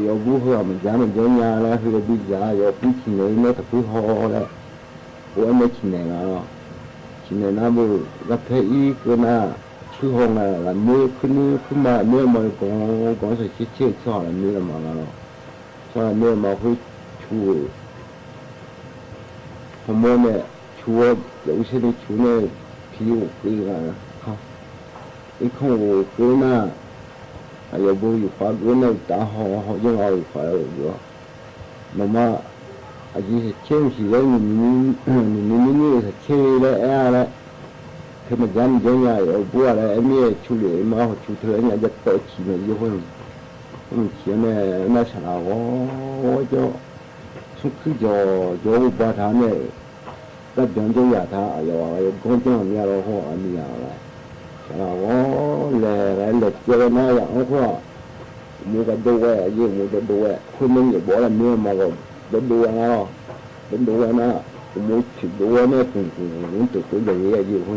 yog pub hau mas cav mas cov nyas le hw pw cav yog pub chim nees noj tham pwb hau le, ua ne chim nees na, chim nees na mus lab pheb ib kawg na, pwb hau na lam neb khwb neb khwb mas neb mas koov koov txog cheb cheb txog lam neb los mas, txog lam neb mas qhwb tshua, hau muab ne, tshua, yog ua siab ne tshua ne, phiv ua qw, ib khooj ua qw na, yog npau yus qhov qw na tav ho ho yeej los yus qhov yuav no mas, a tsis cheb sim le, nws nws nws nws tham cheb le eb le, thawj mas cav nws cov nyas yuav puab le eb me tshua li mas ho tshua thawj nyas cov tom chim mas yog, mus chiav ne, naj sam las vov cov, txhub khwb cov cov ua pog thav ne, dab cov ncauj yam thav yog koob coob niaj los hu niam, sam las vov le le cia le na yam ob qhuaj, mus kom dua, yog mus dua dua, qhuaj me nyuam pov le me mas kom dua dua na, dua dua na, mus tshwm dua ne, tus tus tus tus yog yog yog hu,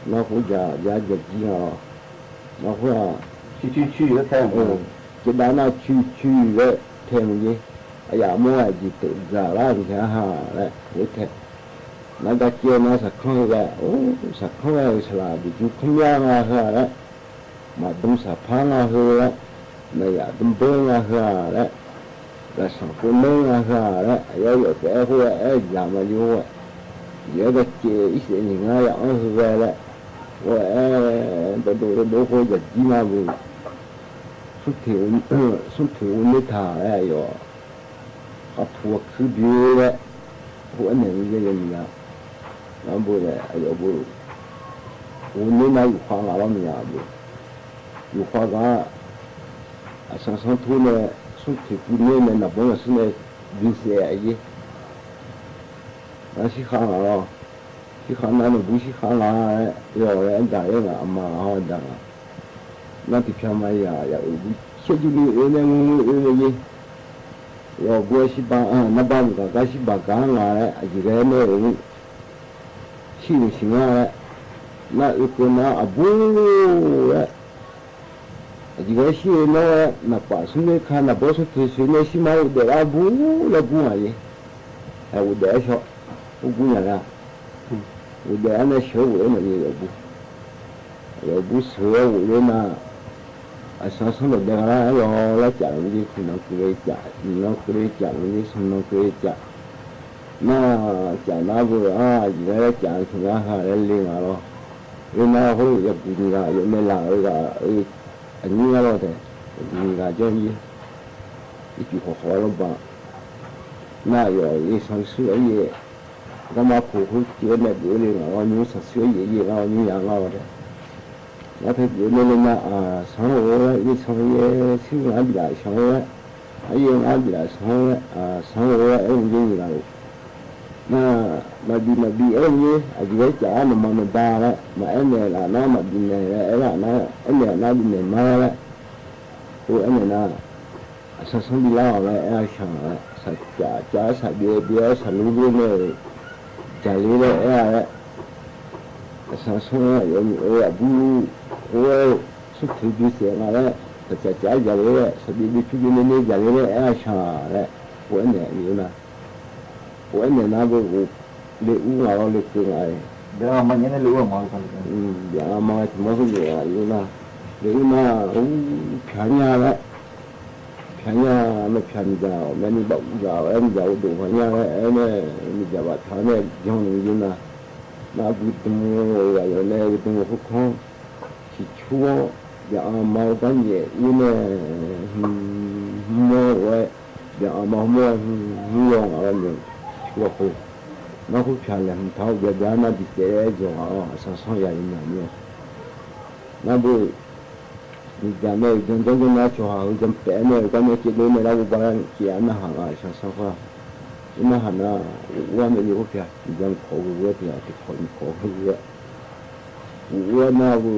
no hu yam yam yam ci no, no hu, ces dab no tshwm tshwm le, them mus li, yam muaj yim tawm zam lab nrhiav ha le, hu them, Nab Kab Cia no Xav Khoob Hwm, Xav Khoob Hwm Xav Lam Dum Tsum Khoob Miab Nqa Hwm lawm, Mam Doo Xav Phab Nqa Hwm lawm, Nas Yam Doo Npeb Nqa Hwm lawm, Lam Sam Kua Neb Nqa Hwm lawm, yog yam pem hu ua Yam mas yus hu ua Yam Kab Cia, ib xeem Nyij Nqa Yam Ob Hwm lawm, ua ntau ntau ntau hu Yam Cib no Soob Thwm, Soob Thwm ua neb tham lawm, yog qab phuas khwb dib lawm, hu ob niam yog yam, no npua, yog npua, hu neb na yus qhua nqa los me nyuam, yus qhua nqa, Xeev Xeev Thub ne, Soob Thwm Pub Neb ne, Nam Poob Nam Xub ne, Vim Xes Yej, sib qha nqa los, sib qha na nws npua sib qha nqa, yog nram eb nqa mas ho nram, no tis phia mas yam yam u npua thiab cub nws u ne, nws u ne yej, yog npua sib pab, nab pab mus kav kab sib pab kav nqa, yus le ne, sib mus sim na, na u kawg na a npua, yus le sib no, Nam Pam Xub Neb Kha Nam Poob Soob Thwm Xwm ne sib mab ua daim lab npua lab npua yej, ua daim xyov, ua npua nyam na, ua daim lab ne sawv ua na yej yam npua, yam npua sawv ua le na, Xeev Xeev Ntawm Dej Nqa Lab los lab cam los yej, Xeev Nom Kws le cam, Nom Kws le cam los yej, Xeev Nom Kws le cam, na cam na npua, yus le lab cam Xeev Nqa Hwm le nqa los, le na hu yam npua nqa yam me lam nqa, nyib nqa los tes, nqa coj yej, ib cim qhov qhov los npam, na yog yej Xeev Xwb Yej, kab mab khu hu cia ne, npua le nqa los nyib Xeev Xwb Yej, yej nqa los nyib yam nqa los tes, na thaj npua ne le na, Xeev Xeev Yej, Xeev Yej sib nqa npis lam Xeev Yej, yej nqa npis lam Xeev Xeev Yej, yej nqa los, na, mas npis mas npis eb yej, yus le cam no mas nws npa lawm, mas eb niam lam na mas npis niam lawm, eb lam na, eb niam na npis niam mas lawm, hu eb niam na, Xeev Xeev Npis Lab lawm, eb Xeev Xeev Cas Cas Xeev Npis Npis Xeev Lub Lub ne, Cas Li lawm, eb Xeev Xeev yam npua, hu Soob Thwm Npis Xes nqa lawm, Cas Cas Cas Cas Li lawm, Xeev Npis Npis Tshub Npis Npis Cas Li lawm, eb Xeev Xeev lawm, hu eb niam yus na, hu eb niam na, le ub nqa los le kawg nqa, npiam mas tsis muaj hwj yus na, le ub na, ub, Phas Nyaj lawm, Phas Nyaj no Phas Nyaj, me ni npaum yam me ni yam ua dum Phas Nyaj lawm, me ni yam vam thav ne yog nws yus na, na kuv tug, yog ne kuv tug khoob khoob, tsis tshua, yam mas ua kab nyem ub ne, muab ua, yam mas muab hu los nqa los nws tsis tshua qw, no kuv Phas lawm thaum yog yam no tis tes zog Xeev Xeev yam li nyam nws, na npua, nws cas ne, yog ntxoov ntxoov na tshua hav hwv cov pem ne, koj ne cia dub ne, lab ua pab cia na has Xeev Xeev qhov, ib na has na, ua me li kuv Phas nws cas khov hwv tias tis khov nws khov hwv, kuv ua na, hu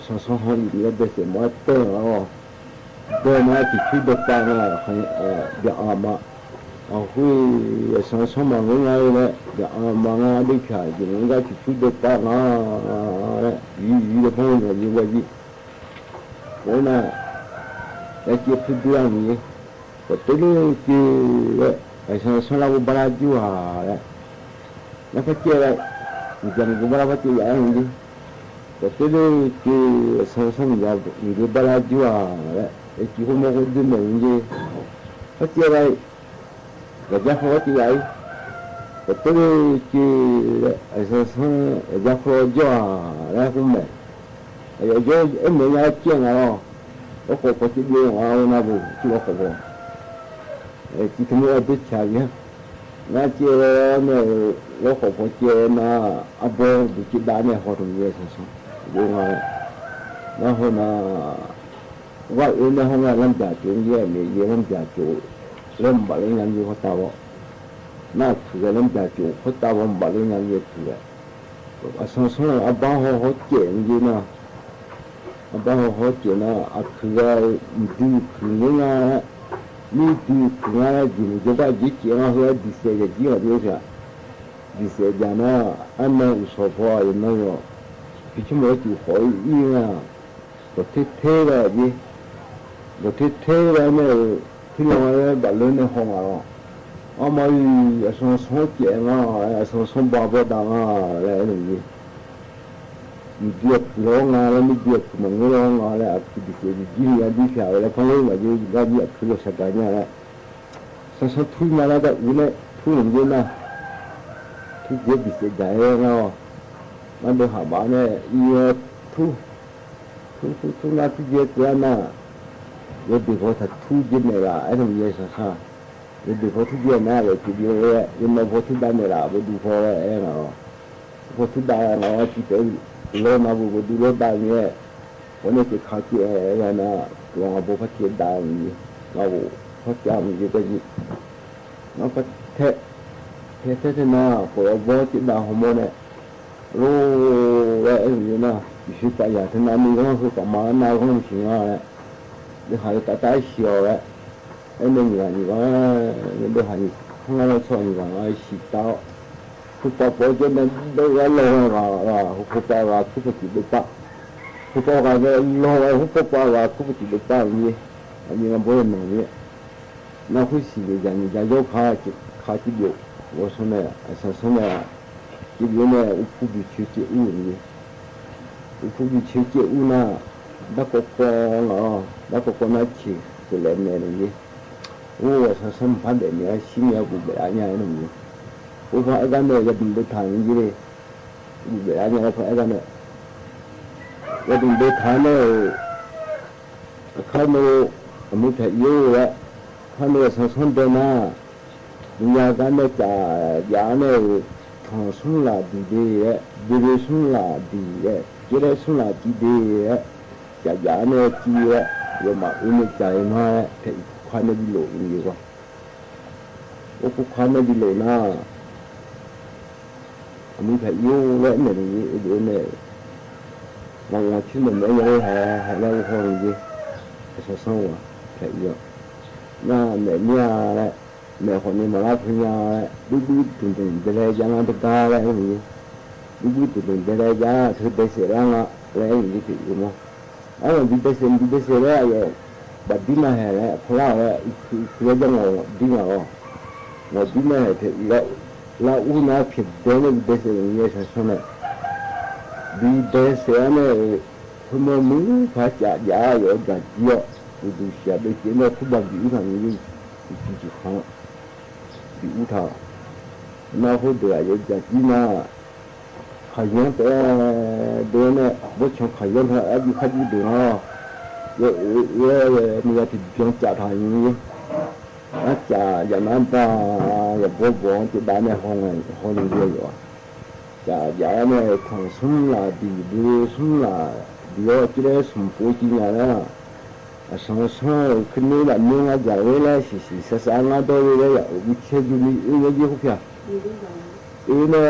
Xeev Xeev ho yim nyob pem xes mov tej os, tej na tis tshub dej paj na, yam mas, hu Xeev Xeev mas nqa nqa li lawm, yam mas nqa dej Phas ces nqa tis tshub dej paj na, yim yim phooj ywg yim ua yim, ua na, yog cia phwj dub li, kom tej leej twg Xeev Xeev lab ua pab lab cuag lawm, lab phab cia lawm, nws cas nws ua pab lab phab cia yam li, kom tej leej twg Xeev Xeev nws ua pab lab cuag lawm es tsis hu muaj qub dub meem li, phab cia lawm, kom cab qhua phab cia yam, kom tej leej twg Xeev Xeev cab qhua cuag lawm qub meem, yog eb meem nyob ciaj nqa los, lub qhov pov cia dub nqa no tus tsis lub qhov pov, tsis tau muaj ua teb chaws li, na cia ne, lub qhov pov cia na, ab pog tus ci dab ne ho rau Xeev Xeev, na ho na, vaj wb ne ho na lab ncas cuv nce me ye lab ncas cuv, lab npam lub nyab nce huab tab vog, na khwv lab ncas cuv huab tab vog npam lub nyab nce khwv, Xeev Xeev ab pab ho ho cem nce na, ab pab ho ho cem na, khwv ntws khwv nce na, nws ntws khwv na, ces nws cov vaj civ cem no hu tis xes yam civ os, tis xes yam na, ab no ua xov pho yam no yog, tis tshub mus cim qhov ib na, kom theb theb a, kom theb theb a ne, thib no npam lub ne ho nqa los, Ob mos lis, a xoo xoob ces no, a xoo xoob npog npog da no, le no, me diav kws los nqa le, me diav kws mas nqe los nqa le, a kws tis ces tis dib niam dib xyas le, phoob lub mas yog nqa me a kws los sas tas nyaj le. Xoo xoob thub nyaj le, tab ua ne thub mus nceb na, thub tis ces tis ces dais no, no dua ham mas ne, thub, thub thub thub na, thub tis tias na, yuav tis pov tham thub tis ne lam es no yog xoo xoob, yuav tis pov thub tis na, yuav tis tis, yuav no pov thub da ne lam ua du pov es no, pov thub da no, tis pem los no ua du los da ne, pov ne ces khav cia na, los pov phab cia da no, pov phab cia mus ces koj no, koj the, the the no, pov los pov cia da ho mov ne, lub, es no, tsis sib pam yam thiab na, me zoo hu kom mas na zoo sis no, lub hais li tab tab xyos le, es me nyuam nyuam, lub hais li, hoob no txhoj nyuam sis tau, hu pov pov cov me dawb los, hu pov pov los kuj pov tim dawb paj, hu pov los, hu pov pov los kuj pov tim dawb paj li, li no npawg no li. No huv si yam yam zaub khav cia dua, ua xoob ne, xoo xoob ne, cia dua ne, ua phuj dua tshiav cia ub li, ua phuj dua tshiav cia ub na, dab ko ko los, dab ko ko na chim tus le me li li, ua xoo xoob phab dam me sib me kuv pem dab nyab no li, ua pog es dab me yog tus npe tham li li, kuv pem dab nyab pog es dab me, yog tus npe tham ne, khab no, mus tham ib lawm, khab no xoo xoob nte na, nyaj kab ne cas yam ne, thoo xoob lam tis de, de de xoob lam tis, cia dab xoob lam tis de, cas yam ne ci, yuav mam ua ne cas no, tham ib khab ne vi lum li ko, ua khab ne vi lum na, mus tham ib lawm ne, ne, mas ua tsis me me yog hais hais le ua hauj li, xoo xoob ua, tham ib, na me nyaj le, me qhov ni mas lab phu nyaj le, dub dub tus ntoo nteg le, yam no ntag le, dub dub tus ntoo nteg le, yam thwv dej xes lab no le, tham ib mog, ntiv dej xes ntiv dej xes le, yog pab dib no hais le, phu lab le, khwv le yog dib no los, no dib no hais tham ib, lab ub no phiam dej ne, ntiv dej xes ne, xoo xoob ne, ntiv dej xes ne, hu muaj mus phav cas yam yuav cas ci, tus tus siav dej ces no kuj npaj ntiv ub tham, tus ci tsis qhov, ntiv ub tham, no hu dua yuav cas ci na, qhov yoov tes, dua ne, muab tshoo qhov yoov tham dab tsi khab dib dua no, yuav ua, mus yog tis nploog cas tham li, dab cas yam no npaj, yog npog vov ces dab ne ho li yuav yuav, cas yam ne, thoo xoob lam tis, dub xoob lam tis, cia dab xoo puv ci nyaj le, xoo xoob khwb nub lam nub nqa yam le sim sim xav xav nqa dab le yam ua tshiab yug li wb nyob yib hub phiaj, wb ne,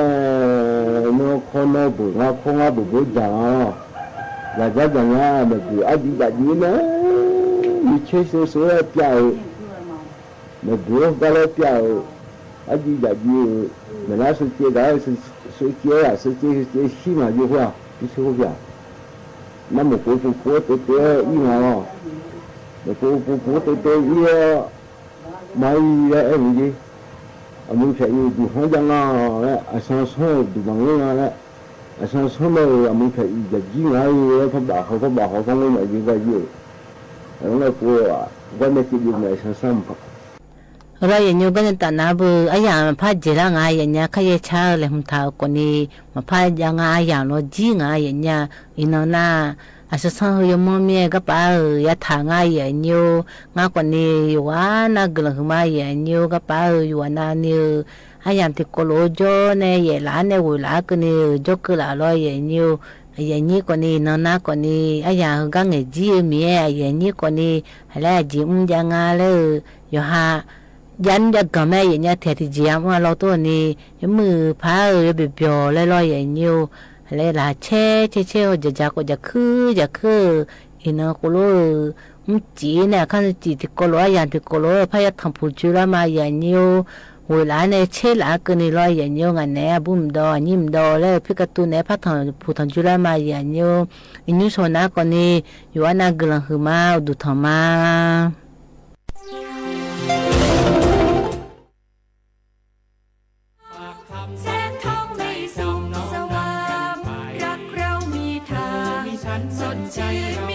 nub qhov no pum nqa qhov nqa pum puv cas, yam cab yam nyab me pum ab yim yam yim ne, yus tsheb xua xua piaj, me pum kab lab piaj, ab yim yam yim, me lab xua cia, xua cia, xua cia xua cia sib mas yus huaj tib sib huaj phiaj, nab mus puv puv puv tes tes ib no, mus puv puv puv tes tes ib, mas li le es mus li, mus tham ib tus hoob yam no, xoo xoob tus mas nqe no le, xoo xoob ne, mus tham ib yam yim no, phab npam hov phab npam hov phab nqe no yus nqa yus, nqa kuv, nqa ne cia yus me xoo xoob. Los yam nyuj koj ne tam nav pw ab yam phab nceg lab nqa yam nyab khab yej tshab le mus tham kom ni, mas phab nqa ab yam los jib nqa yam nyab li no na. Xoo xoob hu yuav muab mej koj pab yav tham nqa yam nyuj nqa kom ni, yuav nab kws los hwm mas yam nyuj koj pab yuav nab ni. Ab yam tis ko los nco ne yam lab ne ua lab kws ni, nco kws lam los yam nyuj, yam nyij kom ni no nab kom ni, ab yam hu kab nqes jib miv yam nyij kom ni, hais le yim ub nca nqa le, yog ha, nca nub nca kag me yam nyab thiaj tias yim ub los tuaj ni, yuav mws phab yuav pes piog le los yam nyuj, hais le lam tsheb tsheb tsheb ho cas cas kom cas khwb cas khwb, es no kuv lub ub cim ne khab cim tis ko los ab yam tis ko los phab yuav tham pum tsw los mas yam nyuj, ua lab ne tsheb lab kws ni los yam nyuj nqa ne pub mus do nyij mus do le phij ka tu ne phab tham pum tham tsw los mas yam nyuj, es nyuj sau nab kom ni, yuav nab kws los hwm mas ua tus tham mas. Txhais